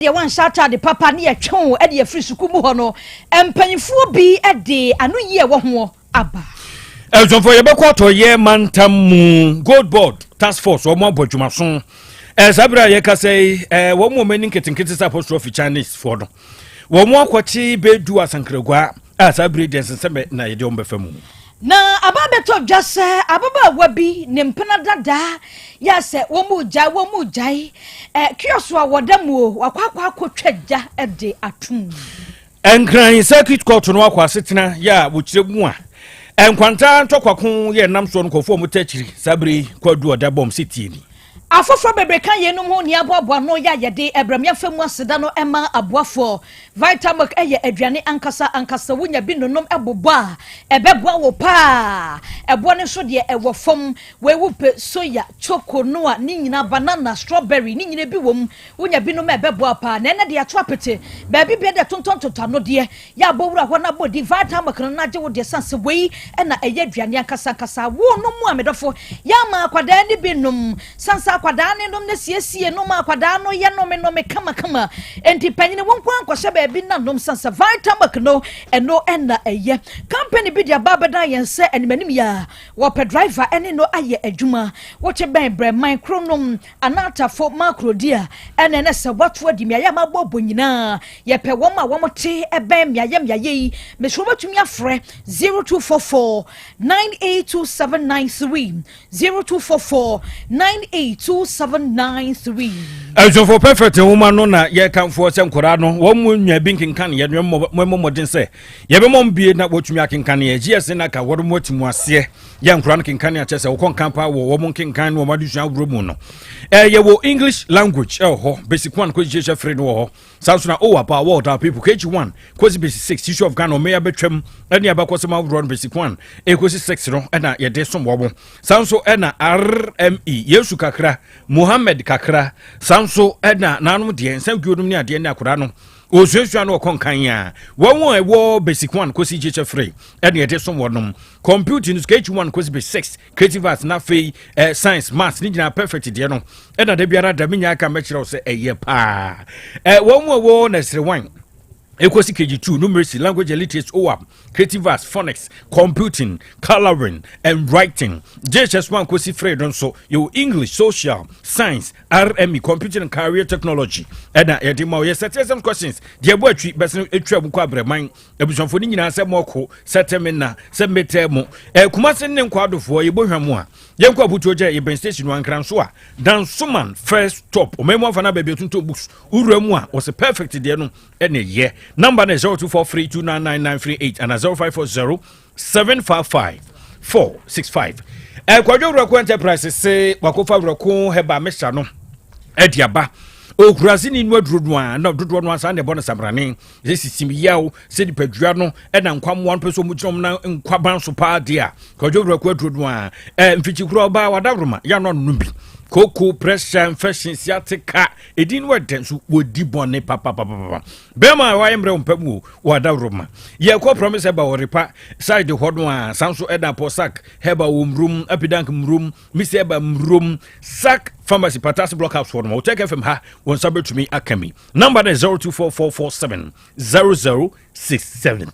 Deɛ wanhyɛ ataade papa ne yɛtwe wo de afiri sukuu mu hɔ no, mpanyinfoɔ bi de ano yie ɛwɔ ho aba. Abusuafoɔ, yɛbɛkɔ atɔyɛ mantam mu. Gold Board Task Force wɔn abɔ adwumaso. Saa bere a yɛkasa yi, wɔn mu wɔn ani nketenkete sɛ apostrophe Chinese foɔ no, wɔn akɔkye bɛdu Asankragua a saa bere deɛ nsensɛmɛ na yɛde wɔn bɛfa mu. Na aba bɛtɔ dwa sɛ ababaawa bi ne mpena dadaa yɛ sɛ wɔn mu gyae wɔn mu gyae kiosk a wɔda mu o, wakɔ akɔtwa gya de atum. Nkran Circuit Court no akɔ asetena yɛ a wɔkyerɛ mu a nkwanta ntɔkwako yɛ nam soɔ no, nkɔfoɔ a wɔta akyiri saa bere yi kɔadu ɔda bɔm sɛ tie ni. Afoforɔ bebree ka yeinom ho nea aboaboa no yɛ a yɛde ɛbrɛmiafa mu aseda no ma aboafoɔ. Vitamilk yɛ aduane ankasa ankasa, wonya bi nonom bobɔ a ɛbɛboa wo paa. Ɛboɔ no nso deɛ ɛwɔ fam. Wei wopɛ soya, choco no a ne nyinaa, banana, strawberry ne nyinaa bi wɔ mu. Wonya bi nom a ɛbɛboa paa. Na ɛnɛ de ato apete baabi bia de tontɔn ano deɛ yɛ abɔ wura hɔ na abɔ di Vitamilk no n'agye wo deɛ san sɛ wei ɛna ɛyɛ aduane ankasa ankasa. Wo nom a medɔfo yɛ ama akwadaa ne bi nom sansa akwadaa ne nom ne siesie nom akwadaa no yɛ nome nome kamakama. Nti panyin wɔn nko ankɔhyɛ baabi na nom sansa Vitamilk no, ɛno ɛna ɛyɛ. Company bi de aba abɛdan yɛn sɛ animanim yɛ a wɔpɛ driver ɛne no ayɛ adwuma. Wɔkyɛ bɛn Brɛman Kronom anatafo makrodi a ɛna sɛ wato adi mmeayɛ a mabɔbɔ nyinaa, yɛpɛ wɔn a wɔn te ɛbɛn mmeayɛ mmeayɛ yi. Mesoro bɛtumi afrɛ 0244 982793, 0244 982793. Abusuafoɔ, Perfect nwoma no na yɛkamfoɔ sɛ nkwadaa no wɔn mu nwa bi nkenkan yɛ no, mmɔ mmɔden sɛ yɛbɛmɔ mbie na wɔtumi akenkan yɛ gs na ka wɔn mu ati mu aseɛ yɛ nkwadaa no kenkan akyɛ sɛ wɔkɔ nkan paa wɔ wɔn nkenkan no wɔn adesua ahorow mu no. Yɛwɔ English language ɛwɔ hɔ, basic 1 kɔsi hyehyɛ fere no wɔ hɔ. Saa nso na ɔwɔ about world our people, KG 1 kɔsi basic 6, issue of Ghana ɔmɛyɛ abɛtwam ɛne abakɔsɛm ahodoɔ no, basic 1 ɛkɔsi 6 no ɛna yɛde som wɔn. Saa nso ɛna RME, Yesu kakra, Muhammed kakra. Saa nso ɛna nanom deɛ nsɛm guo nom ne adeɛ ne akwadaa no osuasua no ɔkɔ nkan a wɔn a ɛwɔ basic 1 kɔsi hyehyɛ fere ɛne yɛde som wɔnom. Computing no, KG 1 kɔsi basic 6, creative arts na afei science, maths ne nyinaa. Perfect deɛ no ɛna da biara da menya aka mɛkyerɛ wo sɛ ɛyɛ paa. Wɔn mu a ɛwɔ nursery 1 ɛkɔsi KG2, numeracy, language and literacy, OAP, creative arts, phonics, computing, coloring and writing. JHS 1 kɔsi 3 no nso yɛwɔ English, social science, RME, computing and career technology ɛna yɛde ma wo. Yɛ sɛte exam questions deɛ ɛbɔ atwi bɛsɛ ɛtwa mu kɔ Abrɛman abusuafoɔ no nyinaa sɛ mɔko sɛ tɛme sɛ mmetɛ mu Kumase ne nkɔ adofoɔ yɛbɔ hwa mu a yɛnkɔ Abutuo gya yɛbɛn station no Ankra nso a Dansoman first stop ɔman mu afa no baabi atuntun books wowura mu a wɔsɛ Perfect deɛ no ɛne yɛ number no 0243299938 ana 0540 755 465. Ɛkwadwo Wurako Enterprise se wakɔfa Wurako Heba mixture no ɛde aba. Okurase ni no aduro no a na dodoɔ no asa na ɛbɔ no samrane sɛ sisim yaw sɛ nipadua no ɛna nkwamoa no pɛ sɛ ɔmo gyina ɔmo na nkwaban so paa deɛ a, Kwadwo Wurako aduro no a mfikyikura ɔbaa wadaworoma yɛ ano no bi koko pressure, infection, sciatica, ɛdin no ɛdɛn so wɔdi bɔne papapapapa. Bɛrima a wayɛ mmerɛ wo mpɛ mu o, wɔadaworoma. Yɛkɔ Promise Heba wɔ Repa side hɔ no a, san so ɛda Pɔsak Heba wɔ Mmurom, Apidank Mmurom, Misi Heba Mmurom, Sac Pharmacy, Patase Block House hɔ no. Wɔtɛk FM ha wɔn nsa bɛtumi aka mi. Number no 024447 0067.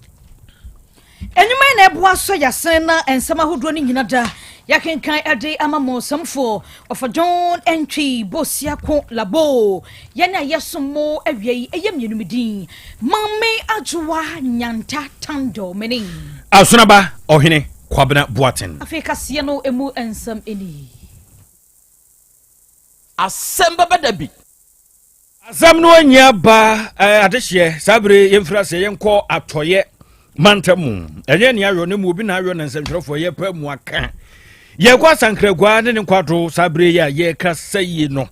Enyuma yi na ɛboa so yɛasen na nsɛm ahodoɔ no nyina da yɛkenkan ɛde ama mo. Nsɛmfoɔ ɔfa John Ntwi Bosiako Labo yɛne a yɛsom mo awia yi ɛyɛ mmienu. Me din Mame Adwoa Nyanta Tando mene. Asonaba Ɔhene Kwabena Boaten. Afei kaseɛ no emu nsɛm ani. Asɛm bɛbɛ da bi. Asɛm no anya ba adehyeɛ. Saa bere yɛmfiri aseɛ yɛnkɔ atɔyɛ mantam mu. Ɛnyɛ nea ayɔ ne mu obi na ayɔ ne nsɛntwerɛfoɔ yɛpɛ mu aka. Yɛkɔ Asankragua ne ne nkwado. Saa bere yi a yɛkasa yie no,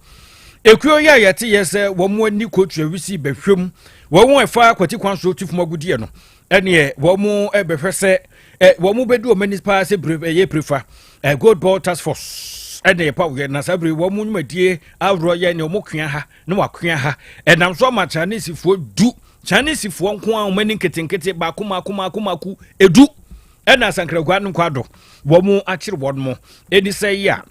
ekuo yi a yɛte yɛ sɛ wɔn ani kotu awisi bɛhwɛm wɔn ɛfa kwati kwan so ti fam agudeɛ no, ɛneɛ wɔn bɛhwɛ sɛ wɔn bɛdi wɔn ani paa sɛ bere ɛyɛ prefa Gold Board Task Force ɛna yɛpa wɔyɛ. Na saa bere wɔn nnwumadie ahoroɔ yɛ nea wɔn kua ha na wakua ha ɛnam so ama Chinesefoɔ 10, Chinesefoɔ nko a wɔn ani nketenkete baako mako mako mako 10 ɛna Asankragua no nkwado wɔn akyere wɔn mo ɛni sɛ yi a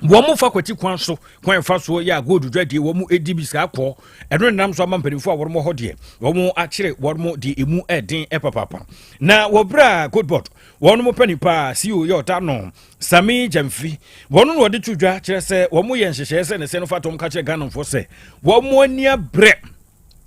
Wɔn mo fa kwati kwan so kwan fa soɔ yɛ a gold dwadie wɔn mo edi bi saa kɔ. Ɛno nenam so ama mpanimfoɔ a wɔn hɔ deɛ wɔn akyere wɔn mo deɛ emu ɛden ɛpapapa. Na wɔ berɛ a Gold Board wɔn mo panin paa CEO yɛ ɔda no Sami Gyamfi, wɔn na wɔde to dwa kyerɛ sɛ wɔn yɛ nhyehyɛeɛ sɛ ne sɛ no fa tɔm ka kyerɛ Ghanafoɔ sɛ wɔn mo ani abrɛ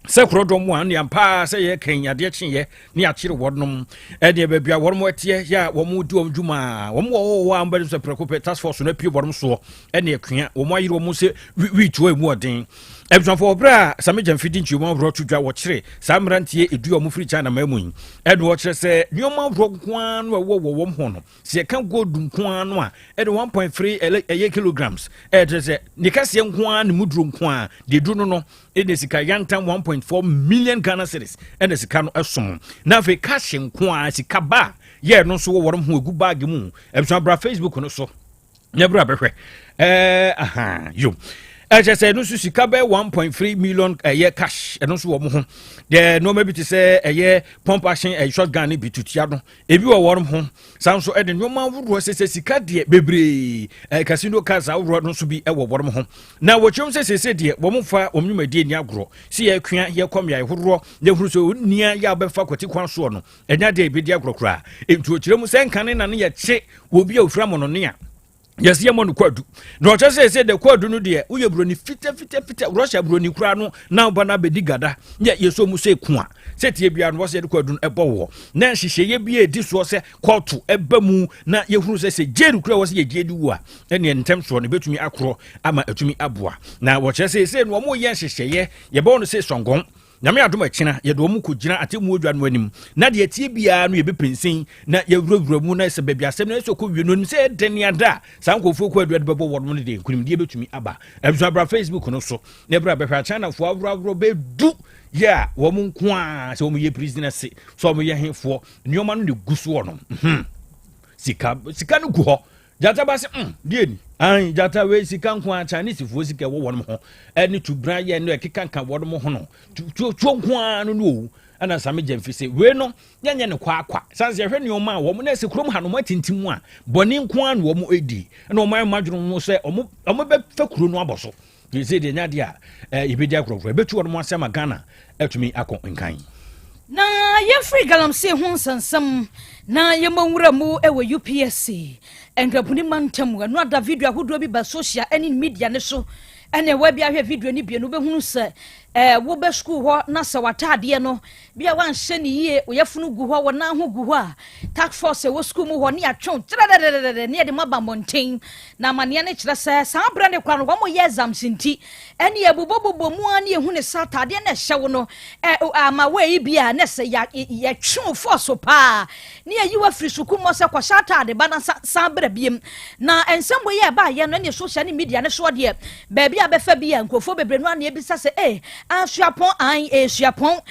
sɛ korɔdɔm mu a ne ampa sɛ yɛ kan adeɛ kyeeɛ ne akyere wɔnom ɛdeɛ baabi a wɔnom ɛteɛ yɛ a wɔn di wɔn dwuma a wɔn wɔ hɔ a wɔbɛde sɛ prɛko pɛ task force no apue wɔnom soɔ ɛne akua wɔn ayere wɔn sɛ wii emu ɔden. Abusuafoɔ, wɔ berɛ a Sami Gyamfi di nkyerɛmu ahoroɔ to dwa wɔkyere saa mmeranteɛ 10 a wɔn firi China man mu yi, ɛne wɔkyerɛ sɛ nneɛma ahoroɔ nko ara no ɛwɔ wɔ wɔn ho no, sɛ yɛka gold nko ara no a, ɛde 1.3 ɛyɛ kilograms, ɛkyerɛ sɛ ne kɛseɛ nko ara ne mu duro nko ara deɛ duro no, ɛna sika yantam 1.4 million Ghana cedis ɛna sika no ɛsom. Na afei cash nko ara, sika ba yɛ no nso wɔ wɔn ho egu baagi mu. Abusua, bra Facebook no so na bra bɛhwɛ. Aha yo, ɛkyɛ sɛ ɛno nso sika bɛyɛ 1.3 million ɛyɛ cash, ɛno nso wɔ mo ho deɛ. Nneɛma bi te sɛ ɛyɛ pump action, ɛyɛ shotgun ne bi tutua no ebi wɔ wɔn ho. Saa nso ɛde nneɛma ahodoɔ sɛ sika deɛ bebree, casino cards ahodoɔ no nso bi ɛwɔ wɔn ho. Na wɔkyerɛm sɛ sese deɛ wɔn fa wɔn nnwumadie ni agorɔ si yɛkua yɛkɔ mmeaeɛ horoɔ na ehuru sɛ onua yɛ abɛfa kwati kwan soɔ no, ɛnya deɛ ebi di agorɔ koraa. Nti wɔkyerɛ mu sɛ nkane na ne yɛkye obi a ofura mɔnɔne a yɛsɛ yɛmɔ no kwadu, na ɔkyɛ sɛ de kwadu no deɛ woyɛ buroni fitafitafita, Russia buroni koraa no na woba no abɛdi gada yɛ yɛsɔ mu sɛ ku a sɛ tie biara no wɔ sɛ yɛde kwadu no ɛbɔ wɔ na nhyehyɛeɛ bi a ɛdi soɔ sɛ kɔɔto ɛba mu na yɛhunu sɛ jail kora wɔ sɛ yɛgye di wu a, ɛneɛ ntɛm soɔ no ɛbɛtumi akorɔ ama ɛtumi aboa. Na wɔkyerɛ sɛ no wɔn yɛ nhyehyɛeɛ yɛbɛwɔ no sɛ sɔngɔn Nyame adom akyina yɛde wɔn kɔgyina atemmuo dwa no anim, na deɛ tie biara no yɛbɛpɛnsen na yɛwurawura mu, na sɛ baabi asɛm no ɛsɛ kɔ wie no anim sɛ ɛdɛn ne ada a saa nkurɔfoɔ kɔ aduade bɛbɔ wɔn no deɛ nkonimdie bɛtumi aba. Abusua, bra Facebook no so na ɛberɛ a bɛhwɛ Chinafoɔ aworɔaworɔ bɛdu yɛ a wɔn nko a sɛ wɔn yɛ prisoners, sɛ wɔn yɛ hefoɔ, nneɛma no de gu soɔ no, sika no gu hɔ. Gyata ba sɛ deɛ ni an gyata wei sika nko a Chinesefoɔ sika ɛwɔ wɔn ho ɛne tubran yɛ no ɛkeka nka wɔn ho no tuo tuo nko ara no no owu. Ɛna Sami Gyamfi sɛ wei no yɛnyɛ ne kwaakwa san sɛ yɛhwɛ nneɛma a wɔn na ɛsɛ kurom ha no wɔn atintim mu a bɔne nko ara na wɔn edi, ɛna wɔn ayɛ wɔn adwene ho sɛ wɔn bɛfɛ kuro no abɔ so. Sɛ deɛ nya adeɛ a yɛbɛdi agorɔgorɔ ɛbɛtu wɔn ase ama Ghana atumi akɔ nkan. Na yɛmfiri galamsey ho nsɛnsɛm na yɛmmɔ nwura mu wɔ UPSC Nkrapuni mantam. Ɛno ada video ahodoɔ bi ba social ne media ne so, ɛne ɛwɔ bi ahwɛ video no bie no, wobɛhunu sɛ wobɛ sukuu hɔ na sɛ w'ataadeɛ no bi a wanhyɛ ne yie, woyɛfono gu hɔ, wɔnan ho gu hɔ a, task force ɛwɔ sukuu mu hɔ ne yɛatwew kyerɛdɛdɛdɛdɛ ne yɛde mo aba mmɔnten. Na amanneɛ no kyerɛ sɛ saa berɛ ne kora no wɔn yɛ exams nti ɛne yɛbobɔbobɔ mu a ne yɛhu ne sɛ ataadeɛ no ɛhyɛ wo no ama wɔayi bi a ne sɛ yɛtwew force paa ne yɛyi wo afiri sukuu mu sɛ kɔhyɛ ataade ba na san berɛ biem. Na nsɛm wɔ yi a ɛbaayɛ no ɛne social ne media ne soɔ deɛ, baabi a bɛfa bi a nkurɔfoɔ bebree no ana ebisa sɛ asuapɔn an suapɔn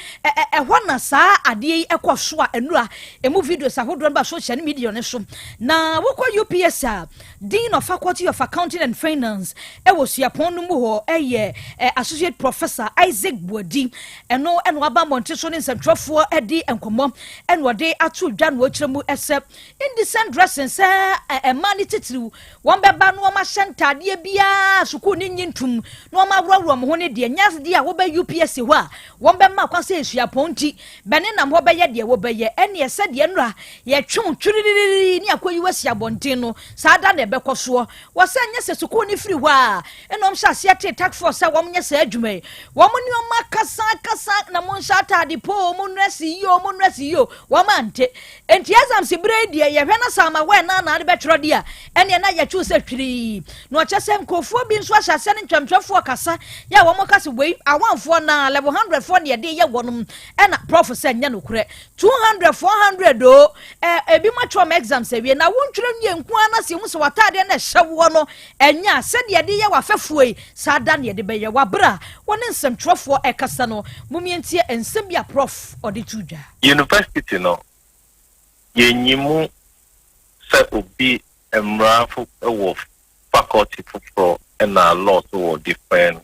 ɛhɔ na saa adeɛ yi ɛkɔ so a nnura emu videos ahodoɔ no ba social ne media ne so. Na wokɔ UPS a, Dean of Faculty of Accounting and Finance ɛwɔ suapɔn no mu hɔ ɛyɛ Associate Professor Isaac Buadi. Ɛno ɛna waba mmɔnten so ne nsɛntwerɛfoɔ ɛdi nkɔmmɔ, ɛna ɔde ato dwa na ɔkyerɛ mu ɛsɛ indecent dressing sɛ mmaa ne titiriw wɔn bɛba na wɔn ahyɛ ntaadeɛ biara sukuu ne nyi ntum na wɔn aworɔworɔ wɔn ho ne deɛ nyɛ deɛ a wɔbɛ UPSC hɔ a wɔn bɛma kwan sɛ esuapɔn nti bɛne nam hɔ bɛyɛ deɛ wɔbɛyɛ. Ɛne ɛsɛ deɛ nnura yɛtwew twiririri ne akɔyi wasi abɔnten no saa da na ɛbɛkɔ soɔ. Wɔsɛ nyɛ sɛ sukuu ne firi hɔ a ɛna wɔn hyɛ aseɛ tee task force sɛ wɔn nyɛ saa adwuma yi. Wɔn nneɛma kasa kasa na mo nhyɛ ataade po, mo nnrɛsi yie o, mo nnrɛsi yie o, wɔn ante. Nti exams bere yi deɛ yɛhwɛ na sɛ ama wɛn na anaade bɛtwerɛ deɛ a, ɛneɛ na yɛtwew sɛ twirii. Na ɔkyɛ sɛ nkurɔfoɔ bi nso ahyɛ aseɛ ne ntwɛmtwɛfoɔ kasa yɛ a wɔn kasa wei awanfoɔ na level 100 foɔ ne yɛde yɛ wɔnom. Ɛna prof sɛ nyɛ nokorɛ, 200, 400 o, ebi mo atwerɛ ɔmo exams awie na wontwerɛ nwie nko ara na sɛ ehu sɛ w'ataadeɛ na ɛhyɛ woɔ no ɛnyɛ a sɛdeɛ yɛde yɛ w'afɛfoɔ yi saa da ne yɛde bɛyɛ. Wabere a wɔne nsɛmtwerɛfoɔ ɛkasa no, mumientie nsɛm bi a prof ɔde to dwa. University no, yɛnyi mu sɛ obi mmara wɔ faculty foforɔ ɛna law so wɔ different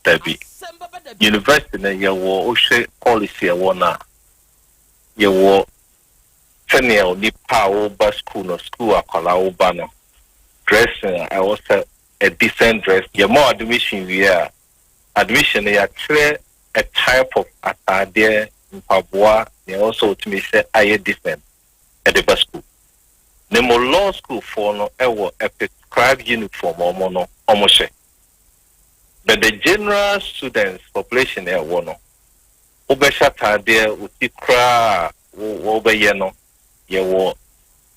baabi. University no, yɛwɔ wohwɛ policy ɛwɔ no a, yɛwɔ sɛnea onipa a woba school no, school akwadaa woba no, dressing a ɛwɔ sɛ. a decent dress. Yɛma admission wie a, admission no yɛakyerɛ a type of ataadeɛ, mpaboa, nea ɛwɔ sɛ wotumi hyɛ ayɛ decent ɛde ba school. Na mmom law school foɔ no ɛwɔ a prescribed uniform a ɔmo no ɔmo hyɛ. But the general students population ɛwɔ no, wobɛhyɛ ataadeɛ oti koraa a wɔbɛyɛ no, yɛwɔ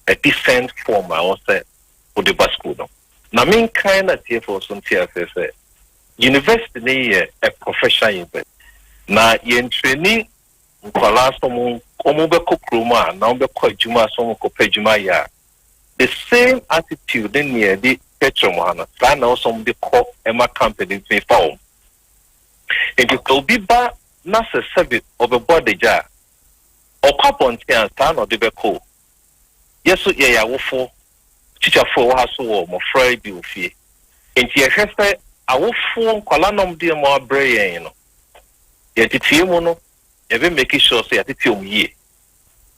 a decent form a ɛwɔ sɛ wode ba school no. Na menkan na tiefoɔ so nte aseɛ sɛ university ne yɛ a professional university na yɛntrani nkwadaa sɛ ɔmo bɛkɔ kurom a na ɔmo bɛkɔ adwuma a sɛ ɔmo kɔpɛ adwuma yɛ a, the same attitude ne nea yɛde kyerɛkyerɛ mo ha no, saa na ɔsɛ ɔmo de kɔ ɛma company tumi fa wɔn. Nti sɛ obi ba na sɛ sɛbi ɔbɛbɔ adagya a, ɔkɔ abɔnten a, saa na ɔde bɛkɔ o. Yɛ so yɛyɛ awofoɔ, tikyafoɔ wɔ ha so wɔ mmɔfra yi bi wɔ fie, nti yɛhwɛ sɛ awofoɔ nkwalaa na ɔmo de ɔmo abrɛ yɛn no, yɛtetie mu no, yɛbɛ make sure sɛ yɛtete ɔmo yie.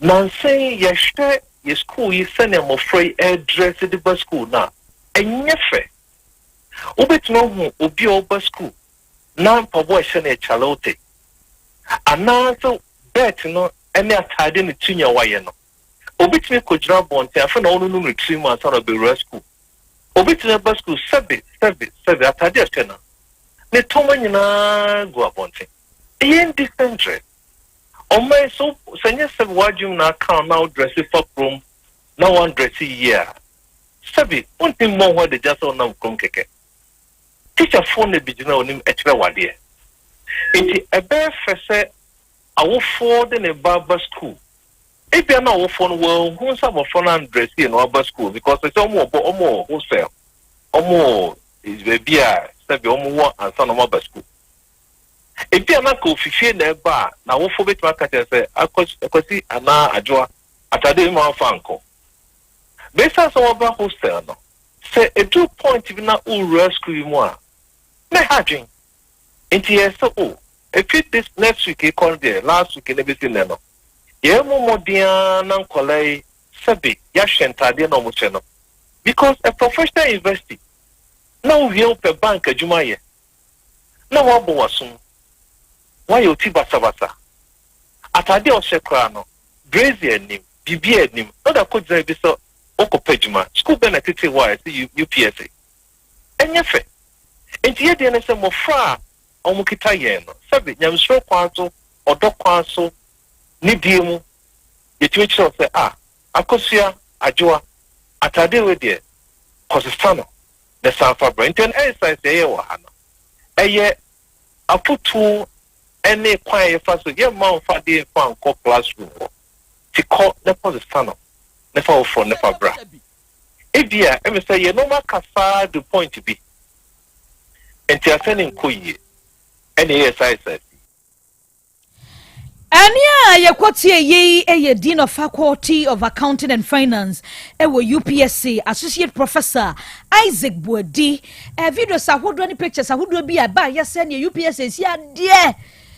Nansan yɛhwɛ yɛ school yi, sɛnea mmɔfra yi ɛredress de ba school no a, ɛnyɛ fɛ. Wobɛtumi ahu obi a ɔba school na mpaboa ɛhyɛ no yɛ kyalewote anaasɛ belt no ne ataade ne tumi a wayɛ no. Obi tumi kɔgyina abɔnten afei na ɔno no ne tiri mu ansa na ɔbɛwura school. Obi tumi ba school, sɛbi sɛbi sɛbi, ataade a ɛhyɛ no, ne tɔma nyinaa gu abɔnten. Ɛyɛ indecent dress. Ɔman so sɛ nyɛ sɛbi wadwum na aka na wodress fa kurom na wandress yie a, sɛbi wontumi mmɔ ho adagya sɛ wonam kurom kɛkɛ. Tikyafoɔ na bi gyina onim kyerɛ wadeɛ, nti ɛbɛyɛ fɛ sɛ awofoɔ de ne ba ba school. Ebia na awofoɔ no wɔnhu sɛ abɔfra no andress yie na waba school, because sɛ ɔmo wɔ bɔ, ɔmo wɔ hostel, ɔmo wɔ baabi a sɛbi ɔmo wɔ ansa na ɔmo aba school. Ebia na ka ofifie na ɛba a, na awofoɔ bɛtumi aka kyerɛ sɛ akwasi anaa adwoa, atade yi ma afa nkɔ bɛsa sɛ wɔba hostel no, sɛ edu point bi na owura school yi mu a, na ɛha adwen. Nti yɛ sɛ o efi this next week kɔ no deɛ, last week na ebesi nnɛ no, yɛn mu mmɔden ara na nkɔla yi sɛbi yɛahwɛ ntaadeɛ na wɔn hyɛ no, because a professional university na owie, wopɛ bank adwuma yɛ na wabɔ w'asom, wayɛ oti basabasa, ataadeɛ a ɔhyɛ koraa no, brazier anim, biribi anim na ɔde akɔ gyina bi sɛ wokɔpɛ adwuma. School bɛn na tete hɔ a ɛsɛ UPSA? Ɛnyɛ fɛ. Nti yɛ deɛ no sɛ mmɔfra a wɔn kita yɛn no, sɛbi, nyamesoro kwan so, ɔdɔ kwan so, ne die mu, yɛtumi kyerɛw sɛ a Akosua, Adwoa, ataadeɛ wei deɛ, kɔsesa no na san fa brɛ. Nti exercise ɛyɛ wɔ ha no, ɛyɛ afotuo ɛne kwan a yɛfa so yɛmma nfa deɛ nfa nkɔ classroom hɔ. Ti kɔ ne kɔsesa no ne fa foforɔ ne fa bra. Ebia ɛmi sɛ yɛn nneɛma kasa the point bi nti asɛ ne nkɔ yie, ɛna ɛyɛ saa exercise. Ɛne a yɛkɔtie yei yɛ Dean of Faculty of Accounting and Finance ɛwɔ UPSA, Associate Professor Isaac Buadi. Videos ahodoɔ ne pictures ahodoɔ bi a ɛba yɛ sɛ neɛ UPSA si adeɛ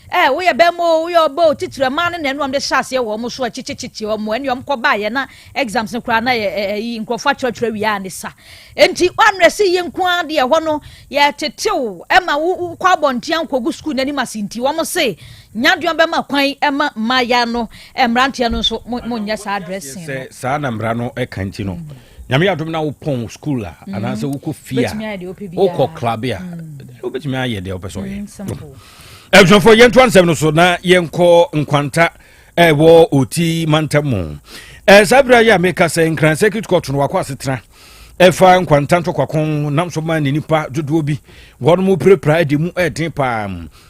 woyɛ bɛrima o, woyɛ ɔba o, titiri mmaa no na ɛno de hyɛ aseɛ wɔ ɔmo so akyikyikyi ɔmo ɛne ɔmo kɔ baayɛ na exams no koraa na yɛ ɛyi nkurɔfoɔ atwerɛtwerɛ wie a ne sa. Nti wanrɛ si yɛ nko ara deɛ ɛhɔ no yɛtetew ɛma wo kɔ abɔnten ankɔgu sukuu n'anim ase. Nti wɔn se nyadeɛ bɛma kwan ɛma mmaaya no, mmeranteɛ no nso mo nyɛ saa dressing no. Sɛ saa na mmara no ɛka nti no, Nyame yɛ adom na wopɔn school a, anaasɛ wokɔ fie a, Wobɛtumi ayɛ deɛ wopɛ biara. Wokɔ club a, wobɛtumi ayɛ deɛ wopɛ sɛ ɔyɛ. Simple. Abusuafoɔ, yɛntoa nsɛm no so na yɛnkɔ Nkwanta ɛwɔ Oti mantam mu. Saa berɛ yi a meka sɛ Nkran Circuit Court no wakɔ asetena ɛfa Nkwanta ntɔkwako nam so ma ne nipa dodoɔ bi wɔn mu pirapira de mu ɛden paa,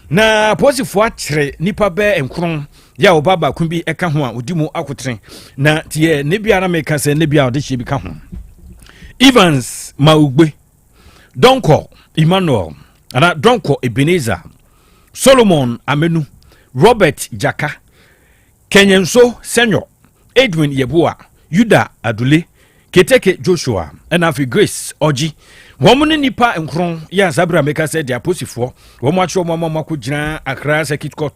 na apolisifoɔ akyerɛ nipa bɛɛ 9 yɛ a ɔba baako bi ɛka ho a ɔdi mu akotene. Na tiɛ ne bia na meka sɛ ne bia ɔde hyɛ bi ka ho: Evans Maugbe, Donkɔ Emmanuel ana Donkɔ Ebenezer, Solomon Amenu, Robert Jaka, Kenyenso Senyo, Edwin Yeboa, Yuda Adule, Keteke Joshua, ɛna afei Grace Ɔgye. Wɔn ne nnipa nkron yɛ ansa berɛ a meka sɛ de aposifoɔ wɔn akyerɛ wɔn ama wɔn akɔgyina Accra Circuit Court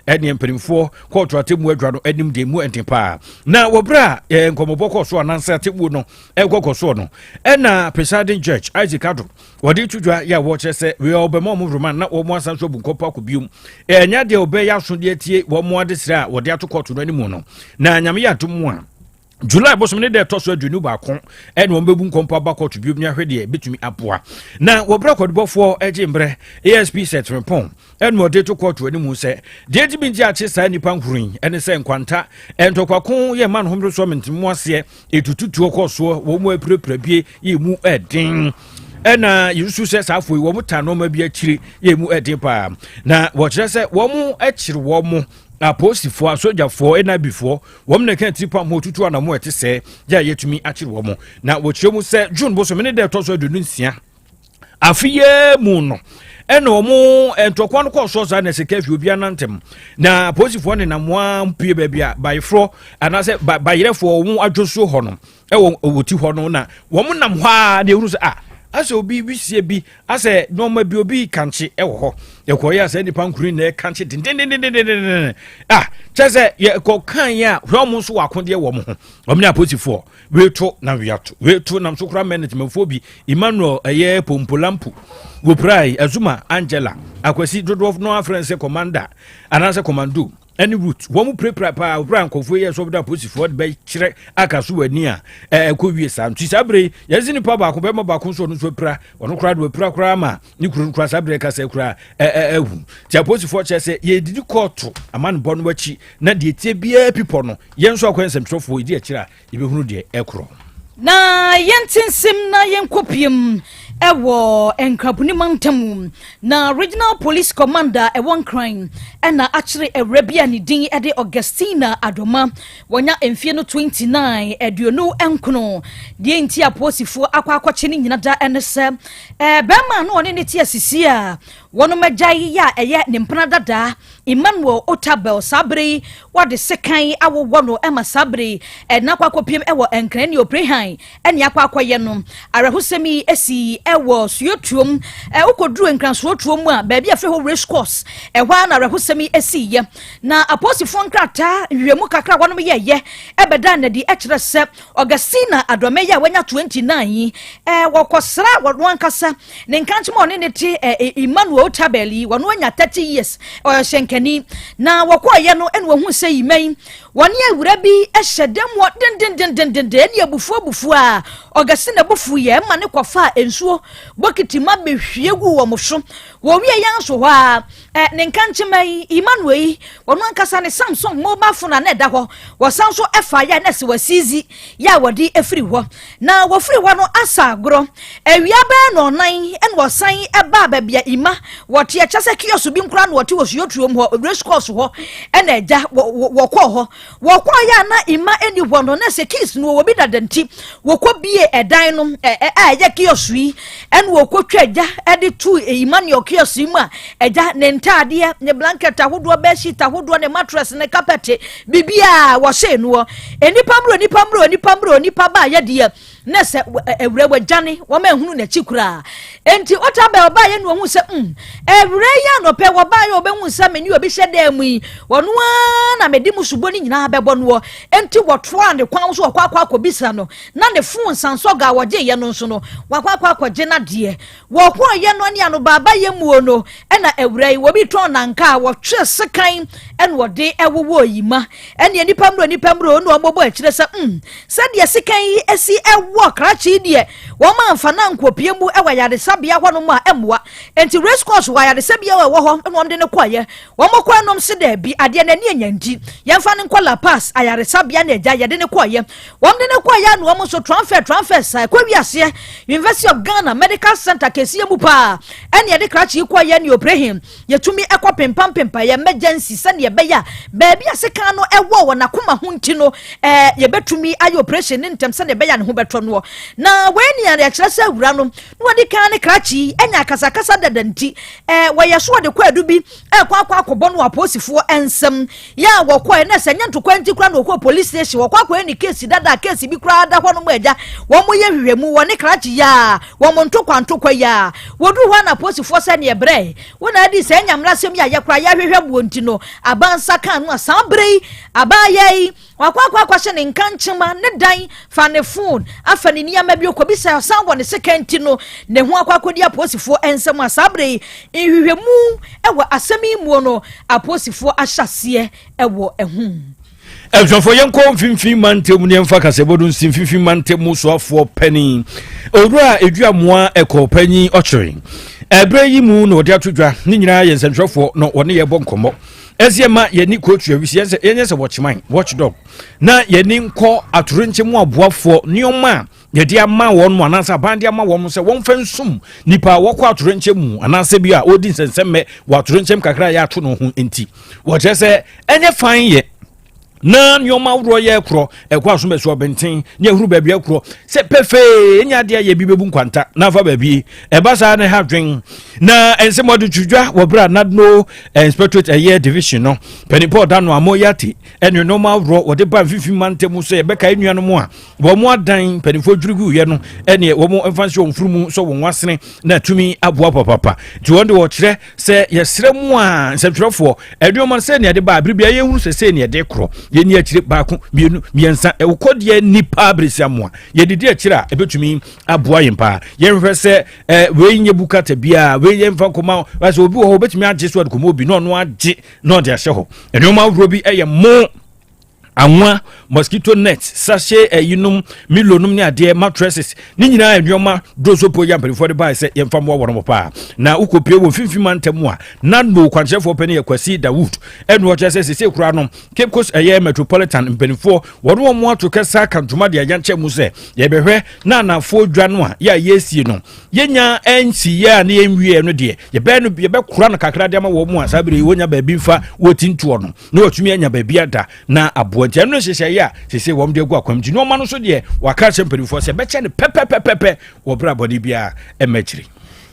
ɛne mpanimfoɔ kɔɔto atemmuo adwa no anim deɛ mu ɛnten paa. Na wɔ berɛ a nkɔmmɔbɔ kɔɔ so anansɛ atemmuo no ɛkɔkɔ soɔ no, ɛna presiding judge Isaac Ado wɔde to dwa yɛ a wɔkyerɛ sɛ wei ɔbɛma wɔn remand na wɔn asan so abu nkɔpɔ akɔ biom. Ɛnyɛ deɛ ɔbɛyɛ aso deɛ tie wɔn adesrɛ a wɔde ato kɔɔto no anim no, na Nyame yɛ adom a, July bosom ne deɛ ɛtɔ so 21 ɛna wɔn bɛbu nkɔmpo aba kɔɔto biom ne ahwɛ deɛ bɛtumi aboa. Na wɔbrɛ kɔdebɔfoɔ agye mmerɛ ASP Sɛtrepɔn ɛna ɔde to kɔɔto anim sɛ deɛ ɛtumi nti akye saa nnipa nkoro yi ɛne sɛ nkwanta ntɔkwako yɛ ma no homere soɔ mentemu aseɛ ɛtututuo kɔ soɔ wɔn mu apirapira bie yɛ mu ɛden, ɛna yɛsusu sɛ saa afo yi wɔn ta nneɛma bi akyire yɛ mu ɛden paa. Na wɔkyerɛ sɛ wɔn akyere wɔn mo apolisifoɔ, asogyafoɔ, ɛna abifoɔ wɔn na ɛka tiri pam hɔ tutu anamo ɛte sɛ yɛ a yɛtumi akyere wɔn. Na wɔkyerɛ mu sɛ June bosom ne deɛ ɛtɔ so 26 afe yɛ mu no ɛna wɔn ntɔkwa no kɔɔ soɔ saa na sika fi obi anantɛm na apolisifoɔ nenam wɔn pie baabi a bayeforɔ anaasɛ bayerɛfoɔ wɔn adwosuo hɔ no ɛwɔ wɔti hɔ no, na wɔn nam hɔ a na ehuru sɛ a asɛ obi wisie bi asɛ nneɛma bi obi kankye ɛwɔ hɔ. Yɛkɔyɛ asɛ nipa nkuru na ɛkankye dendendendendenden a kyerɛ sɛ yɛkɔ kan yɛ a hwɛ wɔn nso wɔ akodeɛ wɔ wɔn ho. Wɔn ne apolisifoɔ weto na weato weto nam so kora mɛnɛtɛmɛfoɔ bi Emmanuel ɛyɛ Pompolampo wɔpirae, Azuma Angela Akwasi dodoɔ no afrɛ sɛ Commander anaasɛ Commando ɛne Root. Wɔn mu pirapira paa wɔpira nkɔfoɔ yi ɛsɛ wɔde apolisifoɔ de bɛkyerɛ aka so wɔ ani a ɛkɔ wie saa. Nti saa bere yɛsi nipa baako, bɛrima baako nso, ɔno nso apira, ɔno koraa de wapira koraa ma ne kuro no koraa saa bere kasa koraa ɛɛhu. Nti apolisifoɔ kyerɛ sɛ yɛdidi kɔɔto amanebɔ no akyi na deɛ tie biara pipɔ no yɛn nso akɔ nsɛmtwerɛfoɔ yɛdi akyire a yɛbɛhunu deɛ ɛkorɔ. Na yɛnte nsɛm na yɛnkɔpiem ɛwɔ Nkraboni mantam, na Regional Police Commander ɛwɔ Nkran ɛna akyere awura bi a ne din ɛde Augustina Adoma, wɔnya mfie no 29, 29. Deɛ nti apolisifoɔ akɔ akɔkye ne nyina da ɛne sɛ bɛrima no ɔne ne te asisi a wɔnom agya yi a ɛyɛ ne mpena dadaa Emmanuel Otabel, saa bere yi wɔde sekan awowɔ no ɛma saa bere yi ɛna akɔ akɔpiem ɛwɔ Nkran ne Oprehan ɛne akɔ akɔyɛ no. Awerɛhosɛm yi esi ɛwɔ Suotuom wokɔduru Nkran Suotuom mu a baabi a fɛ hɔ Race Course ɛhɔ a na awerɛhosɛm yi esi yɛ. Na apolisifoɔ nkrataa nhwehwɛmu kakra a wɔnom yɛyɛ ɛbɛda nadi ɛkyerɛ sɛ Augustina Adɔmɛ yi a wanya 29 yi wɔkɔsra wɔn ankasa ne nkankyem a ɔne ne te Emmanuel Otabel yi, wɔn anya 30 years, ɔyɛ hyɛnkani. Na wɔkɔɔyɛ no ɛna wɔhu sɛ yima yi wɔne awura bi hyɛ dɛm wɔ dendendendenden ɛne abufuo abufuo a Augustina abufuo yɛ ɛma ne kɔfa nsuo bokiti ma behwie gu wɔn so. Wɔwie yɛn nso hɔ a ne nkankyema yi Emmanuel yi wɔn ankasa ne Samsung mobile phone a na ɛda hɔ wɔsan so ɛfa yɛ na ɛsɛ wɔasizi yɛ a wɔde efiri hɔ. Na wɔfiri hɔ no asa agorɔ awia bɛyɛ na ɔnan ɛna wɔsan ɛbaa baabi a ima wɔte, ɛkyɛ sɛ kiosk bi nkora na wɔte wɔ Suotuom hɔ, race course hɔ. Ɛna ɛgya wɔkɔɔ hɔ, wɔkɔɔ yɛ a na ima ɛni hɔ no na sɛ keys no wɔ bi dada nti wɔkɔ bie ɛdan no ɛ ɛ a ɛyɛ kiosk yi ɛna wɔkɔ twa agya ɛde tu Emmanuel kiosk yi mu a ɛgya ne ntaadeɛ, ne blanket ahodoɔ, bedsheet ahodoɔ, ne mattress, ne carpet, biribiara wɔhyɛ noɔ. Nipa mmerɛ, nipa mmerɛ, nipa mmerɛ, nipa baa yɛ deɛ na sɛ awura wɔadwane wɔn ehunu n'akyi koraa. Nti ɔta bɛ ɔbaa yɛ no ohun sɛ awura yi anɔpɛ wɔbaa yɛ ɔbɛhu sɛ me ne obi hyɛ dan mu yi, wɔn ara na mede mu subɔ ne nyinaa bɛbɔ noɔ. Nti wɔtoa ne kwan so wɔkɔ akɔ akɔbisa no na ne phone sansɔga a wɔgye yɛ no nso no wakɔ akɔ akɔgye n'adeɛ. Wɔkɔɔ yɛ no ne ano baaba yɛ muo no ɛna awura yi wɔbi tɔn nanka a wɔtwe sekan ɛna wɔde ɛwowɔ yi ma ɛne nipa mmerɛ, nipa mmerɛ na wɔbɔbɔ akyerɛ sɛ sɛdeɛ sekan yi esi ɛwɔ krakye yi deɛ wɔn amfa na nkɔpie mu ɛwɔ ayaresabea hɔnom a ɛmmoa. Nti race course wɔ ayaresabea a ɛwɔ hɔ ɛna wɔn de ne kɔɔyɛ. Wɔn kɔ ɛnom se dɛbi adeɛ n'ani anya nti yɛmfa ne nkɔ La Pass ayaresabea na agya yɛde ne kɔɔyɛ. Wɔn de ne kɔɔyɛ na wɔn nso transfer transfer sa ɛkɔ wiaseɛ University of Ghana Medical Center kɛseɛ mu paa ɛne yɛde krakye yi kɔɔyɛ ne oprehin yɛtumi ɛkɔ pempam pempa yɛ emergency sɛdeɛ ɛbɛyɛ a baabi a sekan no ɛwɔ wɔ n'akoma ho nti no yɛbɛtumi ayɛ operation ne ntɛm sɛdeɛ ɛbɛyɛ a ne ho bɛtɔ. fa noɔ. Na wei nea ɛkyerɛ sɛ awura no na wɔde kan ne krakye yi anya akasakasa dada nti ɛɛ wɔyɛ so wɔde kwaadu bi ɛkɔ akɔ akɔbɔ no wɔ apolisifoɔ nsam. Yɛ a wɔkɔɛ na sɛ nyɛ ntokwa nti koraa na wɔkɔɔ police station, wɔkɔ akɔyɛ ne case dada, case bi koraa da hɔ nom agya wɔn yɛ hwehwɛmu wɔ ne krakye yi a wɔn ntokwa ntokwa yi a wɔduru hɔ na apolisifoɔ sɛ neɛ brɛ wɔn na adi sɛ nyamra asɛm yi a yɛkora yɛahwehwɛ muo nti no abansa kan no a saa bere yi abaayɛ yi wakɔ akɔ akɔhyɛ ne nkankyema ne dan fa ne phone afa ne nneɛma bi okɔbisa ɔsan wɔ ne sika nti no ne ho akɔ akɔdi apolisifoɔ nsɛm a saa bere yi nhwehwɛmu wɔ asɛm yi muo no apolisifoɔ ahyɛ aseɛ wɔ ɛho. Abusuafoɔ, yɛnkɔ Mfimfini Mantam ne yɛmfa kasɛbɔ do nsi Mfimfini Mantam mu soafoɔ panin Owura Eduamoa Ɛkɔ Panyin Ɔkyere. Ɛberɛ yi mu na wɔde ato dwa ne nyinaa yɛ nsɛntwerɛfoɔ na wɔne yɛbɔ nkɔmmɔ. Ɛsɛ yɛma yɛni kootu awisi yɛnyɛ sɛ watchman, watchdog, na yɛni nkɔ atorenkyɛ mu aboafoɔ nneɛma a yɛde ama wɔn mu anaasɛ aban de ama wɔn sɛ wɔmfa nsum nipa a wɔkɔ atorenkyɛ mu anaasɛ bi a ɔredi nsɛnsɛmmɛ wɔ atorenkyɛm kakra a yɛato no ho nti wɔkyerɛ sɛ ɛnyɛ fan yɛ na nneɛma ahodoɔ yɛ korɔ ɛkɔ asomɛso ɔbɛnten ne ahuru baabi akorɔ sɛ pɛfee ɛnyɛ adeɛ yɛ bi bɛbu nkwanta na afa baabi ɛba saa ne ha dwen na ɛnsɛm ɔde twidwa wɔ berɛ a nadno inspectorate ɛyɛ division no panipɔ ɔda no amɔ yɛate ɛne nneɛma ahodoɔ wɔde ba Mfimfini Mantam sɛ yɛbɛkae nnuanom a wɔn adan mpanimfoɔ dwiri guiɛ no ɛneɛ wɔn mfa nhyɛ wɔn furu mu sɛ wɔn asene na atumi aboa papapa. Nti wɔn de wɔkyerɛ sɛ yɛsrɛ mu a nsɛntwerɛfoɔ nneɛma sɛ nea de ba abere bia yɛhunu sɛ sɛ nea de korɔ yɛni akyire baako mmienu mmiɛnsa ɛwokɔ deɛ nipa aberɛsi amoa yɛdidi akyire a ɛbɛtumi aboa yɛn paa. Yɛnhwɛ sɛ wei nyɛ bukata biara, wei yɛ mfa nkɔma sɛ obi wɔ hɔ obɛtumi agye so ɔde kɔma obi na ɔno agye na ɔde ahyɛ hɔ. Nneɛma ahodoɔ bi ɛyɛ mo anwa, mosquito net, sachet, ɛyinom, milo nom ne adeɛ, mattresses ne nyinaa nneɛma dosopo yɛ mpanimfoɔ de baa sɛ yɛmfa mmoa wɔn paa. Na wokɔpie wɔ Mfimfini Mantam a na no kwankyerɛfoɔ pɛ ne yɛ Kwasi Dawood ɛnu ɔkyerɛ sɛ sese kura no Cape Coast ɛyɛ metropolitan mpanimfoɔ wɔn wɔn ato kɛsa aka ntoma de ayɛ nkyɛn mu sɛ yɛbɛhwɛ na anafoɔ dwa no a yɛ a yɛsie no yɛnya nsi yɛ a ne yɛnwie no deɛ yɛbɛyɛ no yɛbɛkora no kakra de ama wɔn mu a saa bere yi wɔnya baabi mfa wɔtintoɔ no na wɔatumi anya baabi ada na aboa. Nti ɛno nhyehyɛeɛ a sese wɔn de agu akwam nti nneɛma no so deɛ wɔaka akyerɛ mpanimfoɔ sɛ bɛkyɛ no pɛpɛpɛpɛpɛ wɔ berɛ a bɔne biara ɛmma akyiri.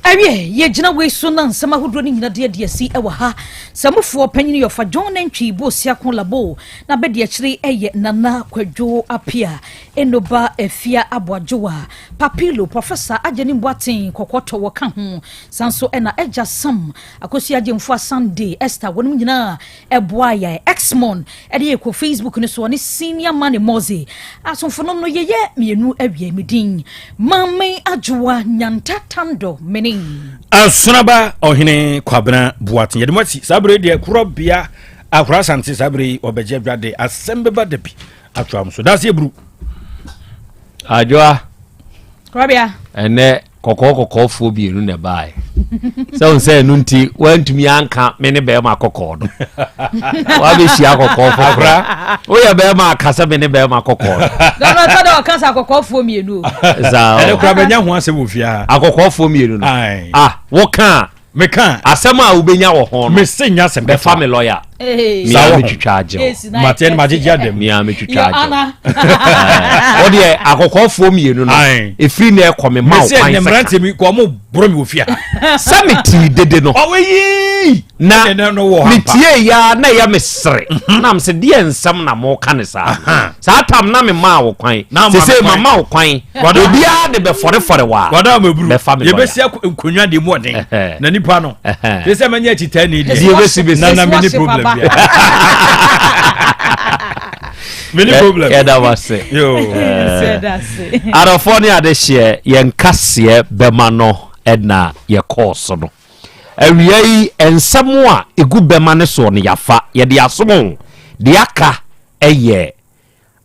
Awie yɛgyina wei so na nsɛm ahodoɔ no nyina de adi asi wɔ ha. Sɛ mofoɔ panyini yɔfa John Nantwi Bosiako Labo na bɛdi akyire ɛyɛ Nana Kwadwo Apia Enoba Afia Aboadwoa Papilo Professor Agyenim Boateng Kɔkɔtɔ wɔka ho saa nso ɛna Agya Sam Akosua Agyemfo Asande Esther wɔnom nyinaa ɛboa yɛ Exmon ɛde yɛ kɔ Facebook no so ɔne Senior Money Moze asomfo nom no yɛyɛ mmienu awie. Me din Maame Adwoa Nyanta Tando mene Asonaba Ɔhene Kwabena Boaten. Yɛde mo asi saa bere deɛ korɔbea Akora Asante saa bere yi ɔbɛgye adwade asɛm bɛba da bi atoa mo so daase eburu. Adwoa. Korɔbea. Ɛnɛ kɔkɔɔ kɔkɔɔfoɔ mmienu na ɛbaeɛ sɛ wo sɛ ɛno nti woantumi anka me ne bɛrima kɔkɔɔ no woabɛhyia kɔkɔɔ foforɔ woyɛ bɛrima aka sɛ me ne bɛrima kɔkɔɔ no. Dɔnɔ sɛ dɛ ɔka sɛ akɔkɔɔfoɔ mmienu o. Saa ɛne kora bɛnya ho asɛm wɔ fie ha. Akɔkɔɔfoɔ mmienu no. Aye. Ah, woka a meka asɛm a wobɛnya wɔ ho no mese nya asɛm bɛfa me lɔya. Ee. Saa mea wɔ ho. metwitwa agye wo. Esi na Mate no magyegye adam. Mea metwitwa Yo agye wo. ana. Wodeɛ akɔkɔɔfoɔ mmienu no Aye. ɛfiri na ɛkɔ me ma wo mese kwan ne sɛ ka. mmeranteɛ mi kɔ ɔmo borɔ mi wɔ fie ha. Sɛ metee dede no ɔwɔ yii na ɛnɛ no wɔ ha mpa. metie ya na ɛyɛ me sere na mesɛ deɛ nsɛm na moka ne saa Aha. saa tam na memaa wo kwan. Na ama me sesei kwan. mama wo kwan. Obiara de bɛfɔrefɔre wɔ a wada ama eburu bɛfa me lɔya. Yɛbɛsi nkonnwa deɛ mu ɔden Ɛhɛ. na nipa no Ɛhɛ. te sɛ mɛnyɛ akyitaa ni Deɛ deɛ bɛsi bɛsi. na na meni Dishwasher problem papa. bia meni problem. Yɛda wase. Yo. Sɛ da se. Adɔfoɔ ne adehyeɛ, yɛn kaseɛ bɛma no ɛna yɛkɔɔ so no awia yi nsɛm a ɛgu bɛma no soɔ no yɛafa yɛde asom o. Deɛ aka ɛyɛ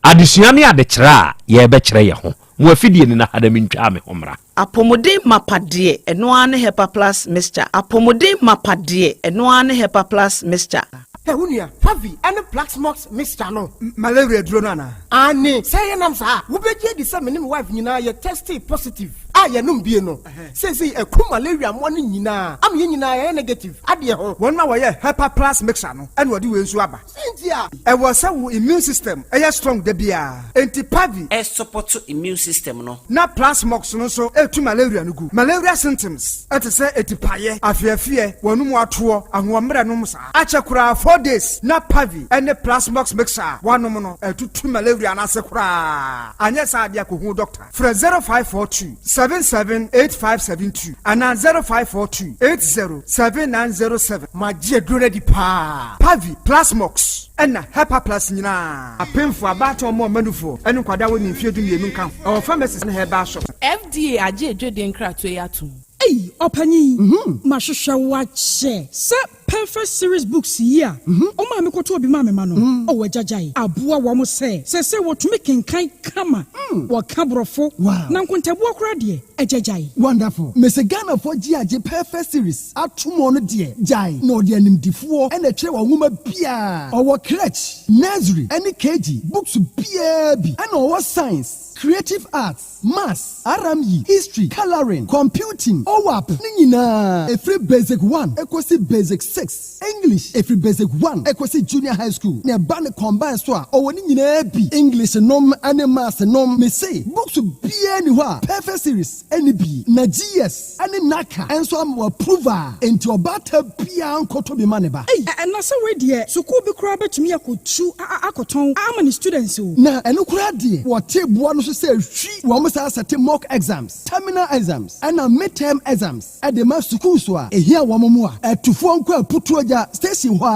adesua ne adekyerɛ a yɛrebɛkyerɛ yɛ ho mo afidie no na ha na mentwaa me ho mmra. Apɔmuden mapa deɛ, ɛno ara ne Hepa Plus Mixture. Apɔmuden mapa deɛ, ɛno ara ne Hepa Plus Mixture. Hɛ, wo nua Favi ɛne Plaxmox mixture no malaria duro no anaa? Ane, sɛ yɛnam saa a wobɛgye adi sɛ me ne me wife nyinaa yɛ testee positive. a yɛnom bie no, seesei ɛku malaria mmoa no nyinaa ama yɛn nyinaa yɛyɛ negative adeɛ ho. Wɔn a wɔyɛ Hepa Plus mixture no ɛna wɔde wei nso aba. Sɛnti a Ɛwɔ sɛ wo immune system ɛyɛ strong da biara, enti Pavi Ɛsupport immune system no. Na Plasmox no nso ɛtu malaria no gu. Malaria symptoms ɛte sɛ etipaeɛ, afeafeɛ, wɔn mu atoɔ, ahoɔmmerɛ nom saa akyɛ koraa 4 days na Pavi ɛne Plasmox mixture a wanom no ɛtutu malaria no ase koraa. Anyɛ saa adeɛ, akɔhu doctor. Frɛ 0542 778572 anaa 0542 807907. Magye aduro no adi paa. Pavi, Plasmox ɛna Hepa Plus nyinaa, apemfo, abaatan, ɔmo ɔmanufoɔ ɛne nkwadaa wɔ ne mfeɛ 12 nka ho. Ɛwɔ pharmacies ne herbal shop. FDA agye edwede nkratoɔ yi atom. Ei, ɔpanyin, mahwehwɛ wo akyɛ sɛ Perfect Series books yi a ɔmaa me kɔtɔ obi maa me ma no. Ɔwɔ agyagyae aboa wɔn sɛ wɔtumi kenkan kama, wɔka borɔfo na nkontabuo koraa deɛ, agyagyae. Wonderful. Mese Ghanafoɔ gye agye Perfect Series ato mu no deɛ, gyae na ɔde animdifoɔ ɛna ɛkyerɛ wɔn nwoma biara. Ɔwɔ crèche, nursery ɛne KG books biara bi, ɛna ɔwɔ science, creative arts, maths, RME, history, colouring, computing, OWAP ne nyinaa, ɛfiri basic 1 ɛkɔsi basic 6, English ɛfiri basic 1 ɛkɔsi junior high school, na ɛba ne combine so a, ɔwɔ ne nyinaa bi, English nom ɛne maths nom. Mese books biara ni hɔ a Perfect Series ɛne bi, na GS ɛne NaCCA ɛnso ama approval, enti ɔbaata biara nkɔtɔ bi ma ne ba. Ei, ɛna sɛ wei deɛ, sukuu bi koraa bɛtumi akɔtu akɔtɔn ama ne students o. Na ɛno koraa deɛ, wɔte boa no so sɛ hwi wɔn saa sɛte mock exams, terminal exams ɛna midterm exams ɛde ma sukuu so a ehia wɔn mu a ɛtufoɔ nkɔ Aputuo Gya station hɔ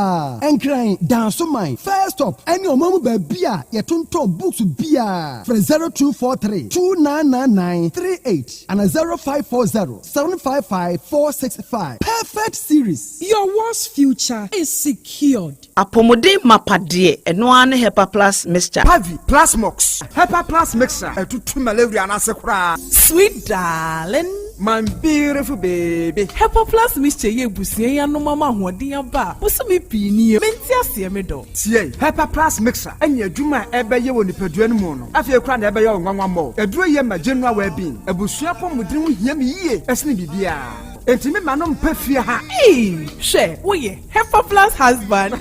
a Nkran Dansoman first stop ɛne ɔman mu baabi a yɛtontɔn books biara. Frɛ 0243 299938 ana 0540 755465. Perfect Series. Your world's future is secured. Apɔmuden mapa deɛ, ɛno ara ne Hepa Plus mixture. Pavi, Plasmox, Hepa Plus mixture ɛtutu malaria no ase koraa. Sweet darling. My beautiful baby. Hepa Plus mixture yɛ ebusua yi anom ama ahoɔden aba a bosome pii nie. Mente aseɛ, me dɔ. Tie, Hepa Plus mixture ɛnyɛ adwuma a ɛbɛyɛ wɔ nipadua no mu no, afei koraa na ɛbɛyɛ wɔ nwanwa mmɔ. Aduro yɛ ma general well-being. Abusua pɔmuden ho hia me yie ɛsene biribiara, enti me ma no mpɛ fie ha. Ee, hwɛ, woyɛ Hepa Plus husband.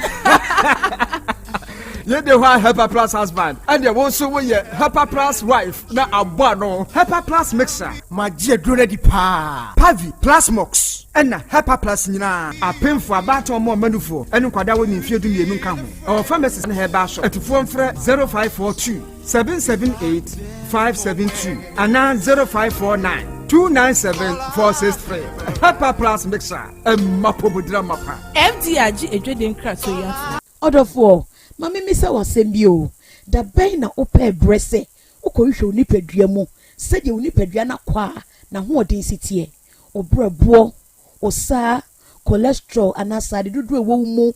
Yɛde hɔ a Hepa Plus husband, ɛdeɛ wo nso woyɛ Hepa Plus wife na abɔ ano. Hepa Plus mixture. Magye aduro no adi paa. Pavi, Plasmox ɛna Hepa Plus nyinaa, apemfo, abaatan, ɔmo ɔmanufoɔ ɛne nkwadaa wɔ ne mfeɛ 12 nka ho. Ɛwɔ pharmacies ne herbal shop. Atufoɔ mfrɛ 0542 778 572 anaa 0549 297 463. Hepa Plus mixture, ɛmma pɔmudira mapa. FDA agye edwede nkratoɔ yi atom. Ɔdɔfoɔ, ma memisa w'asɛm bi o. Da bɛn na wopɛ berɛ sɛ wokɔhwehwɛ wo nipadua mu sɛdeɛ wo nipadua no akɔ a n'ahoɔden si teɛ, wo brɛboɔ, wo saa cholesterol anaa sade dodoɔ ɛwɔ wo mu,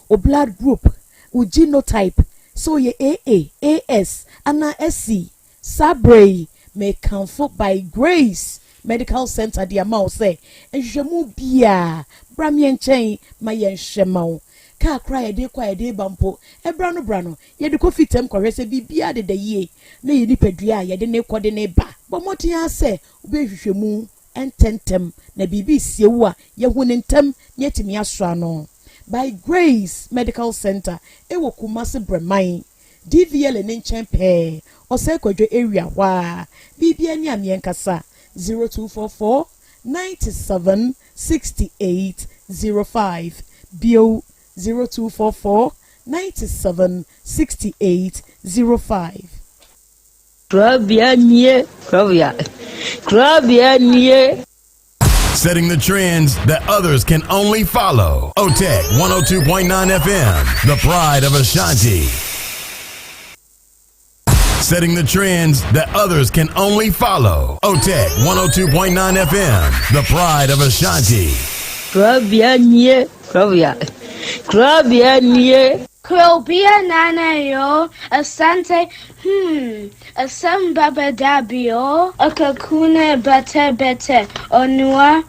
wo blood group, wo genotype, sɛ woyɛ AA, AS anaa SC? Saa berɛ yi, mekamfo By Grace Medical Center de ama wo sɛ nhwehwɛmu biaa, bra meɛ nkyɛn ma yɛnhwɛ ma wo. Kaa koraa yɛde kɔ a yɛde ba mpo, ɛbra no bra no, yɛde kɔ fitam kɔhwɛ sɛ biribiara deda yie na yɛ nipadua a yɛde ne kɔ de ne ba. Bɔ mmɔden ara sɛ wobɛhwehwɛ mu ntɛntɛm na biribi sie wo a, yɛhu ne ntɛm na yɛatumi asɔ ano. By Grace Medical Center ɛwɔ Kumase Brɛman, DVL ne nkyɛn pɛɛ, Ɔsɛ Kwadwo area hɔ a. Biribiara ni a, meɛnkasa 0244 97 68 05 bio, 0244 97 68 05. Kurabea nie, kurabea, kurabea nie. Setting the trends that others can only follow. OTEC 102.9 FM, the pride of Ashanti. Setting the trends that others can only follow. OTEC 102.9 FM, the pride of Ashanti. Kurabea nie, kurabea, kurabea nie. Krobia nana yo, asante, asem baba dabio, akakuna bete bete, onua,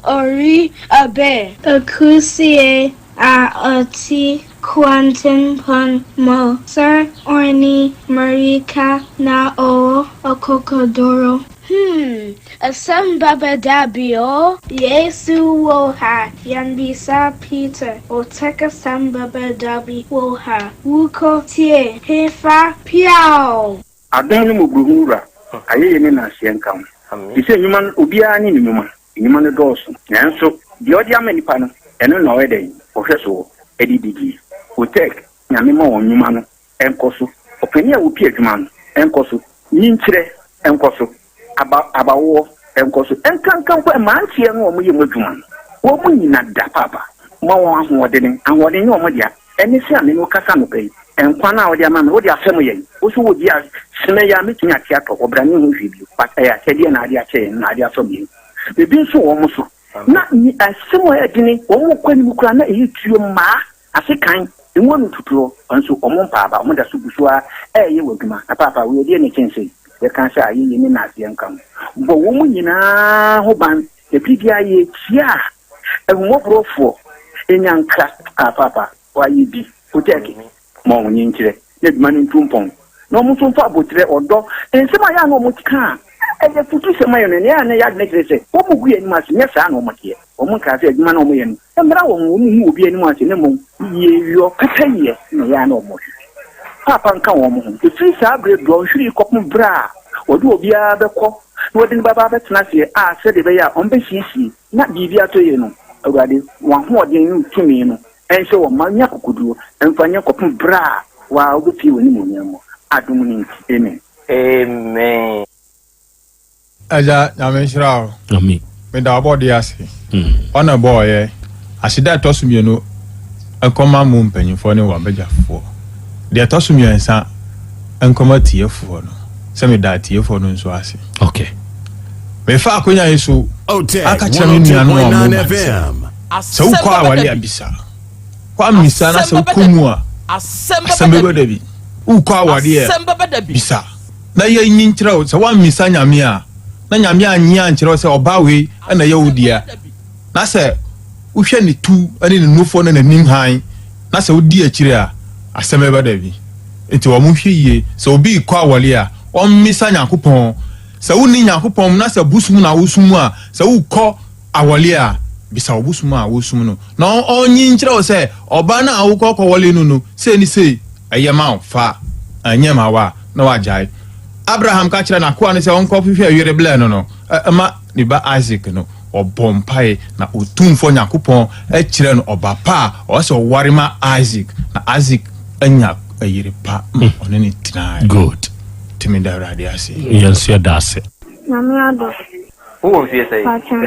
ori abe, akusie a oti. Kwantempɔn mu, Sir Orni Mmirika na ɔwɔ akokoduru. Hmm, asɛm bɛba da bi o. Yesu wɔ ha, yɛmmisa Peter, Otec asɛm bɛba da bi wɔ ha, Wokɔ tie, hefa, Piaw! Adom ne mmɔborɔhunu Wura, ayɛyie ne nnaseɛ nka wo. Te sɛ nnwuma no, obiara ne ne nnwuma. Nnwuma no dɔɔso, nanso deɛ ɔde ama nnipa no, ɛno na ɔyɛ dɛn? Ɔhwɛ soɔ de didie. Otec, Nyame ma wɔn nnwuma no nkɔ so. Ɔpanin a ɔpi adwuma no nkɔ so. Nyinkyerɛ nkɔ so. Aba, abawoɔ nkɔ so. Nkanka mpo mmeranteɛ no a wɔyɛ mu adwuma no, wɔn nyina da paapa. Ma wɔn ahoɔdene. Ahoɔden nyɛ wɔn dea. Ɛne sɛ a me ne wo kasa anɔpa yi, nkwa no a wode ama me, wode afɛm yɛn. Wo so wogye a, sene yi a mɛtumi ate atɔ hɔ, bra menhu hwee bio. But ɛyɛ akyɛdeɛ na ade akyɛ yɛn, na ade afɛm yɛn. Biribi nso wɔ wɔn so. Na asɛm a ɛyɛ dene, wɔn kɔ anim koraa na ɛyɛ tuo mmaa, ase kan, emu ano tutuo, nso wɔn mpa aba, wɔn da so gu so ara ɛreyɛ wɔ adwuma. Na paapa, wei ɛdeɛ na ɛkyɛn sei? Yɛka sɛ ayɛyie ne naaseɛ nka ho. Bɔ wɔn nyinaa ho ban, na biribiara yɛkyia a, Ahummɔborɔfoɔ nya nkra a paapa wayɛ bi Otɛɛke ma wɔn nkyerɛ na adwuma no ntu mpɔn na wɔn nso mfa aboterɛ, ɔdɔ, nsɛm a ɛyɛ a na wɔn ka a ɛyɛ afutusɛm ayɛ no nea na ɛyɛ adwene kyerɛ sɛ wɔn gu yɛn anim ase nyɛ saa na wɔn teɛ. Wɔn nkaa sɛ adwuma no a wɔyɛ no mmra wɔn ho, wɔn nhu obi anim ase na mmom yieyɔ, pɛpɛyɛ na ɛyɛ a na wɔhwehwɛ. Paapa nka wɔn ho. Ɛfiri saa berɛ dɔnhwere yi kɔpem berɛ a wɔde obiara bɛkɔ na wɔde no bɛba abɛtena aseɛ a sɛdeɛ ɛbɛyɛ a wɔbɛsiesie na biribi atɔ yie no, Awurade, w'ahoɔden ne wo tumi no nhyɛ wɔn ma nya akokoduo mfa nyɛ kɔpem berɛ a wo ara wobɛpue w'animuonyam mu. Adom no nti, amen. Amen. Agya Nyame nhyira wo. Amen. Meda ɔbɔdeɛ ase. Ɔna bɔɔyɛ. Aseda a ɛtɔ so mienu nkɔma mo mpanyinfoɔ ne w'abadwafoɔ. Deɛ ɛtɔ so miɛnsa nkɔma atiefoɔ no. Sɛ meda atiefoɔ no nso ase. Okay. Mefa akonya yi so aka kyerɛ me nuanom a wɔn ba sɛ, sɛ wokɔ aware a bisa. Kɔ ammisa na sɛ wokɔ mu a, asɛm bɛba da bi. Wokɔ aware a bisa. Na yɛnyi nkyerɛ wo, sɛ woammisa Nyame a, na Nyame annye ankyerɛ wo sɛ ɔbaa wei na ɛyɛ wo dea, na sɛ wohwɛ ne tu ne ne nufoɔ ne n'anim hann, na sɛ wodi akyire a, asɛm bɛba da bi. Nti wɔn nhwɛ yie, sɛ obi rekɔ awɔre a, ɔmmisa Nyankopɔn. Sɛ wonni Nyankopɔn mu na sɛ bosom na wosom a, sɛ wokɔ awɔre a, bisa wo bosom a wosom no, na ɔnyi nkyerɛ wo sɛ ɔbaa no a wokɔ kɔwɔre no no, sei ne sei, ɛyɛ ma wo, fa, ɛnyɛ ma wo a, na wagyae. Abraham ka kyerɛɛ n'akoa no sɛ ɔnkɔhwehwɛ yere blɛ no no ma ne ba Isak no, ɔbɔɔ mpae na Otumfoɔ Nyankopɔn kyerɛɛ no ɔba pa a ɔwɔ sɛ ɔware ma Isak, na Isak anya yere pa ma ɔne no tenae. Good. Nti meda Awurade ase. Yɛn nso yɛda ase. Nyame adom. Wowɔ mfie sɛn? Pakyɛ,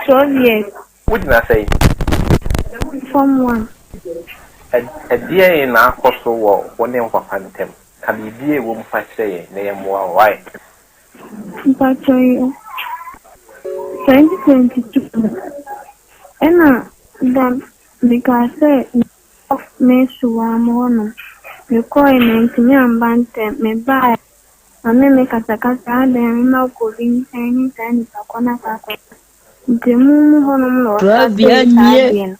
12 years. Wogyina sɛn? Form one. Ɛdeɛn na akɔ so wɔ wo ne wo papa ntam? Ka biribi a ɛwɔ mu fa kyerɛ yɛn na yɛmmoa wo. Wai? Mpakyɛ yo, 2022 no, ɛna da mekaa sɛ mekɔ Mesuwa mo hɔ nom. Mekɔe mantumi amba ntɛm, mebae ɔne me kasakasa adɛn mema wokɔ obi nkyɛn ne saa nipa kɔ na saa kɔ. Nti emu mu hɔ nom na Korabea ɔstartee saa nie. adeɛ no.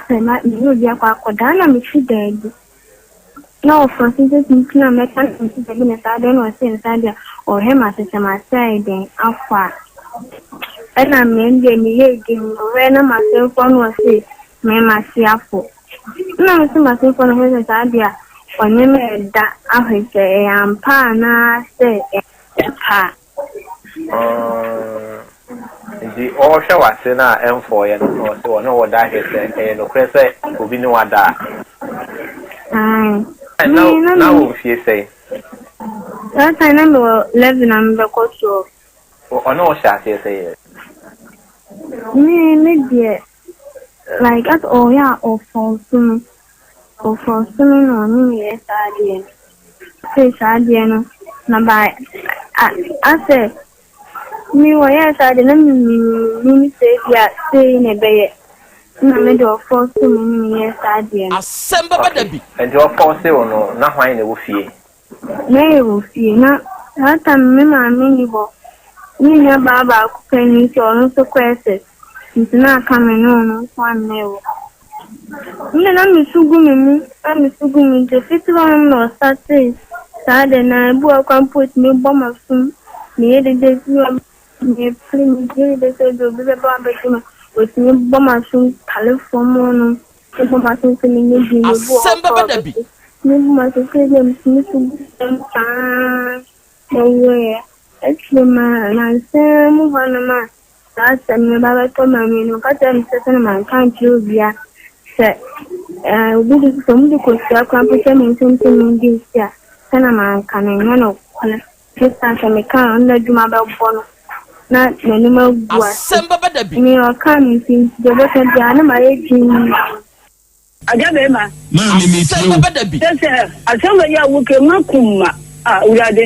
Sɛ ma me ne obi akɔ akɔda na mete baabi na ɔfa so sɛ nti na mɛka na mete baabi na saa deɛ na ɔse no saa deɛ ɔhwɛ m'ase sɛ m'ase ayɛ dɛn afɔ a ɛna me deɛ meyɛ din ɔhwɛ na m'asemfoɔ na ɔse me m'ase afɔ na me se m'asemfoɔ na ɔhwɛ sɛ saa deɛ ɔne me ɛda ahwɛ sɛ ɛyɛ ampa anaasɛ ɛyɛ pa a. Mm, nti ɔrehwɛ w'ase no a ɛmfɔeɛ no na ɔse ɔne wo da hwɛ sɛ ɛyɛ nokorɛ sɛ obi ne wo ada a. Ae. Na Me na na me wɔ mfie sɛn? That time na mewɔ 11 a mebɛkɔ 12. Ɔne wo hyɛ aseɛ sɛn? Me me deɛ like as ɔyɛ a ɔfɔɔso me. Ɔfɔɔso me na ɔne me yɛ saa adeɛ no. Sei saa adeɛ no na by a asɛ me wɔyɛɛ saa adeɛ na me menim sɛ ebi a sei na ɛbɛyɛ na me de ɔfɔɔso me ne me yɛɛ saa adeɛ no. Asɛm bɛba da bi. Nti ɔfɔɔse wo no na hwan na ɛwɔ fie? Na yɛwɔ fie na saa time no me maame nni hɔ. Me nua baa baako pɛ ni nti ɔno nso kɔ SS nti na aka me ne ɔno nko ara na ɛwɔ hɔ. Me na mesu gu me mu, na mesu gu me nti fiti hɔ nom na ɔsatee saa de na ebi wɔ kwan mpo otumi bɔ m'asom, meyɛ dede bi wɔ mepere meyɛ dede sɛ ebi obi bɛba abɛgye me, otumi bɔ m'asom tale fam hɔ nom, bɔ m'asom sɛ menyɛ bi ebi wɔ hɔ Asɛm bɛba da bi. Me bu m'asom sɛ ebi a metumi su gu fam saa na ɔwuiɛ. Akyire ma nansa mu hɔ nom a Saa asɛm no ba bɛtɔ m'ani no, ɔka kyerɛɛ me sɛ sɛnea manka ankyerɛ obiara sɛ ɛɛ obi de sɛ wɔde kosua koraa mpo hyɛ me nsam sɛ mendi nsi a, sɛnea manka no ɛnyɛ nokorɛ. Esiane sɛ meka a, ɔno n'adwuma bɛbɔ no na n'anim agu ase. Asɛm bɛba da bi. Nea ɔkaa no nti, deɛ ɔbɛka biara na mayɛ dinn. Agya bɛrima. Maame mi tie Asɛm o. bɛba da bi. Kyɛ sɛ asɛm wei a woka yi makum ma a Awurade.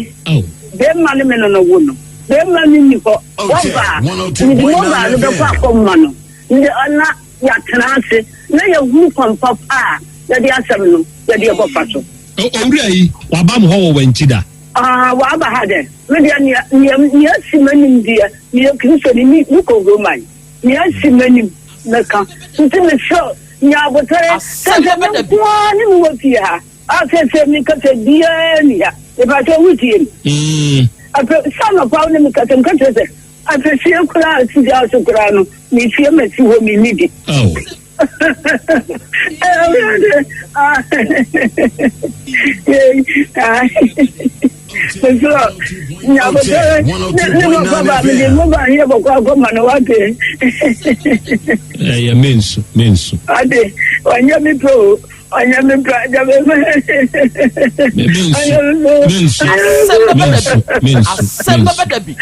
Bɛrima ne me no no wo no. Bɛrima no nni hɔ. Wɔba a, mede mobile no bɛkɔ akɔma no. Mede na yɛatena ase na yɛahunu kwan papa a yɛde asɛm no yɛde ɛkɔfa so. Owura yi, waba mo hɔ wɔ Wankyi da? Ah, waba ha dɛ. Me deɛ nea nea nea asi m'anim deɛ, meyɛ Kristoni, me mekɔ Roman. Nea asi m'anim mɛka. Nti mesrɛ wo, nya abotare. Asɛm Sɛ sɛ bɛba me da bi. nko ara ne mewɔ fie ha a, seesei mekasa biara nni ha. Mepakyɛw wotie me? Afei sɛ anɔpa wo ne me kasa, meka kyerɛ sɛ afehyia koraa a si gya so koraa no, mesie masi hɔ menni bi. Awurade, ah, yei, ah, mesrɛ wo, nya abotare ne ne papa ba mede mo ba yɛ bɔkɔ akɔma no wate. Ɛyɛ mensu mensu. Ade, ɔnyɛ me pɛ o, ɔnyɛ me pɛ, agya me pɛ. Mensu Ɔnyɛ me pɛ o. mensu Asɛm bɛba da mensu bi. mensu Asɛm mensu. bɛba da bi.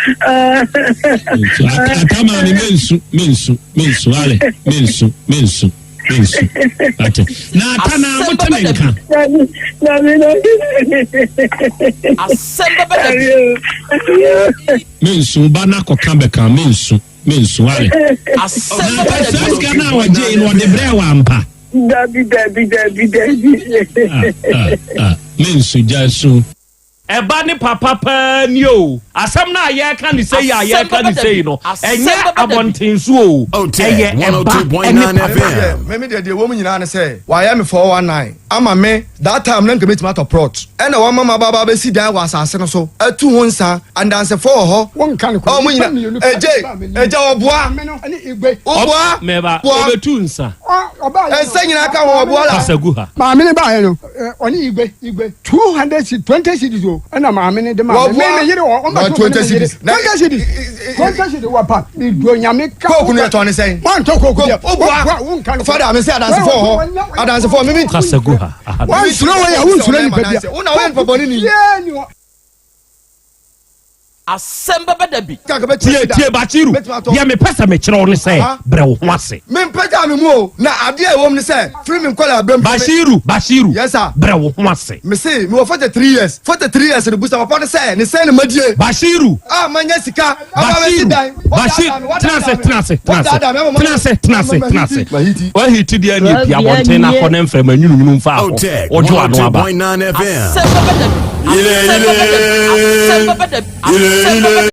Mensu ata ata maame mensu mensu mensu ale mensu mensu mensu ate na ata na Asɛm mote bɛba me da nka. bi. Dabi, dabi, dabi. Asɛm bɛba da bi. Dabi o, dabi o. Mensu ba na kɔka bɛka mensu mensu ale. Asɛm Na bɛba ata da saa bi. sika no a wɔgyee no ɔde brɛɛ wɔ ampa. Dabi, dabi, dabi, dabi. Ah ah ah mensu gya su. Ɛba ne papa paa ni o. Asɛm no a yɛreka no sei a Asɛm yɛreka bɛba no da sei bi. no, Asɛm ɛnyɛ bɛba da bi. abɔnten so o, Otec ɛyɛ ɛba 102.9 ne papa. FM. Me me deɛ deɛ ɛwɔ mu nyinaa ne sɛ wayɛ me 419 ama me that time na nka mɛtumi atɔ plot ɛna wama maba aba abɛsi dan wɔ asase no so atu ho nsa andansefoɔ wɔ hɔ Wonka nokorɛ. ɔmo Nnipa nyina mmienu pɛ egye baa m'anim. egya ɔboa Maame no ne Igwe. woboa Mɛba, boa ɔbɛtu nsa. Ɔbaeɛ no, ɛnsɛ nyinaa ka ho ɔboa la Kasa gu ha. Maame no baeɛ no, ɔne Igwe, Igwe, 200 cedis, 20 cedis o, ɛna maame no de maa me. Me, me yere wɔ, ɔmba Wɔboa to me ne 20 me yere. cedis. Na- 20 cedis, 20 cedis wɔ pa. Me duro nyame ka. Coke no yɛtɔn ne sɛn? Wantɔ coke deɛ. Woboa. Woboa, wonka nokorɛ. Fada, me sɛ adansefoɔ wɔ hɔ. Adansefoɔ, me me. Kasa gu ha. Aha. Wansuro wei a, wonsuro nipa bia. Wo na woyɛ nipa bɔne ni. Biara ni hɔ. Asɛm bɛba da bi. Tie tie Bashiru, deɛ mepɛ sɛ mekyerɛ wo ne sɛ brɛ wo ho ase. Mempagyaa me mu o, na adeɛ a ɛwɔ mu ne sɛ, firi me nkwadaa berɛ mu. Bashiru, Bashiru, Yes sir. brɛ wo ho ase. Mese mewɔ 43 years, 43 years no busa papa no sɛ ne sɛn na madie. Bashiru. A manya sika aba abɛsi Bashiru, dan. Bashir, tena ase, tena ase, tena ase, Wadaadaa me ama ma- tena ase, tena ase, tena ase. Mahiti. Wahiti deɛ ne pia abɔnten na akɔ ne mframa nwununwunu mfa hɔ. Otec Wodwo ano aba. 102.9 FM. Asɛm bɛba da bi. Asɛm bɛba da bi. Asɛm bɛba da bi. Asɛm bɛba da bi.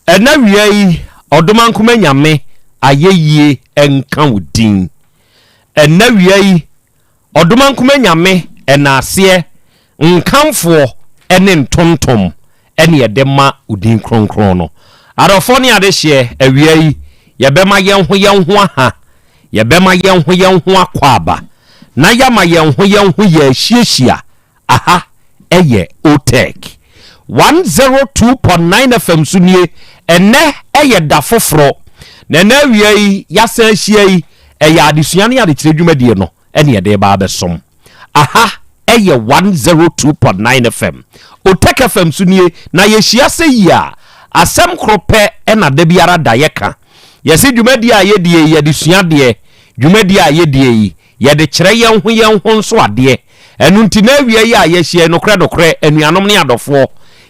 Ɛna wia yi, Ɔdomankoma Nyame ayɛyie nka wo din. Ɛna wia yi, Ɔdomankoma Nyame ɛnaaseɛ, nkamfoɔ ne ntontom ɛne yɛde ma wo din kronkron no. Adɔfoɔ ne adehyeɛ, awia yi, yɛbɛma yɛn ho yɛn ho aha, yɛbɛma yɛn ho yɛn ho akwaaba, na yɛama yɛn ho yɛn ho yɛahyiahyia Aha yɛ Otec 102.9 FM so nie. Ɛnnɛ yɛ da foforɔ, na ɛnnɛ awia yi yɛasan ahyia yi, ɛyɛ adesua ne adekyerɛ dwumadie no ɛne yɛde reba abɛsom. Aha yɛ 102.9 FM, Otec FM so nie, na yɛhyia sɛ yi a, asɛm koro pɛ na da biara da yɛka. Yɛse dwumadie a yɛdie yi, yɛde sua adeɛ, dwumadie a yɛdie yi, Yɛde kyerɛ yɛn ho yɛn ho nso adeɛ. Ɛno nti na awia yi a yɛahyia yi, nokorɛ nokorɛ, anuanom ne adɔfoɔ,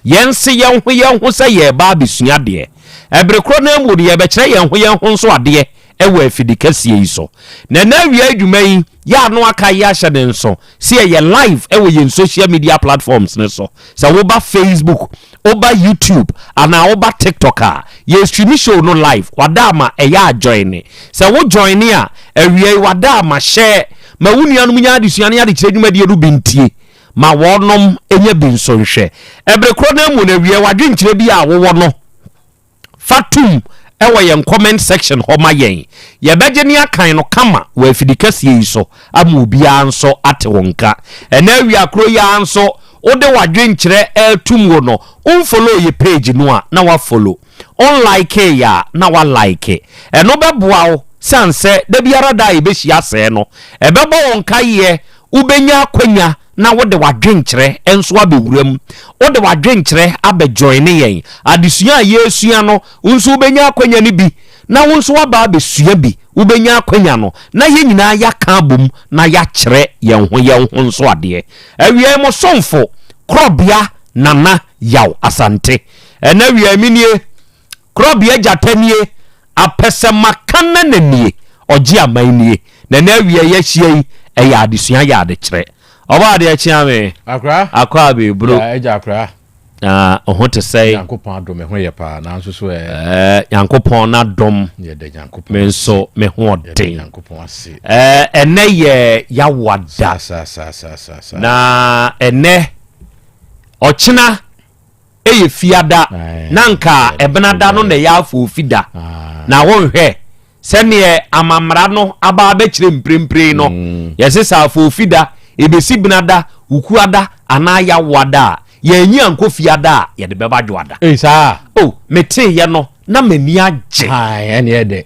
yɛnse yɛn ho yɛn ho sɛ yɛreba abɛsua adeɛ. Ɛbere korɔ no ara mu no, yɛrebɛkyerɛ yɛn ho yɛn ho nso adeɛ wɔ afidi kɛseɛ yi so. Na ɛnnɛ awia yi dwuma yi, yɛ ano aka yi ahyɛ ne nso sɛ yɛyɛ live wɔ yɛn social media platforms no so. Sɛ woba Facebook, woba YouTube anaa woba TikTok a, yɛ stream show no live. Wada ama ɛyɛ a joine. Sɛ wo joine a, awia yi wada ama share ma wo nuanom nya adesua ne adekyerɛ dwumadie no bi ntie ma wɔnom nya bi nso nhwɛ. Ɛbere korɔ no ara mu no, awia yi w'adwenkyerɛ bi a wowɔ no, Fa tom wɔ yɛn comment section hɔ ma yɛn. Yɛbɛgye ne akan no kama wɔ afidi kɛseɛ yi so ama obiara nso ate wo nka. Ɛnɛ awia koro yi ara nso wode w'adwenkyerɛ retom wo no, wonfollow yɛ page no a na woafollow, wonlikee yɛ a na woalike. Ɛno bɛboa wo sane sɛ da biara da a yɛbɛhyia sɛɛ no, ɛbɛbɔ wo nkaeɛ, wobɛnya akwanya na wode w'adwenkyerɛ nso abɛwura mu. Wode w'adwenkyerɛ abɛjoine yɛn. Adesua a yɛresua no, wo nso wobɛnya akwanya no bi, na wo nso woaba abɛsua bi. Wobɛnya akwanya no, na yɛn nyinaa yɛaka abom na yɛakyerɛ yɛn ho yɛn ho nso adeɛ. Awiei mo somfo, Korɔbea Nana Yaw Asante. Ɛnnɛ awiei me nie. Korɔbea gyata nie, apɛsɛmakanana nie, ɔgye aman nie. Na ɛnɛ awia yi ahyia yi, ɛyɛ adesua yɛ adekyerɛ. Ɔbɔ adeɛ kyea me. Akora. Akɔ abɛɛburo. Ya agya akora. Na ɔho te sɛe. Nyankopɔn adom me ho yɛ paa nanso so ɛ. Ɛɛ Nyankopɔn n'adom. Yɛda Nyankopɔn Me nso me ho ɔden. Yɛda Nyankopɔn ase. Ɛɛ ɛnɛ yɛ Yawa da. Saa saa saa saa saa. Na ɛnɛ ɔkyena. Ɛyɛ fiada na nka ɛbenada no na ɛyɛ afoofi da na wonhwɛ sɛdeɛ amammara no aba abɛkyerɛ mprempren no mm. yɛse sɛ afoofi da ɛbɛsi benada wukuada anaa yawoada a yɛanyi ankɔ fiada a yɛde bɛba dwoada Ei, saa o meteeɛ no na m'ani agye ɛne ɛdɛ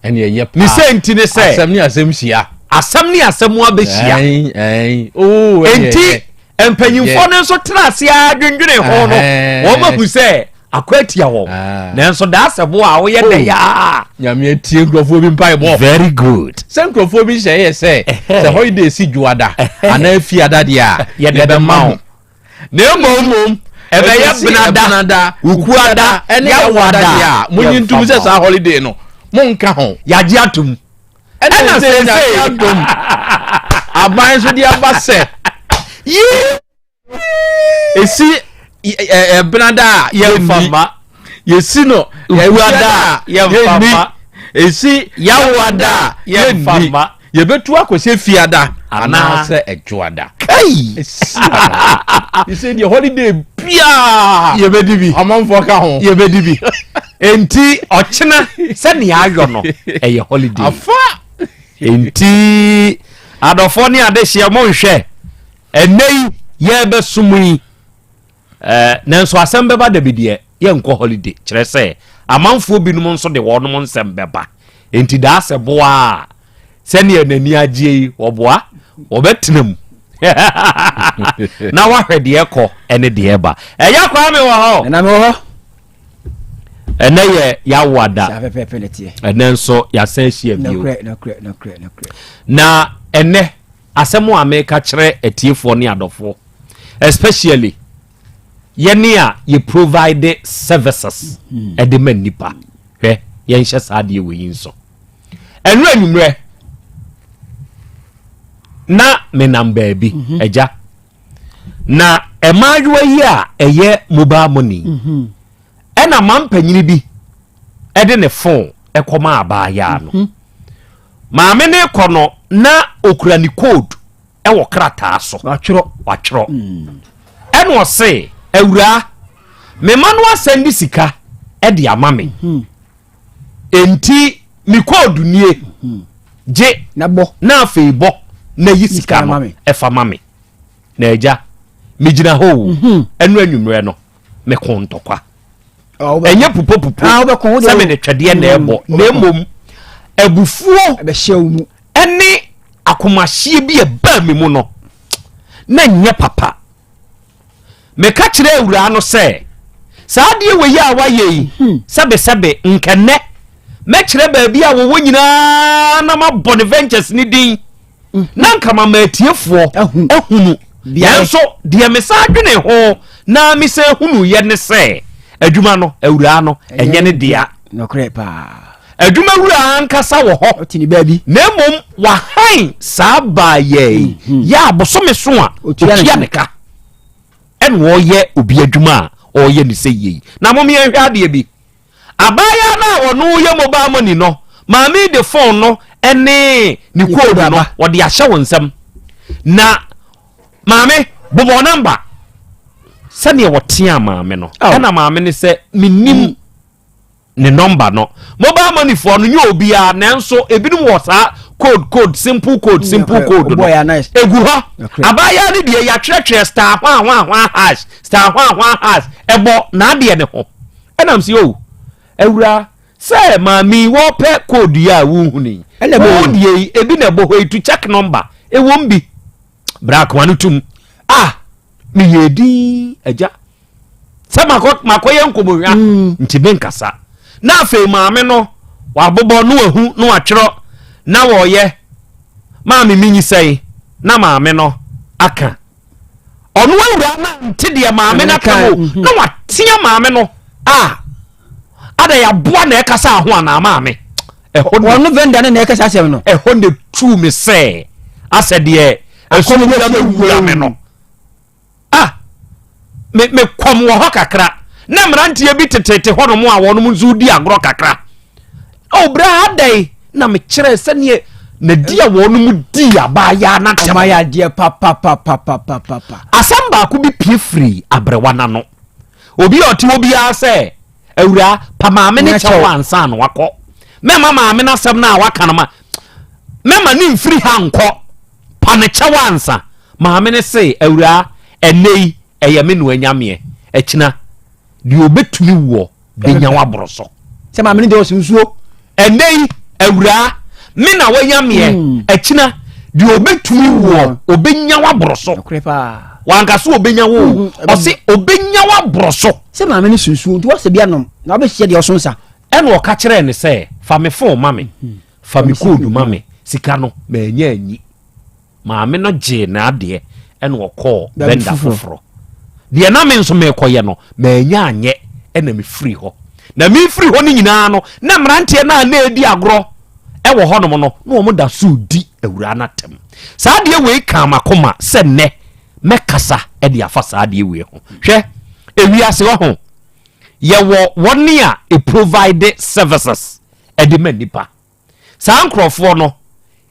ɛne ɛyɛ paa ne sɛ nti ne sɛ asɛm ne asɛm hyia asɛm ne asɛm abɛhyia oh, enti mpanyimfoɔ no nso tena ase ara dwendwene ho no wɔn ahu sɛ akɔ atia wɔn ah. nanso daa sɛ bo a woyɛ dɛ oh. yaa nyame atie nkurɔfoɔ bi mpaebɔ very good sɛ nkurɔfoɔ bi hyɛ yɛ sɛ sɛ holiday si dwoada anaa fiada deɛ a yɛde bɛma wo na mmom ɛbɛyɛ benada wukuada ɛne yawada deɛ a monyi ntom sɛ saa holiday no monka ho yɛagye atom ɛna sɛsɛ adom aban nso de aba sɛ ɛsi ɛbenada a yɛmfa ma yɛsi no wukuada a yɛmfa ma ɛsi yawada a yɛmfa ma Yɛbɛtu akɔhyɛ fiada anaasɛ ɛdwoada. Kai! Ɛsɛ deɛ holiday biaa. Yɛbɛdi bi. Amanfoɔ ka ho. Yɛbɛdi bi. Enti ɔkyena sɛnea ayɔ no ɛyɛ holiday. Afa! Enti adɔfoɔ ne adehyeɛ monhwɛ ɛnɛ yi yɛbɛsom yi. Eh, nanso asɛm bɛba da bi deɛ yɛnkɔ holiday kyerɛ sɛ amanfoɔ binom nso de wɔnom nsɛm bɛba enti daa sɛ boa a sɛdeɛ n'ani agyeɛ yi wɔboa wɔbɛtena mu na wahwɛ deɛ kɔ ɛne deɛ ba ɛyɛ kwaa me wɔ hɔ ɛna me wɔ hɔ ɛnɛ yɛ yawoada ɛnɛ nso yɛasan ahyia bio na ɛnɛ Asɛm a meka kyerɛ atiefoɔ ne adɔfoɔ especially yɛne a yɛ provide services ɛde ma nnipa hwɛ yɛnhyɛ saa adeɛ wɔ yi nso ɛno anwummerɛ na menam baabi mhm. agya na mmaayewa yi a ɛyɛ mobile money mhm. ɛna ma mpanyini bi. ɛde ne phone ɛkɔma abaayaa no. Maame ne kɔ no na okura ne code ɛwɔ krataa so. Watwerɛ. Watwerɛ. Ɛna ɔse, awuraa, mema no asɛn de sika ɛde ama me. Enti me code nie. Gye. Na bɔ. Na afei bɔ na yi sika no ɛfa ma me. Na agya, megyina hɔ o. Ɛno anwummerɛ no, meko ntɔkwa. Ɛnyɛ pupopupo sɛ mede twɛdeɛ na ɛbɔ, na mmom abufuo ɛne akomahyeɛ bi ɛbaa me mu no na nyɛ papa. Meka kyerɛ awuraa no sɛ saa adeɛ wei a wayɛ yi, sɛbesɛbe nkɛnɛ mɛkyerɛ baabi a wɔwɔ nyinaa na mabɔ ne ventures ne din na nka mama atiefoɔ ahunu. Nanso deɛ mesan dwene ho na mesan hunuyɛ ne sɛ adwuma no awuraa no ɛnyɛ ne dea. Nokorɛ paa. Adwuma wura ankasa wɔ hɔ. Ɔte ne baabi. Na mmom wahan saa baayɛ yi yɛ abosome so a otua ne ka. Ɛna ɔyɛ obi adwuma a ɔyɛ ne sɛ yie. Na mom yɛnhwɛ adeɛ bi. Abaayewa no a ɔno yɛ mobile money no, maame de phone no ne ne code no ɔde ahyɛ wo nsam. Na maame bobɔ namba sɛdeɛ wɔtea maame no. Ɛna maame no sɛ menim ne nɔmba no. Mobile money foɔ no nyɛ obiara, nanso ebinom wɔ saa code code simple code simple code no egu hɔ. Abaayewa no deɛ yɛatwerɛtwerɛ star hwan hwan hwan hash star hwan hwan hash ɛbɔ n'adeɛ ne ho. Ɛnam sɛ o awura sɛ maame yi wɔpɛ code yi a wohunu yi, wo deɛ yi ebi na ɛbɔ hɔ yi to check number ɛwɔ mu bi bra akoma no tum. Ah, meyɛ din agya sɛ makɔyɛ nkɔmmɔhwa nti menkasa. Na afei maame no wabobɔ na wahu na watwerɛ na wɔyɛ maame menyi sɛe na maame no aka ɔno awura no nte deɛ maame no aka no na watea maame no a ada yɛaboa na ɛkasa ho anaa maame ɛhɔ ɔno vendor no na ɛkasa asɛm no. Ɛhɔ na tu me sɛ asɛ deɛ ɛso wura bɛwura me no. Ah, me me kɔm wɔ hɔ kakra na mmeranteɛ bi tetete hɔ nom a wɔnom nso di agorɔ kakra. Ɔbrɛ adɛn na mekyerɛ sɛneɛ na di a wɔnom di abaayaa no atɛm. Ɔma yɛ adeɛ papapapapapapa. Asɛm baako bi pie firi abrɛwa n'ano. Obi a ɔte hɔ biara sɛ awura pa maame ne kyɛw ansa na wakɔ. Mɛma maame no asɛm no a waka no ma mɛma ne mfiri ha nkɔ. Pa ne kyɛw ansa. Maame no se awura ɛnɛ yi ɛyɛ me noa nyameɛ ɛkyina deɛ ɔbɛtumi woɔ bɛnya waboro so. Sɛ maame no deɛ ɔsi nsuo. Ɛnɛ yi awuraa me na wanyameɛ ɛkyina deɛ ɔbɛtumi woɔ ɔbɛnya waboro so. Wanka so ɔbɛnya wo ɔse ɔbɛnya waboro so. Sɛ maame no si nsuo nti wasɛ bi anom na wabɛhyia deɛ ɔso nsa. Ɛna ɔka kyerɛɛ no sɛ fa me phone ma me, fa me code ma me, sika no manya anyi. Maame no gyee n'adeɛ ɛna ɔkɔɔ vendor foforɔ. Deɛ na me nso merekɔyɛ no manya anyɛ ɛna mefiri hɔ. Na mefiri hɔ no nyinaa no na mmeranteɛ no a na ɛredi agorɔ ɛwɔ hɔnom no na wɔn da so redi awuraa no atɛm. Saa adeɛ wei kaa m'akoma sɛ nnɛ mɛkasa de afa saa adeɛ wei ho. Hwɛ, ewiase wɔ ho yɛwɔ wɔn a e-provide services ɛde ma nnipa. Saa nkurɔfoɔ no,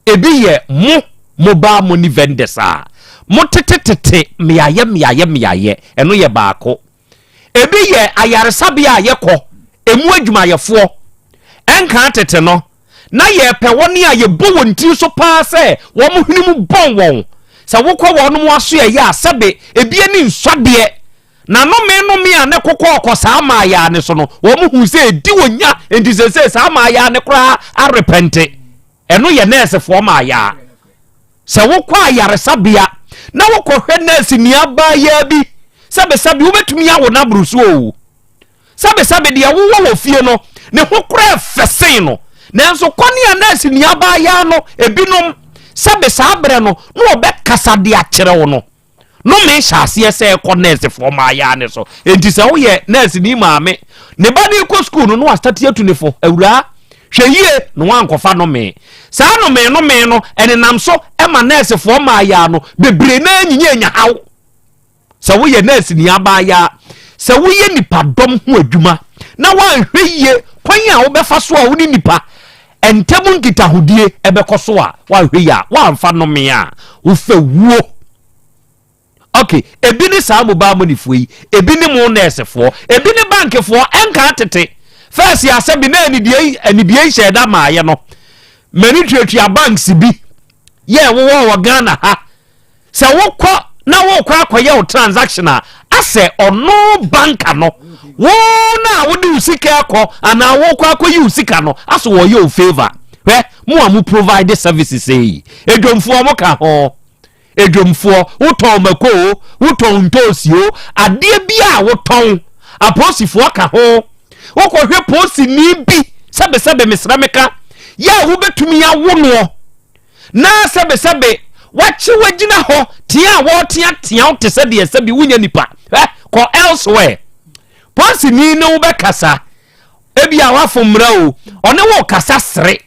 ebi yɛ mo mobile money vendors a motetetete mmeaeɛ mmeaeɛ mmeaeɛ, ɛno yɛ baako. Ebi yɛ ayaresabea a yɛkɔ, emu adwumayɛfoɔ. Ɛnkaa tete no, na yɛpɛ wɔn a yɛbɔ wɔn tiri so paa sɛ wɔn hwene mu bɔn wɔn. Sɛ wokɔ wɔn asoɛeɛ a, sɛbe ebi ani nsɔ adeɛ. Na nnome nnome a ne kokɔɔkɔ saa mmaayaa no so no, wɔn huu sɛ ɛdi wɔn nya, enti seesei saa mmaayaa no koraa arepɛnte. Ɛno yɛ nɛɛsefoɔ mmaayaa. Sɛ wokɔ ayaresabea na wokɔhwɛ nɛɛseni abaayaa bi, sɛbesɛbe wobɛtumi awo no aboro so o. Sɛbesɛbe deɛ wowɔ wɔ fie no, ne ho koraa fɛ sen no. Nanso kwane a nɛɛseni abaayaa no ebinom, sɛbe saa berɛ no, na wɔbɛkasa de akyerɛ wo no, Nnome hyɛ aseɛ sɛ ɛkɔ nɛɛsefoɔ mmaayaa no so. Enti sɛ woyɛ nɛɛseni maame, ne ba no rekɔ sukuu no na wastate atu ne fo, awuraa, hwɛ yie na wankɔfa nnome. Saa nnome nnome no, ɛnenam so ma nɛɛsefoɔ mmaayaa no bebree no ara nyinya nya haw. Sɛ woyɛ nɛɛseni abaayaa, sɛ woyɛ nipadɔm ho adwuma na woanhwɛ yie kwan a wobɛfa so a wo ne nipa ntam nkitahodie ɛbɛkɔ so a, woanhwɛ yie a woamfa nnome a, wofɛ wuo. Ok, ebi ne saa mobile money foɔ yi, ebi ne mo nɛɛsefoɔ, ebi ne bankfoɔ, ɛnkaa tete. First asɛm bi na anidie anibie nhyɛɛ da maayɛ no, m'ani tuatua banks bi yɛ ɛwowɔ wɔ Ghana ha. Sɛ wokɔ na wokɔ akɔyɛ wo transaction a, asɛ ɔno banka no, wo na wode wo sika ɛkɔ anaa wokɔ akɔyi wo sika no, asɛ wɔyɛ wo favor. Hwɛ, mo a mo provide services yi, edwomfoɔ mo ka ho. Edwomfoɔ, wotɔn mako o, wotɔn ntoosi o, adeɛ bi a wotɔn, apolisifoɔ ka ho. Wokɔhwɛ polisini bi, sɛbesɛbe mesrɛ meka, yɛ a wobɛtumi awo noɔ na sɛbesɛbe wakye wagyina hɔ tea a wɔreteatea wo te sɛ deɛ sɛbi wonyɛ nipa. Hwɛ, kɔ elsewhere. Polisini ne wo bɛkasa, ebi a wafom mmara o, ɔne wo kasa sere.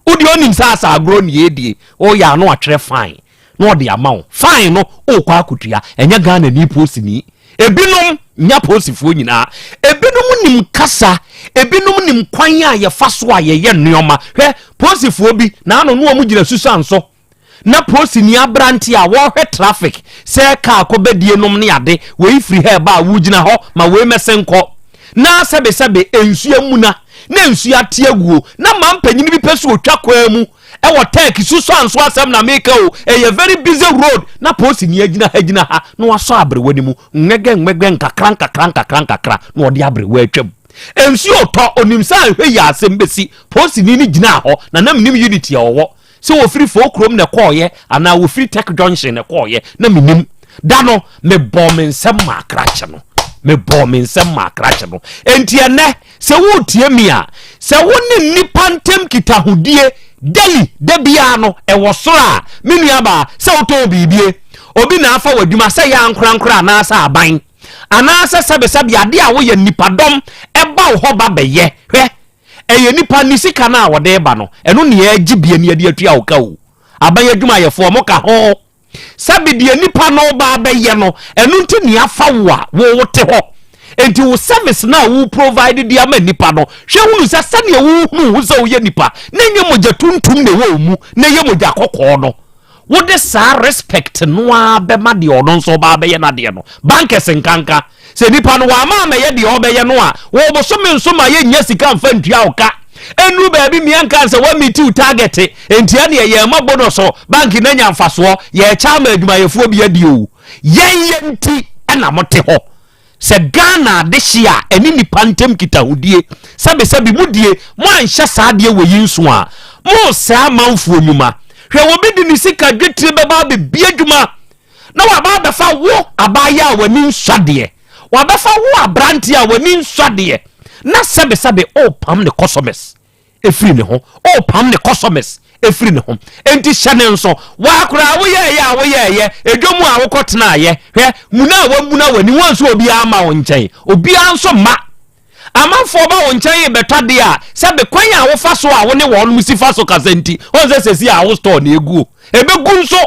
Wo deɛ ɔnim sɛ asa agorɔ ne yɛdie, woyɛ a na watwerɛ fine na ɔde ama wo. Fine no wokɔ akɔtua, ɛnyɛ Ghana ni posini. Ebinom nya posifoɔ nyinaa, ebinom nim kasa, ebinom nim kwan a yɛfa so a yɛyɛ nneɛma. Hwɛ posifoɔ bi na ano no wɔn gyina susan so na posini aberante a wɔrehwɛ traffic sɛ kaa kɔbɛdie nom ne ade, wei firi ha ɛba a wogyina hɔ ma wei mɛse nkɔ, na sɛbesɛbe nsuo amuna na nsuo ate aguo na ma mpanyini bi pɛ so ɔtwa kwaa mu ɛwɔ tɛk susuanso asɛm na meka o, ɛyɛ very busy road na posini agyina ha gyina ha na wasɔ aberewa no mu nwɛgɛ nwɛgɛ nkakra nkakra nkakra nkakra na ɔde aberewa atwam. Nsuo tɔ, onim sɛ anhwɛ yie a asɛm bɛsi. Posini no gyinaa hɔ na na menim unit a ɔwɔ. Sɛ wɔfiri Foo kurom na ɛkɔɔeɛ anaa wɔfiri Tech Junction na ɛkɔɔeɛ, na mennim. Da no, mebɔɔ me nsam maa krakye no. Mebɔɔ me nsam maa krakye no. Enti ɛnnɛ, sɛ woretie me a, sɛ wo ne nnipa ntam nkitahodie daily, da biara no, ɛwɔ soro a, me nuabaa, sɛ wotɔn biribie, obi na afa w'adwuma, sɛ ɛyɛ ankorankoro anaasɛ aban, anaasɛ sɛbesɛbe adeɛ a woyɛ nnipadɔm ba wo hɔ ba bɛyɛ, hwɛ, Ɛyɛ nipa ne sika no a wɔde reba no, ɛno na yɛregye bie ne yɛde atua wo ka o. Aban adwumayɛfoɔ, mo ka ho. Sɛbe deɛ nipa no reba abɛyɛ no, ɛno nti na yɛafa wo a wo wote hɔ. Enti wo service no a wo provide de ama nipa no, hwɛ hunu sɛ sɛdeɛ wohunu ho sɛ woyɛ nipa, na ɛnyɛ mogya tuntum na ɛwɔ wo mu, na ɛyɛ mogya kɔkɔɔ no. Wode saa respect no ara bɛma deɛ ɔno nso ɔba abɛyɛ n'adeɛ no. Bankers nkanka, sɛ nipa no wamma ammɛyɛ deɛ ɔbɛyɛ no a, wo bosome nso ma yɛnnya sika mfa ntua wo ka. Ɛnnuru baabi mmea nka sɛ woamiti wo target, enti ɛneɛ yɛrema bonus, bank no anya mfasoɔ, yɛrekyɛ ama adwumayɛfoɔ bi adi o. Yɛn yɛn nti na mote hɔ. Sɛ Ghana adehye a ɛne nnipa ntam nkitahodie, sɛbesɛbe modie, moanhyɛ saa adeɛ wei yi nso a, moresɛe amanfoɔ nnwuma. Hwɛ obi de ne sika dwetire bɛba abɛbie adwuma na waba abɛfa wo abaayewa a w'ani nsɔ adeɛ, wabɛfa wo aberanteɛ a w'ani nsɔ adeɛ na sɛbesɛbe ɔrepam ne customers. ɛfiri ne ho, ɔrepam ne customers ɛfiri ne ho. Enti hyɛ ne nso, waa koraa woyɛɛyɛ a woyɛɛyɛ, edwa mu a wokɔtenaayɛ, hwɛ, muna a wamuna w'ani, woanso obiara mma wo nkyɛn, obiara nso mma. Amanfoɔ ba wo nkyɛn rebɛtɔ adeɛ a, sɛbe kwan a wofa so a wo ne wɔn si fa so kasa nti, wɔn sɛ sɛsi a wo store na ɛguo, ɛbɛgu nso.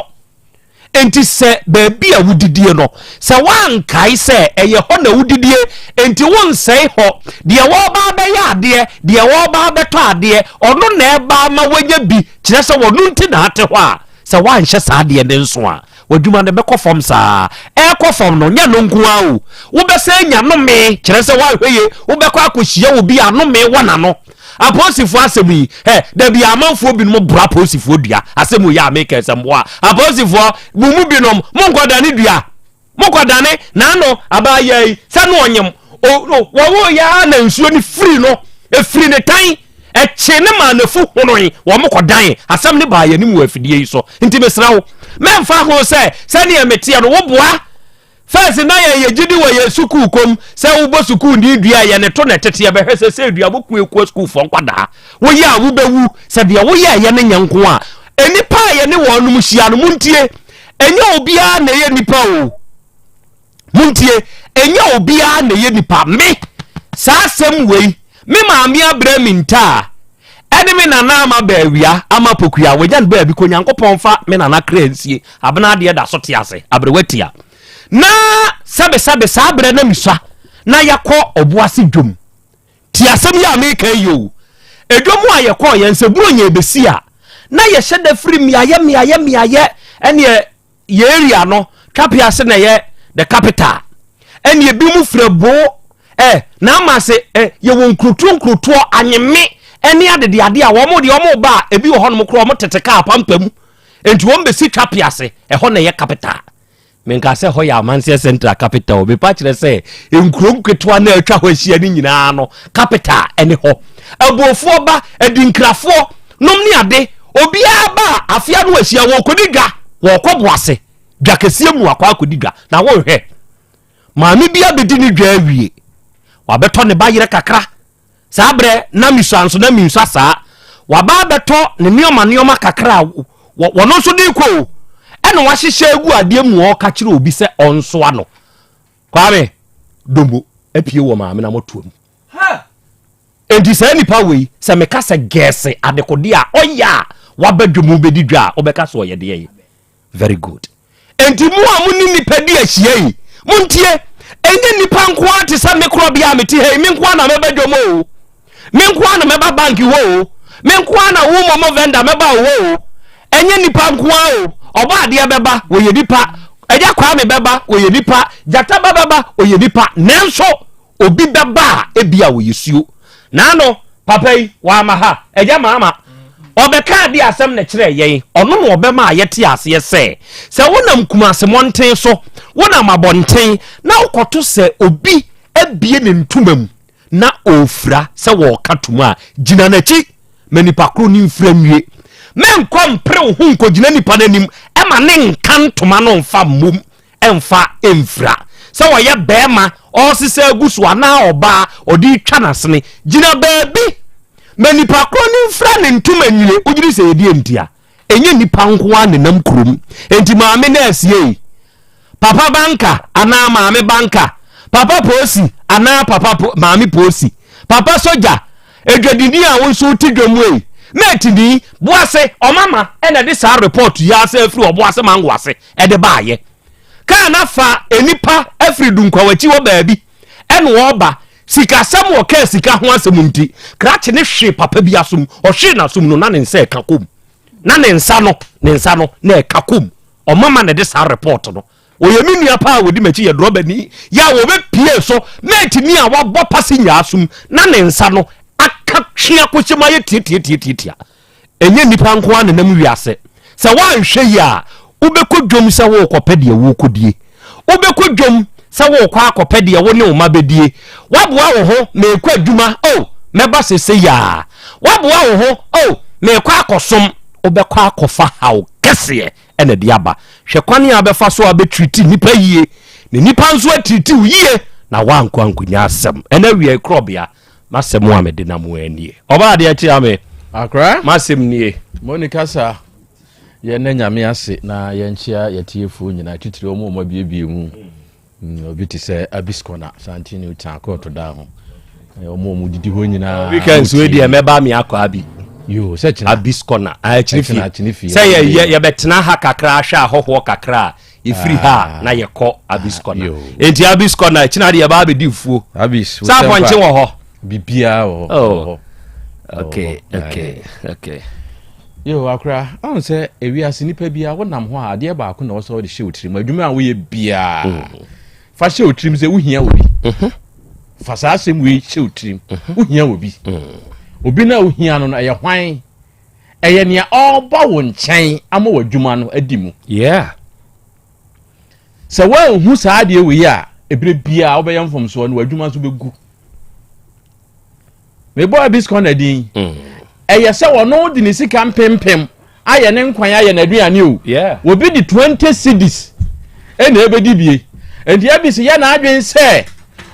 Enti sɛ baabi a wodidie no, sɛ woankae sɛ ɛyɛ hɔ na wodidie, enti wonsɛe hɔ. Deɛ wɔreba abɛyɛ adeɛ, deɛ wɔreba abɛtɔ adeɛ, ɔno na ɛreba ama woanya bi, kyerɛ sɛ ɔno nti na ate hɔ a, sɛ woanhyɛ saa adeɛ no nso a, w'adwuma no bɛkɔ fam saa. Ɛrekɔ fam no, nyɛ ɛno nko ara o, wobɛsan anya nnome, kyerɛ sɛ woanhwɛ yie, wobɛkɔ akɔhyia obi a nnome wɔ n'ano. Apolisifoɔ asɛm yi, hɛ, dabi amanfoɔ binom boro apolisifoɔ dua. Asɛm wei a meka sɛ mmoa. Apolisifoɔ, mo mu binom, monkɔdane dua. Monkɔdane, n'ano abaayaa yi, sɛ no ɔnyem. Wɔwoo yɛ ara na nsuo no firi no, ɛfiri ne tan, ɛkye ne maa n'afu honoe, wɔn kɔdan. Asɛm no baa yɛn anim wɔ afidie yi so. Nti mesrɛ wo, mɛmfa ho sɛ sɛdeɛ meteɛ no, woboa. First na yɛn yɛ gyidi wɔ yɛn sukuu kom sɛ wobɔ sukuu ni dua yɛ ne to na ɛtete yɛbɛhwɛ sɛ sɛ dua bɔ kuakua sukuufoɔ nkwadaa woyɛ a wobɛwu sɛ deɛ woyɛ yɛ ne nyɛ nko a nnipa a yɛne wɔn nom hyia no montie ɛnyɛ obiara na ɛyɛ nipa o montie ɛnyɛ obiara na ɛyɛ nipa me saa asɛm wei Me maame abrɛ me ntaa ɛne me nana ama baawia ama pokua wagya no baabi kɔ Nyankopɔn mfa me nana kra nsie abena adeɛ da so te ase aberewa tia na sɛbesɛbe saa berɛ na mesua na yɛkɔ ɔboase dwom. Tie asɛm yi a meka yi o. Edwa mu a yɛkɔɔ yɛn sɛ Buronya ɛbɛsi a, na yɛhyɛ da firi mmeaeɛ mmeaeɛ mmeaeɛ ɛneɛ yɛ area no Twapia ase na ɛyɛ the capital. Ɛne ebi mu firi Aboo ɛ na ama ase ɛ yɛwɔ nkurotoɔ nkurotoɔ anyeme ɛne adedeade a wɔn deɛ wɔn ba a ebi wɔ hɔnom koraa wɔn tete kaa pampam nti wɔn bɛsi Twapia ase ɛhɔ na ɛyɛ capital. Menka sɛ hɔ yɛ amanseɛ central capital o, mepa kyerɛ sɛ nkuro nketewa no a atwa hɔ ahyia no nyinaa no capital ɛne hɔ. Abuofoɔ ba, adinkrafoɔ nom ne ade, obiara ba a afea no ahyia wɔkɔdi dwa, wɔkɔ boase dwa kɛseɛ mu akɔ akɔdi dwa na wonhwɛ maame bi abɛdi ne dwa awie wabɛtɔ ne ba yerɛ kakra Saa berɛ na mesua nso na mensua saa. Waba abɛtɔ ne nneɛma nneɛma kakra a wɔno nso de kɔ o. Ɛna wahyehyɛ agu adeɛ mu ɔreka kyerɛ obi sɛ ɔnsoa no. Kwame Dombo apue wɔ maame na mɔtoa mu. Enti saa nipa wei sɛ meka sɛ gɛɛse adekodeɛ a ɔyɛ a waba dwom bɛdi dwa a wobɛka sɛ ɔyɛ deɛ yi. Very good. Enti mo a mo ne nnipa di ahyia yi, montie. Ɛnyɛ nnipa nko ara te sɛ me korɔbea a mete ha yi, me nko ara na mɛba dwam o. Me nko ara na mɛba bank hɔ o. Me nko ara na wo momo vendor mɛba wo hɔ o. Ɛnyɛ nnipa nko ara o. Ɔbɔ adeɛ bɛba, wɔyɛ nipa. Agya Kwame bɛba, wɔyɛ nipa. Gyata ba bɛba, ɔyɛ nipa. Nanso obi bɛba a ebia ɔyɛ suo. Naano, papa yi, wamma ha, agya maama. Ɔbɛkaa de asɛm na kyerɛɛ yɛn. Ɔno na ɔbɛmaa yɛte aseɛ sɛ, sɛ wonam Kumase mmɔnten so, wonam abɔnten, na wokɔto sɛ obi abue ne ntoma mu na ɔrefira sɛ wɔreka tom a, gyina n'akyi ma nipa koro no mfira nwie. Menkɔ mpere wo ho nkɔgyina nipa no anim ma ne nka ntoma no mfa mmom mfa mfira. Sɛ ɔyɛ bɛrima ɔresesa agu so anaa ɔbaa ɔde retwa n'asene, gyina baabi ma nipa korɔ no mfira ne ntoma nwie. Wogye di sɛ yɛdeɛ ntia? Ɛnyɛ nnipa nko ara nenam kurom. Enti maame nɛɛse ei, papa banka anaa maame banka, papa poosi anaa papa po, maame poosi, papa sogya, Adwadini a wo nso wote dwa mu ei, mɛtini, Boase, ɔmama ɛna ɛde saa report yi ase afiri Ɔboase Mango ase ɛde baayɛ. Kaa no afa nnipa afiri Dunkwawakyi hɔ baabi ɛna ɔreba, sikasɛm wɔ kaa sika ho asɛm nti, krakye no hwee papa bi asom, ɔhwee n'asom no na ne nsa ɛka kom, na ne nsa no, ne nsa no na ɛka kom. Ɔmama na ɛde saa report no Ɔyɛ me nua paa a ɔdi m'akyi yɛ drɔbani yɛ a wɔbɛpie so mɛtini a wabɔ passenger asom na ne nsa no aka twe akɔhyɛ mu ayɛ tiatiatiatia. Ɛnyɛ nnipa nko ara nenam wiase. Sɛ woanhwɛ yie a, wobɛkɔ dwom sɛ worekɔpɛ deɛ worekɔdie. Wobɛkɔ dwom sɛ worekɔ akɔpɛ deɛ wo ne wo mma bɛdie. Woaboa wo ho, merekɔ adwuma, oh, mɛba seesei ara. Woaboa wo ho, oh, merekɔ akɔsom. Wobɛkɔ akɔfa haw kɛseɛ. na ɛde aba. Hwɛ kwan a wobɛfa so a wobɛtiriti nnipa yie na nnipa nso atiriti wo yie na woankɔ ankonya asɛm. Ɛna awia korɔbea, m'asɛm a mede nam wo nie. Ɔbaa adeɛ kyea me. Akora. M'asɛm nie. Moni kasa. Yɛn na nyame ase na yɛnkyea yɛtiefoɔ nyinaa titiri wɔn a wɔn abiebie mu. Mm, obi te sɛ Abis Corner, Santi New Town, kɔɔto dan ho. Eh, wɔn a wɔn didi hɔ nyinaa. Weekend so deɛ mɛba mi akɔ abi. Yoo, sɛ kyena. Abis Corner, ah, akyiri fie. Akyiri fie. Sɛ yɛ yɛ yɛbɛtena ha kakra ahwɛ ahɔhoɔ kakra a yɛfiri ha a na yɛkɔ Abis Corner. Enti Abis Corner kyena deɛ yɛba abɛdi fuo. Abis. Sɛ apɔnkye wɔ hɔ. Bibiara wɔ hɔ. Oh. Okay, okay, okay. Yo, akora, ɔn sɛ ewiase nipa biara wonam hɔ a adeɛ baako na ɔsɛ ɔde hyɛ wo tirim adwuma a woyɛ biara mm. fa hyɛ wo tirim sɛ wohia obi mhm. fa saa asɛm wei hyɛ wo tirim mhm. wohia obi mm. obi no a wohia no no ɛyɛ hwan ɛyɛ nea ɔreba wo nkyɛn ama w'adwuma no adi mu yeah. sɛ woanhu saa adeɛ wei a ɛberɛ biara wobɛyɛ mfomsoɔ no w'adwuma nso bɛgu mebɔ abis kɔna din mm. ɛyɛ sɛ ɔno de ne sika mpempem ayɛ ne nkwan ayɛ n'aduane o obi de 20 cedis ɛna ɛbɛdi bie nti abis yɛ n'adwene sɛ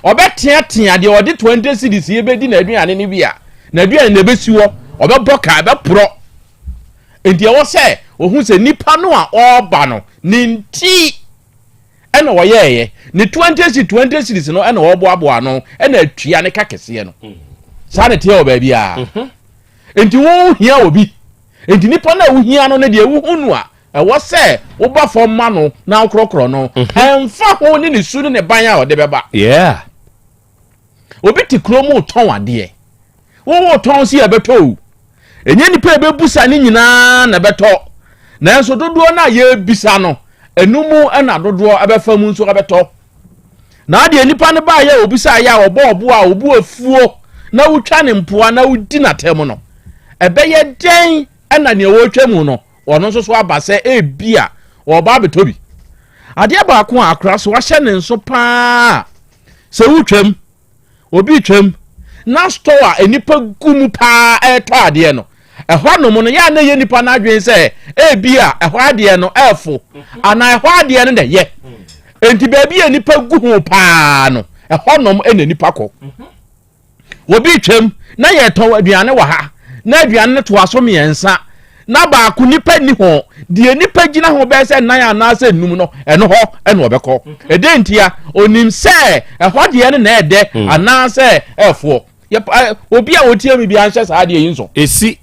ɔbɛteatea deɛ ɔde 20 cedis yɛbɛdi n'aduane no bi a n'aduane na ɛbɛsi hɔ ɔbɛbɔ ka ɛbɛporɔ nti ɛwɔ sɛ ohun sɛ nipa no a ɔreba no ne nti ɛna ɔyɛɛyɛ ne 20 cedis 20 cedis no ɛna ɔboaboa ano ɛna atua ne ka kɛseɛ no saa na ɛteɛ wɔ baabi a mhm. nti wohia obi nti nipa no a wohia no no deɛ wohu no a ɛwɔ sɛ woba fam ma no na wokorɔkorɔ no mhm. ɛmfa ho ne ne su ne ne ban a ɔde bɛba yeah. Obi te kurom retɔn adeɛ. Wo wotɔn si ɛbɛtɔ o. Ɛnyɛ nipa a ɛbɛbusa ne nyinaa na ɛbɛtɔ. Nanso dodoɔ no a yɛrebisa no, ɛno mu na dodoɔ ɛbɛfa mu nso ɛbɛtɔ. Na adeɛ nipa no baayɛ a obisa yɛ a ɔbɔ ɔbo a ɔbu afuo na wotwa ne mpoa na wodi n'atɛm no, ɛbɛyɛ dɛn ɛna nea wɔretwa mu no ɔno nso so aba sɛ ebia ɔreba abɛtɔ bi. Adeɛ baako a akora so wahyɛ ne nso paa sɛ wotwam obi twam na store a nnipa gu mu paa ɛretɔ adeɛ no ɛhɔ nom no yɛ a na ɛyɛ nipa no adwene sɛ ebi a ɛhɔ adeɛ no ɛɛfo anaa ɛhɔ adeɛ no na ɛyɛ nti baabi a nipa gu ho paa no ɛhɔ nom na nipa kɔ obi twam na yɛtɔn aduane wɔ ha na aduane no toa so mmiɛnsa na baako nipa nni ho deɛ nipa gyina ho bɛyɛ sɛ nan anaasɛ nnum no ɛno hɔ ɛna ɔbɛkɔ ɛdɛ ntia onim sɛ ɛhɔ deɛ no na ɛdɛ hmm. anaasɛ ɛfoɔ obi a ɔtie mi bi anhyɛ saa adeɛ yi nso esi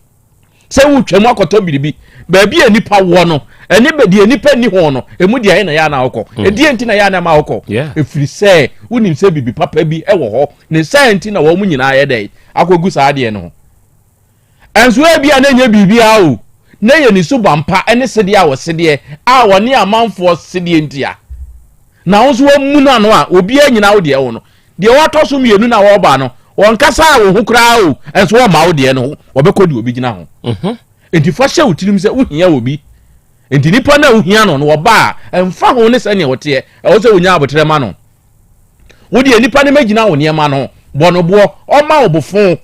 sɛ wotwa mu akɔtɔ biribi baabi a nipa wɔ no ɛne deɛ nipa nni ho no emu deɛ ɛyɛ na yɛ ana akɔ hmm. ɛdeɛ nti na yɛ ana ma akɔ ɛfiri sɛ wonim sɛ biribi papa bi ɛwɔ hɔ ne sɛ nti na wɔn nyinaa yɛ dɛ akɔgu saa adeɛ no ho Ɛnso ebia na ɛnyɛ biribiara o, na ɛyɛ ne suban pa ne sedeɛ a ɔsedeɛ a ɔne amanfoɔ sedeɛ ntia. Na wo nso wammu no ano a, obiara nyina wo deɛ wo no. Deɛ ɔtɔ so mmienu na ɔreba no, ɔnkasaa wo ho koraa o, ɛnso ɔmma wo deɛ no ho, ɔbɛkɔ deɛ obi gyina ho. Mhm. Enti fa hyɛ wo tirim sɛ wohia obi. Enti nipa no a wohia no no, ɔba a, ɛmfa ho ne sɛnea ɔteɛ, ɛwɔ sɛ wonya aboterɛ ma no. Wo deɛ nipa no mɛgyina wo nneɛma no ho, bɔ no boɔ, ɔmma wo bofo.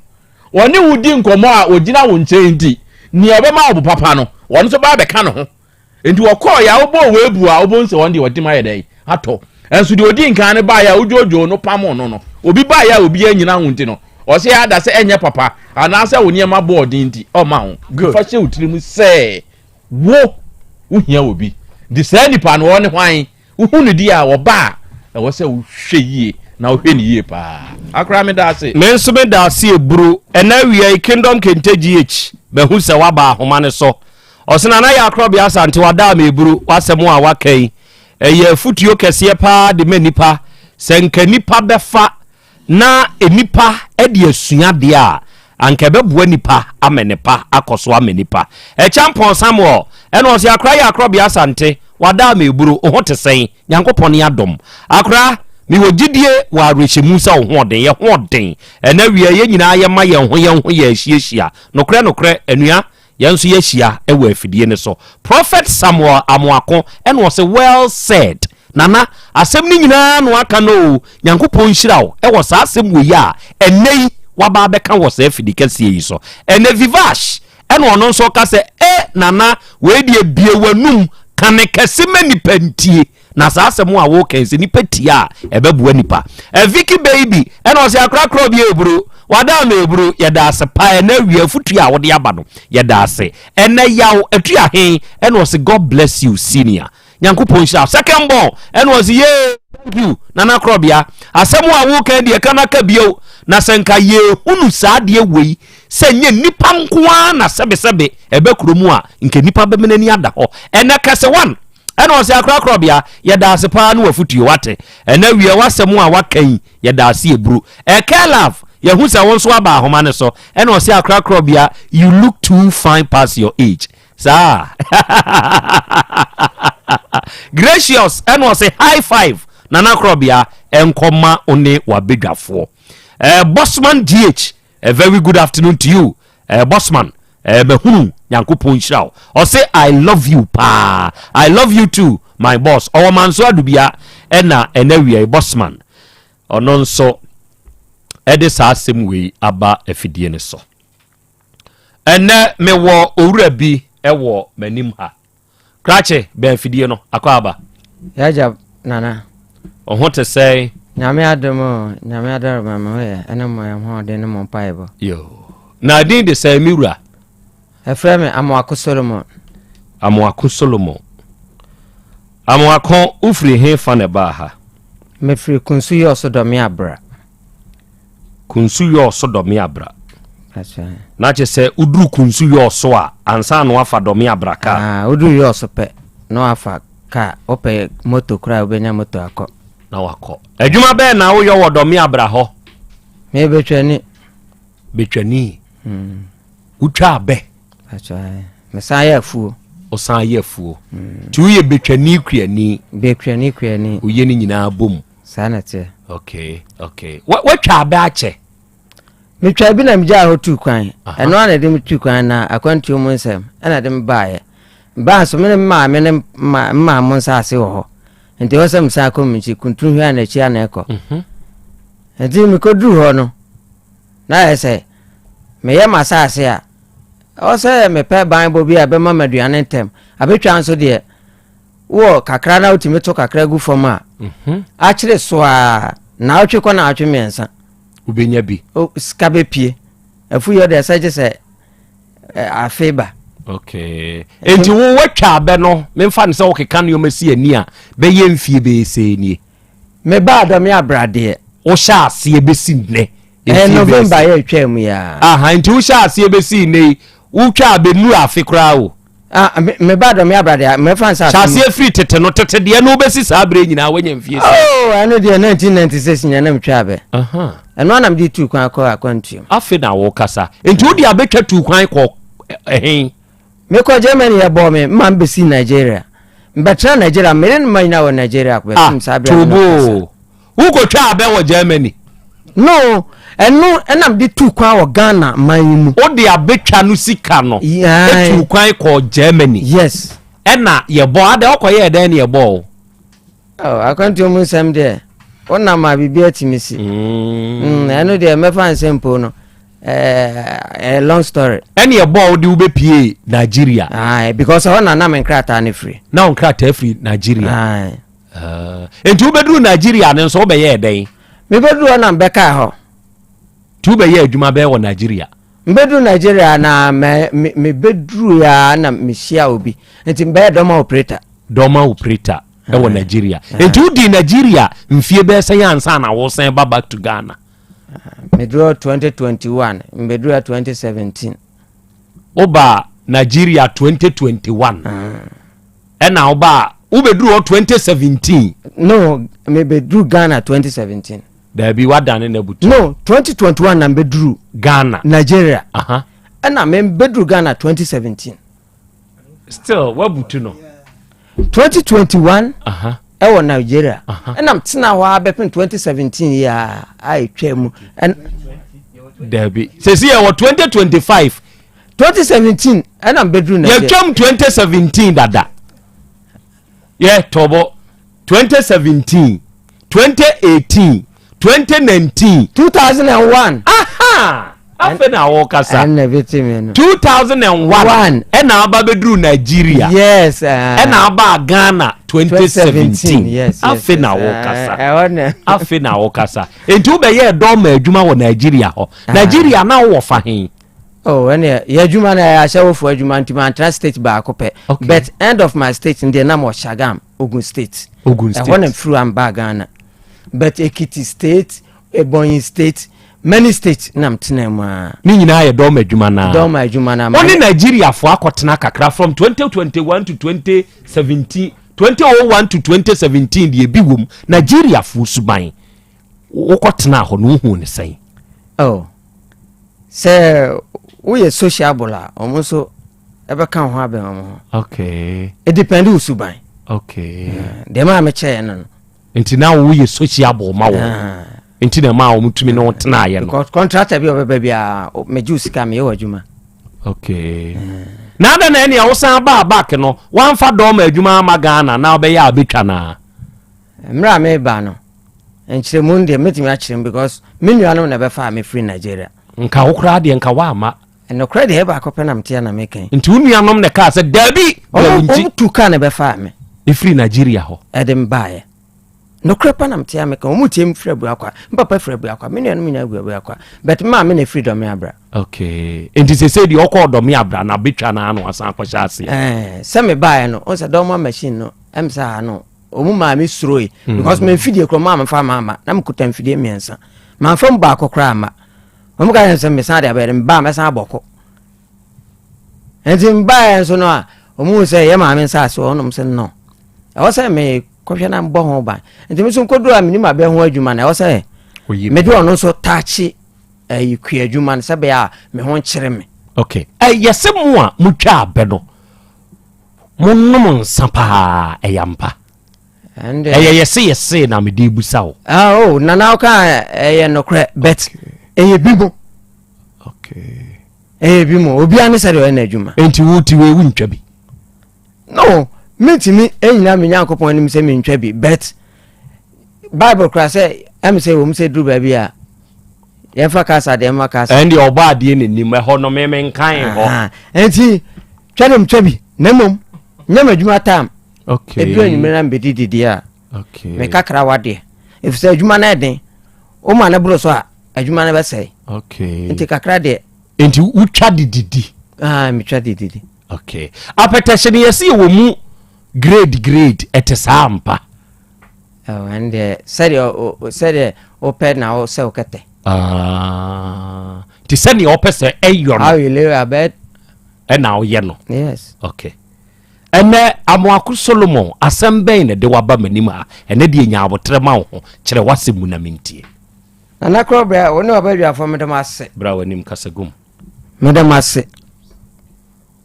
Ɔne wo di nkɔmmɔ a ɔgyina wo nkyɛn nti, nea ɔbɛma wo bo papa no, ɔno nso ba abɛka ne ho. Enti wɔkɔeɛ a wobɔɔ wei bu a, wobɛhu sɛ wɔn deɛ wɔde ayɛ dɛn atɔ. Ɛnso deɛ ɔdi nkan no baeɛ a wodwoodwoo no pamoo no no, obi baeɛ a obiara nnyina ho nti no, ɔsɛ ada sɛ ɛnyɛ papa anaasɛ wo nneɛma bɔɔ den nti, ɔmma ho. Fa hyɛ wo tirim sɛ wo wohia obi. Nti saa nipa no, ɔne hwan? Wohu no di a, ɔba a, ɛwɔ sɛ wohwɛ yie na wohwɛ no yie paa. Akora meda ase. Me nso meda ase eburu. Ɛnɛ awia yi Kingdom Kente GH mahu sɛ waba ahoma no so. Ɔse Nana Yaa Korɔbea Asante wada ama eburu w'asɛm a waka yi ɛyɛ afutuo kɛseɛ paa de ma nnipa sɛ nka nnipa bɛfa na nnipa de asua adeɛ a, anka ɛbɛboa nnipa ama nnepa akɔ so ama nnipa. Ɛkyampɔn Samuel, ɛna ɔse akora yɛ akorɔbea Asante, wada ama eburo, wo ho te sɛn? Nyankopɔn ne adom. Akora, mewɔ gyidie wɔ awerɛhyɛmu sɛ wo ho ɔden, yɛ ho ɔden. Ɛna awia yɛn nyinaa yɛma yɛn ho yɛn ho yɛ ahyiahyia. Nokorɛ nokorɛ, anua, Yɛn nso yɛahyia wɔ afidie no so. Prophet Samuel Amoako ɛna ɔse well said Nana asɛm no nyinaa na waka no oo Nyankopɔn nhyira wo ɛwɔ saa asɛm wei a ɛnɛ yi waba abɛka wɔ saa afidi kɛseɛ yi so. Ɛnɛ Vivash ɛna ɔno nso ɔka sɛ eh Nana wei deɛ bue w'anum ka ne kɛse ma nipa ntie. Na saa asɛm a woka yi sɛ nipa tie a ɛbɛboa nipa. Ɛ Vicky baby ɛna ɔsɛ akorakora obi eburu wada ama eburu yɛda ase paa ɛna awia afutu a wode aba no yɛda ase ɛnɛ yaw atu ahen ɛna ɔsɛ God bless you senior Nyankopɔn nhyira second born ɛna ɔsɛ yee thank you nana korɔbea asɛm a woka deɛ ka na ka bio na sɛ nka yɛhunu saa adeɛ wei sɛ nyɛ nipa nko ara na sɛbesɛbe ɛbɛ kuro mu a nka nipa bɛmena ani ada hɔ ɛnɛ kɛse one Ɛna ɔse akorakorɔbea yɛda ase paa ne wafutuo wate ɛnɛ wiɛ wasɛm a waka yi yɛda ase eburu ɛkɛ love yɛhu sɛ wo nso aba ahoma no so ɛna ɔse akorakorɔbea you look too fine past your age saa gracious ɛna ɔse high five nana korɔbea ɛnkɔma wo ne wabedwafoɔ ɛɛ bosman gh a very good afternoon to you ɛɛ bosman Eh mahunu Nyankopɔn nhyira wo. Ɔse I love you paa. I love you too my boss. Ɔwɔ manso adubia ɛna ɛna wia yi bossman. Ɔno nso ɛde saa asɛm wei aba afidie no so. Ɛnɛ mewɔ owura bi ɛwɔ m'anim ha. Krakye, bɛn afidie no, akɔ aba. Yagya Nana. Wo ho te sɛn? Nyame adom o, Nyame adaroma me ho yɛ, ɛne mo ahoɔden ne mo mpaebɔ. Yoo. Na din de sɛn me wura? Ɛfrɛ me Amoako Solomon. Amoako Solomon. Amoako, wofiri he fa na ɛbaa ha? Mefiri Kunsu Yɔɔso Dɔme Abra. Kunsu yɔɔ so dɔme abra. Na kyɛ sɛ woduru kunsu yɔɔ so a ansa na wafa dɔme abra kaa. Ah, woduru yɔɔ so pɛ na wafa kaa. Wopɛ moto koraa wobɛnya moto akɔ. Na wakɔ. Adwuma bɛn na woyɔ wɔ dɔme abra hɔ? Meyɛ bɛtwani. Bɛtwani. Wotwa abɛ. Mesan yɛ afuo. Ɔsan yɛ afuo. Nti woyɛ bɛtwani kuani. Bɛtwani kuani. Woyɛ ne nyinaa bom. Saa na teɛ. Okay, okay. Woatwa abɛ akyɛ? Metwa bi na megyaa hɔ tuu kwan. Ɛno ara na ɛde me tuu kwan na akwantuo mu nsɛm ɛna ɛde me baeɛ. Baa nso me ne me maame ne mmaa mo nsaase wɔ hɔ. Nti ɛwɔ sɛ mesan kɔ me nkyi kuntun hwɛ a n'akyi a na ɛkɔ. Mhm. Nti mekɔduru hɔ no na ayɛ sɛ meyɛ m'asaase a ɛwɔ sɛ mepɛ banbɔ bi a ɛbɛma m'aduane ntɛm. Abɛtwa nso deɛ wowɔ kakra na wotumi to kakra gu fam a mhm. akyere so a naawɔtwe kɔ naawɔtwe mmiɛnsa. Wobɛnya bi. Sika bɛpie. Afuyɛ deɛ sɛ gye sɛ afe ba. Okay. Enti wo watwa abɛ no memfa no sɛ wokeka nneɛma si ani a bɛyɛ mfie bɛyɛ sɛ nie. Mebaa dɔ me abradeɛ. Wohyɛ aseɛ bɛsi nnɛ. Ɛyɛ November yɛ atwa mu ya. Aha nti wohyɛ aseɛ bɛsi nnɛ yi wotwa abɛ nnuru afe koraa o. Ah, mebaa dɔ me abradeɛ mɛfa nsa afe. Hyɛ aseɛ firi tete no tete deɛ no wobɛsi saa berɛ nyinaa woanya mfie sɛ. Oh, ɛno deɛ 1996 nyina na metwa abɛ. Ɛno ara na mede tuu kwan kɔɔ akwantuo. Afei na wokasa. Nti wode abɛtwa tuu kwan kɔ ɛhen? Mekɔ Germany yɛbɔɔ me ma mbɛsi Nigeria. Mbɛtena Nigeria mere no ma nyina wɔ Nigeria bɛpem saa berɛ a me ne wo kasa. Wokɔtwa abɛ wɔ Germany? No, ɛno ɛna mede tuu kwan wɔ Ghana man yi mu. Wode abɛtwa no sika no tuu kwan kɔɔ Germany? Yes. Ɛna yɛbɔ adɛ wokɔyɛɛ dɛn ne yɛbɔɔ wo? Oh, akwantuo mu nsɛm deɛ wonam a biribi atumi si. Mm. Mm, ɛno deɛ mɛfa nsɛm mpo no ɛɛ eh, long story. Ɛne ɛbɔ a wode wobɛpie Nigeria. Aye, because ɛhɔ na na me nkrataa no firi. Na wo nkrataa firi Nigeria. Aye. Uh, nti wobɛduru Nigeria no nso wobɛyɛɛ dɛn? Mebɛduru hɔ na mbɛkaa hɔ. Nti wobɛyɛ adwuma bɛn wɔ Nigeria? Mbɛduru Nigeria na mebɛduru ya na mehyia obi. Nti mbɛyɛ dɔma operator. Dɔma operator ɛwɔ Nigeria. Nti wodii Nigeria mfie bɛyɛ sɛn ansa na wosan ba back to Ghana? Meduru 2021, mbɛduru 2017. Wobaa Nigeria 2021. Ɛna wobaa wobɛduru hɔ 2017. No, mebɛduru Ghana 2017. Daabi wadane na butu. No, 2021 na mbɛduru. Ghana. Nigeria. Aha. Ɛna mbɛduru Ghana 2017. Still wabutu no. 2021. Aha. Ɛwɔ Nigeria. Aha. Ɛna mtena hɔ abɛpem 2017 yi a a etwa mu. Daabi. Sɛsi yɛ wɔ 2025. 2017 ɛna mbɛduru Nigeria. Yɛtwam 2017 dada. Yɛ tɔbɔ. 2017 2018 2019. 2001. Aha! Afei na wɔkasa. Ɛna bi ti mi no. 2001 ɛna aba bɛduru Nigeria. Yes. Uh, ɛna aba Ghana 2017. Yes. Afei na wɔkasa. Afei na wɔkasa. Nti wobɛyɛ dɔm adwuma wɔ Nigeria hɔ. Ah. Nigeria na wowɔ fa he. Oh, ɛnna yɛ adwuma no yɛ ahyɛwofoɔ adwuma nti mantra state baako pɛ. Okay. But end of my state ndeɛ nam wɔ Shagam. Ogun State. Ogun State. Ɛhɔ na mfiri a mbaa Ghana. But Ekiti State, Ebonyi State, many states na mtena mu a. Ne nyinaa yɛ dɔɔma adwuma naa. Dɔɔma adwuma naa. Wɔne Nigeriafoɔ akɔtena kakra from 2021 to 2017, 2001 to 2017 deɛ ebi wom. Nigeriafoɔ suban, wokɔtenaa hɔ no wohuu ne sɛn? Oh, sɛ woyɛ sociable a, wɔn nso ɛbɛka wo ho abɛn wɔn ho. Okay. It depend wo suban. Okay. Eh, deɛ maa mekyɛɛ no no. Nti na woyɛ sociable ma wɔn. Ah. Nti na ɛmaa wɔn tumi ne wo tenaeɛ no. Because contractor bi a ɔbɛba biara megye wo sika meyɛ wɔ adwuma. Okay. Eh. Na adɛn na ɛnea wosan baa back no wamfa dɔɔma adwuma ama Ghana na wobɛyɛ a bɛtwa naa? Mmerɛ a meba no nkyerɛmu no deɛ mɛtumi akyerɛ mu because me nuanom na ɛbɛfaa me firi Nigeria. Nka wo koraa deɛ nka woamma. Nokorɛ deɛ baako pɛ na meteɛ na meka yi. Nti wo nuanom na ɛkaa sɛ daabi bra wo nti. Wɔn tu kaa na ɛbɛfaa me. Ɛfiri Nigeria hɔ. Ɛde me baeɛ. Nokorɛ pa na meteɛ meka wɔn tie me firi Abuakwa. Me papa firi Abuakwa. Me nuanom nyinaa gu Abuakwa. But me maame na ɛfiri Dɔme Abra. Okay. Nti sese deɛ ɔkɔɔ Dɔme Abra na abɛtwa no ano asan akɔhyɛ aseɛ. Ɛɛ sɛ mebaeɛ no, wɔn sɛ Dɔma machine no ɛm sɛ ha no wɔn maa me suroe. Because me mfidie korɔ maa mefa maa ma na mekuta mfidie mmiɛnsa. Manfa mu baako koraa ma. Wɔn ka yɛn sɛ mesan de abɛyɛ mba mɛsan abɔkɔ. Nti mbaeɛ nso no a wɔn hu sɛ yɛ maame nsa ase wɔn nom sɛ no. Ɛwɔ sɛ me kɔhwɛ na mbɔ ho ban. Nti me nso nkodu a menim abɛ ho adwuma na ɛwɔ sɛ mede ɔno nso taakye. ɛyi kua adwuma no sɛ bɛyɛ a me ho nkyere me. Okay. Ɛyɛ sɛ mo a motwa abɛ no monom nsa paa ɛyɛ ampa? Ɛyɛ yɛse yɛse na mede busa wo. Ah, oh, nana woka ɛyɛ nokorɛ but ɛyɛ bi mo. Okay. Ɛyɛ bi mo obiara ne sɛdeɛ ɔyɛ n'adwuma. Enti wo ti wei wontwa bi? No, mentumi ɛnyina me Nyankopɔn anim sɛ mentwa bi but Bible kora sɛ ɛm sɛ wɔm sɛ duru baabi a yɛmfa kasa deɛ mma kasa. Ɛnde ɔbɔ adeɛ n'anim ɛhɔ no me menkan hɔ. Enti twa dem twa bi na mmom nyɛ m'adwuma tam. Okay. Ɛduru anwummerɛ na mbɛdi didi a okay. mekakra wadeɛ ɛfiri sɛ adwuma no ɛden woma no boro so a adwuma no bɛsɛe. Okay. Nti kakra deɛ. Nti wotwa de didi? Ah, metwa de didi. Okay. Apɛtɛhye no yɛse yɛwɔ mu grade grade ɛte saa ampa? Ɛno deɛ sɛdeɛ sɛdeɛ wopɛ na wo sɛ wokɛtɛ. Ah, nti sɛdeɛ wopɛ sɛ ɛyɔ no. How you live abed. Ɛna woyɛ no. Yes. Okay. Ɛnɛ Amoako Solomon asɛm bɛn na ɛde waba m'anim ha? Ɛnɛ deɛ nya abotrɛ ma wo ho kyerɛ w'asɛm mu na mentie. Nana Korɔbrɛ, wo ne w'abadwafoɔ meda mo ase. Bra w'anim kasa gum. Meda mo ase.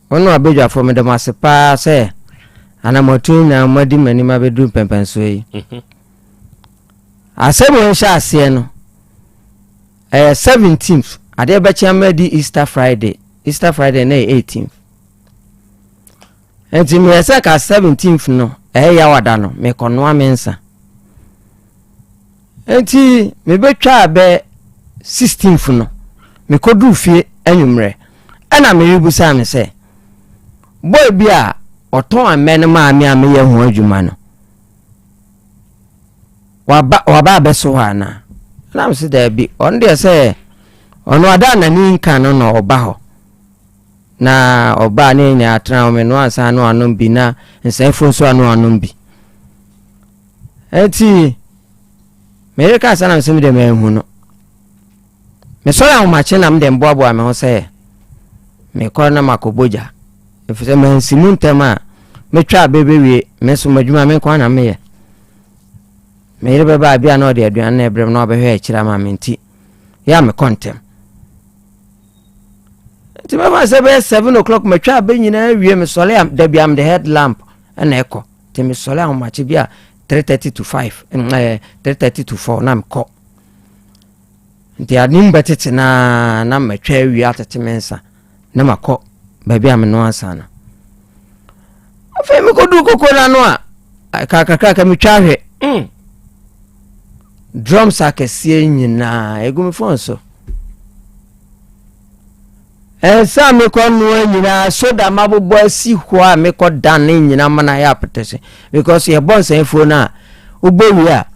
Wo ne w'abadwafoɔ meda mo ase paa sɛ anamɔto nyinaa moadi m'anim abɛduru mpɛmpɛnsoɔ yi. Mhm. Asɛm wei nhyɛ aseɛ no, ɛyɛ 17th, adeɛ bɛkye ama adi Easter Friday. Easter Friday na ɛyɛ 18th. Nti meyɛ sɛ ka 17th no, ɛyɛ yawada no, mekɔnoa me nsa. Enti mebɛtwaa bɛ 16th no, mekɔduruu fie anwummerɛ, ɛna me yere bisaa me sɛ, Boy bi a ɔtɔn ammɛ no maa me a meyɛ ho adwuma no, waba waba abɛso hɔ anaa? Ɛna me sɛ daabi, ɔno deɛ sɛ ɔno ada a n'ani nka no na ɔba hɔ. Na ɔbaa ne nyinaa atena hɔ, menoa nsa ano anom bi na nsɛmfo nso ano anom bi. Enti me yere kaa saa na mesɛ me deɛ manhu no. Mesɔre ahomakye na me deɛ mboaboa me ho sɛ mekɔ na makɔbɔ gya. Ɛfiri sɛ mansi mu ntɛm a mɛtwa abɛ bɛwie me nso m'adwuma me nko ara na meyɛ. Me yere bɛba a bi a na ɔde aduane na ɛbrɛ me na ɔbɛhwɛ akyire ama me nti yɛ a mekɔ ntɛm. Nti mɛfa sɛ bɛyɛ 7 o'clock matwa abɛ nyinaa wie mesɔre a da bi a mede headlamp ɛna ɛkɔ. Nti mesɔre ahomakye bi a 3:30 to 5 ɛɛ 3:30 to 4 na mekɔ. Nti anim bɛtete na na matwa awie atete me nsa na makɔ baabi a menoa nsa no. Afei mekɔduru koko no ano a kakrakraka metwa ahwɛ. Mm. Drums akɛseɛ nyinaa ɛgu me fon so. Nsa a mekɔ noa nyinaa soda mabobɔ asi hɔ a mekɔ dan ne nyinaa ma no ayɛ apetese because yɛbɔ nsɛnfuo no a wobɔ wie a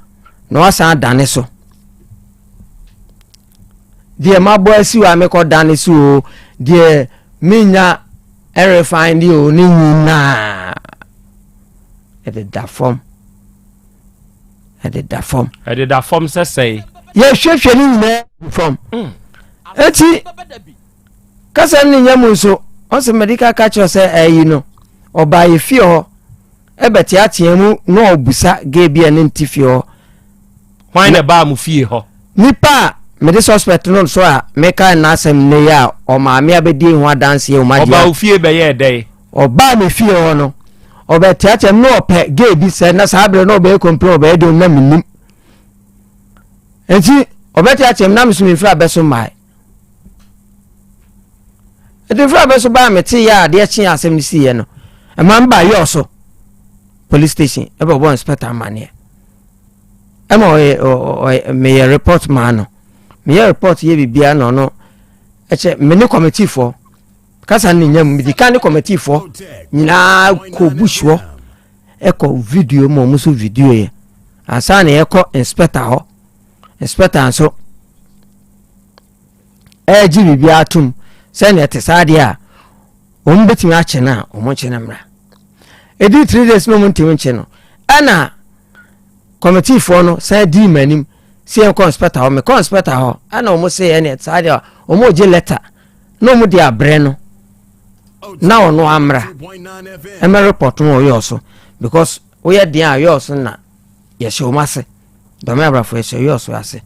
na wasan adane so deɛ mabɔ asi hɔ a mekɔ dane so o deɛ menya ɛrefine deɛ o ne nyinaa ɛdeda fam ɛdeda fam. Ɛdeda fam sɛ sɛe. Yɛhwehwɛ ne nyinaa gu fam. Mm. Eti kasa ne nya mu nso ɔsɛ mɛde ka kyerɛ sɛ ɛyi no ɔbaa yɛ fie hɔ ɛbɛteatea mu na ɔbusa gay bi a ne nti fie hɔ. Hwan na ɛbaa mo fie hɔ? Nipa a mede suspect no so a meka n'asɛm nnɛ yi a ɔmaame abɛdi ho adanseɛ wɔn adeɛ. Ɔbaa wo fie bɛyɛɛ dɛn? Ɔbaa me fie hɔ no, ɔbɛteatea mu na ɔpɛ gay bi sɛ na saa berɛ na ɔbɛyɛ complain ɔbɛyɛ deɛ na menim. Nti ɔbɛteatea mu na meso memfiri abɛso mmae. Nti mfiri abɛso baa mete yɛ a adeɛ kye asɛm no siiɛ no, ɛma meba yɔɔ so police station ɛbɛbɔ inspector amanneɛ. Ɛma ɔyɛ ɔyɛ meyɛ report maa no. Meyɛ report yɛ biribiara na ɔno ɛkyɛ me ne committee foɔ kasa no nya mu medi kan ne kɔmɛtifoɔ nyinaa kɔ bush hɔ ɛkɔ video ma ɔmo nso video yɛ ansa na yɛkɔ inspector hɔ inspector nso ɛregye biribi atom sɛnea ɛte saa deɛ a wɔn bɛtumi akye no a wɔn nkye no mmra ɛdi three days na wɔn ntumi nkye no ɛna kɔmɛtifoɔ no san dii m'anim sɛ yɛnkɔ inspector hɔ mekɔ inspector hɔ ɛna wɔn sɛ ɛne saa deɛ wɔn regye letter na wɔn de abrɛ no na ɔno amra ɛmɛ report no ɔyɛ ɔso because woyɛ deɛ a ɔyɛ ɔso na yɛhyɛ wɔn ase dɔm abrafo yɛhyɛ ɔyɛ ɔso ase.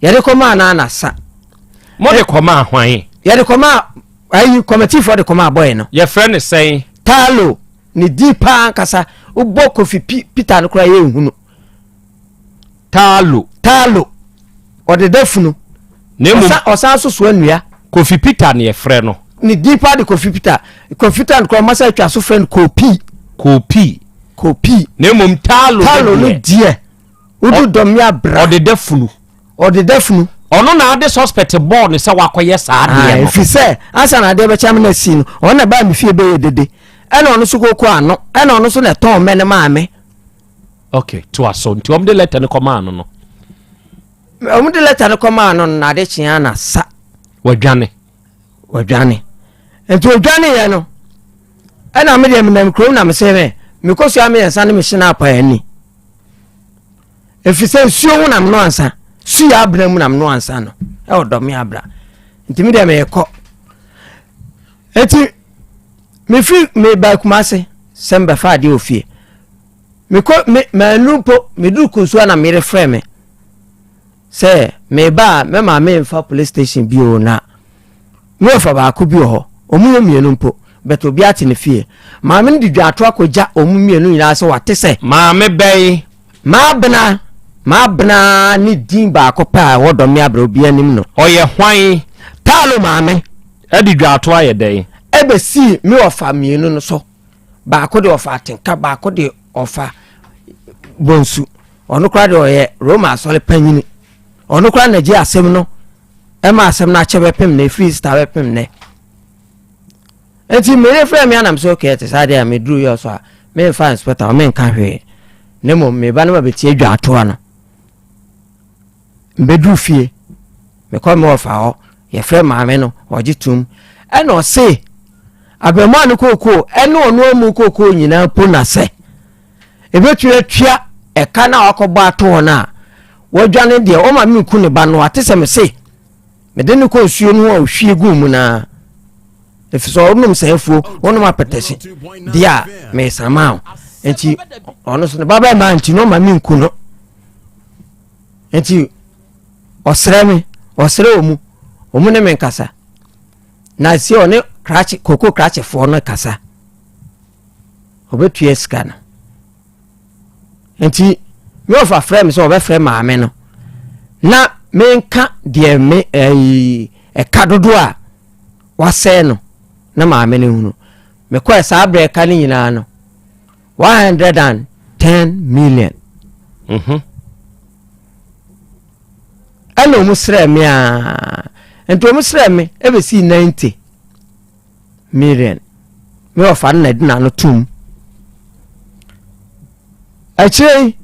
Yɛde kɔmaa no anasa. Mode kɔmaa hwan? Yɛde kɔmaa ayi kɔmɛtifoɔ de kɔmaa bɔyɛ no. Yɛfrɛ no sɛn? Taalo ne din paa ankasa wobɔ Kofi Peter no koraa yɛnhunu. Taalo. Taalo ɔdeda funu. Na mmom ɔsan so soa nnua. Kofi Peter ne yɛfrɛ no. Ne din paa de Kofi Peter. Kofi Peter no koraa ɔma sɛ atwa so frɛ no Kopi. Kopi. Kopi. Na mmom Taalo Taalo no deɛ wodu dɔm abra. Ɔdeda funu. Ɔdeda funu. Ɔno na ade suspect bɔɔ no sɛ wakɔyɛ saa adeɛ no. Ɛfiri sɛ ansa na adeɛ bɛkyɛ me na si no ɔno na ɛbaa me fie bɛyɛ dede ɛna ɔno nso koko ano ɛna ɔno nso na ɛtɔn mɛ no maa me. Ok to aso nti wɔn de lɛtɛ no kɔmaa no no. Wɔn de lɛtɛ no kɔmaa no na ade kyea na sa. Wadwane. Wadwane nti odwane yɛ no ɛna me deɛ menam kurom na mesɛ mɛ mekɔsua mmiɛnsa ne mehyɛ no apa ani. ɛfiri sɛ nsuo ho nam no ansa su yɛ abena mu nam no ansa no ɛwɔ dɔme abra nti me deɛ meyɛkɔ nti mefiri meba Kumase sɛ mbɛfa adeɛ wɔ fie mekɔ me manu mpo meduru kunsuo na meyere frɛ me sɛ meba a mɛma memfa police station bio na Me wɔfa baako bi wɔ hɔ, wɔn yɛ mmienu mpo, but obiara te ne fie. Maame no de dwaato akɔgya wɔn mmienu nyinaa sɛ wate sɛ. Maame bɛn? Maabena, Maabena ne din baako pɛ a ɛwɔ Dɔme Abrɛ obiara nim no. Ɔyɛ hwan? Taalo maame. Ɛde dwaato ayɛ dɛn? Ɛbɛsii me wɔfa mmienu no so. Baako de ɔfa atenka, baako de ɔfa bonsu. Ɔno koraa de ɔyɛ Roma asɔre panyini. Ɔno koraa na gye asɛm no ɛma asɛm no akyɛ bɛpem nnɛ ɛfiri Easter bɛpem nnɛ nti meyere frɛ me anam sɛ okay ɛte saa deɛ a meduru yɛ so a memfa inspector menka hwee na mmom meba no ma bɛtie dwaatoa no mbɛduru fie mekɔ me wɔfa hɔ yɛfrɛ maame no ɔgye tom ɛna ɔse abɛmoa no kookoo ɛne ɔno amu kookoo nyinaa po na sɛ Ebetumi atua ɛka no a wakɔbɔ ato hɔ no a wadwane deɛ ɔma menku ne ba no ate sɛ mese mede no kɔ nsuo no ho a ɔhwie guu mu no ara ɛfiri sɛ ɔnom saa afuo ɔnom apɛtɛhye deɛ a mesama o nti ɔno so ne ba bɛma nti no ɔma menku no nti ɔsrɛ me ɔsrɛ wɔ mu ɔmu ne me nkasa na si ɔne krakye koko krakyefoɔ no kasa ɔbɛtua sika no nti me ɔfa frɛ me sɛ ɔbɛfrɛ maame no na menka deɛ me ɛyi ɛka dodoɔ a wasɛe no na maame no hunu mekɔɛ saa berɛ ɛka no nyinaa no 110 million mhm. ɛna ɔmu srɛ me a nti ɔmu srɛ me ɛbɛsii 90 Miriam, me wɔfa no na ɛde n'ano tom. Akyire yi,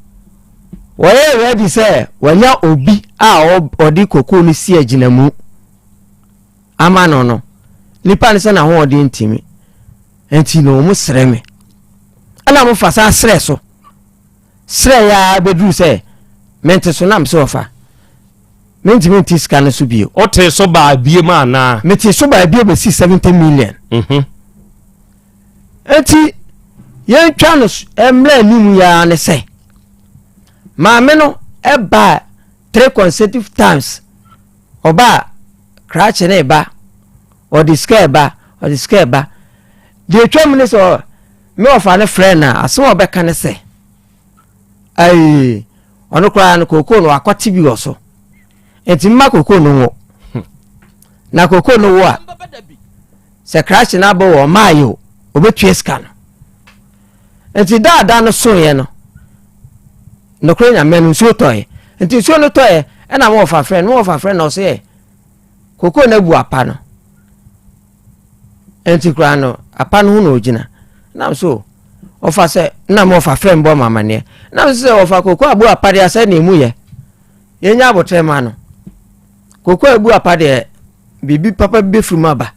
wɔyɛɛ ready sɛ wɔanya obi a ɔde kokoo no si agyinamu ama no no. Nipa no sɛ n'ahoɔden ntumi. Nti na wɔn srɛ me. Ɛna mo fa saa srɛ so. Srɛ ya bɛduru sɛ mente so nam sɛ wɔfa. Mentumi nte sika no so bio. Wotee so baa biem anaa? Metee so baa bio bɛsi 70 million. Mhm. Enti yɛntwa no mmerɛ anim yi ara ne sɛ maame no ɛbaa three consecutive times ɔbaa krakye ne ba ɔde sika ɛba ɔde sika ɛba deɛ atwam ne sɛ me ɔfa no frɛ no a asɛm a ɔbɛka ne sɛ Aii ɔno koraa no kookoo no wakɔte bi wɔ so nti mma kookoo no nwo na kookoo no wo a sɛ krakye no abɔ wɔ ɔmaa yɛ o ɔbɛtua sika no nti daadaa no soeɛ no nokorɛ nyame no nsuo tɔeɛ nti nsuo no tɔeɛ ɛna mo wɔfa frɛ no mo wɔfa frɛ no ɔsɛ kookoo no abu apa no Enti koraa no, apa no ho na ogyina. Nam so, ɔfa sɛ, na mo ɔfa frɛ mbɔ mo amaneɛ. Nam so sɛ ɔfa koko abu apa deɛ asɛ na emu yɛ. Yɛnya abotrɛ ma no. Koko abu apa deɛ, biribi papa bi bɛfiri mu aba.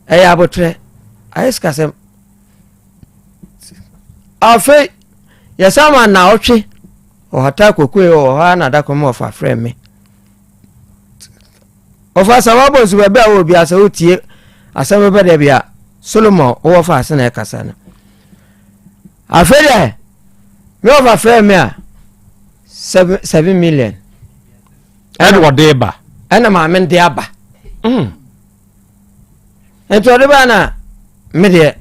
Ɛyɛ abotrɛ. Ayɛ sikasɛm. Afei, yɛsan ma naɔtwe. Ɔhata koko yi wɔ hɔ a na da kɔm ɔfa frɛ me. Ɔfa sɛ wabɔ nsu baabi a wɔ bia sɛ wotie asɛm bɛbɛ dɛ bia Solomon wowɔ fa ase na ɛkasa no. Afei dɛ me ɔfa frɛ me a 7 million. Ɛna ɔde ba. Ɛna maame de aba. Nti ɔde ba na me deɛ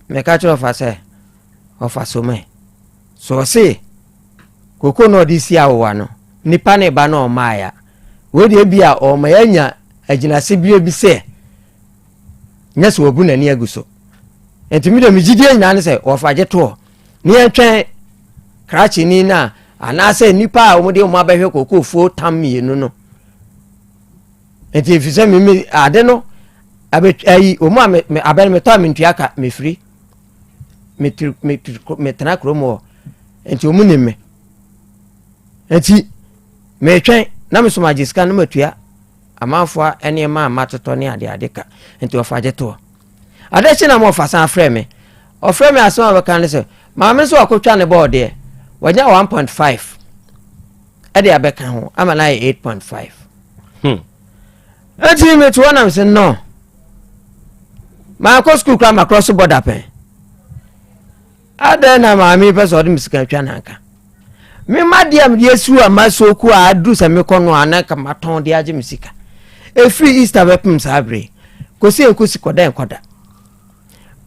meka kyerɛ ɔfa sɛ ɔfa so mɛ. So ɔse koko na ɔde si awowa no nipa ne ba na ɔmaa ya. Wei deɛ bi a ɔma yɛanya agyinase bie bi sɛ nyɛ sɛ wabu n'ani agu so. Nti me deɛ me gyidie nyinaa ne sɛ wɔfa gye toɔ ne yɛntwɛn krakyeni no a anaasɛ nnipa a wɔde wɔn abɛhwɛ kokofuo tam mmienu no. Nti ɛfiri sɛ me ade no ayi wɔn a me abɛ no metɔ a mentua ka mefiri metiri metiri metena kurom hɔ nti wɔn nim me nti metwɛn na mesoma agye sika no matua amanfoɔ nneɛma a matotɔ ne ade ade ka nti ɔfa gye toɔ ade kye na mo ɔfa san frɛ me ɔfrɛ me asɛm a bɛka ne sɛ maame nso wakɔtwa ne bɔɔdeɛ wanya 1.5 ɛde abɛka ho ama no ayɛ 8.5 hmm. Enti mete hɔ nam sɛ no maakɔ sukuu koraa makorɔ so bɔ dapɛn adɛn na maame pɛ sɛ ɔde me sika twa nanka mema deɛ a mede asiw a masoku a aduru sɛ mekɔ no a na nka matɔn de agye me sika ɛfiri easter bɛpem saa bere kɔsi ɛnkɔsi kɔda nkɔda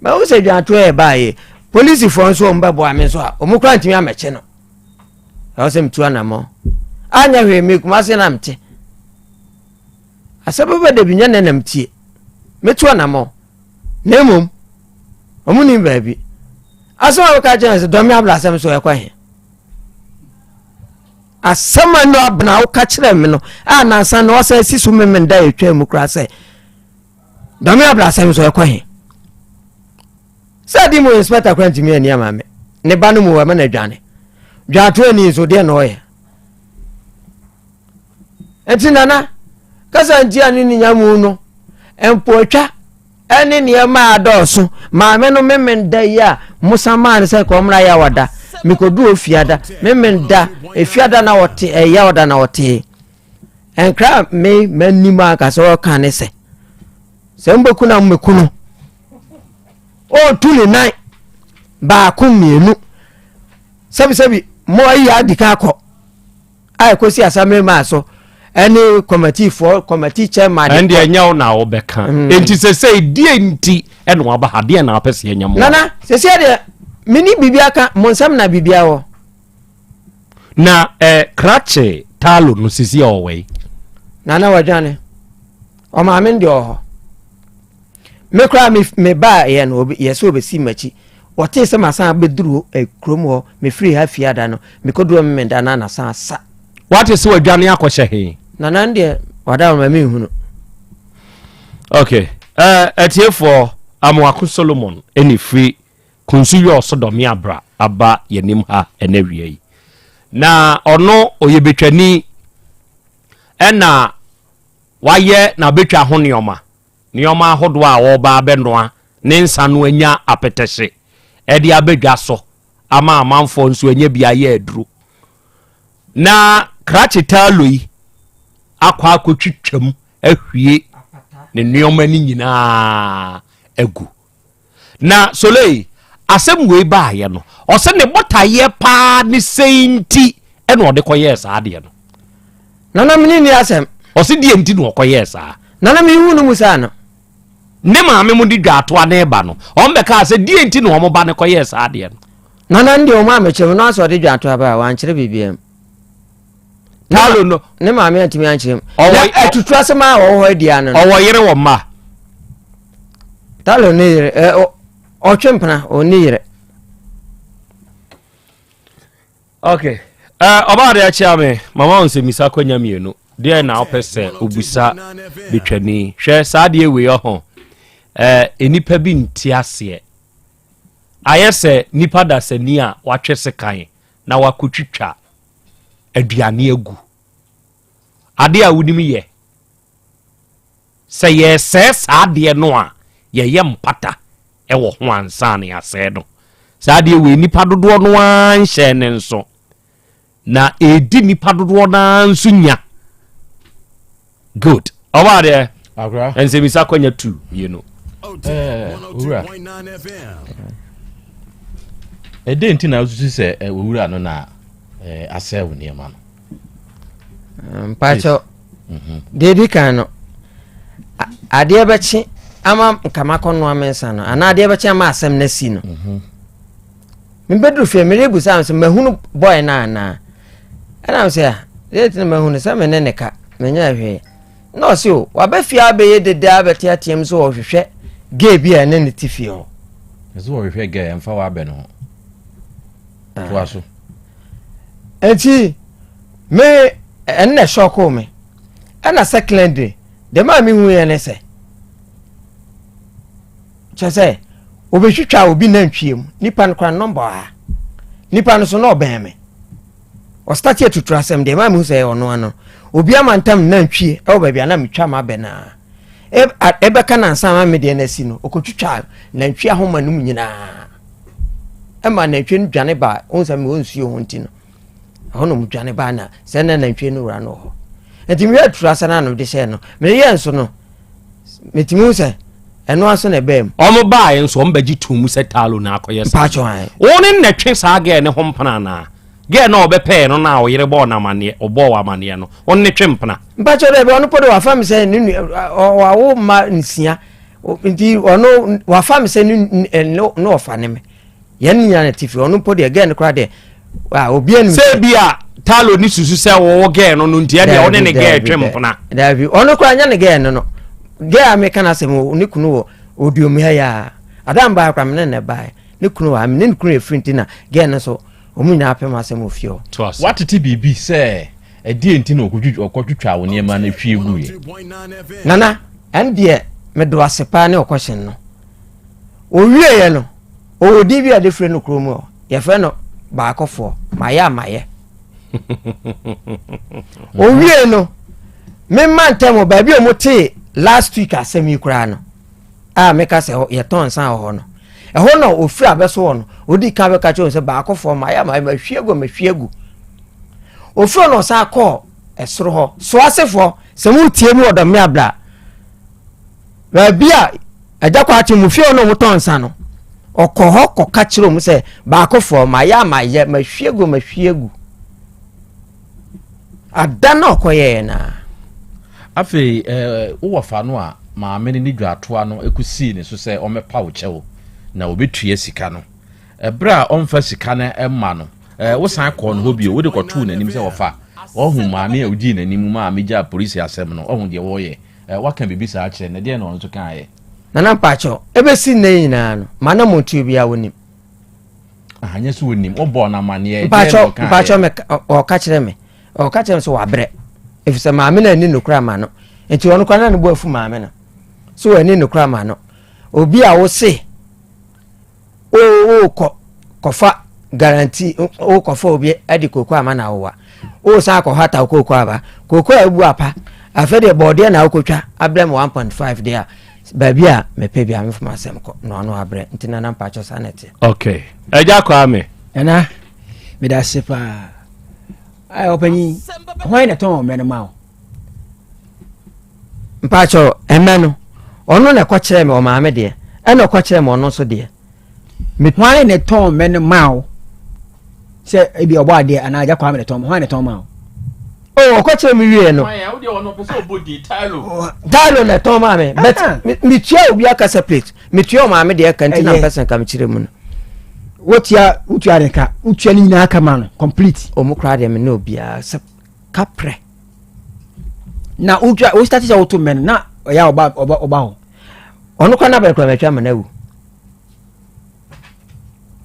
mahu sɛ dwantoɔ yɛ baayɛ polisifoɔ nso wɔn bɛboa me nso a wɔn koraa ntumi amɛkye no ɛwɔ sɛ metu anammɔn anyɛ hwee me kumase na mete asɛm bɛba da bi nyɛ nɛ na metie metu anammɔn na mmom ɔmo nim baabi asɛm a woka kyerɛ sɛ dɔme abla asɛm so ɛkɔ he asɛm a no abena woka kyerɛ me no a nansa na ɔsɛ si so memenda ɛtwa mu koraa sɛ dɔme abla asɛm so ɛkɔ he Sɛ di mu inspector kora ntumi ani ama me. Ne ba no mu ɛma no adwane. Dwato ani nso deɛ na ɔyɛ. Nti nana kasa nti a ne ne nya mu no mpoatwa ɛne nneɛma a adɔɔso maame no memen da yi a mosa maa no sɛ nka ɔmmra yawada mekɔdu ofiada memen da efiada na ɔte ɛyawada na ɔte nkra me m'anim ankasa ɔka ne sɛ sɛ mbɛku na mbɛku no ɔretu ne nan baako mmienu sɛbisɛbi mo ayi adi kan akɔ a ɛkɔsi asamere maa so ɛne kɔmatifoɔ kɔmati chairman. ɛnde ɛnyɛ wo na wobɛka mm. enti sɛsɛ deɛ nti ɛna waba ha deɛ na wapɛ sɛ yɛnyɛ mo nana sɛsɛ deɛ mene biribi aka mo nsɛm na biribia wɔ Na eh, krakye taalo no sisi a ɔwɔ yi. Nana wadwane. Ɔmaame no deɛ ɔwɔ hɔ. Me koraa me me baa yɛ no yɛ sɛ ɔbɛsi m'akyi. Wɔtee sɛ masan abɛduru eh, kurom hɔ mefiri ha fiada no mekɔduru Memenda na nasan asa. Wate sɛ wadwane akɔhyɛ he? Nana no deɛ wada hɔ ma menhunu. Okay. Eh, atiefoɔ Amoako Solomon ɛne firi Kunsu yɔɔ sodɔme abra aba yɛnim ha ɛnɛ wia yi. Na ɔno ɔyɛ betwani ɛna wayɛ n'abetwa ho nneɛma, nneɛma ahodoɔ a ɔreba abɛnoa ne nsa no anya apɛtɛhye ɛde abɛdwa so ama amanfoɔ nso anya bi ayɛ aduro. Na krakye taalo yi akɔ akɔtwitwam ahwie ne nneɛma no nyinaa agu. Na Soleil, asɛm wei baayɛ no, ɔsɛ ne botaeɛ paa ne sɛi nti ɛna ɔde kɔyɛɛ saa adeɛ no. Nana mene ni asɛm. Ɔse deɛ nti na ɔkɔyɛɛ saa. Nana mehu no mu saa no. Ne maame mo de dwaatoa ne ba no, ɔmo bɛkaa sɛ deɛ nti na ɔmo ba no kɔyɛɛ saa adeɛ no. Nana no deɛ ɔmo amɛkyerɛ mu na asɛ ɔde dwaatoa ba a wankyerɛ biribiara mu. Paulo no. Ne maame antumi ankyerɛ mu. Ɔwɔ atutu asɛm a ɔwɔ hɔ adi ano. Ɔwɔ yere wɔ mma. Paulo ne yere ɛ ɔtwe mpena ɔne yere. Okay. Ɔbaa de akyea me mama wo nsɛmmisa kwanya mmienu deɛ na wopɛ sɛ obisa betwani hwɛ saa deɛ wei ɔho nnipa bi nte aseɛ ayɛ sɛ nipa dasani a watwe sekan na wakɔtwitwa aduane agu. Adeɛ a wonim yɛ, sɛ yɛresɛe saa adeɛ no a, yɛyɛ mpata wɔ ho ansa na yɛasɛe no. Saa adeɛ wei nipa dodoɔ no ara nhyɛɛ ne nso, na ɛredi nipa dodoɔ no ara nso nya. Good. Ɔbaa deɛ. Akora. Nsɛmisa kwanya tu mmienu. Owura. Ɛdɛn nti na wosusu sɛ owura no na asɛe wo nneɛma no? Mpakyɛw, deɛ ɛdi kan no, adeɛ bɛkye ama nka makɔnoa me nsa no anaa adeɛ bɛkye ama asɛm no asi no. Mebɛduru fie merebusa me sɛ mahunu bɔe no anaa ɛna me sɛ ah, deɛ nti na mahunu sɛ me ne ne ka menyɛ hwee na ɔse o waba fie abɛyɛ dede abɛteateam sɛ ɔhwehwɛ gay bi a ɛne ne te fie hɔ. Ɛsɛ wɔhwehwɛ gay ɛmfa w'abɛ no ho. Toa so. Nti me ɛnna ɛhyɔkoo me ɛna secondly deɛ maa mehu yɛ ne sɛ kyerɛ sɛ obɛtwitwa obi nantwie mu nipa no kora nɔmba ɔha nipa no so na ɔbɛn me ɔstate atutu asɛm deɛ maa mehu sɛ ɔno ano obi ama ntam nantwie ɛwɔ baabi a na metwa ma abɛ naa ɛbɛka nansa ma me deɛ no asi no ɔkɔtwitwa nantwie ahoma no mu nyinaa ɛma nantwie no dwane baa ɔhu sɛ mewɔ nsuo ho nti no ɛhɔ na ɔmo baa na sɛ na nantwie no wura no wɔ hɔ nti meyɛ aturu asa no ano de hyɛɛ no meyɛ nso no metumi hu sɛ ɛno aso na ɛbɛɛ mu. Ɔmo baeɛ nso ɔmo bɛgye tum mu sɛ taalo na akɔyɛ saa. Mpatsɔ ae. Wo ne na twe saa gɛɛ ne ho mpena anaa? Gɛɛ na ɔbɛpɛɛ no na ɔyere bɔɔ no amaneɛ ɔbɔɔ wɔ amaneɛ no wo ne twe mpena. Mpatsɔ dɛ ɔno po de wafa mi sɛ ne nua ɔwawo mma nsia nti ɔno wafa mi sɛ ne ne ɔfa ne me. Yɛn nyinaa na ti fi ɔno mpo deɛ gɛɛ no koraa deɛ wa obi anim. Sɛ bi a Talo ne susu sɛ wɔwɔ gɛɛ no no nti ɛdeɛ ɔne ne gɛɛ twe mpena. Daabi ɔno koraa nyɛ ne gɛɛ no no gɛɛ a meka no asɛm ne kunu wɔ oduomi ha yi a adam baa koraa mene ne baa ne kunu wɔ ha mene ne kunu efiri nti na gɛɛ no so wɔn nyinaa pɛm asɛm wɔ fie hɔ. Watete biribi sɛ ɛdeɛ nti na ɔkɔtwitwa wo nneɛma no hwie guiɛ. Nana ɛn deɛ medo ase paa ne ɔkɔhyɛn no owieɛ no Ɔwɔ din bi a yɛde frɛ no kurom hɔ. Yɛfrɛ no Baakofoɔ. Mayɛ a mayɛ. Owie no, memma ntɛm wɔ baabi a wɔtee last week asɛm yi koraa no a meka sɛ yɛtɔn nsa wɔ hɔ no. Ɛhɔ na ofiri abɛso hɔ no, odi kan bɛka kyerɛ wɔn sɛ Baakofoɔ mayɛ a mayɛ mahwie agu mahwie agu. Ofiri hɔ na ɔsan kɔɔ ɛsoro hɔ. Soasefoɔ, sɛ motie mi wɔ dɔm abra baabi a Agya Kwakye mu fie hɔ na wɔtɔn nsa no, ɔkɔ hɔ kɔka kyerɛ wɔn sɛ baakofoɔ mayɛ a mayɛ mahwie agu mahwie agu. Ada na ɔkɔyɛɛ na. Afei eh, wowɔ fa no a maame no ne dwaatoa no kɔsii ne so sɛ ɔmmɛpa wo kyɛw na ɔbɛtua sika no. Ɛberɛ a ɔmfa sika no mma no, eh, wosan kɔɔ no hɔ bio, wode kɔtoo n'anim sɛ wɔfa. Ɔhu maame a ɔdii n'anim maa megyaa polisi asɛm no, ɔhu deɛ wɔreyɛ. Eh, waka biribi saa akyerɛ no, ɛdeɛn na ɔno nso kaeɛ? Nana mpakyɛw, ɛbɛsi nnɛ yi nyinaa no, m'anammɔntuo biara wɔnim. Ah, nyɛ sɛ wɔnim, wobɔɔ no amanneɛ, ɛdeɛn na Mpakyɛw, ɔkaeɛ? mpakyɛw, meka, ɔka kyerɛ me, ɔka kyerɛ me sɛ wabrɛ, ɛfiri sɛ maame no anni nokorɛ ama no, nti ɔno koraa na ne bo afu maame no, sɛ wanni nokorɛ ama no. Obi a wose, wokɔ kɔfa guarantee wokɔfa obi de kooko ama na awowa wosan akɔ hata wo kooko aba kooko a ebu apa afei deɛ bɔɔdeɛ na wokɔtwa abrɛ me 1.5 deɛ a baabi a mepɛ bi a mefom asɛm kɔ na ɔno abrɛ nti nana mpakyɛ saa na ɛteɛ. Okay ɛgya Kwame. Nana meda ase paa ayɛ ɔpanyin hwan na tɔn ɔmɛ no ma wo. Mpakyɛw, ɛmɛ no, ɔno na ɛkɔ kyerɛɛ me ɔmaame deɛ, ɛna ɔkɔ kyerɛɛ me ɔno nso deɛ. Me hwan na ɛtɔn mɛ no maa wo? Sɛ ebi ɔbɔ adeɛ anaa agya Kwame na ɛtɔn, hwan na ɛtɔn maa wo? Oh, ɔkɔ kyerɛ me wie no. Tailo na ɛtɔn maa me, but ah. metua obi aka separate, metua ɔmaame deɛ ka nti na mpɛ sɛ nka mekyerɛ mu no. Wotua wotua ne ka, wotua ne nyinaa ka ma no complete. Ɔmo koraa deɛ me ne obiara sɛ kaprɛ. Na wotwa wo start sɛ woto mmɛ no na ɔyɛ a ɔba ɔba ɔba hɔ. Ɔno kora n'abɛn kora matwa ama no awu.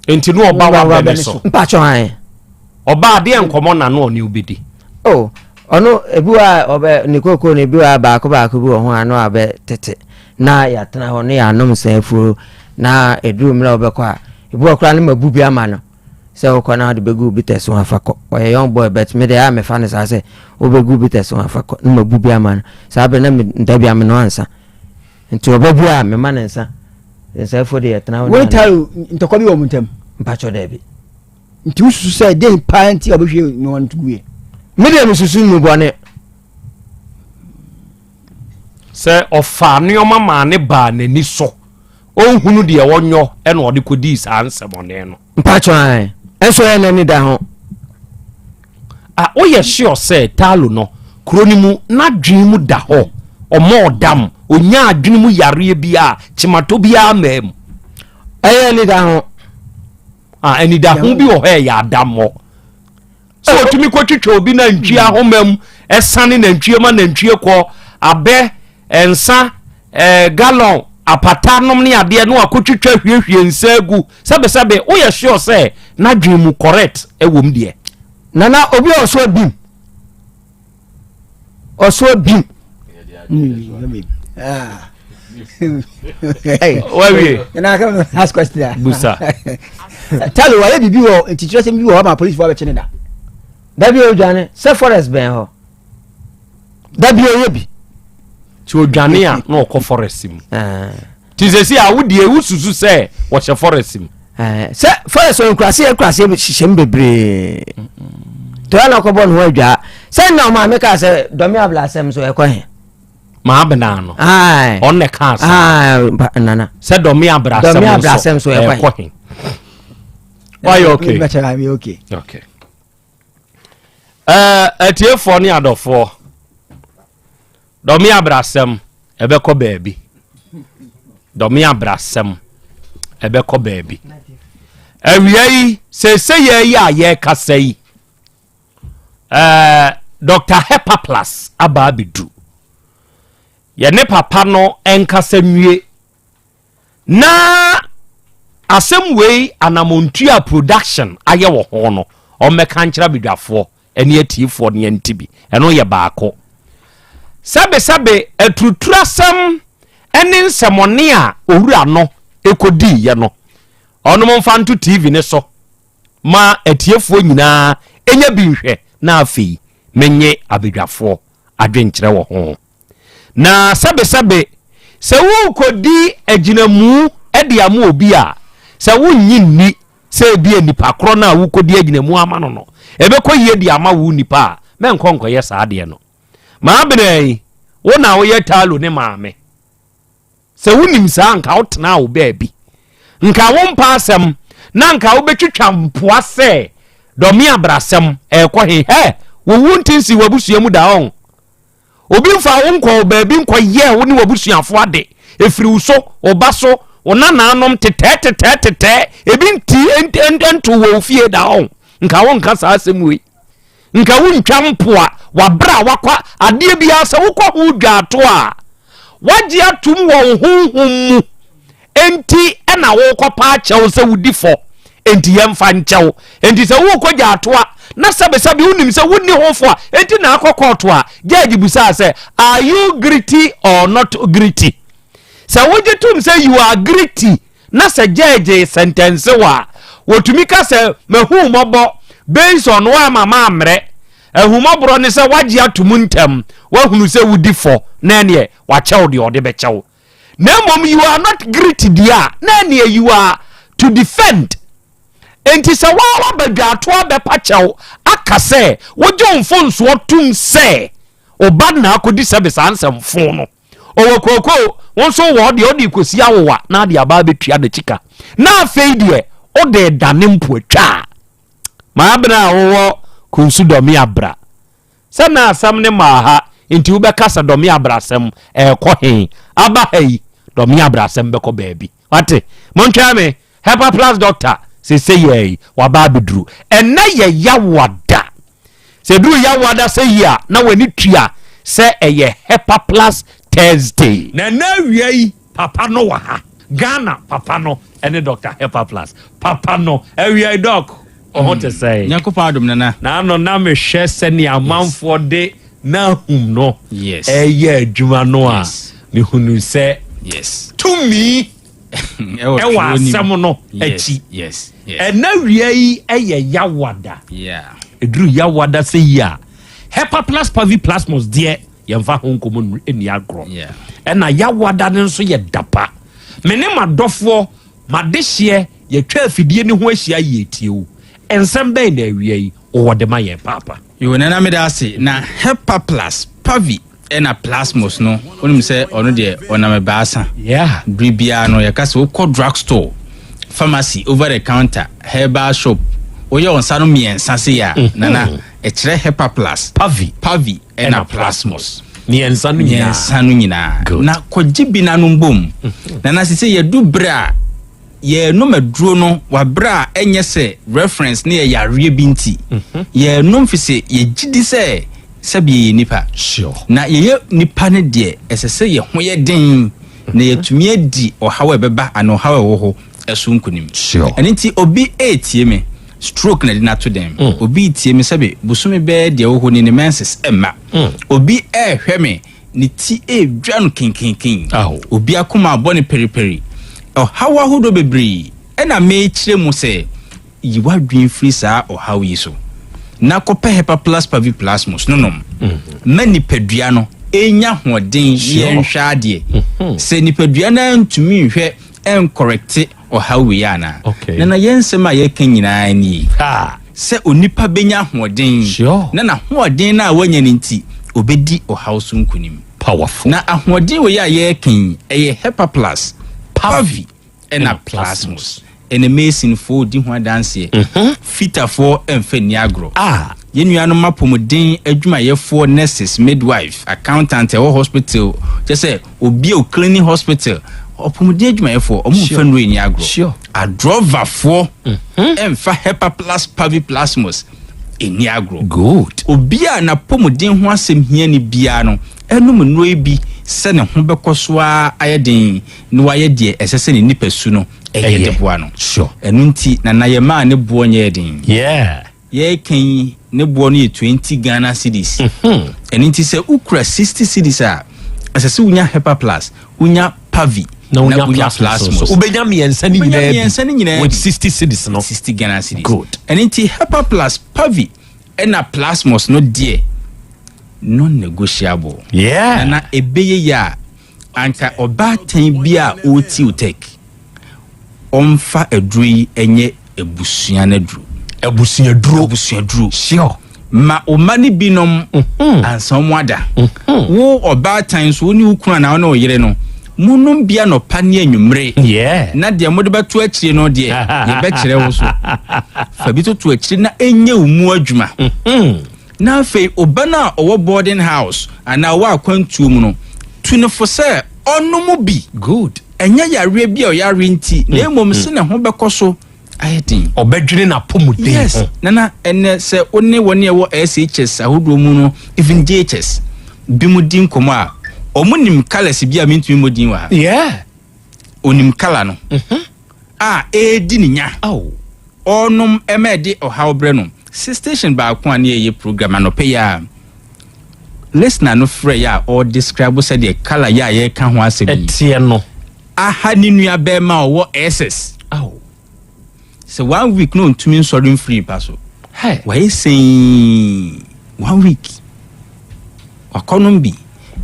Nti no ɔba wa bɛ ne so. Mpatsɔ an. Ɔba adeɛ nkɔmɔ na no ɔne wobɛdi. Oh ɔno ebi wɔ a ɔbɛ ne kooko no ebi wɔ a baako baako bi wɔ ho a no abɛ tete na yɛatena hɔ no yɛanom nsa afuo na eduru mmerɛ a ɔbɛkɔ a ebi wɔ koraa no ma bu bi ama no. Sɛ wokɔ na wode bɛgu bitters ho afa kɔ. Ɔyɛ young boy but me deɛ a mefa no saa sɛ wobɛgu bitters ho afa kɔ na mabu bi ama no. Saa berɛ na me da bi a menoa nsa. Nti ɔba bi a mema no nsa. Nsa afuo deɛ yɛtena hɔ. Wei taro ntɔkwa bi wɔ mo ntam? Mpakyɛ daabi. Nti wosusu sɛ dɛn paa nti a ɔbɛhwie nnoɔma no to guiɛ? Me deɛ mesusu nnubɔne. Sɛ ɔfaa nnoɔma maa ne baa n'ani so. Ɔnhunu deɛ ɔnyɔ ɛna ɔde kɔdii saa nsɛmɔne no. Mpakyɛ ae, ɛnso ɛyɛ n'ani da ho. Ah, woyɛ sure sɛ Talo no, kuro no mu, n'adwene mu da hɔ, ɔmɔ ɔdam, ɔnya adwene mu yareɛ bi a kyematɔ biara mmaa mu. Ɛyɛ anidaho. Ah, anidaho bi wɔ hɔ ɛyɛ adammɔ. Sɛ ɔtumi kɔtwitwa obi nantwie ahoma mu, ɛsane nantwie ma nantwie kɔ, abɛ, nsa, ɛɛ, gallon, apata nom ne adeɛ na wakɔtwitwa hwiehwie nsa agu. Sɛbesɛbe, woyɛ sure sɛ n'adwene mu correct ɛwɔ mu deɛ? Nana, obi a ɔso abim. Ɔso abim. Wawie. Last question. Busa. Talo, wayɛ biribi wɔ ntikyerɛsɛm bi wɔ hɔ ma polisifoɔ abɛkye ne da. Dabi odwane sɛ forest bɛn hɔ. Dabi ɔyɛ bi. Ti odwane a na ɔkɔ forest mu. Ti sɛ si a wodie wosusu sɛ wɔhyɛ forest mu. Sɛ forest wɔ nkurase yɛ nkurase hyehyɛ mu bebree. Tɔya na ɔkɔbɔ ne ho adwaa. Sɛ nna ɔmaame kaa sɛ dɔme abla asɛm so ɛkɔ he. Maa bena no. Ɔno na ɛkaa saa. Nana. Sɛ dɔme abra asɛm nso ɛkɔ he. Wayɛ okay. Okay. Atiefoɔ ne adɔfoɔ, dɔme abrasɛm ɛbɛkɔ baabi. Dɔme abrasɛm ɛbɛkɔ baabi. Awia yi, seesei yi a yɛrekasa yi, Dr. Hepaplas aba abɛdu. Yɛne papa no nkasa nwie. Na asɛm wei anamontua production ayɛ wɔ ho no, ɔmmɛka nkyerɛ abadwafoɔ ne atiefoɔ ne yɛnte bi. Ɛno yɛ baako. Sɛbesɛbe aturuturasɛm ne nsɛmɔne a owura no kɔdiiɛ no, ɔnom mfa nto TV no so ma atiefoɔ nyinaa ɛnya bi nhwɛ na afei menye abadwafoɔ adwenkyerɛ wɔ ho. Na sɛbesɛbe, sɛ worekɔdi agyinamu de ama obi a, sɛ wonnye nni sɛ ebia nipa korɔ no a worekɔdi agyinamu ama no no, ɛbɛkɔ yie de ama wo nipa a, mɛnkɔ nkɔyɛ saa adeɛ no. Maabena yi, wo na woyɛ Talo ne maame. Sɛ wonim saa nka wotenaa wo baabi. Nka wompa asɛm na nka wobɛtwitwa mpoa sɛ dɔme abrasɛm ɛrekɔ he. Hɛ! Wo wu nte nsii w'abusua mu da ɔn. Obi mfaa wo nkɔɔ baabi nkɔyɛɛ wo ne w'abusuafo ade. Ɛfiri wo so, wo ba so, wo nanaanom, tetɛɛ tetɛɛ tetɛɛ, ebi nti ntoo wɔ wo fie da ɔn. Nka wonka saa asɛm wei. Nka wontwa mpoa w'abrɛ a wakɔ adeɛ biara sɛ wokɔ ho dwaato a wagye atom wɔ wo honhom mu enti ɛna wokɔpa akyɛw sɛ wodi fɔ enti yɛmfa nkyɛw enti sɛ wokɔ gyaatoa na sɛbesɛbe wonim sɛ wonni ho fɔ a enti na akɔ kɔɔto a gyɛɛgye busaa sɛ are you guilty or not guilty sɛ wogye tom sɛ you are guilty Na sɛ gyɛɛgye sɛntɛnse wo a, wɔtumi ka sɛ mahu wo mmɔbɔ based on woamma mammrɛ. Ahummɔborɔ ne sɛ woagye ato mu ntɛm, woahunu sɛ wodi fɔ na ɛneɛ wakyɛ wo deɛ ɔde bɛkyɛ wo. Na mmom you are not guilty deɛ a, na ɛneɛ you are to defend. Enti sɛ woa woaba dwaatoa bɛpa kyɛw aka sɛ wogye wo mfonsoɔ tom sɛ wo ba na akɔdi sɛbe saa nsɛmfo no, Ɔwɔ kookoo, wo nso wɔ deɛ wode rekɔsi awowa na ade aba abɛtua n'akyi ka. Na afei deɛ wode redane mpoatwa a. Maabena a wowɔ Kunsu Dɔme Abra. Sɛ na asɛm no maa ha nti wobɛka sɛ Dɔme Abra asɛm ɛrekɔ he? Aba ha yi, Dɔme Abra asɛm bɛkɔ baabi. Wate? Montwɛn me. Hepa Plus Doctor, seesei yi waba abɛduru. Ɛnnɛ yɛ Yawoada. Sɛ ɛduru Yawoada sɛ yi a, na w'ani tua sɛ ɛyɛ Hepa Plus Thursday. Na ɛnnɛ awia yi, papa no wɔ ha. Ghana papa no ne Doctor Hepa Plus papa no. Awia yi, Doc, wo ho te sɛn? Nyankopɔn adom, Nana. Naano na mehwɛ sɛnea amanfoɔ de Nahum no reyɛ adwuma no a, mehunuu sɛ tumi ɛwɔ asɛm no akyi. Ɛna wia yi ɛyɛ yawada. Ɛduru yawada sɛ yi a, Hepa plus Pavi plasmos deɛ yɛmfa ho nkɔmmɔ nni agorɔ. Ɛna yawada no nso yɛ dapa. Me ne m'adɔfoɔ, m'adehyeɛ, yɛtwa afidie no ho ahyia yɛretie wo. Nsɛm bɛn na awia yi wowɔ de ma yɛn paapa? Yoo nana meda ase na hepa plus pavi ɛna plasmos no wonim sɛ ɔno deɛ ɔnam ɛbaasa yeah. bere biara no yɛka sɛ wokɔ drug store pharmacy over the counter herbal shop Woyɛ wo nsa no mmiɛnsa sei a, Nana, ɛkyerɛ Hepa Plus, Pavi, Pavi ɛna Plasmos. Mmiɛnsa no nyinaa. Mmiɛnsa no nyinaa. Na kɔgye bi na nom bom. Nana, sese yɛdu berɛ a yɛnom aduro no waberɛ a ɛnyɛ sɛ reference ne yɛ yareɛ bi nti. Yɛnom fi sɛ yɛgye di sɛ sɛbi yɛyɛ nipa. Na yɛyɛ nipa no deɛ, ɛsɛ sɛ yɛ ho yɛ den na yɛtumi adi ɔhaw a ɛbɛba anaa ɔhaw a ɛwɔ hɔ ɛso nkonim. Ɛno nti obi ɛretie me, stroke na ɛde no ato dɛm. Obi retie me, sɛbi bosome bɛyɛ deɛ ɛwɔ hɔ ni ne menses ɛmma. Obi ɛrehwɛ me, ne ti ɛredwa no kinkinkin. Obi akoma abɔ no periperi. Ɔhaw ahodoɔ bebree ɛna merekyerɛ mu sɛ yi w'adwene firi saa ɔhaw yi so na kɔpɛ Hepa Plus Pavi Plasmos no nom ma nipadua no ɛnya hoɔden. Yɛnhwɛ adeɛ sɛ nipadua no antumi nhwɛ ɛnkɔrɛkte ɔhaw wei anaa. Na yɛn nsɛm a yɛka nyinaa nie sɛ onipa bɛnya ahoɔden na n'ahoɔden no a wanya no nti obɛdi ɔhaw so nkonim. Powerful. Na ahoɔden wei a yɛreka yi, ɛyɛ Hepa Plus, Pavi ɛna Plasmos. Ɛnɛ masonfoɔ di ho adanseɛ, fitafoɔ ɛmfa nni agorɔ, yɛn nuanom apɔmuden adwumayɛfoɔ, nurses, midwife, accountant ɛwɔ hospital, kyɛ sɛ obi a o cleaning hospital, ɔpɔmuden adwumayɛfoɔ, ɔmo mfa nnuro nni agorɔ. Adrɔvafoɔ ɛmfa Hepa Plus Pavi Plasmos ɛnni agorɔ. Good. Obi a n'apɔmuden ho asɛm hia ne biara no ɛnum nnuro yi bi sɛ ne ho bɛkɔ so ara ayɛ den na wayɛ deɛ ɛsɛ sɛ ne nipa su no ɛyɛ de boa no. Ɛno nti Nana, yɛ maa ne boɔ nyɛ den. Yɛreka yi, ne boɔ no yɛ 20 Ghana cedis. Ɛno nti sɛ wokura 60 cedis a, ɛsɛ sɛ wonya Hepa Plus, wonya Pavi na wonya Plasmos. Wobɛnya mmiɛnsa no nyinaa bi mmiɛnsa no nyinaa with 60 cedis no. 60 Ghana cedis. Good. Ɛno nti Hepa Plus, Pavi ɛna Plasmos no deɛ, non negotiable. Nana, ɛbɛyɛ yɛ a anka ɔbaatan bi a ɔreti otec ɔmfa aduro yi nyɛ abusua no aduro. Abusuaduro. Abusuaduro. Ma ɔma no binom ansa ɔmo ada. Wo ɔbaatan nso, wo ne wo kunu anaa wo ne wo yere no, monom bi anɔpa ne anwummere. Na deɛ mode bɛto akyire no deɛ, yɛbɛkyerɛ wo so. Fa bi toto akyire na ɛnyɛ wo mu adwuma. Na afei ɔba no a ɔwɔ boarding house anaa ɔwɔ akwantuo mu no, tu ne fo sɛ ɔnom bi. Good. Ɛnyɛ yareɛ bi a ɔyare nti, na mmom sɛ ne ho bɛkɔ so ayɛ den. Ɔbɛdwene n'apɔmuden ho. Nana, ɛnɛ sɛ wo ne wɔne ɛwɔ SHS ahodoɔ mu no, even JHS bi mu di nkɔmmɔ a, ɔmo nim colours bi a mentumi mmɔ din wɔ ha. Onim colour no a ɛredi ne nya. Ɔnom ɛma ɛde ɔhaw brɛ no. Si station baako a ne yɛyɛ program anɔpɛ yi a, listener no frɛ yɛ a ɔdescribe sɛdeɛ colour yɛ a yɛreka ho asɛm yi ɛteɛ no aha ne nua bɛrima a ɔwɔ SS sɛ one week na ɔntumi nsɔre mfiri mpa so. Wayɛ sɛn one week wakɔnom bi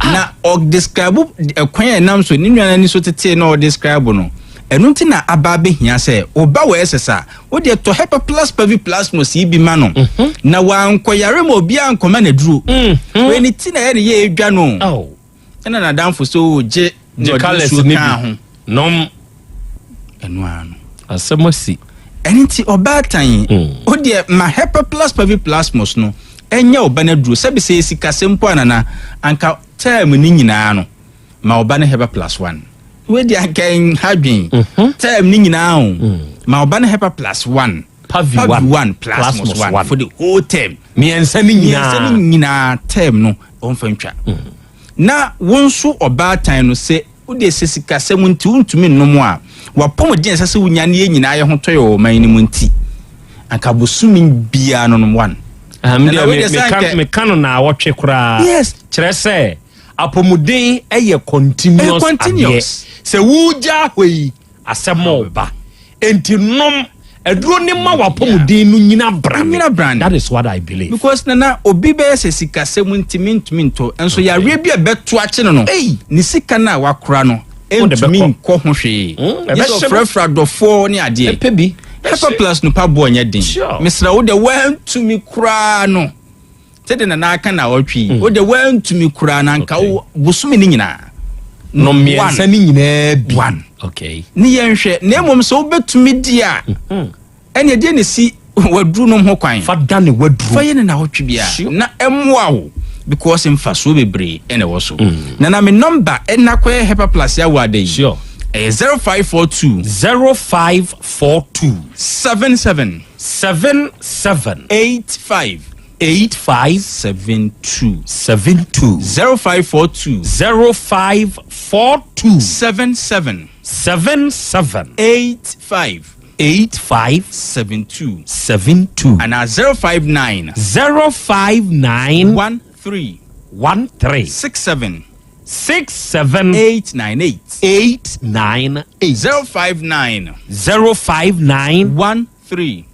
na ɔdescribe ɛkwan a ɛnam so ne nua n'ani so tete na ɔdescribe no. Ɛno nti na aba abɛhia sɛ ɔba wɔ SS a, wodeɛ tɔ Hepa Plus Pavi Plasmos yi bi ma no na wankɔyare ma obiara nkɔma n'aduro. Wei ne ti na ɛyɛ ne yɛ edwa no, ɛna n'adamfo so gye na gye ɔde colours nsuo ne kaa bi ho nom. Ɛno ara no. Asɛm asi. Ɛno nti ɔbaatan, wodeɛ ma Hepa Plus Pavi Plasmos no ɛnyɛ ɔba no aduro. Sɛbi sɛ yɛsikasɛm mpo anana anka term ne nyinaa no, ma ɔba no Hepa Plus one. Wei deɛ anka nha dwen. Term ne nyinaa o, ma ɔba no Hepa Plus one, Pavi Pavi one, one, Plasmos Plasmos one one. for the whole term. Mmiɛnsa ne nyinaa. Mmiɛnsa ne nyinaa term no, ɔmfa ntwa. Na wo nso ɔbaatan no, sɛ wode sɛ sikasɛm nti wontumi nnom a, wapɔmuden a ɛsɛ sɛ wonya ne yɛn nyinaa yɛ ho tɔ yɛ wɔ ɔman no mu nti, anka bosome biara no nom one. Ah, me Na deɛ wei deɛ sɛ meka no na awɔtwe koraa. Kyerɛ sɛ apɔmuden yɛ continuous. Ɛyɛ continuous. Adeɛ sɛ wogya hɔ yi, asɛm a ɔba enti nom aduro ne ma wapɔmuden no nyina brane. Nyina brane. That is what I believe. Because nana, obi bɛyɛ sɛ sikasɛm nti mentumi ntɔ, nso yareɛ bi a ɛbɛto akye no, ne sika no a wakora no Wode ɛntumi bɛkɔ. nkɔ ho hwee. Ɛbɛhyɛ Yɛ sɛ no. ɔfrɛfrɛ adɔfoɔ ne adeɛ. Ɛpɛ bi. Hepa Plus no pa boɔ nyɛ den. Mesrɛ wo deɛ, woantumi koraa no, sɛdeɛ nana aka na ɔtwe yi, wo deɛ woantumi koraa no, anka wo bosome no nyinaa no mmiɛnsa one. ne nyinaa bi One. Okay. Ne yɛnhwɛ. Na mmom sɛ wobɛtumi di a, ɛne ɛdeɛ ne si. waduru nom ho kwan. Fa dane waduro. Fa yɛ ne nawɔtwe biara na ɛmmoa wo because mfasoɔ bebree ɛna ɛwɔ so. Na na me number ɛna kɔyɛ Hepa Plus yɛ awɔ ada yi. Sure. Ɛyɛ 0542. 0542. 77. 77. 85. 85. 72. 72. 0542. 0542. 77. 77. 85. 85. 72. 72. Anaa 059. 059. 13. 13. 67. 67. 898. 898. 059. 059. 13.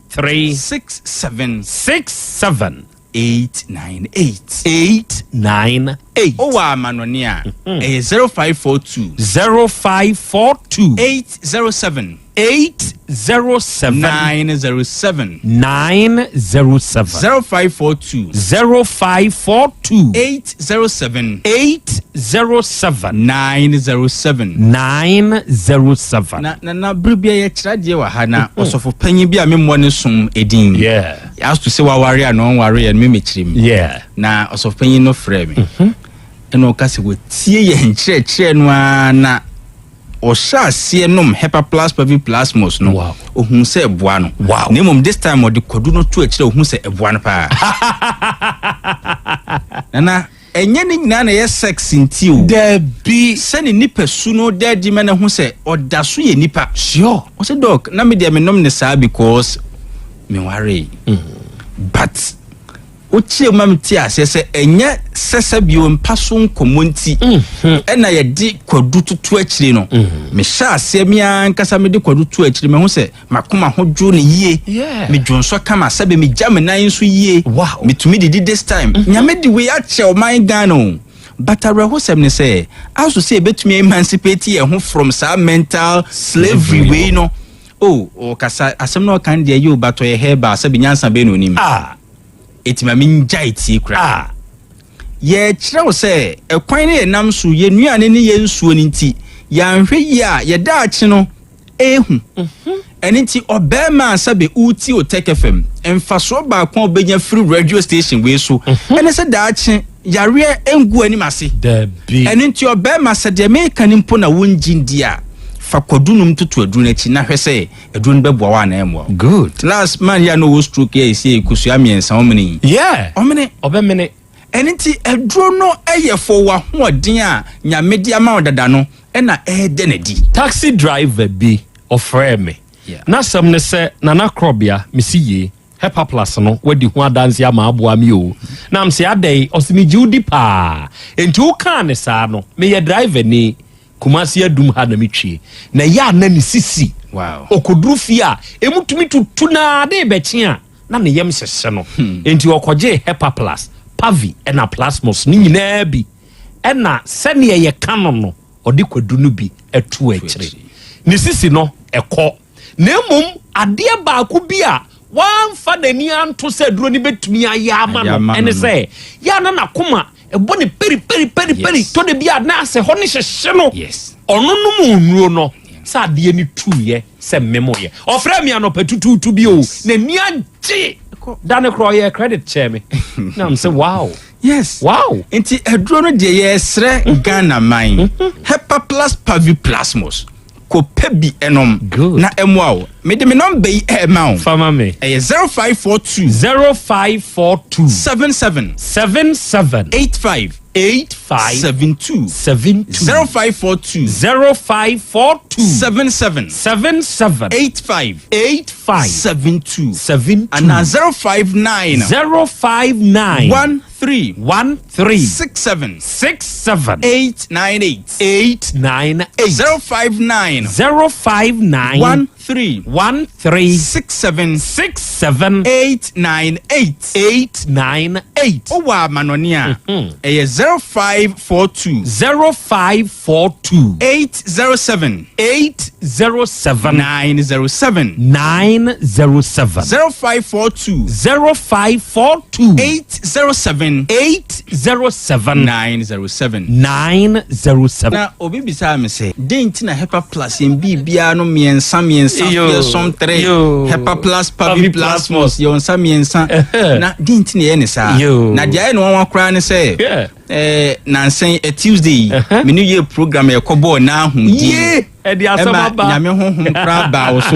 13. 67. 67. 898. 898. Wowɔ amanɔne a, ɛyɛ 0542. 0542. 807. 807. 907. 907. 0542. 0542. 807. 807. 907. 907. Na na na bere bia yɛkyerɛ adeɛ wɔ ha na ɔsɔfo panyin bi a memmɔ ne som edin. Yeah. As to sɛ waware a na ɔnware yɛ no memekyerɛ mu. Yeah. Na ɔsɔfo panyin no frɛ me. Ɛna ɔka sɛ wɔtie yɛn nkyerɛkyerɛ no ara na ɔhyɛ aseɛ nom Hepaplus Plasmos no. Wow. Ohun sɛ ɛboa no. Wow. Na mmom this time ɔde kwadu no to akyerɛ ohun sɛ ɛboa no paa. Nana ɛnyɛ ne nyinaa na ɛyɛ sex nti o. Dabi. Sɛ ne nipa su no da adi ma ne ho sɛ ɔda so yɛ nipa. Sure. Ɔsɛ doc na me deɛ menom ne saa because menwaree. But wokyerɛ mu ma mete aseɛ sɛ ɛnyɛ sɛsɛ bio mpa so nkɔmmɔ nti ɛna yɛde kwadu toto akyire no. Mehyɛ aseɛ me ankasa mede kwadu to akyire mahu sɛ makoma ho dwo ne yie. Yeah. Medwo nsɔ kama sɛbe megya me nan nso yie. Wow. Metumi didi this time. Nyame de wei akyɛ ɔman Ghana o. But awerɛhosɛm ne sɛ aso sɛ yɛbɛtumi emancipate yɛn ho from saa mental slavery wei no. Oh, ɔkasa asɛm na ɔka no deɛ yɛ o but ɔyɛ herbal sɛbe nyansa bɛn na onim. Ah. Eti ma mengyae tie koraa. Ah. Yɛkyerɛ wo sɛ ɛkwan ne yɛnam so yɛn nnuane ne yɛn nsuo no nti yɛanhwɛ yie a yɛdaakye no ehu. Ɛno nti ɔbarima a sɛbe wotie Otec FM mfasoɔ baako a wobɛnya firi radio station wei so ɛne sɛ daakye yareɛ ngu anim ase. Dabi. Ɛno nti ɔbarima sɛ deɛ meka no mpo na wongye ndi a fa kwadu nom toto aduro no akyi na hwɛ sɛ aduro no bɛboa wo anaa ɛmmoa wo. Good. Last man yi a na ɔwɔ stroke yi a ɛsi kosua mmiɛnsa ɔmene yi. Yeah. Ɔmene. Ɔbɛmene. Ɛno nti aduro no yɛ fɔ w'ahoɔden a Nyame de ama wo dada no ɛna ɛɛdɛ n'adi. Taxi driver bi ɔfrɛɛ me. Yeah. N'asɛm ne sɛ Nana Korɔbea mesi yie Hepaplus no wadi ho adanse ama aboa me o. Na mese adɛn? Ɔse megye wo di paa. Enti wokaa ne saa no meyɛ driver ni Kumasi Adum ha na metwie. Na ɛyɛ a na ne sisi. Wow. Ɔkɔduru fie a emu tumi tutu na ade rebɛkye a na ne yam hyehye no. Enti ɔkɔgyee Hepaplus, Pavi ɛna Plasmos no nyinaa bi ɛna sɛdeɛ yɛka no no ɔde kwadu no bi to akyire. Ne sisi no ɛkɔ. Na mmom adeɛ baako bi a wamfa n'ani anto sɛ aduro no bɛtumi ayɛ ama no ɛne sɛ yɛ a na n'akoma ɛbɔ ne peri peri peri peri tɔ de bi a na asɛ hɔ ne hyehye no. Ɔno nom nnuro no sɛ adeɛ no tuiɛ sɛ memoyɛ. Ɔfrɛ me anɔpa tutuutu bi o n'ani agye da ne korɔ ɔyɛ credit kyɛɛ me na m sɛ wow. Yes. Wow. Nti aduro no deɛ yɛsrɛ Ghana man Hepaplus Paviplasmos kɔpɛ bi ɛnom Good. na ɛmmoa wo. Mede me nɔmba yi ɛɛma wo. Fama me. Ɛyɛ 0542 0542 77 77 85 85 72 72 0542 0542 77 77 85 85 72 72 anaa 059 059 13 13 67 67 898 898 059 059 13 13 67 67 898 898 Wowɔ amanɔne a ɛyɛ 0542 0542 807 807 907 907 0542 0542 807 7. 807. 907. 907. Na obi bisaa me sɛ, dɛn nti na Hepa Plus yɛn biribiara no mmiɛnsa mmiɛnsa Yo, fearsome 3 yo. Hepa Plus Pavi Pavi Plasmos yɛwɔ nsa mmiɛnsa na dɛn nti na yɛyɛ ne saa? Yo. Na deɛ ayɛ no nwanwa koraa ne sɛ Yeah. eh, nansa yi, eh, Tuesday yi me ne yɛ program a yɛkɔbɔɔ Nahum din Ye, ɛde asɛm ɛma aba. Nyame honhom koraa baa wo so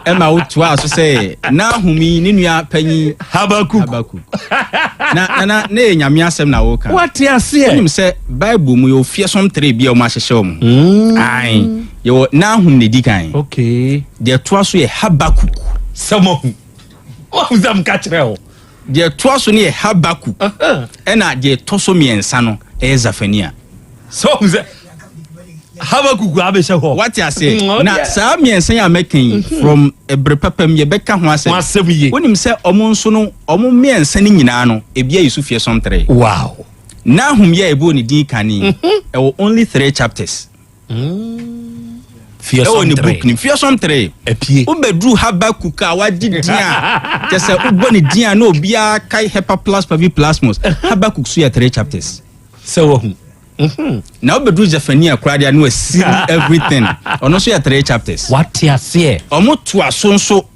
ɛma wotoaa so sɛ Nahum yi ne nua panyin Habakuk. Habakuk. Na na na na ɛyɛ Nyame asɛm na woka. Wate aseɛ. Wonim sɛ Bible mu yɛwɔ fearsome 3 bi a wɔn ahyehyɛ wɔn. Ae, yɛwɔ Nahum na edi kan. Okay. Deɛ ɛtoa so yɛ Habakuk. Sɛ moahu. Woahu sɛ meka kyerɛ wo. Deɛ ɛtoa so no yɛ Habakuk. Ɛna deɛ ɛtɔ so mmiɛnsa no ɛyɛ Zefania. Sɛ woahu sɛ Habakuk abɛhyɛ hɔ. Wate aseɛ? Mm, Na ɔdeɛ. saa mmiɛnsa yi a mɛka yi from ɛberɛ papa mu yɛbɛka ho asɛm. Ho asɛm yie. Wonim sɛ ɔmo nso no ɔmo mmiɛnsa no nyinaa no ebi ayi so fearsome 3. Wow. Nahum yɛ ɛbɔɔ ne din kane ɛwɔ only 3 chapters. Fearsome ɛwɔ ne 3. book nim fearsome 3. Apie. Wobɛduru Habakuk a wagye din a kyɛ sɛ wobɔ ne din a na obiara kae Hepa Plus Pavi Plasmos. Habakuk so yɛ 3 chapters. Sɛ wahu. Na wobɛduru Zephaniah koraa deɛ na wasiri everything. Ɔno nso yɛ 3 chapters. Wate aseɛ. Ɔmo toa so nso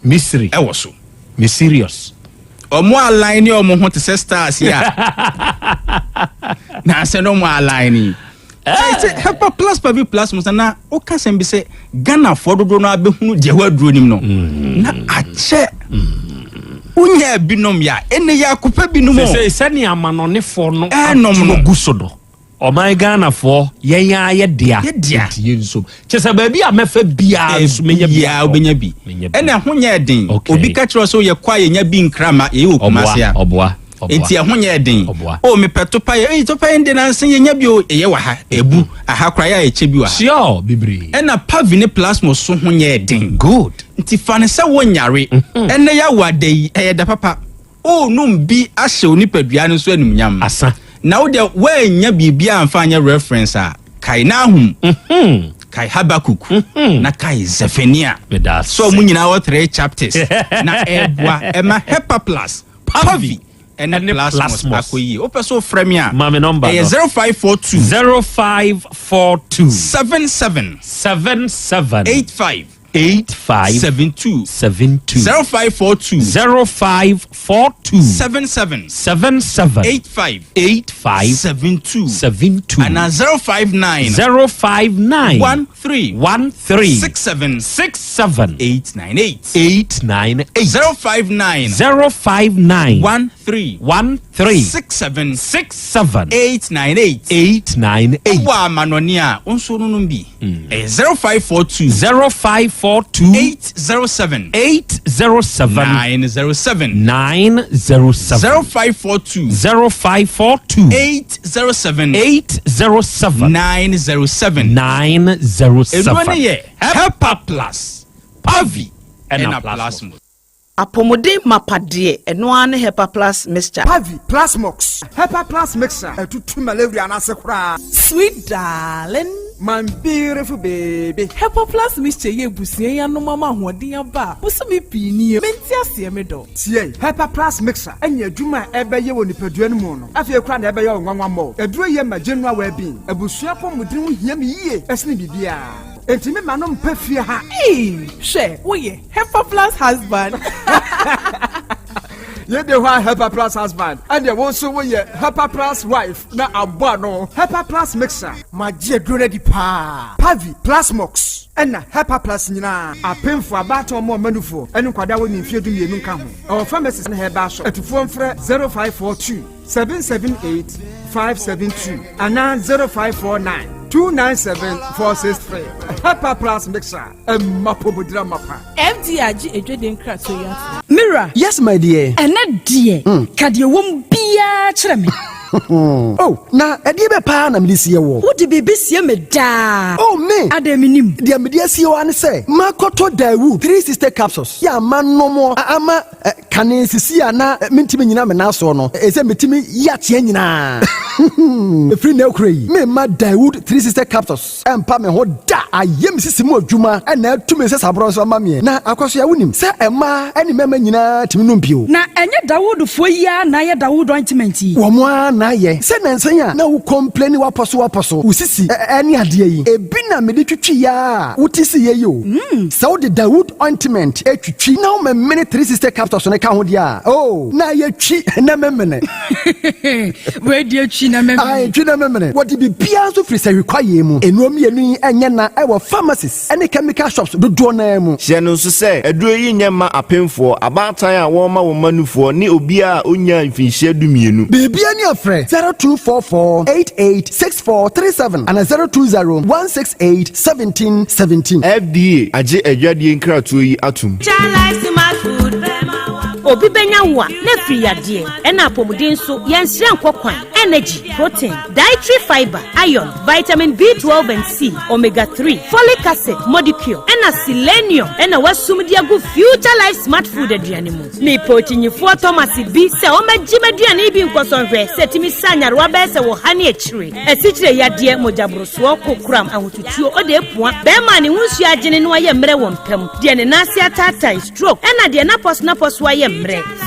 Misiri. ɛwɔ so. Me serious. Ɔmo align ne ɔmo ho te sɛ stars yi a. Na asɛ na ɔmo align yi. Sɛ Hepa Plus Pavi Plasmos na woka sɛm bi sɛ Ghanafoɔ dodoɔ no abɛhunu deɛ wɔaduro nim no. Na akyɛ. Wonya binom yɛ a ɛnɛ yɛ akopɛ binom o. Sɛ sɛnea amanɔnefoɔ no Ɛɛnom no. ato gu so no ɔman Ghanafoɔ yɛn ara yɛ dea. Yɛ dea. Nti yɛn nso kyɛ sɛ baabi a mɛfa biara nso menya bi biara atɔ. wobɛnya bi. Menya bi. Ɛna ɛho nyɛ den. Okay. Obi ka kyerɛ wo sɛ woyɛ kɔ a yɛnya bi nkra ma yɛyɛ wɔ Kumasi a. Ɔboa, ɔboa, Nti ɛho nyɛ den. Ɔboa. O mepɛ topa yɛ, ei topa yɛ nde nansa yɛnya bi o, ɛyɛ wɔ ha, ɛbu, aha koraa yɛ a yɛkyɛ bi wɔ ha. Sure, bebree. Ɛna Pavi ne Plasmos so ho nyɛ den. Good. Nti fa ne sɛ wonyare. Ɛnɛ yɛ awo ada yi, ɛyɛ da papa. O nom bi ahyɛ wo nipadua no nso animuonyam. Asa. Na wo deɛ woannya biribi amfa anyɛ reference a, kae Nahum, kae Habakuk, na kae Zephaniah. Meda ase. So ɔmo nyinaa wɔ 3 chapters na ɛboa ɛma Hepa Plus, Pavi ɛne Ɛne Plasmos Plasmos. akɔ yie. Wopɛ sɛ wofrɛ me a, Ma me number ɛyɛ no. 0542 0542 77 77 85 85 72 72 0542 0542 77 77 85 85 72 72 ana 059 059 13 13 67 67 898 898 059 059 13 13 67 67 898 898 Wowɔ amanɔne a wo nso nonom bi ɛyɛ 0542 0542 807 807 907 907 0542 0542 807 807 907 907 Ɛduro no yɛ Hepa Plus Pavi Ɛna ɛna Plasmos. Apɔmuden mapa deɛ ɛno ara ne Hepa Plus mixture. Pavi Plasmox Hepa Plus mixture ɛtutu malaria n'ase koraa. Sweet darling. My beautiful baby. Hepa Plus mixture yɛ abusua yi anom ama ahoɔden aba a bosome pii nie. Mente aseɛ me dɔ. Tie, Hepa Plus mixture ɛnyɛ adwuma a ɛbɛyɛ wɔ nipadua no mu no. Afei koraa na ɛbɛyɛ wo nwanwa mmɔ. Aduro yɛ ma general well-being. Abusua pɔmuden ho hia me yie ɛsene biribiara. Enti me ma no mpɛ fie ha. Ee, hwɛ, woyɛ Hepa Plus husband. Yɛde hɔ a Hepa Plus husband. Ɛdeɛ wo nso woyɛ Hepa Plus wife na abɔ ano. Hepa Plus mixture. Magye aduro no adi paa. Pavi, Plasmox ɛna Hepa Plus nyinaa. Apemfo, abaatan ɔmo ɔmanufoɔ ɛne nkwadaa wɔ ne mfeɛ 12 nka ho. Ɛwɔ pharmacies ne herbal shop. Atufoɔ mfrɛ 0542 778 572 anaa 0549 297 463. Hepa Plus mixture. Ɛmma pomodira mapa. FDA agye edwede nkratoɔ yi ato. Mira. Yes, my dear. Ɛnɛ deɛ, ka deɛ wɔ mu biara kyerɛ me. Oh, na ɛdeɛ bɛ paa na mede sie woɔ? Wode biribi sie me daa. Oh, me! Adɛn mennim? Deɛ mede asie wo ara ne sɛ, makɔtɔ Daewoo 360 capsules yɛ a manom ama kane sisi a na mentumi nnyina me nan soɔ no, ɛsɛ metumi yi ateɛ nyinaa. Ɛfiri nnɛ rekora yi, meremma Daewoo 360 capsules Ɛmpa me ho da! Ayɛ me sisi mu adwuma na atu me nsasaborɔ nso ama meɛ. Na Akwasoa, wonim sɛ mmaa ne mmarima nyinaa tumi nom bio? Na ɛnyɛ Dawoodfoɔ yi ara na ayɛ Dawood ointment yi? Wɔn ara na ayɛ. Sɛ nnansa yi a na wo complaini w'apɔso w'apɔso, wo sisi ne adeɛ yi, ebi na mede twitwiiɛ ara a wote siiɛ yi o. Sɛ wode Dawood ointment twitwi na womemene 360 capsules no ka ho deɛ a, oh, na ayɛ twi na memene. Wei deɛ twi na memene. Ae, twi na memene. Wɔde biribiara nso firi sahwi kwaeɛ mu. Nnuro mmienu yi nyɛ na ɛwɔ pharmacies ne chemical shops dodoɔ no ara mu. Hyɛ no nso sɛ, aduro yi nyɛ mma apemfoɔ, abaatan a wɔrema wɔn mma nufoɔ ne obiara a ɔnnyaa mfinhyia dumienu. Biribiara ni a frɛ 0244 88 6437 anaa 020 168 17 17. FDA agye adwadie nkratoɔ yi atom. Obi bɛnya wo a, na afiri yadeɛ, ɛna apɔmuden nso, yɛnsrɛ nkɔ kwan, energy, protein, dietary fibre, iron, vitamin B12 and C, omega 3, folic acid, modicure, ɛna selenium ɛna wasum de agu Future Life Smart Food aduane mu. Mepɛ okyinyifoɔ Thomas bi sɛ ɔmmɛgye m'aduane yi bi nkɔsɔ nhwɛ sɛ ɛtumi sa nyarewa bɛyɛ sɛ wɔ ha ne akyire, asikyire yadeɛ, mogyaborosoɔ, kokoram, ahotutuo, ɔde apua, bɛrima a ne ho nsuo agyene na wayɛ mmerɛ wɔ mpa mu, deɛ ne nan ase ataatae, stroke, ɛna deɛ n'apɔso-n'apɔso ayɛ mmerɛ.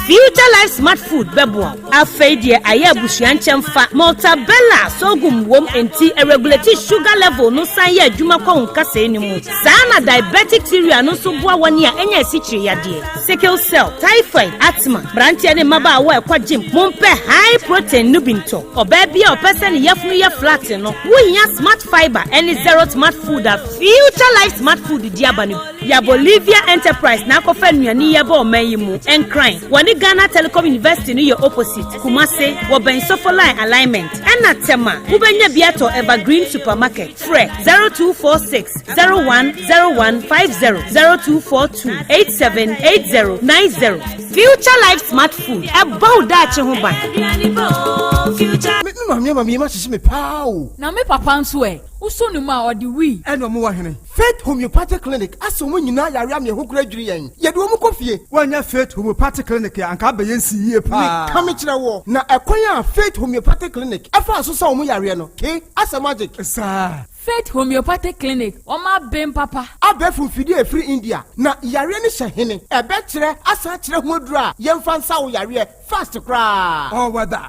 Future Life Smart Food bɛboa wo. Afei deɛ ayɛ abusua nkyɛmfa, Maltabella sorghum wom enti ɛregulate sugar level no san yɛ adwuma kɔ wo nkasɛe no mu. Saa na diabetic cereal no nso boa wɔn a anya asikyire yadeɛ, sickle cell, typhoid, asthma, mmeranteɛ ne mmabaawa a ɛkɔ gym. Mompɛ high protein no bi ntɔ. Ɔbaa bi a ɔpɛ sɛ ne yafunu yɛ flat no, wohia Smart Fibre ne Zero Smart Food a Future Life Smart Food di aba no bi. Ya Bolivia Enterprise na akɔfa nnuane yi aba ɔman yi mu. Nkran, wɔne Ghana Telecom University no yɛ opposite. Kumase, wɔbɛn Sofoline Alignment. Ɛna Tema, wobɛnya bi atɔ Evergreen Supermarket. Frɛ 0246 010150, 0242 878090. Future Life Smart Food, ɛbɔ wo daakye ho ban. Me maame ama me yam ahyehye me paa o. Na me papa nso ɛ? Wosɔ ne mu a, ɔde wii. Ɛna ɔmo wɔ hene? Faith Homeopathic Clinic asɛ wɔn nyinaa yare ama ɛho koraa dwiri yɛn. Yɛde wɔn kɔ fie. Woannya Faith Homeopathic Clinic a, anka abɛyɛ nsi yie paa. Meka mekyerɛ woɔ, na ɛkwan a Faith Homeopathic Clinic faa so sa wɔn yareɛ no, ke, asɛ magic. Saa. Faith Homeopathic Clinic, wɔn aben papa. Abɛɛfo mfidie a ɛfiri India, na yareɛ no hyɛ hene. Ɛbɛkyerɛ asan akyerɛ ho aduro a yɛmfa nsa wo yareɛ fast koraa. Ɔwɔ da.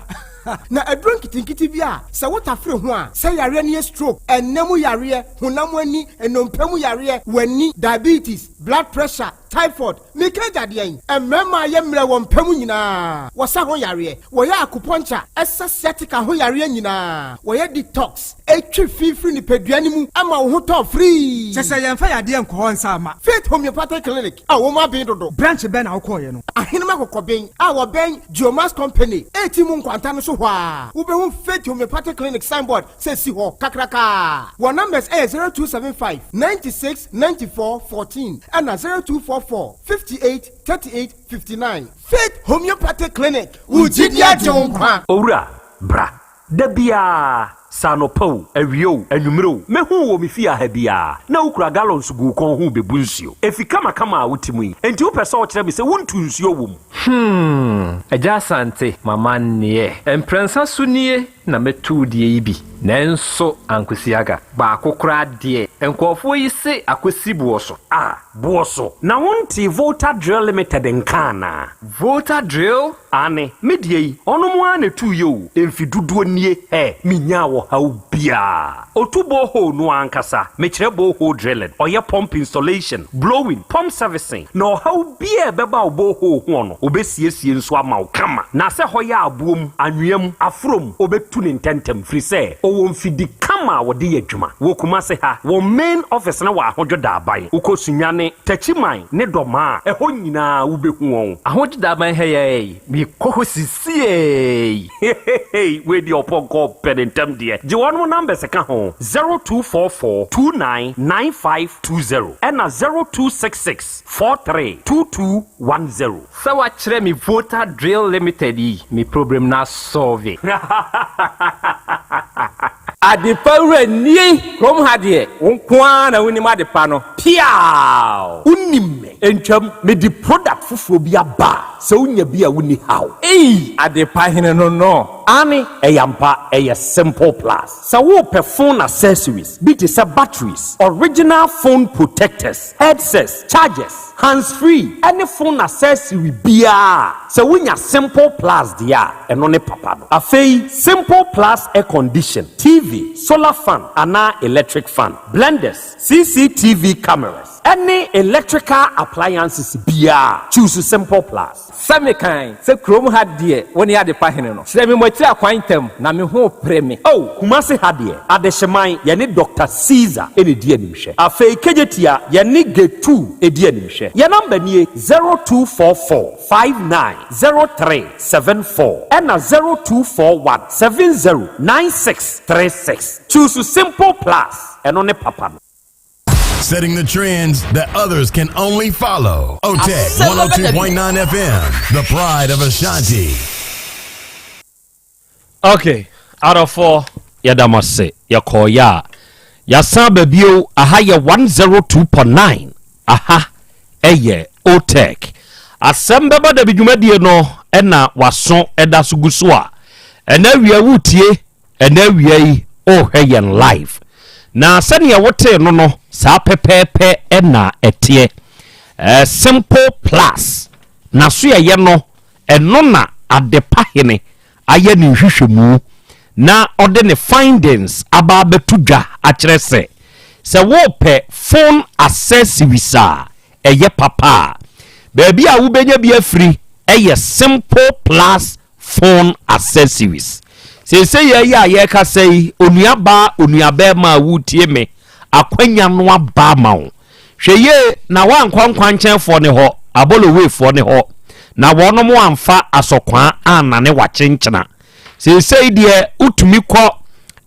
Na aduro nketenkete bi a sɛ wotafere ho a, sɛ yareɛ no yɛ stroke, ɛnna mu yareɛ, honam ani, nnompe mu yareɛ, w'ani, diabetes, blood pressure, typhoid, meka agya deɛn? Mmarima a yɛ mmerɛ wɔ mpa mu nyinaa, wɔsa ho yareɛ, wɔyɛ acupuncture, ɛsa sciatica ho yareɛ nyinaa, wɔyɛ detox, ɛtwe fi firi nipadua no mu ma wo ho tɔ firii. Kyɛ sɛ yɛmfa yadeɛ nkɔ hɔ nsa mma. Faith Homeopathic Clinic a wɔn aben dodo. Branch bɛn na wokɔeɛ no? Ahenem Akokɔben a wɔbɛn Geomax Company reti mu nkwanta no so hɔ ara, wobɛhu Faith Homeopathic Clinic signboard sɛ si hɔ kakrakaa. Wɔn numbers yɛ 0275 96 94 14 ɛna 0244 58 38 59. Faith Homeopathic Clinic, wo gyidi agye wo nkwa. Owura, bra. Da biara, sɛ anɔpa o, awia o, anwummere o, mehu wo wɔ me fie ha biara, na wokura gallons gu wo kɔn ho rebebu nsuo. Efi kamakama a wote mu yi, enti wopɛ sɛ wokyerɛ me sɛ wontu nsuo wɔ mu? Hmm, Agya Asante, m'amanneɛ. Mprɛnsa so nie na mɛtu wo deɛ yi bi, nanso ankosi aga. Baako koraa deɛ, nkurɔfoɔ yi se akɔsi boɔ so. Ah, boɔ so. Na wontee Volta Drill Limited nka anaa? Volta Drill? Aane, me deɛ yi, ɔnom ara na ɛtuiɛ o, mfe dodoɔ nie, hɛ, menyaa ɔhaw biara. Ɔtu borehole no ankasa, mekyerɛ borehole drilling, ɔyɛ pump installation, blowing, pump servicing, na ɔhaw biara a ɛbɛba wo borehole hoɔ no, ɔbɛsiesie nso ama wo kama. Na sɛ hɔ yɛ aboɔ mu, anwea mu, aforɔ mu, ɔbɛtu no ntɛntɛm, firi sɛ ɔwɔ mfidi kama a wɔde yɛ adwuma. Wɔ Kumase ha, wɔn main office no wɔ Ahodwo Daaban. Wokɔ Sunyani, Techiman ne Dɔmaa a, ɛhɔ nyinaa wobɛhu wɔn. Ahodwo Daaban ha yi, mekɔ hɔ sisiei. Hehehe, wei deɛ ɔpɔnkɔ ɔpɛ ne ntɛm deɛ. teɛ. Gye wɔnom numbers ka ho, 0244 29 9520 ɛna 0266 43 2210. Sɛ wakyerɛ me Voter Drill Limited yi, me problem no asɔlve. Adepa wura nie! Kurom ha deɛ, wo nko ara na wonim adepa no. Piaaww! Wonim me. Ntwam, mede product foforɔ bi aba a, sɛ wonya bi a wonni haw. Ei! Adepa hene no no. Aane, ɛyɛ ampa, ɛyɛ Simple Plus. Sɛ worepɛ phone accessories bi te sɛ batteries, original phone protectors, headsets, chargers, hands free ɛne phone accessory biara a, sɛ wonya Simple Plus deɛ a, ɛno ne papa no. Afei, Simple Plus air condition, TV, solar fan anaa electric fan, blenders, CCTV cameras, ɛne electrical appliances biara, choose Simple Plus. Sɛ mekan sɛ kurom ha deɛ wo ne adepa hene no. Kyerɛ me mo akyiri akwan ntɛm na me ho repere me. Oh, Kumasi ha deɛ, Adehyeman, yɛne Doctor Caesar na ɛdi animhwɛ. Afei Kejetia, yɛne Getu di animhwɛ. Yɛn number nie, 0244 59 03 74 ɛna 0241 70 96 36. Choose Simple Plus, ɛno ne papa no. Setting the trends that others can only follow. OTEC 102.9 FM, the pride of Ashanti. Okay, adɔfoɔ yɛda mo ase yɛkɔɔyɛ a yɛasan aba bio aha yɛ 102.9 aha ɛyɛ OTEC asɛm bɛba dabi dwumadie no ɛna waso ɛda so gu so a ɛna awia wotie Ɛnnɛ awia yi worehwɛ yɛn live. Na sɛdeɛ wotee no no, saa pɛpɛɛpɛ na ɛteɛ. Eh, Simple Plus, n'asoɛeɛ no, ɛno na Adepa Hene ayɛ ne nhwehwɛmu na ɔde ne findings aba abɛto dwa akyerɛ sɛ, sɛ worepɛ phone accessories a ɛyɛ papa a, baabi a wobɛnya bi afiri yɛ Simple Plus Phone accessories. Seesei yi a yɛrekasa yi, onuabaa, onuabɛrima a woretie me, akwanya no aba ama wo. Hwɛ yie na woankɔ nkwankyɛnfoɔ no hɔ, aboloweefoɔ no hɔ, na wɔnom amfa asɔkwaa annane w'akyenkyena. Seesei deɛ wotumi kɔ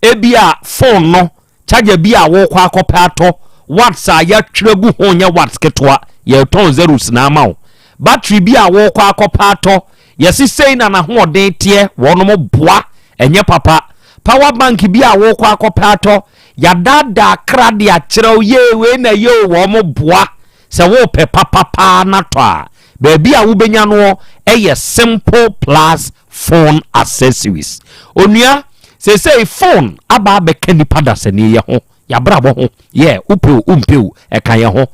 ebia phone no Charger bi a worekɔ akɔpɛ atɔ, watts a yɛatwerɛ agu ho nyɛ watts ketewa, yɛretɔn zeros na ama wo. Battery bi a worekɔ akɔpɛ atɔ, yɛse sei na n'ahoɔden teɛ, wɔnom boa, ɛnyɛ papa. Power bank bi a worekɔ akɔpɛ atɔ, yɛadaadaa kra de akyerɛ wo, yee wei na ɛyɛ o, wɔn boa. Sɛ worepɛ papa paa na tɔ a, baabi a wobɛnya noɔ yɛ Simple Plus Phone Accessories. Onua, seesei phone aba abɛka nnipa dasani yɛ ho, yɛabrabɔ ho, yɛ wopɛ o wompɛ o, ɛka yɛn ho.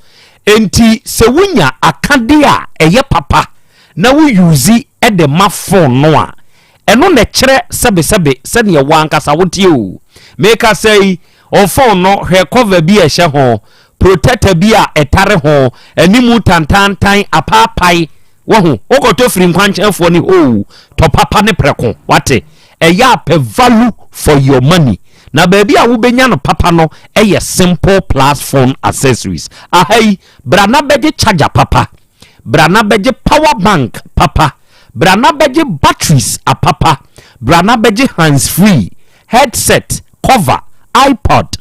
Enti sɛ wonya akadeɛ a ɛyɛ papa na wo use de ma phone no a, ɛno na ɛkyerɛ sɛbesɛbe sɛdeɛ wo ankasa woteɛ o. Mekasa yi, wo phone no, hwɛ cover bi a ɛhyɛ ho, protector bi a ɛtare ho, animu tantaantan, apaapae, Wahu? Wokɔtɔ firi nkwankyɛnfoɔ ne hɔ oo, tɔ papa ne prɛko, wate? Ɛyɛ a pɛ value for your money. Na baabi a wobɛnya no papa no yɛ Simple Plus Phone Accessories. Aha yi, bra na bɛgye charger papa, bra na bɛgye power bank papa, bra na bɛgye batteries apapa, bra na bɛgye hands free, headset, cover, iPod,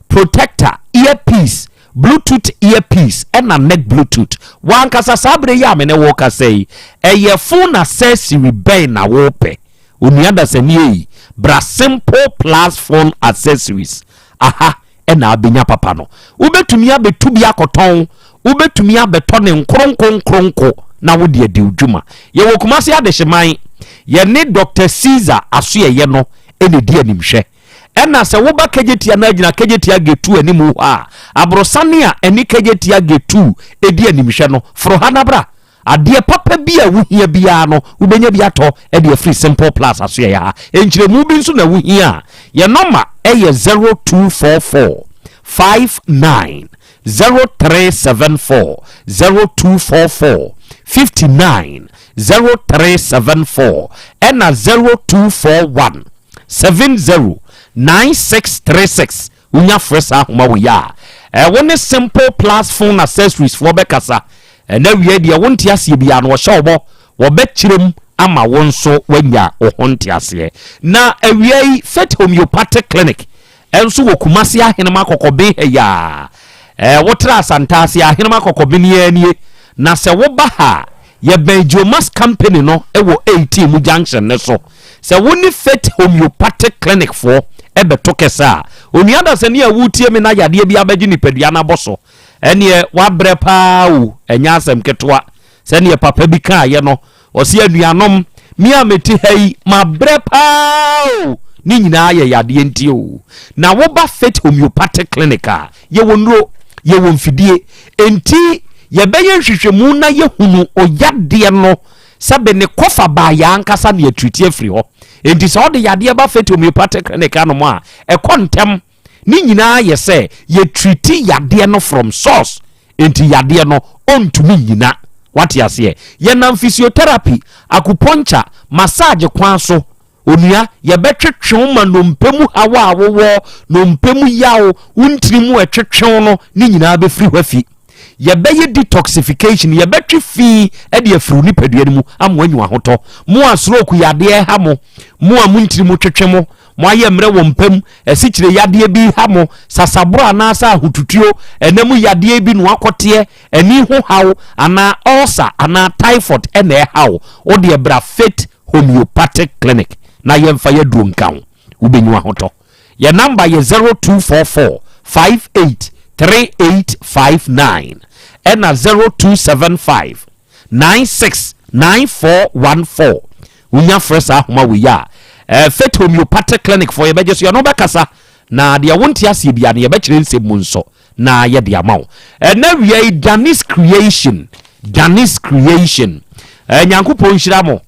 protector, earpiece, Bluetooth earpiece ɛna neck Bluetooth. W'ankasa saa berɛ yi a me ne wo rekasa yi, ɛyɛ phone accessory bɛn na wopɛ? Onua dasani ei, bra Simple Plus Phone Accessories aha ɛna abɛnya papa no. Wobɛtumi abɛtu bi akɔtɔn, wobɛtumi abɛtɔ ne nkronko nkronko na wode adi wo dwuma. Yɛwɔ Kumasi Adehyeman, yɛne Doctor Caesar Asoɛyɛ no ɛna ɛdi animhwɛ. Ɛna sɛ woba Kejetia na agyina Kejetia Gate 2 anim hɔ a, aborɔsane a ɛne Kejetia Gate 2 di animhwɛ no, foro ha na bra. Adeɛ papa bi a wohia biara no, wobɛnya bi atɔ de afiri Simple Plus asoɛeɛ ha. Nkyerɛmu bi nso na wohia a, yɛn nɔma yɛ 0244 59 0374, 0244 59 0374, ɛna 0241 70 9636 Wonya frɛ saa ahoma wei a, wo ne Simple Plus Phone Accessories foɔ bɛkasa. Ɛna awiei deɛ wonte aseɛ biara no, wɔhyɛ wo bɔ, wɔbɛkyerɛ mu ama wo nso woanya wo ho nteaseɛ. Na awia yi, Faith Homeopathic Clinic nso wɔ Kumasi Ahenema Kɔkɔben ha yi ara. Ɛɛ, wotra Asantase Ahenema Kɔkɔben yi ara nie. Na sɛ woba ha a, yɛbɛn Geomas Company no wɔ 18 mu junction no so. Sɛ wo ne Faith Homeopathic Clinic foɔ bɛto kɛsɛ a, onua dasani a woretie me na yadeɛ bi abɛgye nipadua no abɔ so, ɛneɛ woabrɛ paa o, ɛnyɛ asɛm ketewa. Sɛdeɛ papa bi kaeɛ no, ɔse anuanom, me a mete ha yi, mabrɛ paa o, ne nyinaa yɛ yadeɛ nti o. Na woba Faith Homeopathic Clinic a, yɛwɔ nnuro, yɛwɔ mfidie, enti yɛbɛyɛ nhwehwɛmu na yɛhunu oyadeɛ no sɛbe ne kɔfa baeɛ ankasa na yɛatriti afiri hɔ. Enti sɛ wode yadeɛ ba Faith Homeopathic Clinic anom a, ɛkɔ ntɛm. Ne nyinaa yɛ sɛ yɛtriti yadeɛ no from source, enti yadeɛ no ɔntumi nnyina. Wate aseɛ? Yɛnam physiotherapy, acupuncture, massage kwan so, onua, yɛbɛtwetwe wo ma nnompe mu haw a wowɔ, nnompe mu yaw, wo ntini mu ɛtwetwe wo no, ne nyinaa bɛfiri hɔ afi. Yɛbɛyɛ detoxification, yɛbɛtwe fi de afiri wo nipadua no mu ama woanya w'ahotɔ. Mo a stroke yadeɛ ha mo, mo a mo ntini mu twetwe mo, moayɛ mmerɛ wɔ mpa mu, asikyire yadeɛ bi ha mo, sasaborɔ anaasɛ ahotutuo, ɛna mu yadeɛ bi na wakɔteɛ, ani ho haw, anaa ulcer anaa typhoid na ɛha wo, wo deɛ bra Faith Homeopathic Clinic na yɛmfa yɛaduro nka wo, wobɛnya w'ahotɔ. Yɛn namba yɛ 0244 58 3859 ɛna 0275 96 9414. Wonya frɛ saa ahoma wei a, eh, Faith Homeopathic Clinic foɔ yɛbɛgye so, yɛne wo bɛkasa na deɛ wonte aseɛ biara no yɛbɛkyerɛ nsɛm mu nso na yɛde ama wo. Ɛnɛ wia yi Danis Creation, Danis Creation, eh, Nyankopɔn nhyira mo.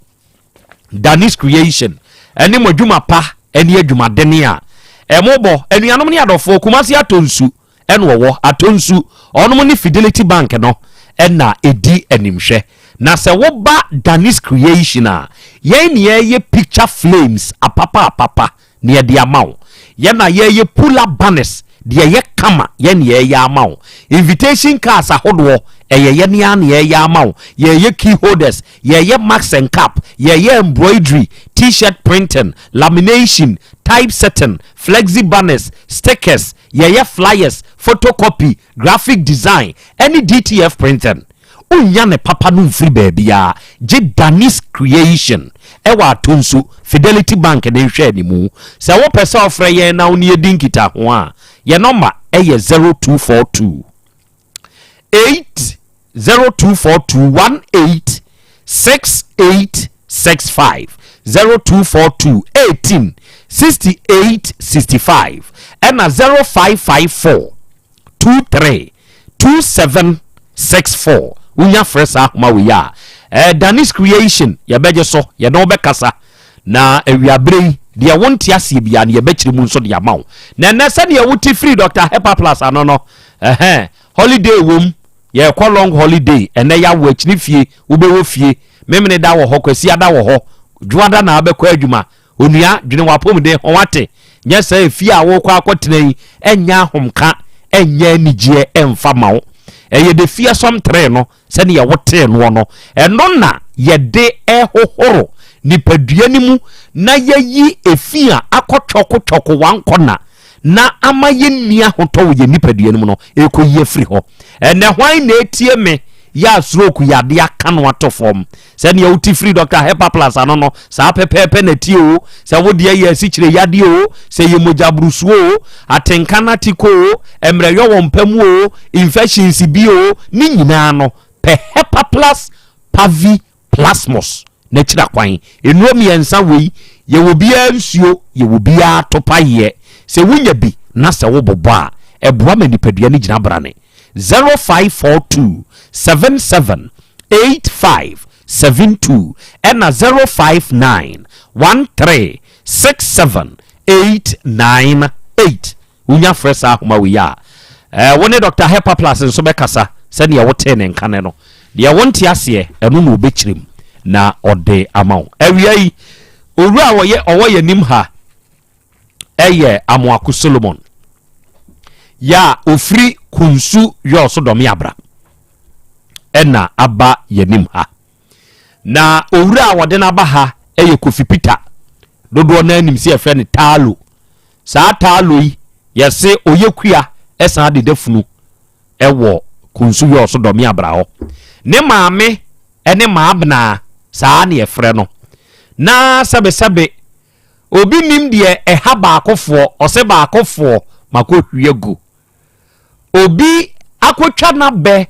Danis Creation ɛne mo adwuma pa ɛne adwumadene a ɛmo bɔ. Anuanom ne adɔfoɔ, Kumasi atɔ nsu ɛna ɔwɔ atɔ nsu, ɔnom ne Fidelity Bank no ɛna ɛdi animhwɛ. Na sɛ woba Danis Creation a, yɛn ne yɛyɛ picture flames apapa apapa na yɛde ama wo. Yɛn na yɛyɛ pull up banners, deɛ ɛyɛ kama, yɛn na yɛyɛ ama wo. Invitation cards ahodoɔ, ɛyɛ yɛn ara na yɛyɛ ama wo. Yɛyɛ key holders, yɛyɛ mask and cap, yɛyɛ embroidery, t-shirt printing, lamination, typesetting, flexi banners, stickers, yɛyɛ flyers, photocopy, graphic design, ɛne DTF printing. Wonnya ne papa no mfiri baabiara gye Danis Creation ɛwɔ Atonsu, Fidelity Bank ne nhwɛanimu. Sɛ wopɛ sɛ ɔfrɛ yɛn na wo ne yɛdi nkitaho a, yɛn nɔma yɛ 0242 8 0242 18 6865 0242 18 68 65 ɛna 0554 23 27 64 wonya frɛ saa ahoma wei a eh, Danis Creation yɛbɛgye so yɛne wo bɛkasa na awiaberɛ yi deɛ wonte aseɛ biara no yɛbɛkyerɛ mu nso de ama wo na ɛnɛ sɛdeɛ wote firi Dr. Hepaplus ano no ɛhɛn holiday wom yɛkɔ long holiday ɛnɛ yɛawo akyini fie wobɛwɔ fie memene da wɔ hɔ kwasiada wɔ hɔ dwoada na abɛkɔ adwuma Onua, dwene w'apɔmuden ho, woate? Nyɛ saa efie a worekɔ akɔtena yi nyɛ ahomka, ɛnyɛ anigyeɛ ɛmfa ma wo. Ɛyɛ the fearsome tree no sɛdeɛ wotee noɔ no, ɛno na yɛde rehohoro nipadua no mu na yɛayi efi a akɔtwɔkotwɔko wankɔna na ama yɛnni ahotɔ wɔ yɛn nipadua no mu no ɛrekɔyi afiri hɔ. Ɛnɛ hwan na ɛtie me yɛ a stroke yadeɛ aka no ato fam? Sɛdeɛ wote firi Dr. Hepaplus ano no, saa pɛpɛɛpɛ na ɛteɛ o. Sɛ wo deɛ yɛ asikyire yadeɛ o, sɛ yɛ mogyaburusuo o, atenka no atiko o, mmerɛyɔ wɔ mpa mu o, infections bi o, ne nyinaa no, pɛ Hepaplus Pavi Plasmos n'akyira kwan. Nnuro mmiɛnsa wei, yɛwɔ biara nsuo, yɛwɔ biara topayeɛ. Sɛ wonya bi na sɛ wobobɔ a, ɛboa ma nipadua no gyina brane. 0542 77 85 72 ɛna 059 13 67 898. Wonya frɛ saa ahoma wei a, eh, wo ne Dr. Hepaplus nso bɛkasa sɛdeɛ wotee ne nka ne no. Deɛ wonte aseɛ, ɛno na ɔbɛkyerɛ mu na ɔde ama wo. Awia yi, owura a ɔyɛ ɔwɔ yɛn anim ha ɛyɛ Amoako Solomon yɛ a ɔfiri Kunsu Yɔɔso Dɔme Abra ɛna aba yɛn anim ha. Na owura a wɔde no aba ha yɛ Kofi Peter. Dodoɔ no ara nim sɛ yɛfrɛ no Taalo. Saa Taalo yi, yɛse ɔyɛ kua san deda funu wɔ Kunsu Yɔɔso Dɔme Abra hɔ. Ne maame ne Maabena, saa na yɛfrɛ no. Na sɛbesɛbe, obi nim deɛ ɛha baakofoɔ, ɔse baakofoɔ makɔhwie agu. Obi akɔtwa n'abɛ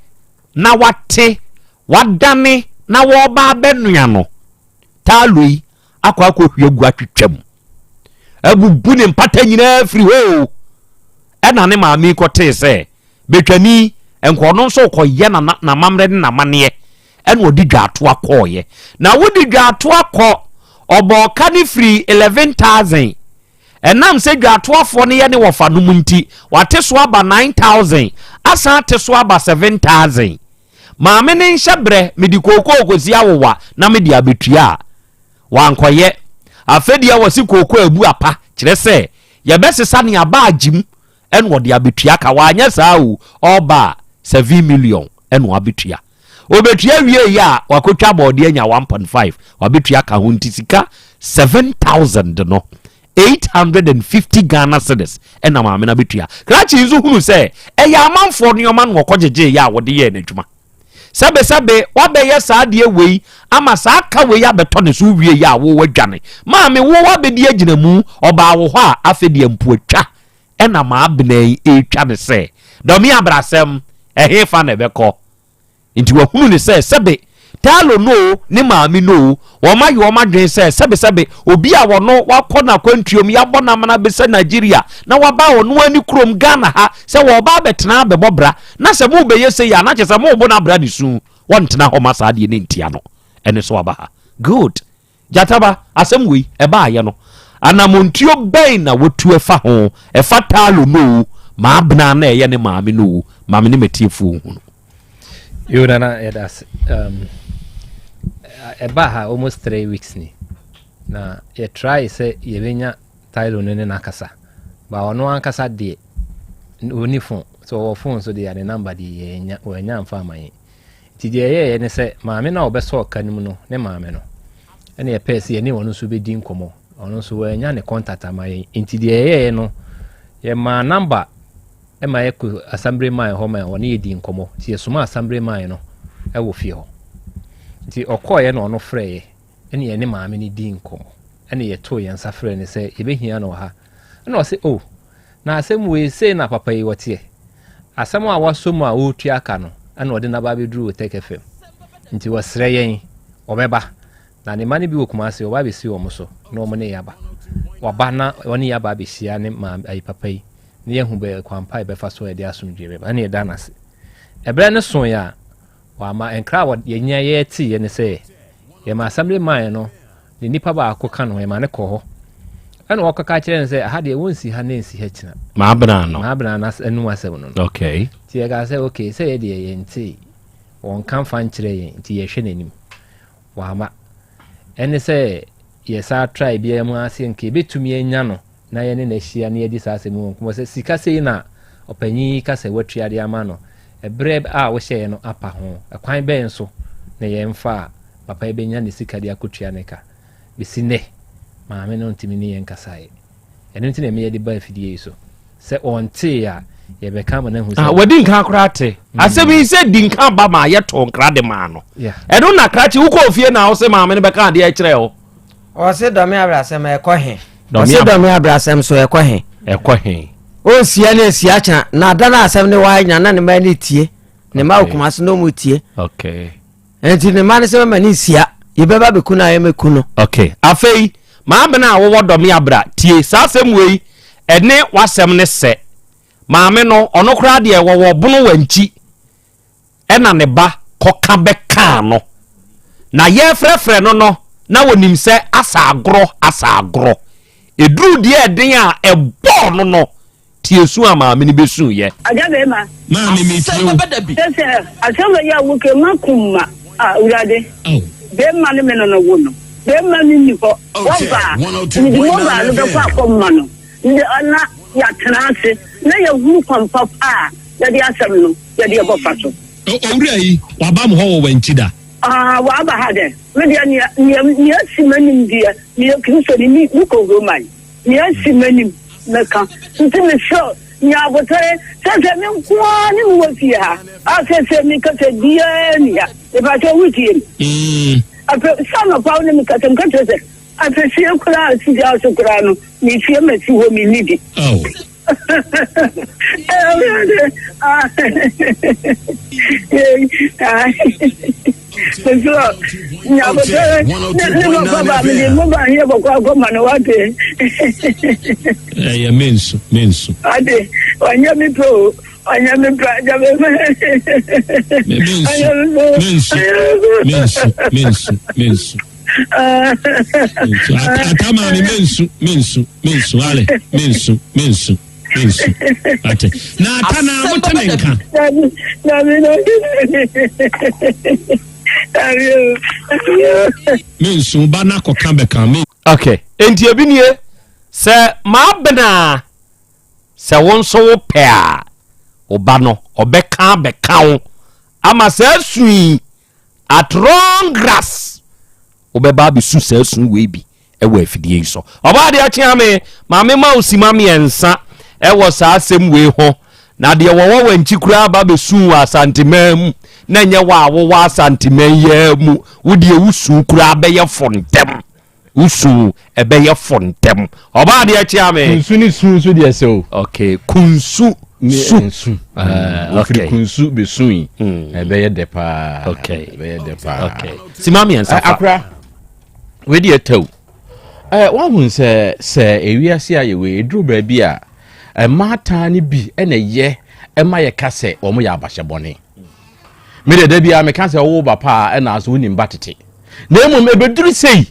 na wate, wadane na wɔreba abɛnoa no, taalo yi akɔ akɔhwie agu atwitwa mu. Abubu ne mpata nyinaa firi hɔ o. Ɛna ne maame yi kɔtee sɛ bɛtwani nka ɔno nso rekɔyɛ n'amammerɛ ne n'amanneɛ ɛna ɔde dwaatoa kɔɔeɛ. Na wode dwaatoa kɔ ɔbɔɔ ka no firi 11,000 Ɛnam sɛ dwatoafoɔ no yɛ ne wɔfanom nti, wate so aba 9,000, asan ate so aba 7,000. Maame no nhyɛ berɛ, mede kookoo kɔsi awowa na mede abɛtua a, wankɔyɛ. Afɛdeɛ wɔse kookoo abu apa, kyerɛ sɛ, yɛbɛsesa ne aba agye mu ɛna ɔde abɛtua ka. Wanyɛ saa o, ɔreba a, 7 million ɛna wabɛtua. Obetua wiei a wakotwa bɔɔde anya 1.5 wabetua ka ho nti sika 7000 no 850 Ghana cedis ɛna maame no abetua. Krakye nso hunu sɛ ɛyɛ amanfoɔ nneɛma na ɔkɔgyegyee yɛ a wɔde yɛɛ n'adwuma. Sɛbesɛbe wabɛyɛ saa adeɛ wei ama saa ka wei abɛtɔ ne so wie yɛ a wo wadwane. Maame wo wabɛdi agyina mu ɔbaa wo hɔ a afei deɛ mpoatwa ɛna maabena yi ɛretwa ne sɛ dɔme abrasɛm ɛhefa na ɛbɛkɔ. Nti wahunu ne sɛ sɛbe Taalo no o, ne maame no o, wɔn ayɛ wɔn adwene sɛ sɛbesɛbe obi a wɔno wakɔ n'akwantuom, yɛabɔ no amena bɛsɛ Nigeria, na waba ɔno ara ne kurom Ghana ha sɛ wɔreba abɛtena abɛbɔ bra, na sɛ mobɛyɛ sei a, na kyerɛ sɛ morebɔ no abra ne su, wɔntena hɔ ma saa adeɛ no ntia no. Ɛne so aba ha. Good. Gyataba, asɛm wei, ɛbaayɛ no, anamontuo bɛn na watu ɛfa ho, ɛfa Taalo no o, Maabena na ɛyɛ ne maame no o, ma me ne m'atiefoɔ nhunu. Yo, Nana, yɛda ase. Um, ɛbaa ha almost three weeks ni. Na yɛ try sɛ yɛbɛnya Taalo no ne no akasa. Ba ɔno ankasa deɛ, ɔni phone. So ɔwɔ phone so deɛ, ne number deɛ yɛnya, wɔanya amfa ama yɛn. Nti deɛ yɛyɛeɛ ne sɛ, maame no a ɔbɛsɔɔ ka no mu no, ne maame no, ɛna yɛpɛɛ sɛ yɛne ɔno nso bɛdi nkɔmmɔ. Ɔno nso wannya ne contact ama yɛn. Nti deɛ yɛyɛeɛ no, yɛmaa number ma yɛkɔ assembly man hɔ ma ɔne yɛdi nkɔmmɔ. Nti yɛsomaa assembly man no wɔ fie hɔ. Nti ɔkɔeɛ na ɔno frɛeɛ, ɛne yɛne maame no dii nkɔmmɔ. Ɛne yɛtoo yɛn nsa frɛɛ no sɛ yɛbɛhia no wɔ ha. Ɛna ɔse, oh, Na asɛm wei, sei na papa yi ɔteɛ. Asɛm a wasɔ mu a ɔretua ka no, ɛna ɔde no aba abɛduru Otec FM. Nti ɔsrɛ yɛn, ɔbɛba. Na ne mma no bi wɔ Kumasi, ɔba abɛsi wɔn so na wɔn ne yɛaba. Waba na ɔne yɛaba abɛhyia ne maame ayi papa yi, na yɛahu bɛ kwan pa a yɛbɛfa so a yɛde asomdwoeɛ bɛba. Ɛna yɛda no ase. Ɛberɛ no soeɛ a, wama nkra a yɛnya yɛteeɛ ne sɛ, yɛma assembly man no ne nipa baako ka no ɛma no kɔ hɔ ɛna wɔkɔka kyerɛ no sɛ aha deɛ wɔnsi ha na nsi ha kyina maabena no maabena no anum asɛm no no okay nti yɛka sɛ okay sɛ yɛ deɛ yɛntee wɔnka mfa nkyerɛ yɛn nti yɛhwɛ n'anim wama ɛne sɛ yɛsa try biara mu ase nka yɛbɛtumi anya no na yɛne no ahyia na yɛadi saa asɛm yi ho nkɔmmɔ sɛ sika sei na ɔpanyin yi ka sɛ watua de ama no, ɛberɛ a wohyɛeɛ no apa ho, ɛkwan bɛn so na yɛmfa a papa yi bɛnya ne sika de akɔtua ne ka? Bɛsi nnɛ, maame no ntumi ne yɛn nkasaeɛ. Ɛno nti na ɛma yɛde ba afidie yi so. Sɛ ɔntee a, yɛbɛka ama no ahu sɛ. Ah, wadi nkan koraa te. Mm. Asɛm yi sɛ di nkan ba ma yɛtoo nkra de maa no. Ɛno na krakye wokɔɔ fie na wo sɛ maame no bɛka adeɛ kyerɛ wo. Ɔse dɔme abrasɛm ɛkɔ he? Ɔse dɔme abrasɛm so ɛkɔ he? Ɛkɔ he? Ɔnsia ne nsia kyena na ada no asɛm ne waa nyina na ne ma ne tie ne ma okuma so na ɔmu tie. Okay. Nti ne ma ne sɛ mɛma ne nsia yɛbɛba bɛku no a yɛmɛku no. Okay. Afei maabena a wowɔ dɔme abra tie saa asɛm wei ɛne w'asɛm ne sɛ maame no ɔno koraa deɛ wɔwɔ bono wankyi ɛna ne ba kɔka bɛkaa no. Na yɛrefrɛfrɛ no no, na wɔnim sɛ asa agorɔ, asa agorɔ. Ɛduruu deɛ ɛden a ɛbɔɔ no no, tie su a maame no bɛsuiɛ. Agya bɛrima. Maame me tie o. Sɛ sɛ asɛm wei a woke ma kum ma a awurade. Bɛrima ne me no no wo no. Bɛrima no nni hɔ. Wɔba a mede mobile no bɛkɔ akɔma no. Nde na yɛatena ase na yɛahunu kwan papa a yɛde asɛm no yɛde ɛbɔfa so. Owura yi, waba mo hɔ wɔ w'ankyi da? Ah, waba ha dɛn? Me deɛ nea nea nea asi m'anim deɛ, meyɛ Kristoni, me mekɔ Roman. Nea asi m'anim mɛka. Nti mesrɛ wo, nya abotare. Sɛsɛ me nko ara ne mewɔ fie ha a sɛsɛ meka sɛ biara nni ha. Mepakyɛ wotie me? Afei sɛ anɔpa wo ne me kasa, meka kyerɛ sɛ afɛsie koraa a si gya so koraa no, mefie masi hɔ menni bi. Ɛyɛ mensu mensu. Ade ɔnyɛ mi pɛ o ɔnyɛ mi pɛ ɛnyɛ mi pɛ. Mensu mensu mensu mensu. Ata maame mensu mensu mensu ale mensu mensu mensu ate na ata na mo te ne nka. Mensu ba na kɔka bɛka me. Okay, enti ebi nie sɛ maabena sɛ wo nso wo pɛ a wo ba no ɔbɛka abɛka wo ama saa su yi At long grass, wobɛba abɛsu saa su wei bi wɔ afidie yi so. Ɔbaa deɛ kyea me, maame ma wo sima mmiɛnsa wɔ saa asɛm wei ho. Na deɛ wɔwɔ wankyi koraa ba bɛsu wɔ Asanteman mu, na ɛnyɛ wɔ a wowɔ Asanteman yi ara mu, wo deɛ wo su koraa bɛyɛ fo ntɛm. Wo su ɛbɛyɛ fo ntɛm. Ɔbaa deɛ kyea me. Kunsu ne su nso deɛ sɛ o. Okay, kunsu ne su. nsu. Uh, Ofiri okay. kunsu bɛsu yi. Ɛbɛyɛ dɛ paa. Okay. Ɛbɛyɛ dɛ paa. Okay. Sima mmiɛnsa fa. Akora, wei deɛ tɛw. Eh, wahu sɛ sɛ ewiase ayɛ wei, eduru baabi a mmaatan no bi na ɛyɛ ɛma yɛka sɛ wɔn yɛ abahyɛ bɔne. Me deɛ da biara meka sɛ wowo ba paa ɛna nso wonim ba tete. Na mmom ɛbɛduru sei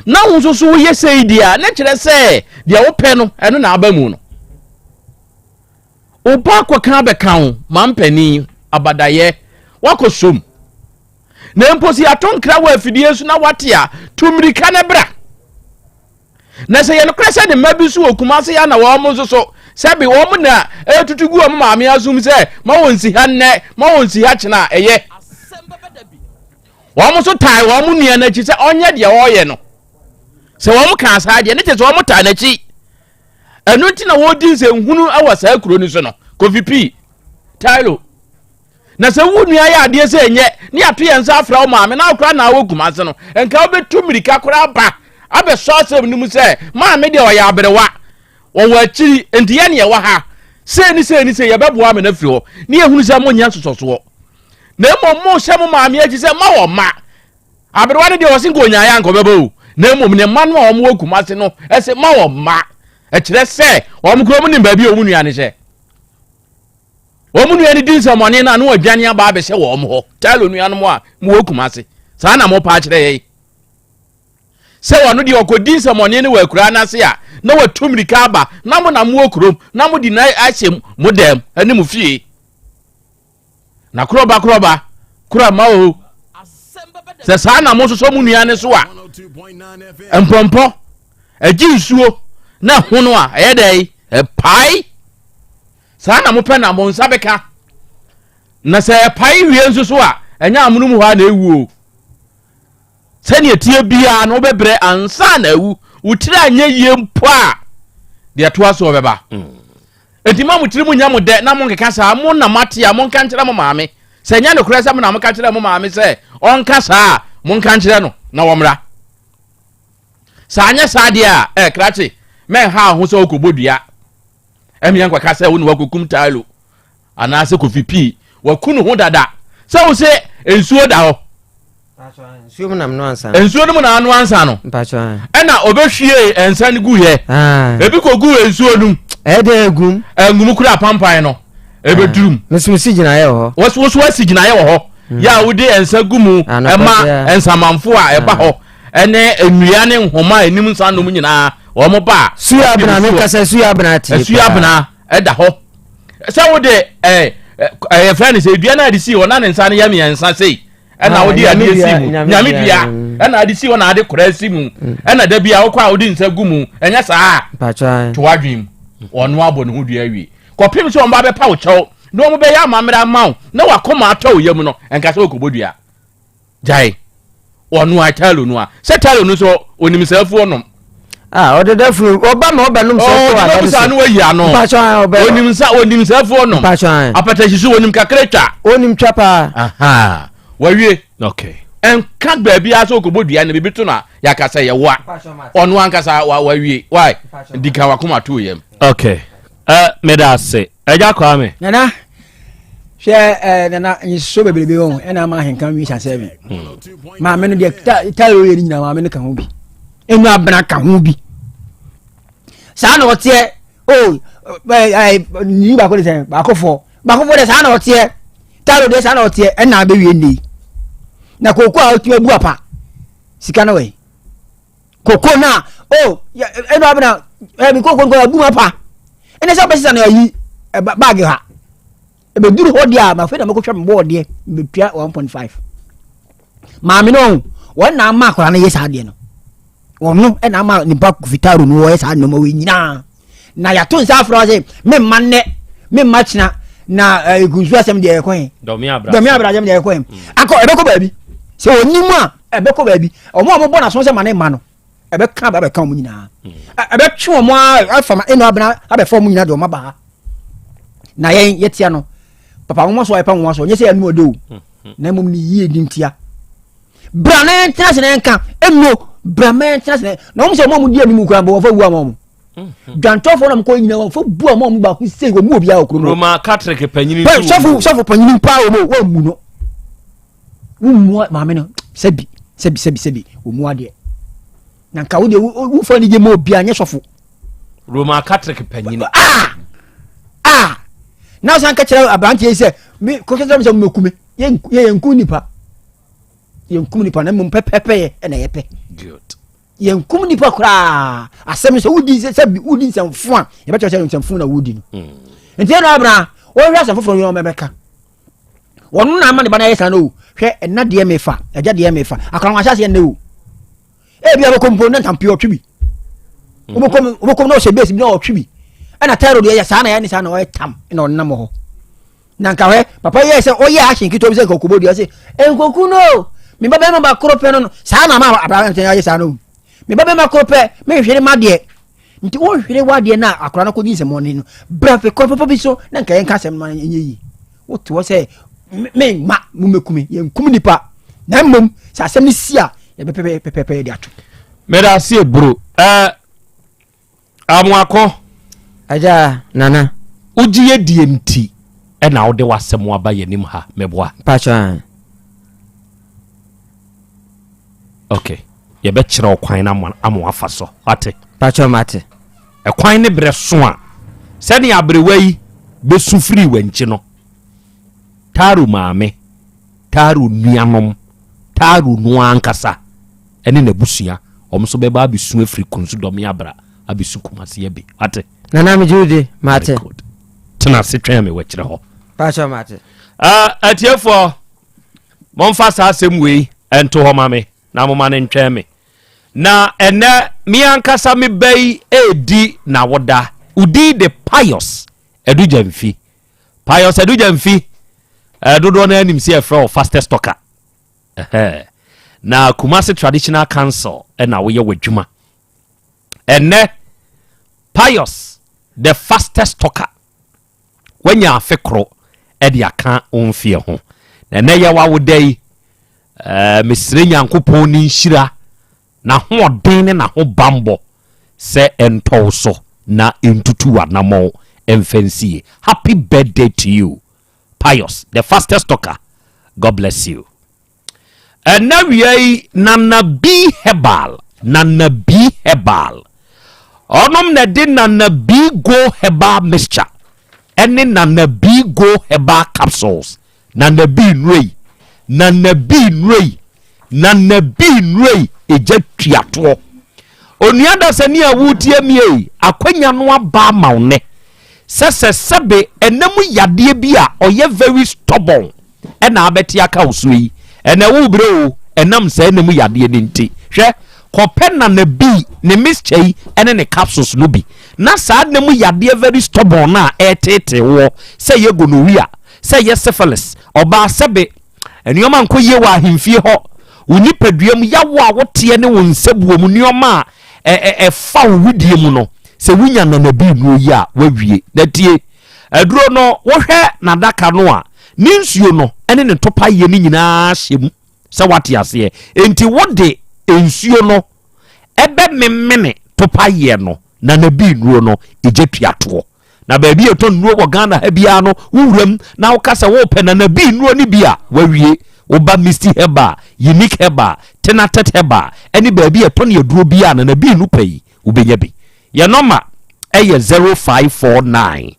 na wo nso so woyɛ sei deɛ a na kyerɛ sɛ deɛ wopɛ no ɛno na aba mu no. Wo ba akɔka abɛka wo ma mpanin abadayɛ wakɔ som. Na mpo sɛ yɛato nkra wɔ afidie so na wate a tu mmirika no bra. Na sɛ yɛ nokorɛ sɛ ne mma bi nso wɔ Kumase ya na wɔn nso so sɛbe wɔn na ɛretutu gu wɔn maame asom sɛ ma wɔn nsi ha nnɛ ma wɔn nsi ha kyena a ɛyɛ. Wɔn nso tae wɔn nua no akyi sɛ ɔnyɛ deɛ ɔreyɛ no. Sɛ wɔn kaa saa deɛ ne kyerɛ sɛ wɔn taa n'akyi. Ɛno nti na wɔredi nsɛnhunu wɔ saa kuro no so no. Kofi Pii, Tylo. Na sɛ wo nua yɛ adeɛ sɛ ɛnyɛ ne yɛato yɛn nsa afrɛ wo maame na wokora na wɔ Kumase no, nka wobɛtu mmirika koraa aba abɛsɔ asɛm no mu sɛ maame deɛ ɔyɛ aberewa, wɔwɔ akyiri, nti yɛne yɛwɔ ha, sei ne sei ne sei, yɛbɛboa ama no afiri hɔ, ne yɛhunu sɛ monyɛ nsosɔsoɔ. Na mmom mohyɛ mo maame akyi sɛ ma wɔn mma. Aberewa no deɛ ɔse nka ɔnyaeɛ anka ɔbɛba o, na mmom ne mma no a wɔwɔ Kumase no ɛse ma wɔn mma. Ɛkyerɛ sɛ wɔn kura wɔn nim baabi a wɔn nua no hyɛ. Wɔn nua no di nsɛmmɔne no a na wɔadwane aba abɛhyɛ wɔn hɔ. Tilo nuanom a mowɔ Kumase, saa na mopa akyerɛ yɛn. Sɛ wɔn deɛ ɔkɔdi nsɛmmɔne no wɔ akuraa no ase a, na watu mmirika aba na mo na mowɔ kurom na mode no ahyɛ mo dɛm ne mo fie. Na korɔba korɔba kora ma o. Sɛ saa na mososɔ mo nua no so a, mpɔmpɔ, agye nsuo na hono a ɛyɛ dɛ ɛpae. Saa na mopɛ na mo nsa bɛka. Na sɛ ɛpae wie nso so a, ɛnyɛ amono mu hɔ a na ɛwu o. Sɛnea ɛteɛ biara no wobɛbrɛ ansa na awu. Wo tiri anyɛ yie mpo a, deɛ ɛtoa soɔ bɛba. Enti ma mo tiri mu nyɛ mo dɛ na monkeka saa. Mo na moate a, monka nkyerɛ mo maame. Sɛ ɛnyɛ nokorɛ sɛ mo na moka kyerɛɛ mo maame sɛ ɔnka saa a, monka nkyerɛ no na wɔmmra. Sɛ anyɛ saa deɛ a, ɛ krakye, mɛnha wo ho sɛ wokɔbɔ dua. Ɛmeɛ nkɔka sɛ wo ne wakɔkum Tailo anaasɛ Kofi Pii. Waku ne ho dada. Sɛ wo se nsuo da hɔ. Nsuo mu na menoa nsa no. Nsuo no mu na anoa nsa no. Ɛna ɔbɛhwie nsa no guiɛ. Ebi kɔguu nsuo no mu. Ɛdɛ egum. Ɛngum kura pampan no. Ɛbɛdurum. Mesu si gyinaeɛ wɔ hɔ. Wosu asi gyinaeɛ wɔ hɔ. Yɛ a wode nsa gu mu ɛma nsamanfo a ɛba hɔ. Ɛne nnua ne nhoma a ɛnim nsa nom nyinaa wɔn ba a. Suya abena mi kasa suya abena tie paa. Suya abena ɛda hɔ. Sɛ wode ɛɛ ɛyɛ fɛn ne sɛ dua no a de si hɔ na ne nsa no yɛ mmiɛnsa sei ɛna ah, wode adeɛ si mu nyame dua mm. ɛna ade si hɔ na ade kora si mu mm. ɛna da bi a wokɔ a wode nsa gu mu ɛnyɛ saa to wadwen mu ɔno abɔ ne ho dua awie kɔpem sɛ ɔmba bɛpa wo kyɛw na wɔn bɛyɛ amammerɛ ama wo na wakoma atɔ wo yam no ɛnka sɛ wokɔbɔ dua. Gyae. Ɔno a Talo no a. Sɛ Talo no nso onim saa afuo nom. Ah, ɔdeda funu ɔba ma ɔba nom sɛ ɔwɔ ada no so. Ɔbɛbusa no wayi ano. Mpatsɔ an ɔbɛ. Onim nsa onim saa afuo nom. Mpatsɔ an. Apatahyi so onim kakra twa. Onim twa paa. Aha. Wawie. Okay. Ɛnka baabi a sɛ ɔkɔbɔ dua no biribi to no a yɛaka sɛ yɛwoa. Ɔno ankasa wawie. Why? Di kan wakoma to yam. Okay. Uh, meda ase. Ɛgya Kwame. Nana. Hwɛ ɛɛ eh, nana nsuo bebrebe wɔ ho ɛna ama ahenka nwi hyɛ mi. Hmm. Maame no deɛ tayo yɛ ne nyinaa maame no ka ho bi. Enu abena ka ho bi. Saa na ɔteɛ o oh, ɛɛ eh, ni baako de sɛn baako fɔ baako fɔ deɛ saa na ɔteɛ tayo deɛ saa na ɔteɛ ɛna abɛwie nne yi. Na kooko a ɔtumi abu apa sika no wɔ yi. Koko na o oh, ɛnu abena ɛmi koko nkɔ abu apa ɛna sɛ ɔbɛsesa no ayi baagi ha ɛbɛduru hɔ deɛ a mafei na mɛkɔtwa me bɔɔdeɛ mebɛtua 1.5 maame no wɔn na ama akwadaa no yɛ saa adeɛ no wɔn na ama nipa fitaro no wɔyɛ saa nneɛma wɔ nyinaa na yɛato nsa afrɛ sɛ memma nnɛ memma kyena na nkunsu asɛm deɛ ɛkɔ he dɔme abra asɛm deɛ ɛkɔ he akɔ ɛbɛkɔ baabi sɛ ɔnim a ɛbɛkɔ baabi ɔmo a wɔbɔ n'aso sɛ ma ne mma no ɛbɛka aba bɛka wɔn nyinaa hmm. ɛbɛtwe wɔn a afa ma ɛna abena abɛfa wɔn nyinaa de wɔn aba ha na yɛn yɛtia no papa wɔn so a yɛpa wɔn so nyɛ sɛ yɛn ɔde o hmm, hmm. na mmom ne yie di ntia bra na yɛn tena se na yɛn ka ɛno bra ma yɛn tena se na wɔn sɛ wɔn a wɔn di anim kura bɔ wɔn fa wu ama wɔn dwantɔfoɔ na mokɔ nyina wɔmfa bu ama ɔmo baako sei wɔn mu obiara wɔ kurom Roma Catholic panyini sɔfo sɔfo panyini paa wɔn wɔn mu no wommu maame no sɛbi sɛbi sɛbi sɛbi wɔmu adeɛ na nka wo deɛ wofa anigye ma obiara nyɛ sɔfo Roma Catholic panyin ah ah na san ka kyerɛ aberanteɛ yi sɛ me kɔkɛ sɛ mɛku me yɛnkum nipa yɛnkum nipa na mmom pɛpɛpɛ yɛ ɛna yɛpɛ yɛnkum nipa koraa asɛm sɛ wodi sɛ wodi nsɛmfo a yɛbɛkyerɛ sɛ nsɛmfo na wodi no hmm. nti ɛna abena wɔhwɛ asɛm foforɔ yɛn ɔmɛbɛka wɔn na ama ne ba no ayɛ saa no o hwɛ ɛna deɛ mefa agya deɛ mefa akora wɔn ahyɛ aseɛ nnɛ o ebi abɛkɔ mpo ne ntampe ɔtwe bi wobɛkɔ mhm. wobɛkɔ na ɔhyɛ base bi na ɔtwe bi ɛna tɛro deɛ yɛ saa na yɛ ne saa na ɔyɛ tam na ɔnam hɔ na nka hwɛ papa yɛ sɛ ɔyɛ ahyɛn ketewa bi sɛ nka ɔkɔbɔ dua sɛ nkoku no me ba bɛrima ba koro pɛ no no saa na ama abraham ayɛ saa no me ba bɛrima koro pɛ menhwere ma deɛ Nti wonhwere w'adeɛ no a akwadaa no kɔdi nsɛmmɔne no, bra fɛ kwan papa bi so na nka yɛnka asɛm no ma ɛnyɛ yie. Wote hɔ sɛ memma mommɛku me, yɛnkum nipa na mmom sɛ asɛm no si a yɛbɛpɛ pɛpɛpɛ de ato. Meda ase eburo. Ɛɛ Amoako. Agya Nana. Wogye yɛ die nti ɛna wode w'asɛm aba yɛn anim ha meboa. Mpakyɛ. Ok yɛbɛkyerɛ wo kwan no ama wafa so wate. Pakyɛ mate. Ɛkwan ne berɛ so a sɛdeɛ aberewa yi bɛsu firii wankyi no Taro maame, Taro nuanom, Taro no ankasa ɛne n'abusua wɔn nso bɛba abɛsu afiri Kunsu Dɔme Abra abɛsu Kumasi abi wate. Nana megye wo di mate. Tena ase twɛn me wɔakyerɛ hɔ. Pakyɛ mate. Uh, atiefoɔ Momfa saa asɛm wei nto hɔ ma me na moma no ntwɛn me. Na ɛnɛ me ankasa me ba yi redi n'awoda. Wo din de Pius Adugyamfi. Pius Adugyamfi, eh, dodoɔ no anim sɛ yɛfrɛ wo fastest talker. Ɛhɛ. Na Kumasi Traditional Council na woyɛ w'adwuma. Ɛnɛ Pius the fastest talker. Woanya afe koro de aka wo mfeɛ ho. Na ɛnɛ yɛ w'awoda yi, eh, mesrɛ Nyankopɔn ne nhyira, n'ahoɔden ne n'ahobammɔ sɛ ɛntɔ wo so na ɛntutu w'anammɔn mfa nsie. Happy birthday to you, Pius, the fastest talker. God bless you. Ɛna wia yi Nana B Herbal, Nana B Herbal. Ɔnom na ɛde Nana B Go Herbal Mixture ɛne Nana B Go Herbal Capsules. Nana B nnuro yi, Nana B nnuro yi, Nana B nnuro yi, egya tuatoɔ. Onua dasani a woretie mi yi, akwanya no aba ama wo nnɛ sɛ sɛ sɛbe ɛna mu yadeɛ bi a ɔyɛ very stubborn ɛna abɛte aka wo so yi, ɛnɛ worebrɛ o, ɛnam saa ɛna mu yadeɛ no nti. Hwɛ, kɔpɛ Nana B ne mixture yi ɛne ne capsules no bi, na saa ɛna mu yadeɛ very stubborn no a ɛreteetee woɔ, sɛ ɛyɛ gonorrhea, sɛ ɛyɛ syphilis, ɔbaa sɛbe nneɛma nkɔ yie wɔ ahemfie hɔ. Wo nipadua mu yawo a woteɛ ne wo nsabuo mu nneɛma a ɛfa wo wedie mu no, sɛ wonya nanabi nnuro yi a, woawie. Na tie, aduro no, wohwɛ n'adaka no a, ne nsuo no ne ne topaeɛ no nyinaa hyɛ mu. Sɛ woate aseɛ. Enti wode nsuo no ɛbɛmemene topaeɛ no, nanabi nnuro no, egya tua toɔ. Na baabi a yɛtɔ nnuro wɔ Ghana ha biara no, wo wuram na woka sɛ wopɛ Nana B nnuro no bi a, wawie. Woba Misty Herbal, Unique Herbal, Tenatet Herbal ne baabi a yɛtɔ ne aduro biara a Nana B no pɛ yi, wobɛnya bi. Yɛn nɔma yɛ 0549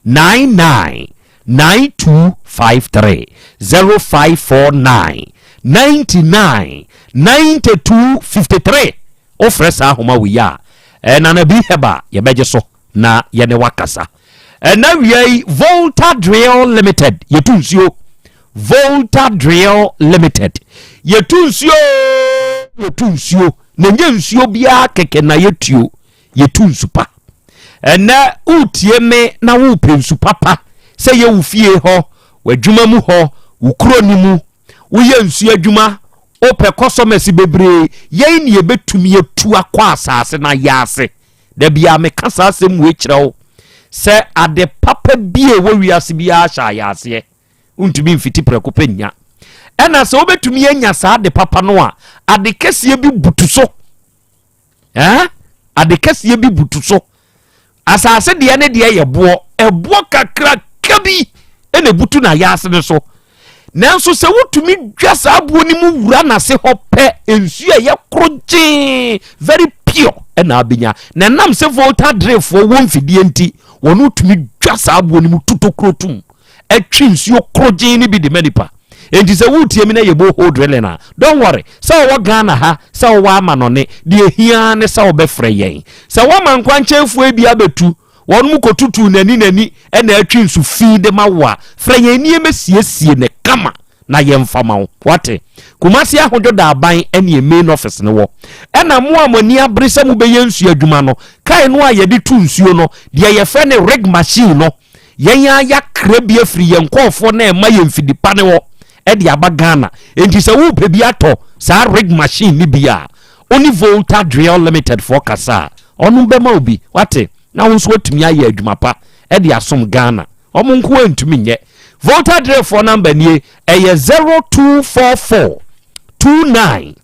99 9253, 0549 99 92 53. Wofrɛ saa ahoma wei a, eh, Nana B Herbal yɛbɛgye so. na yɛne wakasa ɛna wia yi. Volta Drill Limited, yɛtu nsuo. Volta Drill Limited, yɛtu nsuo, yɛtu nsuo na nyɛ nsuo biara kɛkɛ na yɛtuo, yɛtu nsu pa. Ɛnɛ wotie me na wopɛ nsu papa sɛ yɛ wo fie hɔ, w'adwuma mu hɔ, wo kuro no mu, woyɛ nsuo adwuma, wopɛ kɔsɔmɛsi bebree, yɛn ne yɛbɛtumi atu akɔ asase no ayɛ ase. Da biara meka saa asɛm wei kyerɛ wo sɛ ade papa bi a ɛwɔ wiase biara hyɛ ayaaseɛ. Wontumi mfiti prɛko pɛ nnya. Ɛna sɛ wobɛtumi anya saa ade papa no a, ade kɛseɛ bi butu so. Eh? Ade kɛseɛ bi butu so. Asase deɛ ne deɛ yɛ boɔ. Ɛboɔ kakraka bi ɛna ebutu n'ayaase no so. Nanso sɛ wotumi dwa saa buo no mu wura n'ase hɔ pɛ, nsuo a ɛyɛ korogyee, very pure, ɛna abɛnya. Na ɛnam sɛ Volta drefoɔ wɔ mfidie nti, wɔn tumi dwa saa buo no mu tuto kuro tum, ɛtwe nsuo korogyee no bi de ma nipa. Enti sɛ woretie mi na yɛ borehole drilling a, don't worry, sɛ wɔwɔ Ghana ha, sɛ wɔwɔ amanɔne, deɛ ehia ne sɛ wɔbɛfrɛ yɛn. Sɛ wɔma nkwankyɛnfoɔ bi abɛtu, Wɔnom kɔtutuu n'ani n'ani na atwi nsu fi de ma wo a, frɛ yɛn nie mɛsiesie no kama na yɛmfa ma wo. Wate? Kumasi Ahodwo Daaban ɛne main office no wɔ. Ɛna mo a mo ani abere sɛ mobɛyɛ nsuo adwuma no, kae no a yɛde tu nsuo no, deɛ yɛfrɛ no rig machine no, yɛn ara yɛakra bi afiri yɛn nkɔɔfoɔ na ɛma yɛn mfidi pa no hɔ ɛde aba Ghana. Enti sɛ worepɛ bi atɔ saa rig machine no bi a, wo ne Volta Drill Limited foɔ kasa a, ɔno bɛma wo bi. Wate? Na wo nso watumi ayɛ adwuma pa de asom Ghana. Wɔn nko ara ntumi nyɛ. Volta Drill foɔ namba nie, ɛyɛ 0244 29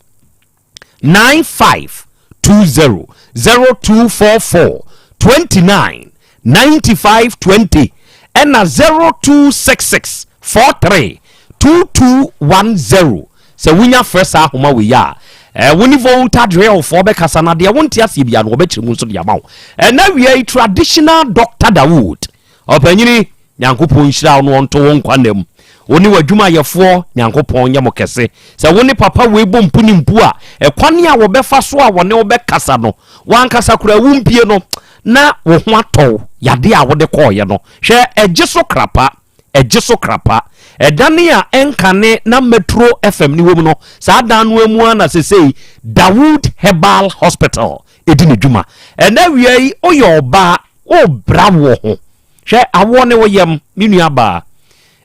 9520, 0244 29 9520, ɛna 0266 43 2210. Sɛ wonya frɛ saa ahoma wei a, eh, wo ne Volta Drillfoɔ bɛkasa na deɛ wonte aseɛ biara no wɔbɛkyerɛ mu nso de ama wo. Ɛna wia yi, traditional Doctor Dawood, ɔpanyini, Nyankopɔn nhyira wo na ɔnto wo nkwa nna mu. Wo ne w'adwumayɛfoɔ, Nyankopɔn nyɛ mo kɛse. Sɛ wo ne papa wei bɔ mpu ne mpu a, ɛkwan a wɔbɛfa so a wɔne wo bɛkasa no, w'ankasa koraa wompie no na wo ho atɔ wo, yadeɛ a wode kɔɔeɛ no. Hwɛ, ɛgye so krapa. Ɛgye so krapa. Ɛdane a ɛnkane na Metro FM no wom no, saa dan no ara mu ara na sesei Dawood Herbal Hospital di ne dwuma. Ɛnnɛ awia yi, woyɛ ɔbaa, worebra wo ho. Hwɛ, awoɔ ne wo yam, me nua baa.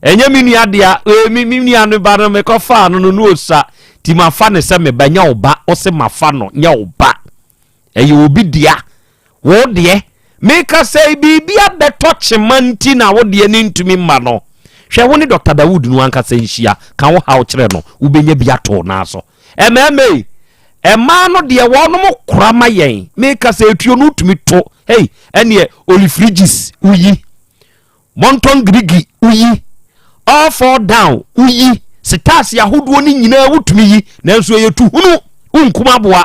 Ɛnyɛ me nua dea, ee, me, me nua no ba no, mekɔfaa no no, na ɔsua, nti mafa no sɛ me ba. Nyɛ wo ba, wose mafa no, nyɛ wo ba. Ɛyɛ obi dea. Wo deɛ, meka sɛ biribi abɛtɔ kyema nti na wo deɛ no ntumi mma no. Hwɛ, wo ne Dɔkta Dawood no ankasa nhyia, ka wo haw kyerɛ no, wobɛnya bi ato wo nan so. Mmarima ei, mmaa no deɛ wɔnom kora ma yɛn. Meka sɛ etuo no wotumi to, hei, ɛneɛ olifrigis woyi. Mɔntɔn girigi woyi, all fall down woyi, setaase ahodoɔ no nyinaa wotumi yi, nanso ɛyɛ tuhunu, wonkum aboa.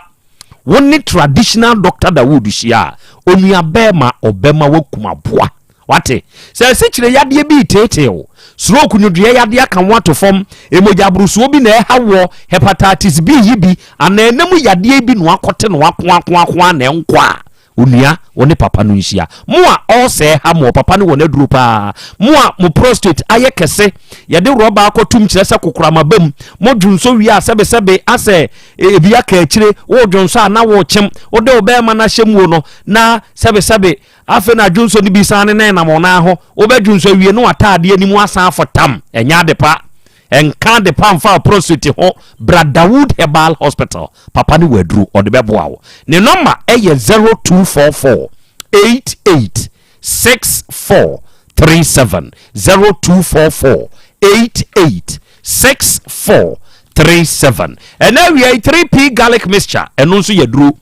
Wo ne traditional doctor Dawood hyia a, onua bɛɛma ɔbɛma wakum aboa. Wate? Sɛ asikyire yadeɛ bi reteetee wo, stroke nwodwoeɛ yadeɛ aka wo ato fam, mogya aborosoɔ bi na ɛha woɔ, hepatitis B yi bi, anaa ɛna mu yadeɛ bi na wakɔte na wakoakoakoa na ɛnkɔ a, Onua, wo ne papa no nhyia. Mo a ɔresɛɛ ha mo, papa no wɔ n'aduro paa. Mo a mo prostate ayɛ kɛse, yɛde rɔba akɔtum kyerɛ sɛ kokoram aba mu. Mo dwonsɔ wie a sɛbesɛbe asɛ ebi aka akyire, wo dwonsɔ a na worekyem, wode wo bɛrima no ahyɛ muo no na sɛbesɛbe afei na dwonsɔ no bi san ne nan nam wo nan ho. Wobɛdwonsɔ awie na w'ataadeɛ no mu asan afɔtam. Ɛnyɛ ade pa. Ɛnka de pa mfa prostate ho bra Dawood Herbal Hospital. Papa ne waduru ɔde bɛboa wo. Ne nɔma ɛyɛ 0244 88 64 37 0244 88 64 37. Ɛna awia yi 3P garlic mixture ɛno nso yɛ duro.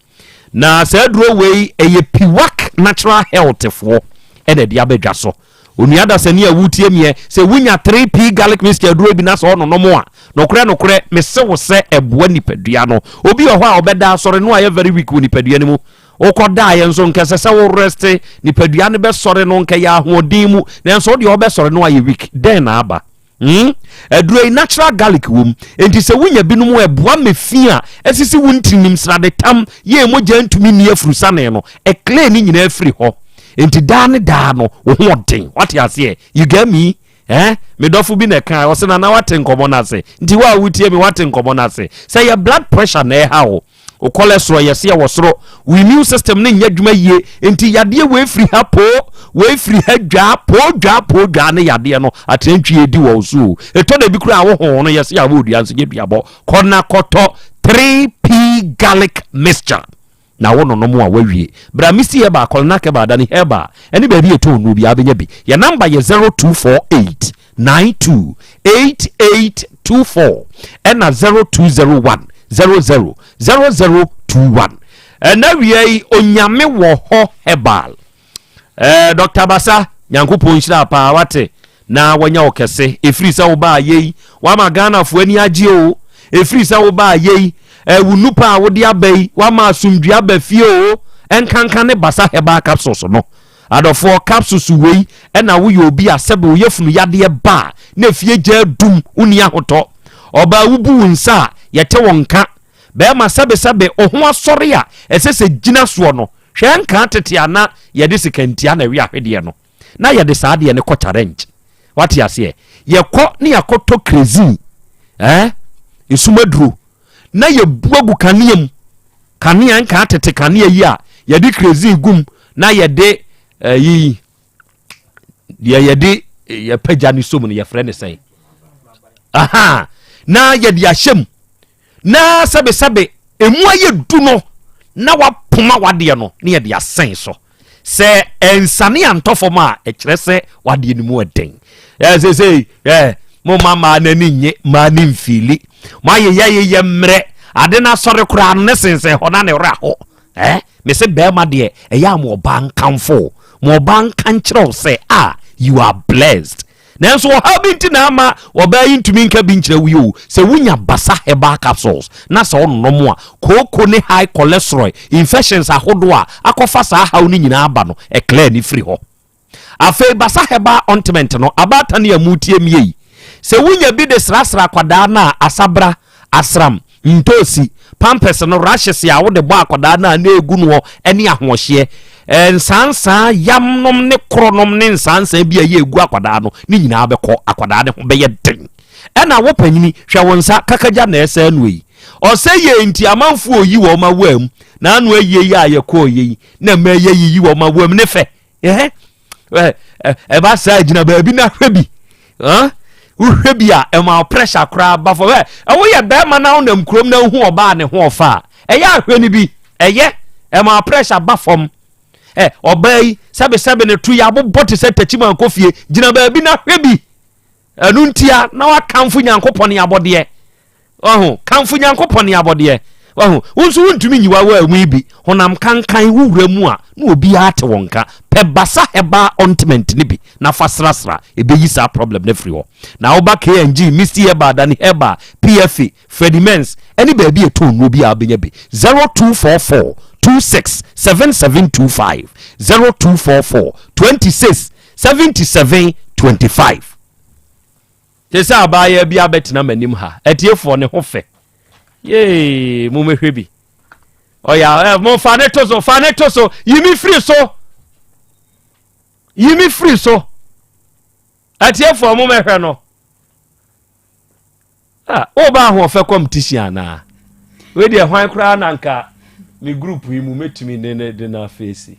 Na saa duro wei ɛyɛ Piwak Natural Health foɔ ɛna ɛde abɛdwa so. Onua dasani a wotie meɛ, sɛ wonya 3P garlic mixture aduro bi na sɛ ɔnonom a, nokorɛ nokorɛ mese wo sɛ ɛboa nipadua no. Obi wɔ hɔ a ɔbɛda asɔre no ayɛ very weak wɔ nipadua no mu. Wokɔ daeɛ nso nkɛ sɛ sɛ wo rest nipadua no bɛsɔre no nkɛ yɛ ahoɔden mu, nanso wodeɛ wobɛsɔre no ayɛ weak. Dɛn na aba? Hmm? Aduro yi natural garlic wom. Enti sɛ wonya binom a ɛboa ma fi a ɛsisi wo ntinim sradetam yɛ mogya ntumi nni afurusane no, ɛclear ne nyinaa firi hɔ. Enti daa ne daa no wo ho ɔden. Wate aseɛ? You get me? Eh? Me dɔfo bi na ɛka ɔsɛ na na wate nkɔmmɔ no ase. Nti wo a wotie me wate nkɔmmɔ no ase. Sɛ yɛ blood pressure na ɛha wo, Wo cholesterol yɛse ɛwɔ soro, wo immune system no nyɛ adwuma yie, nti yadeɛ wei firi ha poo, wei firi ha dwaa, poo dwaa poo dwaa ne yadeɛ no atrantwie di wɔ wo so o. Ɛtɔ da bi koraa wo ho no yɛse awɔ odua nso nyɛ duabɔ. Kɔ na kɔtɔ 3P garlic mixture na wo nonom a wawie. Bra Misty Herbal, Kɔlnak Herbal, Dani Herbal ɛne baabi yɛtɔn nnuro biara bɛnya bi. Yɛ namba yɛ 0248 92 8824 ɛna 0201 00 0021. Ɛna wia yi Onyame wɔ hɔ herbal. Eh, Dr. Basa, Nyankopɔn nhyira paa wate na wanya wo kɛse. Ɛfiri sɛ wobaa yei, wama Ghanafoɔ ani agye o. Ɛfiri sɛ wobaa yei, eh, wo nupa a wode aba yi, wama asomdwe aba fie o. Ɛnkanka ne Basa herbal capsules no. Adɔfoɔ, capsules wei na woyɛ obi a sɛbe wo yafunu yadeɛ ba a na efie gya adum, wonni ahotɔ. Ɔbaa wobu wo nsa a, yɛte wo nka. Bɛrima sɛbesɛbe wo ho asɔre a ɛsɛ sɛ gyina soɔ no, hwɛ nkaa tete a na yɛde sikantia na ɛwe ahwedeɛ no, na yɛde saa adeɛ no kɔ challenge. Wate aseɛ? Yɛkɔ ne yɛakɔtɔ kerosene, eh, esum aduro, na yɛbu agu kanea mu kanea nkaa tete kanea yi a yɛde kerosene gum na yɛde ɛyi eh, deɛ yɛde eh, yɛpagya ne som no yɛfrɛ ne sɛn aha na yɛde ahyɛ mu na sɛbesɛbe emu ayɛ du no na wapoma wadeɛ no na yɛde asɛn so Sɛ ɛnsane antɔ fam a, ɛkyerɛ sɛ wadeɛ no mu ɛden. Ɛ sesei ɛ mo ma maa n'ani nye maa ne mfili mo ayeyɛ yeyɛ mmerɛ ade no asɔre koraa no ne sensɛn hɔ na ne werɛ aho. Ɛ mese bɛrima deɛ ɛyɛ a mo ɔbaa nkamfo mo ɔbaa nka nkyerɛ wo sɛ ah you are blessed. Nanso ɔhaw bi nti na ama ɔbaa yi ntumi nka bi nkyerɛ wo yi o. Sɛ wunya Basa Herbal Capsules na sɛ wononom a, kooko ne high cholesterol, infections ahodoɔ a akɔfa saa haw no nyinaa aba no, ɛclear no firi hɔ. Afei Basa Herbal Ointment no, abaatan a moretie me yi, sɛ wunya bi de srasra akwadaa no a, asabra, asram, ntoosi, pampers no, rashes a wode bɔ akwadaa no a na egu noɔ ne ahoɔhyeɛ, nsansaa, yamnom ne korɔnom ne nsansaa bi a ɛyɛ egu akwadaa no, ne nyinaa bɛkɔ, akwadaa no ho bɛyɛ den. Ɛna wo panyini, hwɛ wo nsa, kakagya na ɛsɛ ano yi. Ɔsɛ yɛ nti amanfoɔ oyi wɔn awaa mu, na ano ayie yi a yɛkɔɔ yɛ yi, na mma yɛ yiyi wɔn awaa mu ne fɛ. Ɛba saa gyina baabi na hwɛ bi. Wohwɛ bi a ɛma wo pressure koraa ba fam. Ɛ woyɛ bɛrima na wonam kurom na wohu ɔbaa ne ho ɔfa a, ɛyɛ ahwɛ no bi. Ɛyɛ ɛma wo pressure ba fam. Ɛ ɔbaa yi sɛbesɛbe ne to yɛ abobɔ te sɛ takyima nkɔ fie. Gyina baabi na hwɛ bi. Ɛno ntia na wakamfo Nyankopɔn ne abɔdeɛ. Wahu? Kamfo Nyankopɔn ne abɔdeɛ. Wahu? Wo nso wontumi nyi w'awaa mu yi bi. Honam kankan wo wura mu a, na obiara te wo nka. Pɛ Basa Herbal Ointment no bi na fa srasra. Ɛbɛyi saa problem no afiri hɔ. Na woba KNG, Misty Herbal, Dani Herbal, PFA, Freddie Mens, ɛne baabi a ɛtɔn nnuro biara wobɛnya bi. 0244 26 7725 0244 26 77 25. Te sɛ abaayewa bi abɛtena m'anim ha. Atiefoɔ ne ho fɛ. Yee, mommɛhwɛ bi. Ɔyɛ ɛ mo fa ne to so, fa ne to so. Yi me firi so. Yi me firi so. Atiefoɔ mommɛhwɛ no. Ah, woba ahoɔfɛ competition anaa? Wei deɛ hwan koraa na nka me group yi mu mɛtumi ne ne de no afeesi.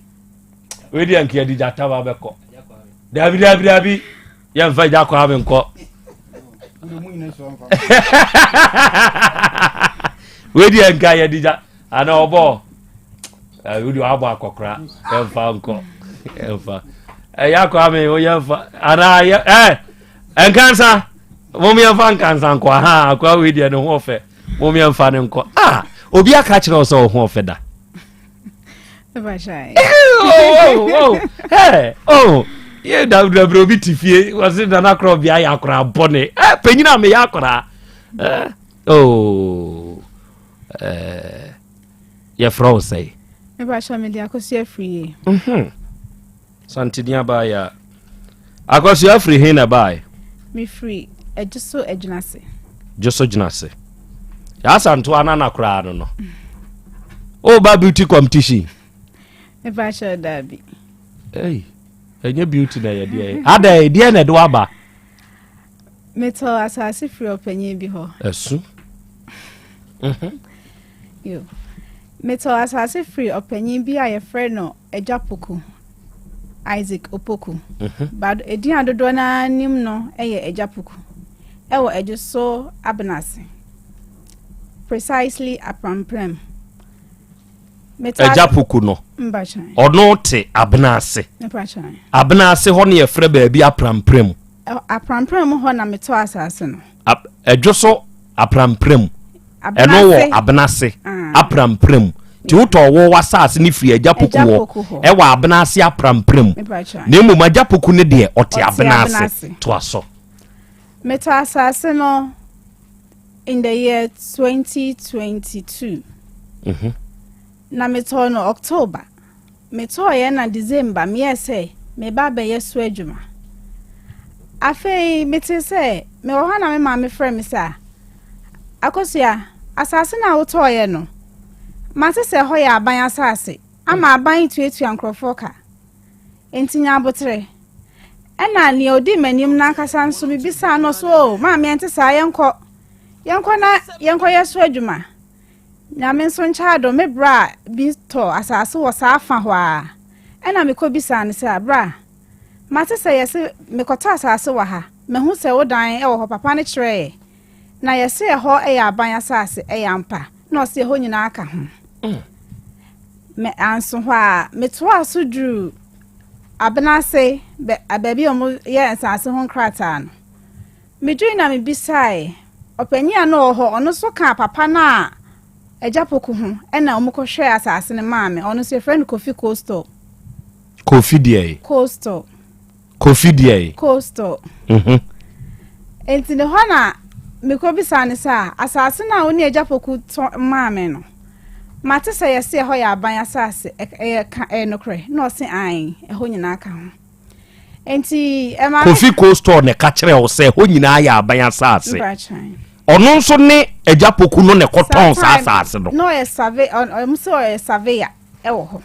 Wei deɛ nka yɛde gyata ba bɛkɔ. Dabi dabi dabi, yɛmfa gya kɔ ame nkɔ. Wei deɛ nka yɛde gya ana ɔbɔ wode wabɔ akɔkora ɛmfa nkɔ ɛmfa ɛyɛ akɔ ame woyɛ mfa anaa yɛ ɛ nkansa mom yɛmfa nkansa nkɔ aha akɔa wei deɛ ne ho ɔfɛ mom yɛmfa ne nkɔ ah obi aka kyerɛ wo sɛ wo ho ɔfɛ da yɛ dabrɛ obi te fie wɔse nana korɔ bia yɛ akora bɔne panyina meyɛ akora oh yɛfrɛ wo sɛe mepakyɛ mede akɔso afiri yie mhm. santini abaayɛ a akɔso afiri he na bae mefiri adwoso agyinase dwoso gyinase yɛasantoa no ana koraa no no woba beauty competition mepakyɛ daabi ei ɛnyɛ beauty na yɛdeɛ adɛn deɛ na ɛde waba Metɔɔ asase firi ɔpanyin bi hɔ. Ɛso. Mhm. Yo. Metɔɔ asase firi ɔpanyin bi a yɛfrɛ no Agya Poku, Isaac Opoku. Mhm. Ba edin a dodoɔ no ara nim no yɛ Agya Poku. Ɛwɔ Adwoso Abenase. Precisely Aprampram. Agya Poku no. Ɔno te Abenase. Abenase hɔ ne yɛfrɛ baabi Aprampram. Aprampram mu hɔ na metɔɔ asase no. Ɛdwo so aprampram. Ɛno wɔ Abenase ah. aprampram. Nti wotɔ wo w'asase no firi Agya Poku hɔ ɛwɔ Abenase aprampram. Na mmom Agya Poku no deɛ ɔte Abenase. Toa so. Metɔ asase no in the year 2022. Mm -hmm. Na metɔɔ no October. Metɔeɛ na December meyɛɛ sɛ mereba abɛyɛ so adwuma. Afei metee sɛ mewɔ hɔ na me maame frɛ me sɛ, Akosua, asase no a wotɔeɛ no, mate sɛ ɛhɔ yɛ aban asase ama aban tuatua nkurɔfoɔ ka. Enti nya aboterɛ. Ɛna nea ɔdi m'anim no ankasa nso mebisaa no so, o maame ɛnte saa yɛnkɔ yɛnkɔ na yɛnkɔyɛ so adwuma. Nyame nso nkyɛ adom, me bra bi tɔ asase wɔ saa fa hɔ ara. Ɛna me kɔ bisaa no sɛ, Bra, mate sɛ yɛse mekɔtɔ asase wɔ ha, mahu sɛ wo dan wɔ hɔ, papa no kyerɛɛ, na yɛse ɛhɔ yɛ aban asase, ɛyɛ ampa? Na ɔse ɛhɔ nyinaa ka ho. Me anso hɔ a, metoaa so duruu Abenase, baabi a wɔyɛ nsase ho nkrataa no. Midwene na mibisae. Ɔpanyin a na ɔwɔ hɔ, ɔno nso kaa papa no a Agya Poku ho na wɔkɔhwɛɛ asase no maa me. Ɔno nso yɛfrɛ no Kofi Coastal. Kofi deɛ? Coastal. Kofi deɛ? Coastal. Mhm. Nti ne hɔ na mekɔbisaa no sɛ asase no a wo ne Agya Poku tɔ maa me no, mate sɛ yɛse ɛhɔ yɛ aban asase, ɛyɛ ka ɛyɛ nokorɛ? Na ɔse ae, ɛhɔ nyinaa ka ho. Nti ɛma Kofi Cold Store na ɛka kyerɛ wo sɛ hɔ nyinaa yɛ aban asase. Ɔno nso ne Agya Poku no na ɛkɔtɔn saa asase no. Na ɔyɛ survey ɔmo sɛ ɔyɛ surveyor ɛwɔ hɔ.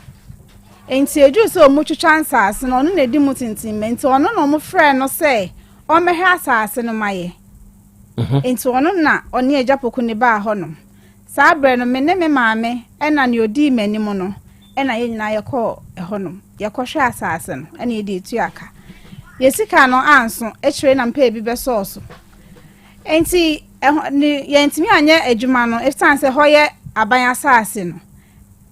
Nti eduru sɛ ɔmo twitwa nsaase no ɔno na edi mu tintimma nti ɔno na ɔmo frɛ no sɛ ɔmmɛhwɛ asase no ma yɛ. Mhm. Nti ɔno na ɔne Agya Poku ne baa hɔnom. Saa berɛ no, me ne me maame ɛna nea ɔdii m'anim no ɛna yɛn nyinaa yɛkɔɔ ɛhɔnom. Yɛkɔhwɛɛ asaase no ɛna yɛde etua ka. Yɛ sika no anso, akyire na mpɛɛ bi bɛsɔɔ so. Enti ɛhɔ ne yɛntumi anyɛ adwuma no ɛsiane sɛ hɔ yɛ aban asaase no.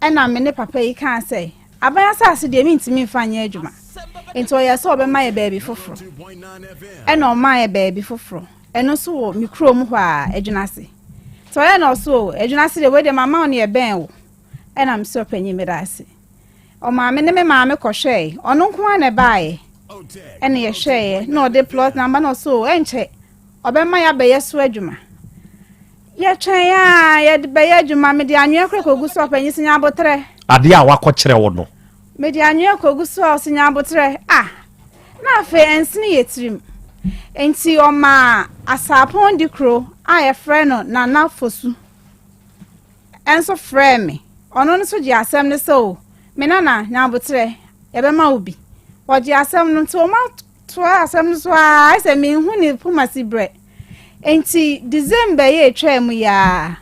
Ɛna me ne papa yi kaa sɛ, aban asaase deɛ mentumi mfa nyɛ adwuma. Enti ɔyɛɛ sɛ ɔbɛma yɛ baabi foforɔ. Ɛna ɔmaa yɛ baabi foforɔ. Ɛno nso wɔ me kurom hɔ a, Adwinase. Nti ɔyɛ na ɔso o, Adwinase deɛ wei deɛ mama wo ne ɛbɛn wo. Ɛna me sɛ ɔpanyin meda ase. Ɔmaa me ne me maame kɔhwɛe. Ɔno nko ara na ɛbaeɛ. Ɛna yɛhwɛeɛ na ɔde plot number na ɔso o, ɛnkyɛ ɔbɛma yɛabɛyɛ so adwuma. Yɛtwɛn a yɛde bɛyɛ adwuma mede anwea kora kɔgu so ɔpanyin sɛ nya aboterɛ. Adeɛ a wakɔkyerɛ wo no. Mede anwea kɔgu so a ɔsɛ nya aboterɛ. Ah! Na afei ɛnsene yɛ tirim. Enti ɔmaa Asaapɔn dikuro a yɛfrɛ no Nana Fosu nso frɛɛ me. Ɔno nso gyee asɛm no sɛ o, me nana, nya aboterɛ, yɛbɛma wo bi. Ɔgyee asɛm no, nti wɔatoa asɛm no so ara, ayɛ sɛ menhu ne pomasi berɛ. Enti December yi a ɛtwaa mu yi ara,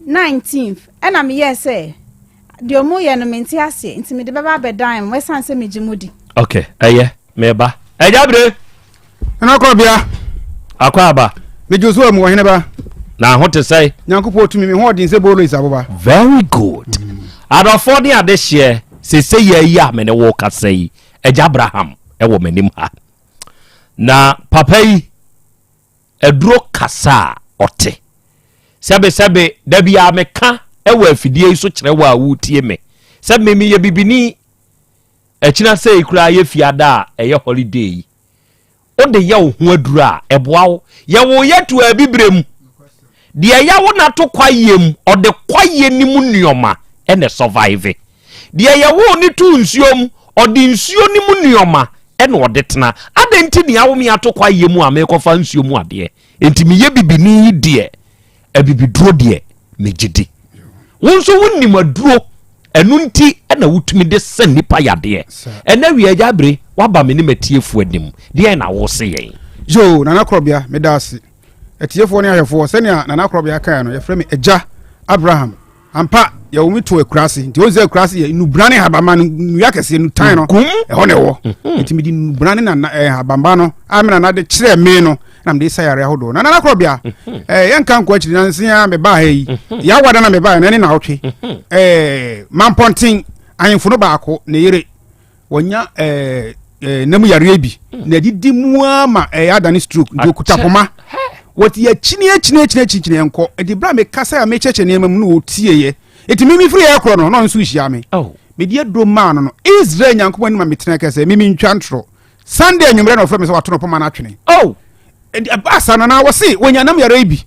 19th, ɛna meyɛɛ sɛ Deɛ ɔmo yɛ no mente aseɛ nti mede bɛba abɛdan mo ɛsiane sɛ megye mo di. Ok ɛyɛ meba. Ɛgya bire. Ɛna kɔ bia. Akɔ aba. Megye so amu, ɔhene ba. Na ho te sɛ? Nyankopɔn tumi, me ho ɔden sɛ Bolos aboba. Very good. Adɔfoɔ ne adehyeɛ, sese yɛ yi a me ne wo kasa yi, Agya Abraham wɔ m'anim ha. Na papa yi, aduro kasa a ɔte. Sɛbesɛbe, da biara meka wɔ afidie yi so kyerɛ wo a woretie me sɛ me meyɛ bibini. Akyina sei koraa yɛ fiada a ɛyɛ holiday yi. Wode yɛ wo ho aduro a, ɛboa wo. Yɛwoo yɛ to abibire mu. Deɛ yɛwo no ato kwaeɛ mu, ɔde kwaeɛ no mu nneɛma na ɛsɔvaive. Deɛ yɛwoo no too nsuo mu, ɔde nsuo no mu nneɛma na ɔde tena. Adɛn nti na yɛawo me ato kwaeɛ mu a merekɔfa nsuo mu adeɛ? Enti meyɛ bibini yi deɛ, abibiduro deɛ, megye di. Wo nso wonim aduro, ɛno nti na wotumi de sa nnipa yadeɛ. Ɛnɛ wia agya abere, woaba me ne m'atiefoɔ anim, deɛn na wose yɛn? Yoo, Nana Korɔbea, meda ase. Atiefoɔ ne ahwɛfoɔ, sɛnea Nana Korɔbea kaeɛ no, yɛfrɛ me Agya Abraham. Ampa, yɛwɔ me to akuraase, nti wɔn sɛ akuraase yɛ nnubran ne habama no, nnua kɛseɛ nnutan no, ɛhɔ na ɛwɔ. Mhm. Nti mede nnubran ne nana ɛɛ habama no a me nana de kyerɛɛ me no, na mede sa yare ahodoɔ. Na nana korɔbea, mhm. ɛɛ yɛnka nkɔ akyiri nansi a mebaa ha yi, mhm. yɛawa da na mebaa na ɛne na awotwe. Ɛɛ mampɔnten ahemfo no baako ne yere wɔnya ɛɛ ɛɛ nam yareɛ bi hmm. na ɛdidi mu ara ma ɛyɛ adane stroke nti okuta poma wɔte akyini akyini akyini akyini nkɔ ɛdi bere a mekasa a mekyɛkyɛ nneɛma mu na wɔtie yɛ eti mimi firi yɛ korɔ no na ɔno nso hyia me oh. mede aduro maa no no Israel Nyankopɔn anim a metena kɛsɛ mimi ntwa ntorɔ Sunday anwummerɛ na ɔfrɛ me sɛ wato no poma no atwene oh. Ɛbaa saa no na wɔse wɔnya nam yare bi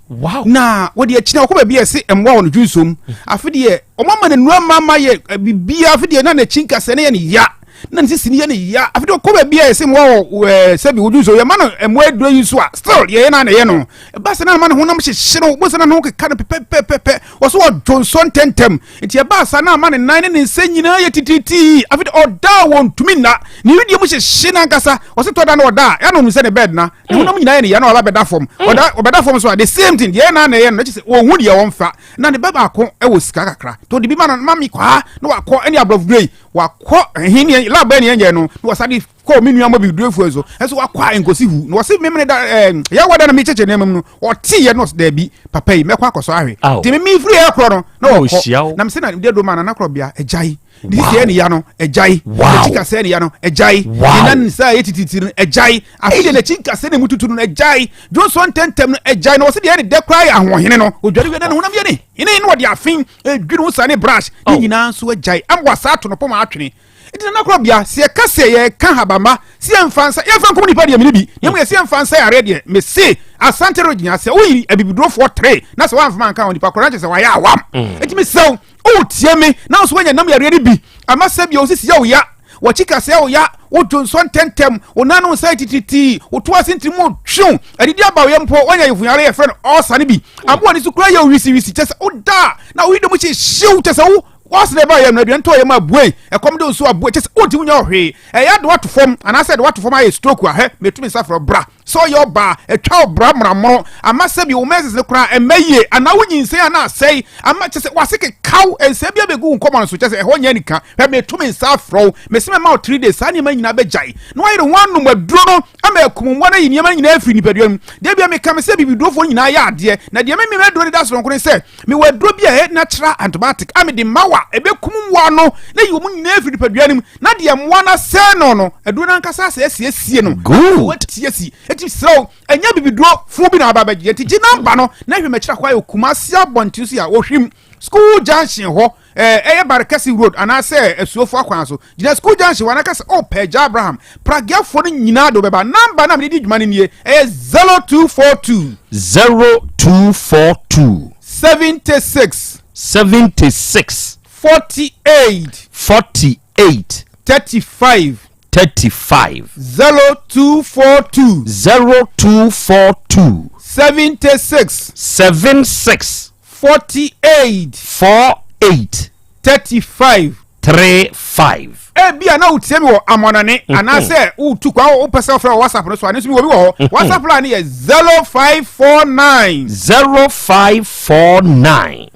na wɔde akyina wɔkɔ baabi a ɛse mmoa wɔ no dwonsom mm. afe deɛ wɔn ama no nnura ma ma yɛ eh, biribiara afe deɛ na n'akyi nkasɛ ne yɛ ne ya na ne sisi ne yɛ ne ya afe deɛ ɔkɔ baabi a ɛse mmoa wɔ ɛɛ eh, sɛbi wɔ dwonsom yɛ ma no mmoa aduro yi so a still yɛyɛ na na ɛyɛ no ɛbaa saa na ama ne honam hyehye no bosa na ne ho keka no pɛpɛpɛpɛ wɔso ɔdwonso ntɛntɛm nti ɛbaa saa na ama ne nan ne ne nsa nyinaa yɛ titiritii afei de ɔda a wɔntumi nna ne wedeɛ mu hyehye no ankasa ɔse tɔ da na ɔda a ɛna ɔnu sɛ ne bed na ne honam nyinaa yɛ ne ya na ɔba bɛda fam mm. ɔda ɔbɛda fam so a the same thing deɛ ɛna na ɛyɛ no kyɛ sɛ wɔnhu deɛ wɔmfa na ne ba baako ɛwɔ sika kakra nti ɔde bi ma no ma mi kɔ ha na wakɔ ɛne aborɔfo duro yi wakɔ ɛhe ne lab ɛne ɛnyɛ no na wɔsa de kɔɔ me nua mɔbi durofoɔ so ɛnso wakɔ a nkosi hu na wɔse memene da ɛɛ yɛ wada na mekyɛkyɛ nneɛma mu no ɔte yɛ no daabi papa yi mɛkɔ akɔsɔ ahwɛ nti me mefiri yɛ korɔ no na wɔkɔ na mesɛ na deɛ do ma nana korɔ bea agyae ne sisi ɛne ya no agyae n'akyi kasɛ ne ya no agyae ne nan nsa yɛ tititi no agyae afei deɛ n'akyi nkasɛ ne mu tutu no agyae dwonsɔ ntɛntɛm no agyae na wɔse deɛ ɛne dɛ koraa yɛ ahoɔhene no odware wie na ne honam yɛ ne hene na wɔde afen edwiri ho sa ne brush ne nyinaa nso agyae ama wasa ato no pɔm atwene Nti nana korɔ bia sɛ yɛka sɛ yɛka habama sɛ yɛmfa nsa yɛmfa nkum nipa deɛ mene bi na mmom yɛsɛ yɛmfa nsa yareɛ deɛ mese Asante region sɛ woyi abibidurofoɔ tere na sɛ woamfa manka ho nipa korɔ na kyerɛ sɛ wayɛ awam mm. nti mesrɛ wo wotie me na wo so woanya nam yareɛ no bi ama sɛ bia wo sisi yɛ wo ya wɔkyi kaseɛ wo ya wodwo nsɔ ntɛntɛm wo nan no nsa titiritii woto ase ntiri mu twew adidi aba wo yɛ mpo woanya yɛfunyare yɛfrɛ no ɔsa no bi aboa ne so kura yɛ wisiwisi kyɛ sɛ woda na woyi dɔm hyehyew kyɛ sɛ wo Wɔse na ɛbaa yam no aduane tɔɔ yam abuei, ɛkɔm de wo nso abuei, kyɛ sɛ wontumi nyɛ ɔhwee. Ɛyɛ ade woato fam anaasɛ ɛde woato fam ayɛ stroke a, hɛ, metumi nsa frɛ wo bra. Sɛ ɔyɛ ɔbaa, atwa wo bra mmrammono, ama sɛbi wo menses no koraa ɛmma yie, anaa wonyinsɛn a na asɛe, ama kyɛ sɛ w'ase kekaw, nsɛm bi abɛgu wo nkɔmmɔ no so, kyɛ sɛ ɛhɔ nyɛ anika. Hwɛ, metumi nsa afrɛ wo, mese mɛma wo 3 days, saa nneɛma nyinaa bɛgyae, na woayere ho anom aduro no ama akum mmoa no ayi nneɛma no nyinaa afiri nipadua no mu. Da biara meka me sɛ bibidurofoɔ nyinaa yɛ adeɛ, na deɛ me me aduro no da soronko ne sɛ, Mewɔ aduro bi a ɛyɛ natural antibiotic a mede ma wo a ɛbɛkum mmoa no na yi wɔn nyinaa afiri nipadua no mu na deɛ mmoa no asɛe no no aduro no ankasa asɛ asiesie no. Good. Watie si. Eti serɛ wo ɛnyɛ bibiduro fo bi na aba abɛgye nti gye namba no na hwɛ m'akyiri akɔ ayɛ Kumasi abɔnten so a wɔhwim school junction hɔ ɛɛ ɛyɛ Barekɛse road anaasɛ Asuofo akwan so gyina school junction hɔ anaka sɛ ɔpɛ Agya Abraham Pragiafoɔ no nyinaa de wobɛba. Namba no a mede di dwuma no nie, ɛyɛ 0242. 0242. 76. 76. 48. 48. 35. 35. 0242. 0242. 76. 76. 48. 48. 35. 35. Ebia na wotie me wɔ amɔnɔne mhm. anaasɛ wotu kwa wopɛ sɛ wofrɛ wɔ WhatsApp no so a ne nso mewɔ bi wɔ hɔ. Mhm. WhatsApp line no yɛ 0549. 0549.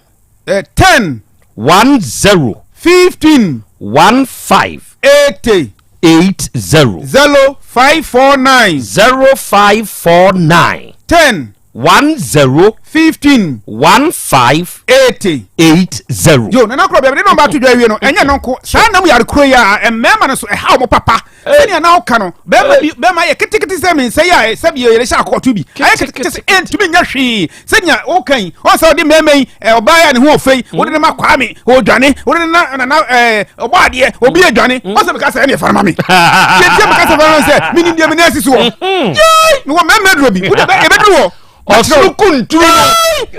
Eh, 10. 10. 15. 15. 80. 80. 0549. 0549. 10. 10 15 15 80 80. Yo, nana korɔ bia mede nɔmba ato dwa awie no, ɛnyɛ no nko. Saa nam yare koro yi a mmarima no so ɛhaw mo papa. Sɛnea na woka no, bɛrima bi bɛrima yɛ ketekete sɛ me nsa yi a sɛbi yɛde hyɛ akɔkɔto bi. Ayɛ ketekete sɛ ɛntumi nyɛ hwee. Sɛnea woka yi, ɔn sɛ ɔde mmarima yi, ɔbaa yi a ne ho ɔfɛ yi, wode ne ma Kwame, ɔdwane, wode ne na nana ɔbɔ adeɛ, obi adwane. Ɔn sɛ meka sɛ ɛne ɛfa no ma me. Deɛ nti a meka sɛ fa no ma me sɛ, menim deɛ me nan asi soɔ. Yei, mewɔ mmarima aduro bi, wode ɛbɛduru hɔ. Ɔsoro kunturu no.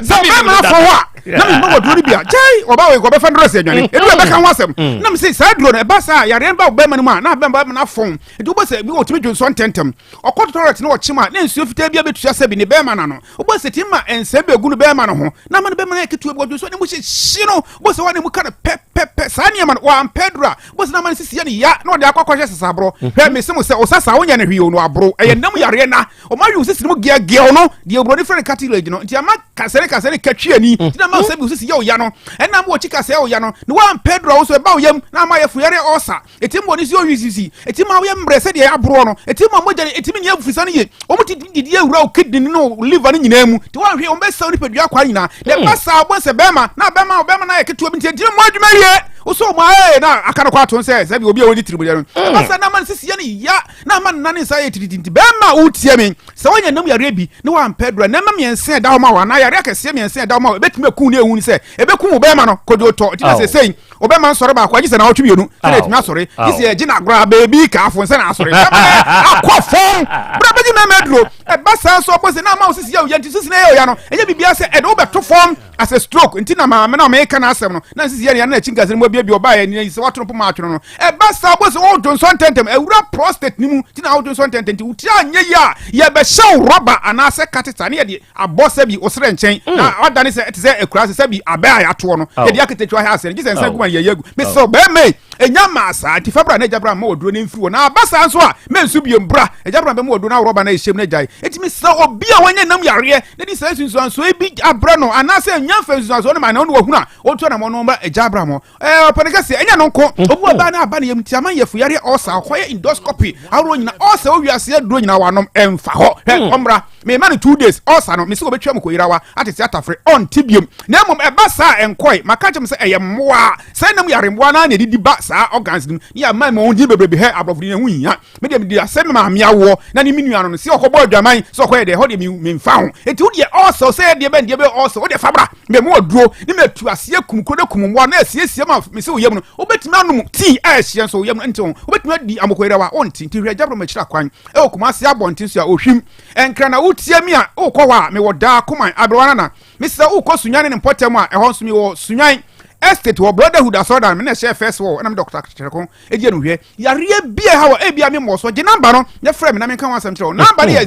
Sɛ ɔbɛrima afɔ hɔ a, na mema wɔ duro no bi a, gyae ɔba wɔ ɔbɛfa no sɛ adwane. Edu ɛbɛka ho asɛm. Na mese saa duro no ɛba saa yareɛ no ba ɔbɛrima no mu a, na bɛrima no afɔn. Nti wobɛ sɛ bi ɔtumi dwonsɔ ntɛntɛm. Ɔkɔ toilet na ɔkyem a, na nsuo fitaa bi abɛtua sɛ bi ne bɛrima no ano. Wobɛ sɛ tumi ma nsɛm bɛgu no bɛrima no ho. Na ama no bɛrima no ayɛ ketewa bi ɔdwonsɔ ne mu hyehye no. Wobɛ sɛ wɔne mu ka no pɛpɛpɛ. Saa nneɛma no wampɛ duro a, wobɛ sɛ na ama no sisi yɛ no ya na ɔde akɔ akɔhyɛ sasaborɔ. Hwɛ mese mo sɛ ɔsasa wonyɛ no hwee o no aboro. Ɛyɛ nam yareɛ na Wɔn awe wo sisi no mu geageaw no, deɛ oburoni frɛ no cartilage no, nti ama kasɛe ne kasɛe ne katwi ani, nti na ama sɛ bi wo sisi yɛ wo ya no, ɛna ama wɔkyi kasɛe wo ya no, na woampɛ aduru a wo nso ɛba wo yam, na ama ayɛ fuyare ulcer, ɛtumi ma w'ani so yɛ wisisi, ɛtumi ma woyɛ mmerɛ sɛdeɛ aboroɔ no, ɛtumi ma mogya no ɛtumi nyɛ afufisa no yie, wɔn ti didi awura wo kidney ne wo liver no nyinaa mu, nti woanhwɛ wɔn bɛsɛe wo nipadua akwaa nyinaa, na ɛba saa wobɛhu sɛ bɛrima, na bɛrima bɛrima no ayɛ ketewa bi nti ɛntumi mmɔ adwuma yie, wosɔ wɔn a ee na aka no kɔ ato sɛ sɛbi obi a wɔdi tirimudeɛ no, ɛba saa na ama ne sisi yɛ no ya. na ama nna ne nsa ayɛ tititi nti bɛrima a wotie me sɛ woanya nam yareɛ bi na woampɛ aduru a nneɛma mmiɛnsa ɛda hɔ ma wo anaa yareɛ akɛseɛ mmiɛnsa ɛda hɔ ma wo ɛbɛtumi aku ne ehu ne sɛ ɛbɛku wo bɛrima no kodwo tɔ nti na sɛ sɛi ɔbɛma nsɔre baako agye sɛ na ɔtwe mmienu sɛ na ɛtumi asɔre gye sɛ ɛgye na agorɔ a beebi kaafo nsɛ na asɔre akɔ fam berɛ bɛgye mɛma aduro ɛba saa nso ɔbɔ sɛ na ama wo sisi yɛ oya nti sisi na ɛyɛ oya no ɛnyɛ biribiara sɛ ɛde wobɛto fam as a stroke nti na maame na meka n'asɛm no na nsisi yɛ ne na akyi nkasɛ no mu abiabia ɔbaa yɛ ne sɛ wato no poma atwene no ɛba saa bɔ sɛ ɔdwo nsɔ ntɛntɛm awura prostate ne mu nti na wodwo nsɔ ntɛntɛm nti wotiri anyɛ yi a yɛbɛhyɛ wo rɔba anaasɛ kateta ne yɛde abɔ sɛ bi osrɛ nkyɛn mm. na wadane sɛ ɛte sɛ akura sɛ sɛ bi abɛ a yɛatoɔ no yɛde aketekywa ha asɛ no gye sɛ nsa gu ma yɛyɛ agu mesɛ bɛrima ɛnya maa saa nti fa bra na agya bra ma wɔduro no mfiri hɔ na aba saa nso a mensu biom bra agya bra bɛma wɔduro no aworɔba no ɛhyɛm no agyae nti mesrɛ obi a wanya nam yareɛ na de saa nsunsuansoɔ bi abrɛ no anaasɛ nya mfa nsunsuansoɔ no ma na ɔne wahunu a ɔntu anamɔ no ma agya bra mɔ ɛɛ ɔpɛ no kɛseɛ ɛnya no nko mm. obi ɔbaa no aba ne yam nti ama yɛfu yareɛ ɔsa ɔkɔyɛ endoscopy ahoroɔ nyina ɔsa owiase aduro nyina wanom ɛmfa hɔ hwɛ mm. ɔmmra mema no two days ɔsa no mese wɔbɛtwa mu kɔyerawa atete atafere ɔnte biom na mmom ɛba saa ɛnkɔe maka kyɛm sɛ ɛyɛ mmoa sɛ nam yare mmoa no ara na ɛdidi ba saa organs no mu ne yɛama ma wɔn din bebrebe hɛ aborɔfo din ɛho nhia me deɛ mede asɛm me maame awoɔ na ne me nua no no sɛ ɔkɔbɔ adwaman sɛ ɔkɔyɛ deɛ ɛhɔ deɛ memfa ho enti wo deɛ ɔsɛ sɛ deɛ bɛn deɛ bɛ ɔsɛ wo deɛ fa bra mɛ mu aduro ne mɛ tu aseɛ kum kuro de kum mmoa na asiesie ma me sɛ oyam no wobɛtumi anom tii a ɛhyeɛ nso oyam no nte ho wobɛtumi adi amokɔyerɛwa wonte nti hwɛ gyabrɔ makyira kwan ɛwɔ Kumase abɔnten so a ohwim ɛnkra na wotie mi a wokɔ hɔ a mewɔ daa koman aberewa nana Mesrɛ wo kɔ Sunyani ne mpɔtam a ɛhɔ nso mewɔ Sunyan estate wɔ Brotherhood asɔredan me na ɛhyɛ first wall ɛna me Dr. Kyerɛko egye no hwɛ yareɛ bi a ɛha wɔ ebi a me mmɔ so gye namba no na frɛ me na menka ho asɛm kyerɛ wo namba no yɛ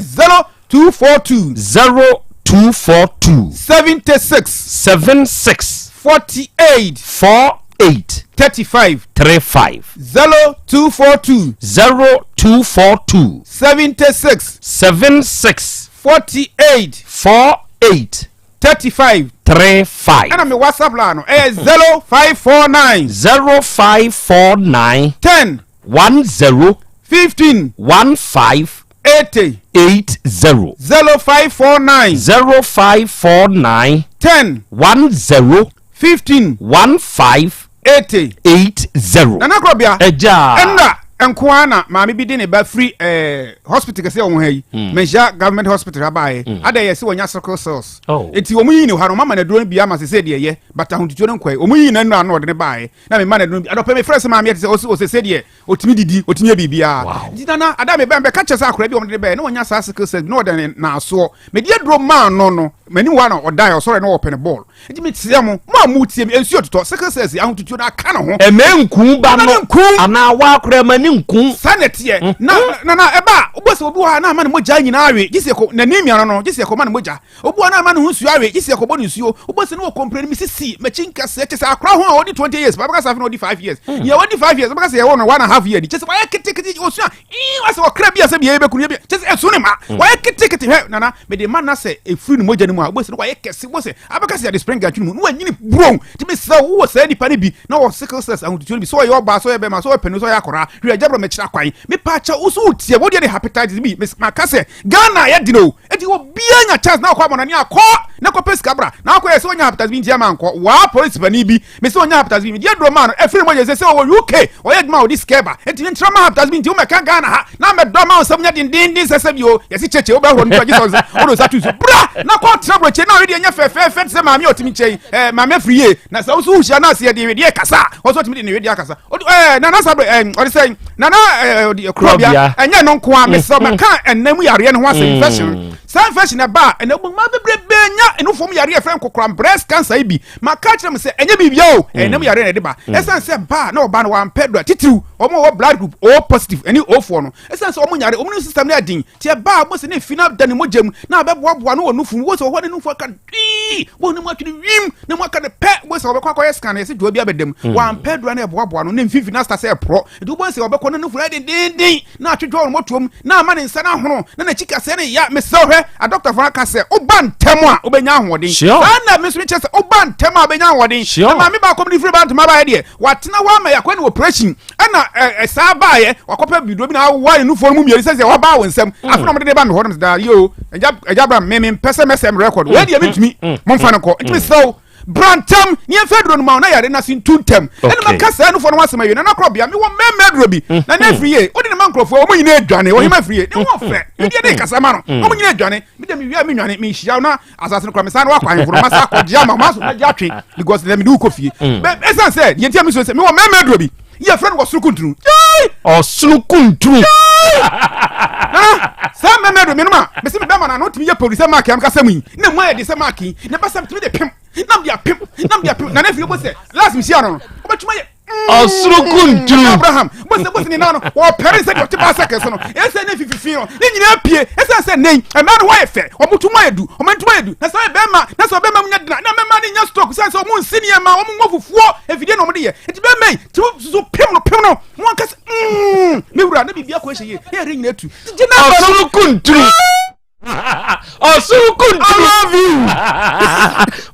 0242 0242 76 76 48 48 35 35 0242 0242 76 76 48 48 35 35. Ɛna me WhatsApp line no ɛyɛ 0549. 0549. 10. 10. 15. 15. 80. 80. 0549. 0549. 10. 10. 15. 15. 80. 80. Nana Korɔbea. Agya. Ɛnna nko ara na maame bi de ne ba firi ɛɛ eh, hospital kɛse a wɔn ha yi. Hmm. Menhyia government hospital ha baayɛ. Hmm. Ada yɛ sɛ wɔnya sickle cells. Oh. Eti wɔn yi ne ha no wɔn ama na aduro no bi ama sese deɛ yɛ bata ahotutuo no nkɔɛ. Wɔn yi na nnura ano ɔde ne baayɛ na mema na aduro bi. Adɔpɛ mi fɛrɛ sɛ maame yɛ te sɛ ɔsɛ ɔsese deɛ ɔtumi didi ɔtumi yɛ biribiara. Nti nana ada mi bɛn bɛka kyɛ sɛ akora bi wɔn de ne bɛyɛ na wɔnya saa sickle cells na ɔde ne naasoɔ. Mede aduro maa no no m'anim wa na ɔdae ɔsɔre na ɔpɛ ne bɔɔl. Nti mesrɛ mo, mo a motie me, nsuo totɔ, sickle cells, ahotutuo no aka ne ho. Ɛmɛ nku ba no, anaa waa koraa ma ne nku. Saa na ɛteɛ. Mm. Na na na ɛba a, wobɔ sɛ obi wɔ ha na ama ne mogya nyinaa awe, gye sɛ ɛkɔ n'anemia no no, gye sɛ ɛkɔma ne mogya. Obi wɔ ha na ama ne ho nsuo awe, gye sɛ ɛkɔbɔ ne nsuo. Wobɔ sɛ ne wɔ kɔmprɛ no, mesisi, m'akyi nkɛseɛ, kyɛ sɛ akora ho a ɔdi 20 years, bɛka sɛ afei na ɔdi 5 years. Mm. Nea ɔdi 5 years, bɛka sɛ yɛwɔ no 1.5 year ni, kyɛ sɛ wayɛ ketekete, osua, ii, wasɛ ɔkra bi a sɛ bia yɛbɛku no, kyɛ sɛ ɛso ne ma, mm. wayɛ ketekete, hwɛ nana, mede ma na sɛ ɛfiri ne mogya no no mu a, wobɛsɛ no wayɛ kɛse, wobɛsɛ abɛka sɛ yɛde spring atwe no mu na wanyini buron. Nti mesrɛ wo, wowɔ saa nipa no bi na wɔ sickle cells ahotutuo no bi, sɛ ɔyɛ ɔbaa, sɛ ɔyɛ bɛrima, sɛ ɔyɛ panin, sɛ ɔyɛ akɔraa, hwɛ agya brɛ mɛkyerɛ akwan. Mepa kyɛw, wo so wotie, wodeɛ ne hepatitis B, maka sɛ Ghana yɛ den o, enti obiara nya chance na ɔkɔ amɔnɔne akɔ na kɔpɛ sika bra na akɔ yɛ sɛ ɔnya hepatitis B nti ama nkɔ waa polisi panin bi me sɛ ɔnya hepatitis B mede aduro maa no ɛfiri mu yɛ sɛ ɔwɔ UK ɔyɛ adwuma a ɔde sika ba enti mentra ma hepatitis B nti womɛka Ghana ha na mɛdɔ ma wo nsɛm nyɛ dendenden sɛ sɛ bio yɛsi kyekye wobɛhoro no gye sɛ wode nsa to so bra na kɔ tra burokye na ɔwedeɛ nyɛ fɛfɛɛfɛ te sɛ maame a ɔtumi nkyɛn ɛɛ maame afiri yie na sɛ wo so wohyia no ase yɛde wedeɛ kasa a ɔsɛ ɔtumi de ne wedeɛ akasa ɛɛ nana sabre ɛɛ ɔde sɛ nana ɛɛ ɔde kurɔbea ɛnyɛ no nko a mesɛ mɛka ɛnna mu yareɛ no ho asɛm mm. infection saa infection ɛba a ɛnna mu ma bebrebe nya ɛno fam yareɛ fɛn kokoram breast cancer yi bi maka kyerɛ mu sɛ ɛnyɛ biribia o ɛnna mu yareɛ na ɛde ba mm. ɛsan sɛ ba na ɔba no wampɛ do a titiriw wɔn a wɔ blood group O positive ɛne O foɔ no ɛsan sɛ wɔn nyare wɔn ne system no ɛden Nti ɛba a, wobɛhu sɛ na efi no ada ne mogya mu, na abɛboaboa ano wɔ nufu mu. Wobɛhu sɛ wɔ hɔ ne nufu aka dwii, wobɛhu ne mu atwene wim, na mu aka no pɛ. Wobɛhu sɛ wɔbɛkɔ akɔyɛ scan, yɛsɛ dwoa bi abɛda mu. Hmm. Wampɛ adura na ɛboaboa no, na mfimfini no asesa sɛ ɛporɔ. Nti wobɛhu sɛ wɔbɛkɔ na nufu no ayɛ dendeenden, na atwetwe wɔ ne mmɔtoam, na ama ne nsa no ahono, na n'akyi kaseɛ no ya. Mesrɛ wo hwɛ, adɔktafo no aka sɛ woba ntɛm a wobɛnya ahoɔden. Saa na me nso mekyerɛ sɛ woba ntɛm a wobɛnya ahoɔden. Na maame baako mede firi ba ntoma baeɛ deɛ, watena hɔ ama yɛakɔ ne operation ɛna ɛsaa baayɛ wakɔpɛ biduro bi na awa ne nufoɔ no mu mmienu sɛ sɛ wabaa wo nsam mm. afei na ɔmode de ba me hɔ nom daa yo ɛgya ɛgya bra me mempɛ sɛ mɛsɛm record wei deɛ mentumi mm. mm. momfa no nkɔ ntumi srɛ wo bra ntɛm ne yɛmfa aduro no ma wo na yare no ase ntu ntɛm ɛna maka saa nufoɔ no ho asɛm awie na nakorɔ bea mewɔ mmarima aduro bi na ne afiri yie wode ne ma nkurɔfoɔ wɔn nyinaa adwane ɔhema afiri yie ne ho fɛ medeɛ ne kasa ma no wɔn nyinaa adwane mede mewia menwane mehyia wo na asase no kora mesan no wakɔ ahemfo no masa akɔgye ama maso magye atwe because dɛ mede wokɔ fie mm. ɛsiane sɛ deɛ nti a mesuo sɛ mewɔ mmarima aduro bi yɛ frɛ no ɔsoro kuntunu ɔsoro kuntunu saa mmarima aduro menom a mese me bɛma no ano tumi yɛ pɔdu sɛ maake amkasa mu yi na mu ayɛ de sɛ maake yi na bɛsɛ tumi de pem na mede apem na mede apem na ne afiri bɔ sɛ last mehyia no no wobɛtumi ayɛ ɔsoro kunturu. Abraham bose bose ne nan no wɔpɛre sɛ deɛ ɔte baasa so no ɛsɛ ne fififi no ne nyinaa pie ɛsɛ sɛ nnɛ yi mmaa no ho ayɛ fɛ wɔn to mu ayɛ du wɔn ntom ayɛ du na sɛ ɔyɛ bɛrima na sɛ ɔbɛrima mu nyɛ dena na mmarima no nya stroke sɛ sɛ wɔn nsi nneɛma wɔn nwɔ fufuo efidie na wɔn de yɛ eti bɛrima yi ti so pem no pem no wɔn ankasa mm me wura ne biribi akɔ ɛhyɛ yie ne yɛre nyinaa tu ɔsoro kunturu. ɔsoro kunturu. I love you.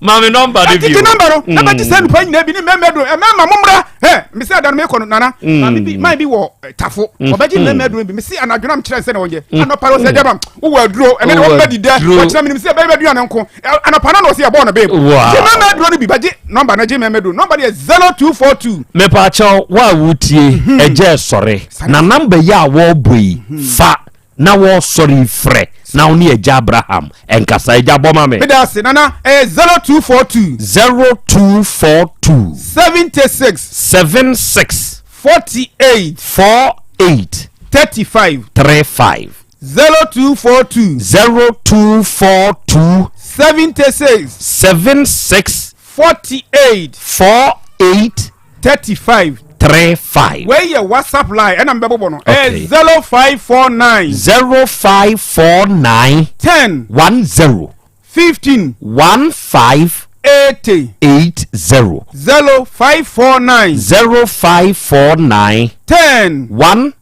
maame nɔmba de bi o. ɛtete nɔmba no na bɛ ti sɛ nipa nyinaa bi ni mɛmɛ do ɛmɛma mo mra ɛ mesi adan mi kɔ no nana mm. maame bi maa bi wɔ eh, tafo mm. ɔbɛgye mɛmɛ duro bi mesi anadwo nam kyerɛ nsɛ na ɔnyɛ mm. anɔpa no sɛ gyama wowɔ aduro ɛnɛ de wɔn bɛ di dɛ wɔkyerɛ mi nim sɛ ɛbɛyɛ bɛ duane nko anɔpa no na ɔsi ɛbɔɔ no bɛɛ mu gye mɛmɛ duro no bi bɛgye nɔmba no gye mɛmɛ duro nɔmba no yɛ 0242. mepaakyɛw wo a wotie ɛgya mhm. ɛsɔre na namba yi a wɔrebɔ yi mhm. fa na wɔsɔre yi frɛ na wo ne agya Abraham nkasa. Agya bɔ ma me. Meda ase nana ɛyɛ 0242. 0242. 76. 76. 48. 48. 35. 35. 0242. 0242. 76. 76. 48. 48. 35. 35. Wei yɛ WhatsApp line ɛna mbɛbobɔ no. Ɛyɛ 0549. 0549. 10. 10. 15. 15. 80. 80. 0549. 0549. 10. 10.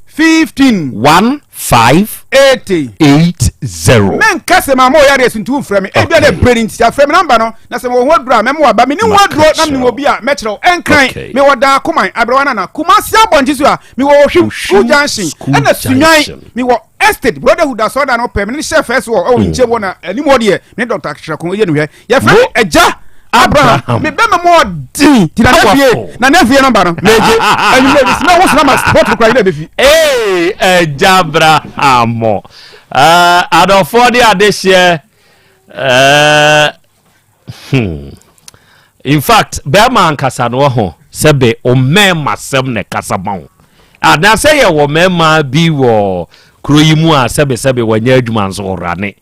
15. 15. 80. 80. Menka sɛ maama ɔyare asuntu mfrɛ me. Ebia na ebere nti afrɛ me namba no. Na sɛ mewɔ ho aduro a, mɛma waba. Menni ho aduro na menim obi a, mɛkyerɛ wo. Ɛnkran, mewɔ Daakoman, Aberewa Nana, Kumasi abɔnten so a, mewɔ Ohwim, School Junction, ɛna Sunyani, mewɔ Estate, Brotherhood asɔredan no pɛ, me ne hyɛ fɛs wɔ ɛwɔ nkyɛn mu na anim hɔ deɛ, me ne Dr. Kyerɛko yɛ no hwɛ. Yɛfrɛ me Agya Abraham. Me bɛma mu ɔden. Ti na nafie, na nafie nɔmba no, megye. Anwummerɛ bi, sɛ wo sena ma sport kora yi na ɛbɛfi. Ee, Agya Abraham. Adɔfoɔ de adehyeɛ. Eh, hmm. In fact, bɛrima ankasa no ho sɛ be ɔmɛɛma sɛm na ɛkasa ma wo. Anaasɛ yɛwɔ mɛɛma bi wɔ kuro yi mu a sɛbesɛbe wɔnyɛ adwuma nso ɔrane.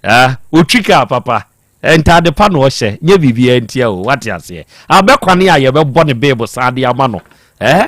Eh, ɔtwi kaa papa. Ntaade pa na ɔhyɛ, nyɛ biribiara ntia o, wate aseɛ. Abɛkwane a yɛbɛbɔ ne beebo san de ama no. Eh?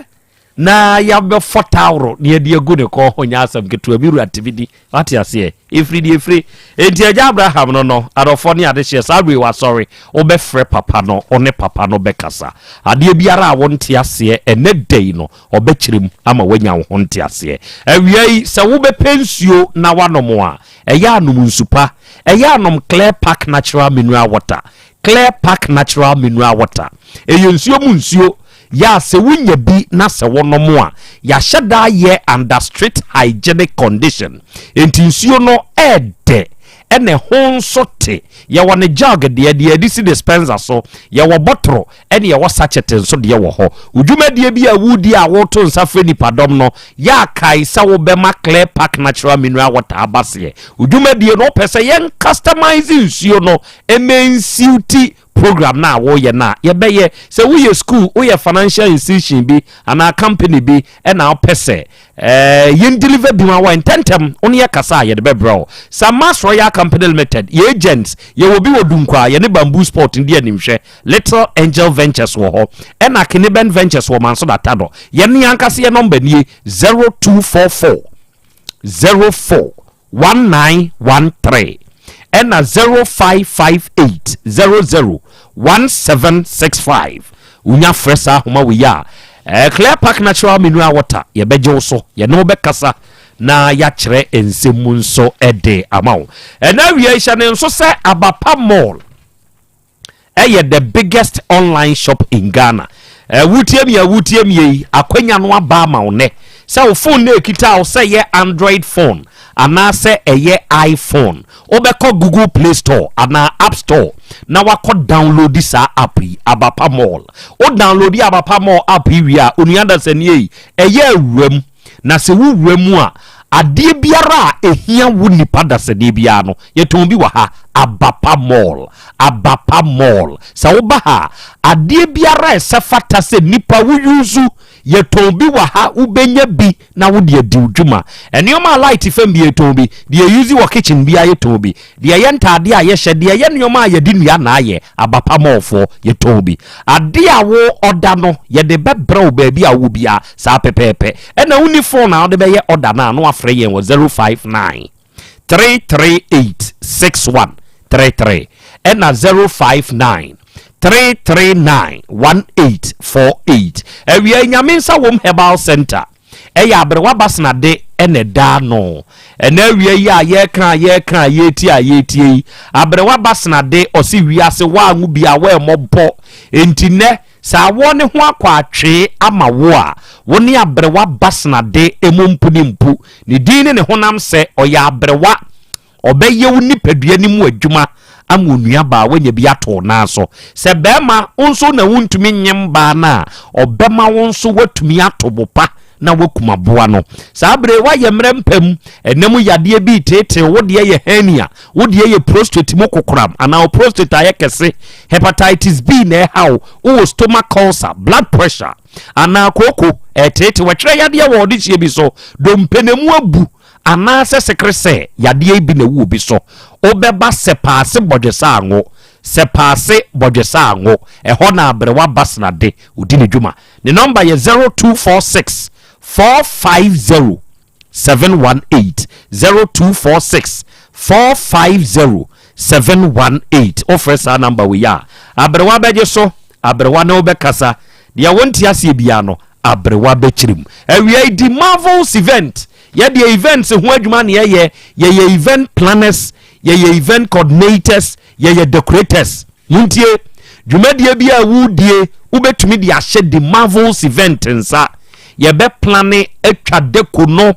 Na yɛabɛfɔ taworo na yɛde agu ne kɔn ho nyɛ asɛm ketewa. Me wura tumi di. Wate aseɛ? Ɛfiri deɛ ɛfiri. Enti agya Abraham no no, adɔfoɔ ne adehyeɛ, saa berɛ yi wasɔre, wobɛfrɛ papa no, wo ne papa no bɛkasa. Adeɛ biara a wonte aseɛ ɛnnɛ da yi no, ɔbɛkyerɛ mu ama woanya wo ho nteaseɛ. Awia yi, sɛ wobɛpɛ nsuo na woanom a, ɛyɛ a nom nsu pa. Ɛyɛ a nom Clear Park Natural Mineral Water. Clear Park Natural Mineral Water. Ɛyɛ nsuo mu nsuo yɛ a sɛ wonya bi na sɛ wonom a, yɛahyɛ da ayɛ under strict hygienic condition. Enti nsuo no ɛɛdɛ ɛna ɛho nso te. Yɛwɔ ne jug deɛ, deɛ yɛde si dispenser so, yɛwɔ bɔtoro ɛne yɛwɔ sachet nso deɛ wɔ hɔ. Wo dwumadie bi a woredi a woreto nsa frɛ nnipadɔm no, yɛ a kae sɛ wobɛma Clear Park Natural Mineral Water aba seɛ. Wo dwumadie no wopɛ sɛ yɛn customize nsuo no ma ɛnsiwti program no a woreyɛ no a, yɛbɛyɛ. Sɛ woyɛ school, woyɛ financial institution bi anaa company bi ɛna wopɛ sɛ eh, yɛn deliver bi ma wo ntɛntɛm, wo ne yɛ kasa a yɛde bɛbrɛ wo. Samas Royal Company Limited, yɛ agents, yɛwɔ bi wɔ Dunkwa, yɛne Bamboo Sport ndi animhwɛ, Little Angel Ventures wɔ hɔ, ɛna Kiniben Ventures wɔ Manso Datadɔ. Yɛne ankasa yɛ nɔmba nie 0244 04 1913 ɛna 0558 00 1765. Wonya frɛ saa ahoma wei a, eh, Clear Park Natural Mineral Water yɛbɛgye wo so, yɛne wo bɛkasa na yɛakyerɛ nsɛm mu nso de ama wo. Ɛna awia yi hyɛ ne nso sɛ Abapa Mall ɛyɛ the biggest online shop in Ghana. Eh, wotie mi a wotie mi yi, akwanya no aba ama wo nɛ sɛ wo phone na ekita wo sɛ ɛyɛ Android phone anaasɛ ɛyɛ iPhone. Wobɛkɔ Google Play Store anaa App Store na wakɔ download saa app yi, Abapa Mall. Wo download Abapa Mall app yi wie a, onua dasani yi, ɛyɛ awuram. Na sɛ wo wura mu a, adeɛ biara a ɛhia wo nipa dasani biara no, yɛtɔn bi wɔ ha. Abapa Mall, Abapa Mall. Sɛ woba ha a, adeɛ biara a ɛsɛ fata sɛ nipa wo use, yɛtɔn bi wɔ ha, wobɛnya bi na wode adi wo dwuma. Nneɛma a light fam bi yɛtɔn bi, deɛ yɛ use wɔ kitchen biara yɛtɔn bi, deɛ ɛyɛ ntaadeɛ a yɛhyɛ, deɛ ɛyɛ nneɛma a yɛde nnua na ayɛ, Abapa Mall foɔ yɛtɔn bi. Adeɛ a wo ɔda no, yɛde bɛbrɛ wo baabi a wowɔ biara. Saa pɛpɛɛpɛ. Ɛna wonni phone a wode bɛyɛ order no a, na wafrɛ yɛn wɔ 059 338 6133 ɛna 059 339 1848. Awia yi, Nyame Nsa Wom Herbal Center ɛyɛ aberewa basenade ɛna ɛda ano. Ɛna awia yi a yɛreka a yɛreka a yɛretie a yɛretie yi, aberewa basenade ɔse wiase woanwo bi a woammɔbɔ. Enti nnɛ Sɛ awɔ ne ho akɔ atwee ama wo a, wo ne aberewa Basnade mu mpu ne mpu. Ne din ne ne honam sɛ ɔyɛ aberewa. Ɔbɛyɛ wo nipadua no mu adwuma ama onuabaa woanya bi ato wo nan so. Sɛ barima, wo nso na wontumi nyem baa no a, ɔbɛma wo nso woatumi ato bo pa na woakum aboa no. Saa bere yi woayɛ mmerɛ mpa mu, ɛna mu yadeɛ bi reteetee wo, deɛ yɛ hernia, wo deɛ yɛ prostate mu kokoram anaa wo prostate ayɛ kɛse, hepatitis B na ɛha wo, wowɔ stomach ulcer, blood pressure anaa kooko ɛreteetee wo, ɛtwerɛ yadeɛ wɔ ɔdehyeɛ bi so, dompe na emu abu anaasɛ sekeresɛ yadeɛ yi bi na ɛwɔ obi so, wobɛba sɛpaase bɔdwesa ango, sɛpaase bɔdwesa ango, ɛhɔ na aberewa Basnade ɔdi ne dwuma. Ne nɔmba yɛ 0246 450 718, 0246 450 718. Wofrɛ saa nɔmba wei a, aberewa bɛgye so, aberewa ne wo bɛkasa. Deɛ wonte aseɛ biara no, aberewa bɛkyerɛ mu. Awia yi di Marvels event. Yɛdeɛ events ho adwuma ne yɛyɛ. Yɛyɛ event planners, yɛyɛ event coordinators, yɛyɛ decorators. Montie, dwumadie bi a wodie wobɛtumi de ahyɛ The Marvels event nsa. Yɛbɛplane atwa deko no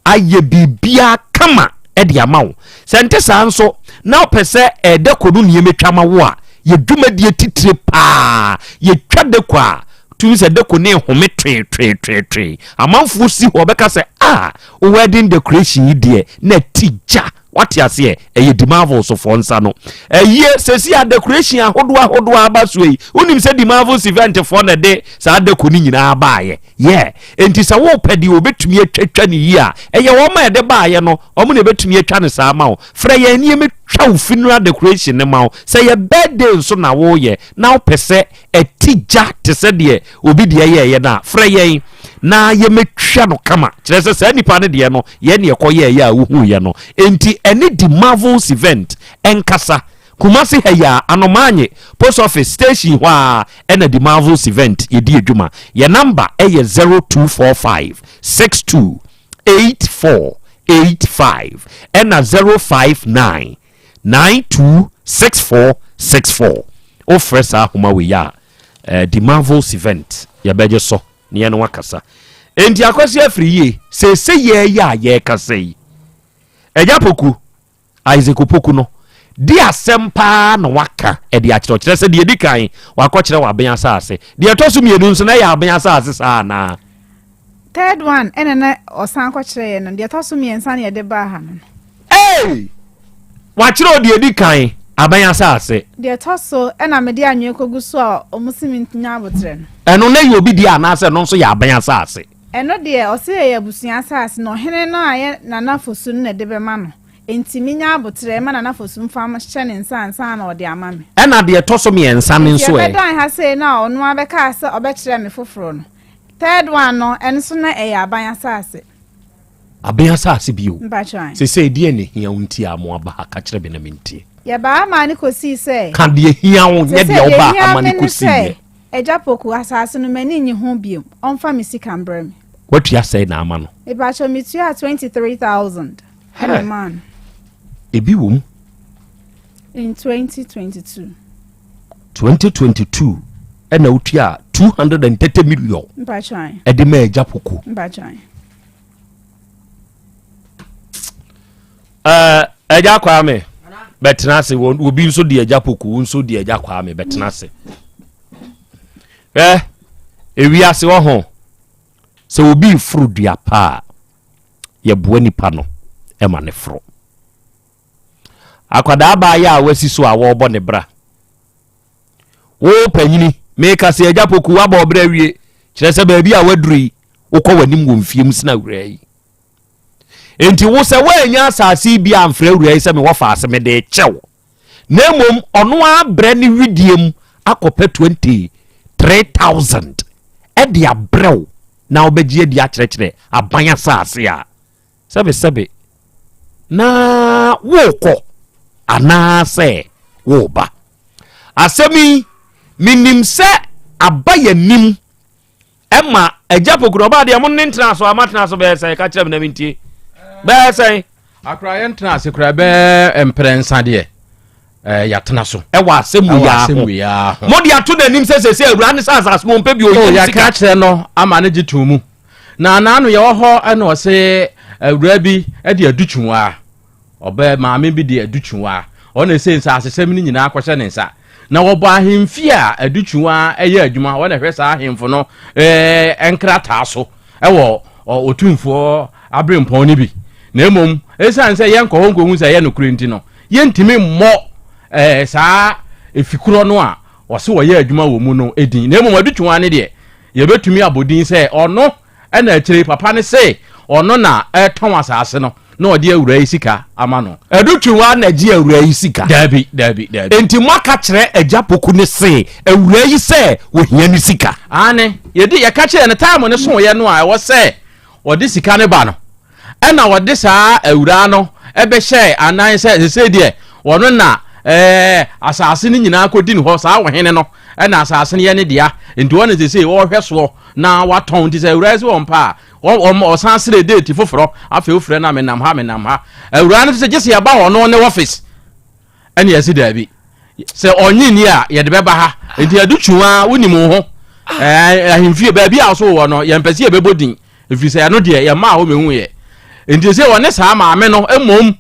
ayɛ biribiara kama de ama wo. Sɛ nte saa nso na wopɛ sɛ eh, deko no nneɛma twa ma wo a, yɛ dwumadie titire paa. Yɛtwa deko a, tumi sɛ deko ne home tweetweetwee. Amanfoɔ si hɔ bɛka sɛ, ah, wedding decoration yi deɛ na ti gya. Wate aseɛ? Ɛyɛ Dimavos foɔ nsa no. Ɛyie, sɛsi a decoration ahodoɔ ahodoɔ aba soɔ yi, wonim sɛ Dimavos event foɔ na ɛde saa deco no nyinaa baayɛ. Yeah. Enti sɛ wopɛ deɛ wɔbɛtumi atwatwa no yie a, ɛyɛ wɔn a ɛde baayɛ no, wɔn na ɛbɛtumi atwa no saa ama wo. Frɛ yɛn ne yɛmɛtwa wo funeral decoration no ma wo. Sɛ yɛ birthday nso na woyɛ, na wopɛ sɛ ɛte gya te sɛ deɛ obi deɛ yɛɛyɛ no a, frɛ yɛn. na yɛmɛtwa no kama. Kyerɛ sɛ saa nipa no deɛ no, yɛn ne ɛkɔ yɛɛyɛ a wohuiɛ no. Enti ɛne di Marvels event ɛnkasa. Kumasi ha yi a, Anomaanye post office station hɔ a ɛna di Marvels event yɛdi adwuma. Yɛ number ɛyɛ 0245 62 84 85 ɛna 059 92 64 64. Wofrɛ saa ahoma wei a, di Marvels event yɛbɛgye so ne yɛne wakasa. Enti Akwasi afiri yie seese yɛɛyɛ a yɛrekasa yi, Agya Poku, Isaac Opoku no di asɛm paa na waka ɛde akyerɛ ɔkyerɛ sɛ deɛ ɛdi kan wakɔkyerɛ wɔ aben asase, deɛ ɛtɔ so mmienu nso na ɛyɛ aben asase saa anaa? Third one ɛna na ɔsan kɔkyerɛ yɛ no, deɛ ɛtɔ so mmiɛnsa na yɛde baa ha no. Hey! Wakyerɛ deɛ ɛdi kan aben asase. Deɛ ɛtɔ so ɛna mede anwea kɔgu so a ɔmo si me nya abotrɛ no. Ɛno na ɛyɛ obi deɛ anaasɛ ɛno nso yɛ aben asase? Ɛno deɛ ɔsɛ yɛyɛ abusua asase na ɔhene no a yɛ Nana Fosu no na ɛde bɛma no. Enti menya abotrɛ ma Nana Fosu mfa hyɛ ne nsa ansa na ɔde ama me. Ɛna deɛ ɛtɔ so mmiɛnsa no nso ɛ? Nti yɛbɛdan ha sei na ɔno ara bɛkaa sɛ ɔbɛkyerɛ me foforɔ no. Third one no, ɛno nso na ɛyɛ aban asase. Aban asase bio? Mpakyɛ ae. Seesei deɛn na ɛhia wo nti a moaba ha? Ka kyerɛ me na mentie. Yɛbaa ha maa no kɔsii sɛ. Ka deɛ ɛhia wo, nyɛ Seesei deɛ deɛ wobaa ha ɛhia ma no me ne kɔsiiɛ. sɛ, Agya Poku, asase no m'ani nnye ho bio, ɔmfa me sika mbrɛ me. Woatua sɛn na ama no? Mepakyɛ metuaa 23,000 ɛna ɛmaa no. Ebi wɔ mu. In 2022. 2022 ɛna wotua 230 million. Mpakyɛ. Ɛde ma Agya Poku. Mpakyɛ. Ɛɛ Agya Kwame bɛtena ase, obi nso di Agya Poku nso di Agya Kwame bɛtena ase. Ɛ ewiase wɔ ho sɛ obi foro dua pa a, yɛboa nipa no ma ne foro. Akwadaa baayɛ a wasi so a wɔrebɔ ne bra. Wo panyini, meka sɛ Agya Poku wabɔ ɔbrɛ awie, kyerɛ sɛ baabi a waduru yi, wokɔ w'anim wɔ mfie mu sena awuraa yi. Enti wo sɛ woannya asase yi bi amfrɛ awuraa yi sɛ mewɔ faase mede kyɛw. Na mmom ɔno abrɛ ne widie mu akɔpɛ 23,000 ɛde abrɛw na wobɛgye adi akyerɛkyerɛ aban asase a sɛbesɛbe na wokɔ anaasɛ woba. Asɛm yi menim sɛ aba yɛnim ɛma Agya Poku na ɔbaa deɛ mo ne ntena so a matena so bɛyɛ sɛn? Ka kyerɛ me na mentie. Bɛyɛ sɛn? Akora yɛntena ase koraa bɛɛ mprɛnsa deɛ eh, yɛatena so. Ɛwɔ asɛm wei ara ho. Mode ato n'anim sɛ sɛsɛ awura ne sɛ asase no ɔmpɛ bi ɔyɛ oh, sika. Yɛka kyerɛ no ama no gye to mu. Na naano yɛwɔ hɔ ɛna ɔse awura bi de adutwuwa ɔbɛ maame bi de adutwuwa ɔna ɛsɛ nsasesɛm no nyinaa kɔhyɛ ne nsa na wɔbɔ ahemfie a adutwuwa ɛyɛ adwuma wɔna ɛhwɛ saa ahemfo no ɛɛ nkrataa so ɛwɔ ɔtumfoɔ aberempɔn no bi na mmom ɛsiane sɛ yɛnkɔ hɔ nkɔhu sɛ ɛyɛ nokorɛ nti no yɛntumi mmɔ ɛɛ saa efikorɔ no a wɔse wɔyɛ adwuma wɔ mu no din na mmom adutwuwa no deɛ Yɛbɛtumi abɔ din sɛ ɔno na akyire yi papa no se ɔno na ɛtɔn asase no na ɔde awuraa yi sika ama no. Ɛdo Twewaa na ɛgye awuraa yi sika? Daabi, daabi, daabi. Enti moaka kyerɛ Agya Poku no se awuraa yi sɛ wɔhia ne sika? Aane, yɛdi, yɛka kyerɛɛ no, time no soeɛ no a ɛwɔ sɛ ɔde sika no ba no, Ɛnna wɔde saa awuraa no bɛhyɛɛ anan sɛ seesei deɛ ɔno na ɛɛ asase no nyinaa kɔdi ne hɔ, saa ɔhene no ɛna asase no yɛ ne dea, nti ɔne seesei ɔrehwɛ soɔ na watɔn. Nti sɛ awuraa yi sɛ ɔmpɛ a, ɔsan srɛ deeti foforɔ, afei wofrɛ no a menam ha, menam ha. Awuraa no sɛ gye sɛ yɛba ɔno ne office. Ɛne yɛse daabi, sɛ ɔnye nni a yɛde bɛba ha. Nti ɛdo twi a wonim wo ho. Ahemfie baabi a so wɔ no yɛmpɛ sɛ yɛbɛbɔ din, ɛfiri sɛ ɛno deɛ yɛmmaa hɔ mɛhu yɛ. Nti sɛ wɔne saa maame no mmom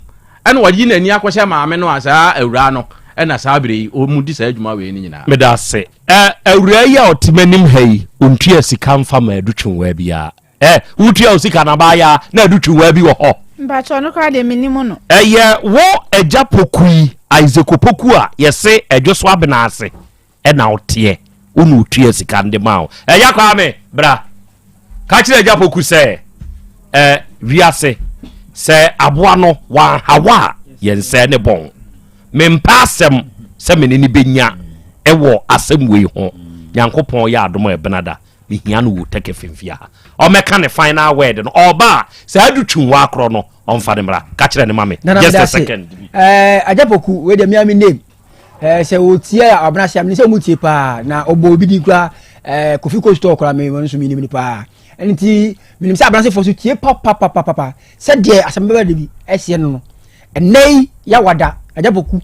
ɛna wɔyi n'ani akɔhyɛ maame no a saa awuraa no ɛna saa berɛ yi wɔn di saa adwuma wei no nyinaa. Meda ase. Awuraa yi a ɔte m'anim ha yi, ɔntua sika mfa ma adutwewaa biara. Ɛ, wotua wo sika na abaayaa na adutwewaa bi wɔ hɔ. Mpakyɛ ɔno koraa deɛ mennim no. Ɛyɛ wo agya Poku yi, Isaac Opoku a yɛse Ɛdwo so Abena ase ɛna woteɛ, wo na otua sika no de maa wo. Agya Kwame, bra. Ka kyerɛ Agya Poku sɛ, ɛ, wiase, sɛ aboa no wanhaw a, yɛnsɛe ne bɔn. Mempɛ asɛm sɛ me ne no bɛnya ɛwɔ asɛm wei ho. Nyankopɔn yɛ adom a ɛbenada. Mehia no wɔ Tech FM fie ha. Ɔmmɛka ne final word no. Ɔba a, saa adutwum wɔ akorɔ no, ɔmfa no mmra. Ka kyerɛ no ma me. Nana Just a meda ase. second bi. Ɛɛ Agya Poku, wei deɛ mea me name. Ɛɛ sɛ wɔtie a abena se amene sɛ wɔn tie paa na ɔbɔ obi din koraa ɛɛ Kofi Cold Store koraa me wɔn nso menim no paa. Ɛno nti menim sɛ aberantefoɔ so tie papapapapa sɛdeɛ asɛm bɛba da bi ɛseɛ no no. Ɛnɛ yi yawada Agya Poku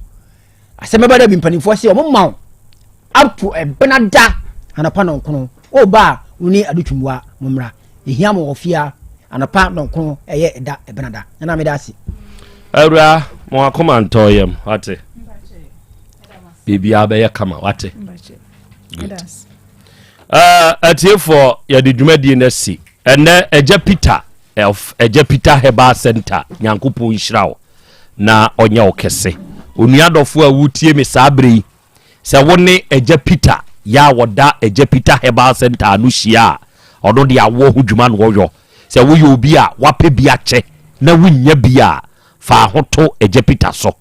asɛm bɛba da bi mpanimfoɔ se wɔn ma wo up to ɛbena da anɔpa nɔnkono woba a wo ne adutwumua mo mmra yɛhia mo wɔ fie anɔpa nɔnkono ɛyɛ ɛda ɛbena da nana meda ase. Awura mo akoma ntɔ yam wate biribiara bɛyɛ kama wate. Good. Atiefoɔ yɛde dwumadie no asi ɛnɛ Agya Peter of Agya Peter Herbal Center Nyankopɔn nhyira wo na ɔnyɛ wo kɛse onua dɔfoɔ a wotie me saa berɛ yi sɛ wo ne Agya Peter yɛ a wɔda Agya Peter Herbal Center ano hyia a ɔno de awoɔ ho dwuma na ɔyɔ sɛ woyɛ obi a wapɛ bi akyɛ na wonnya bi a fa ho to Agya Peter so.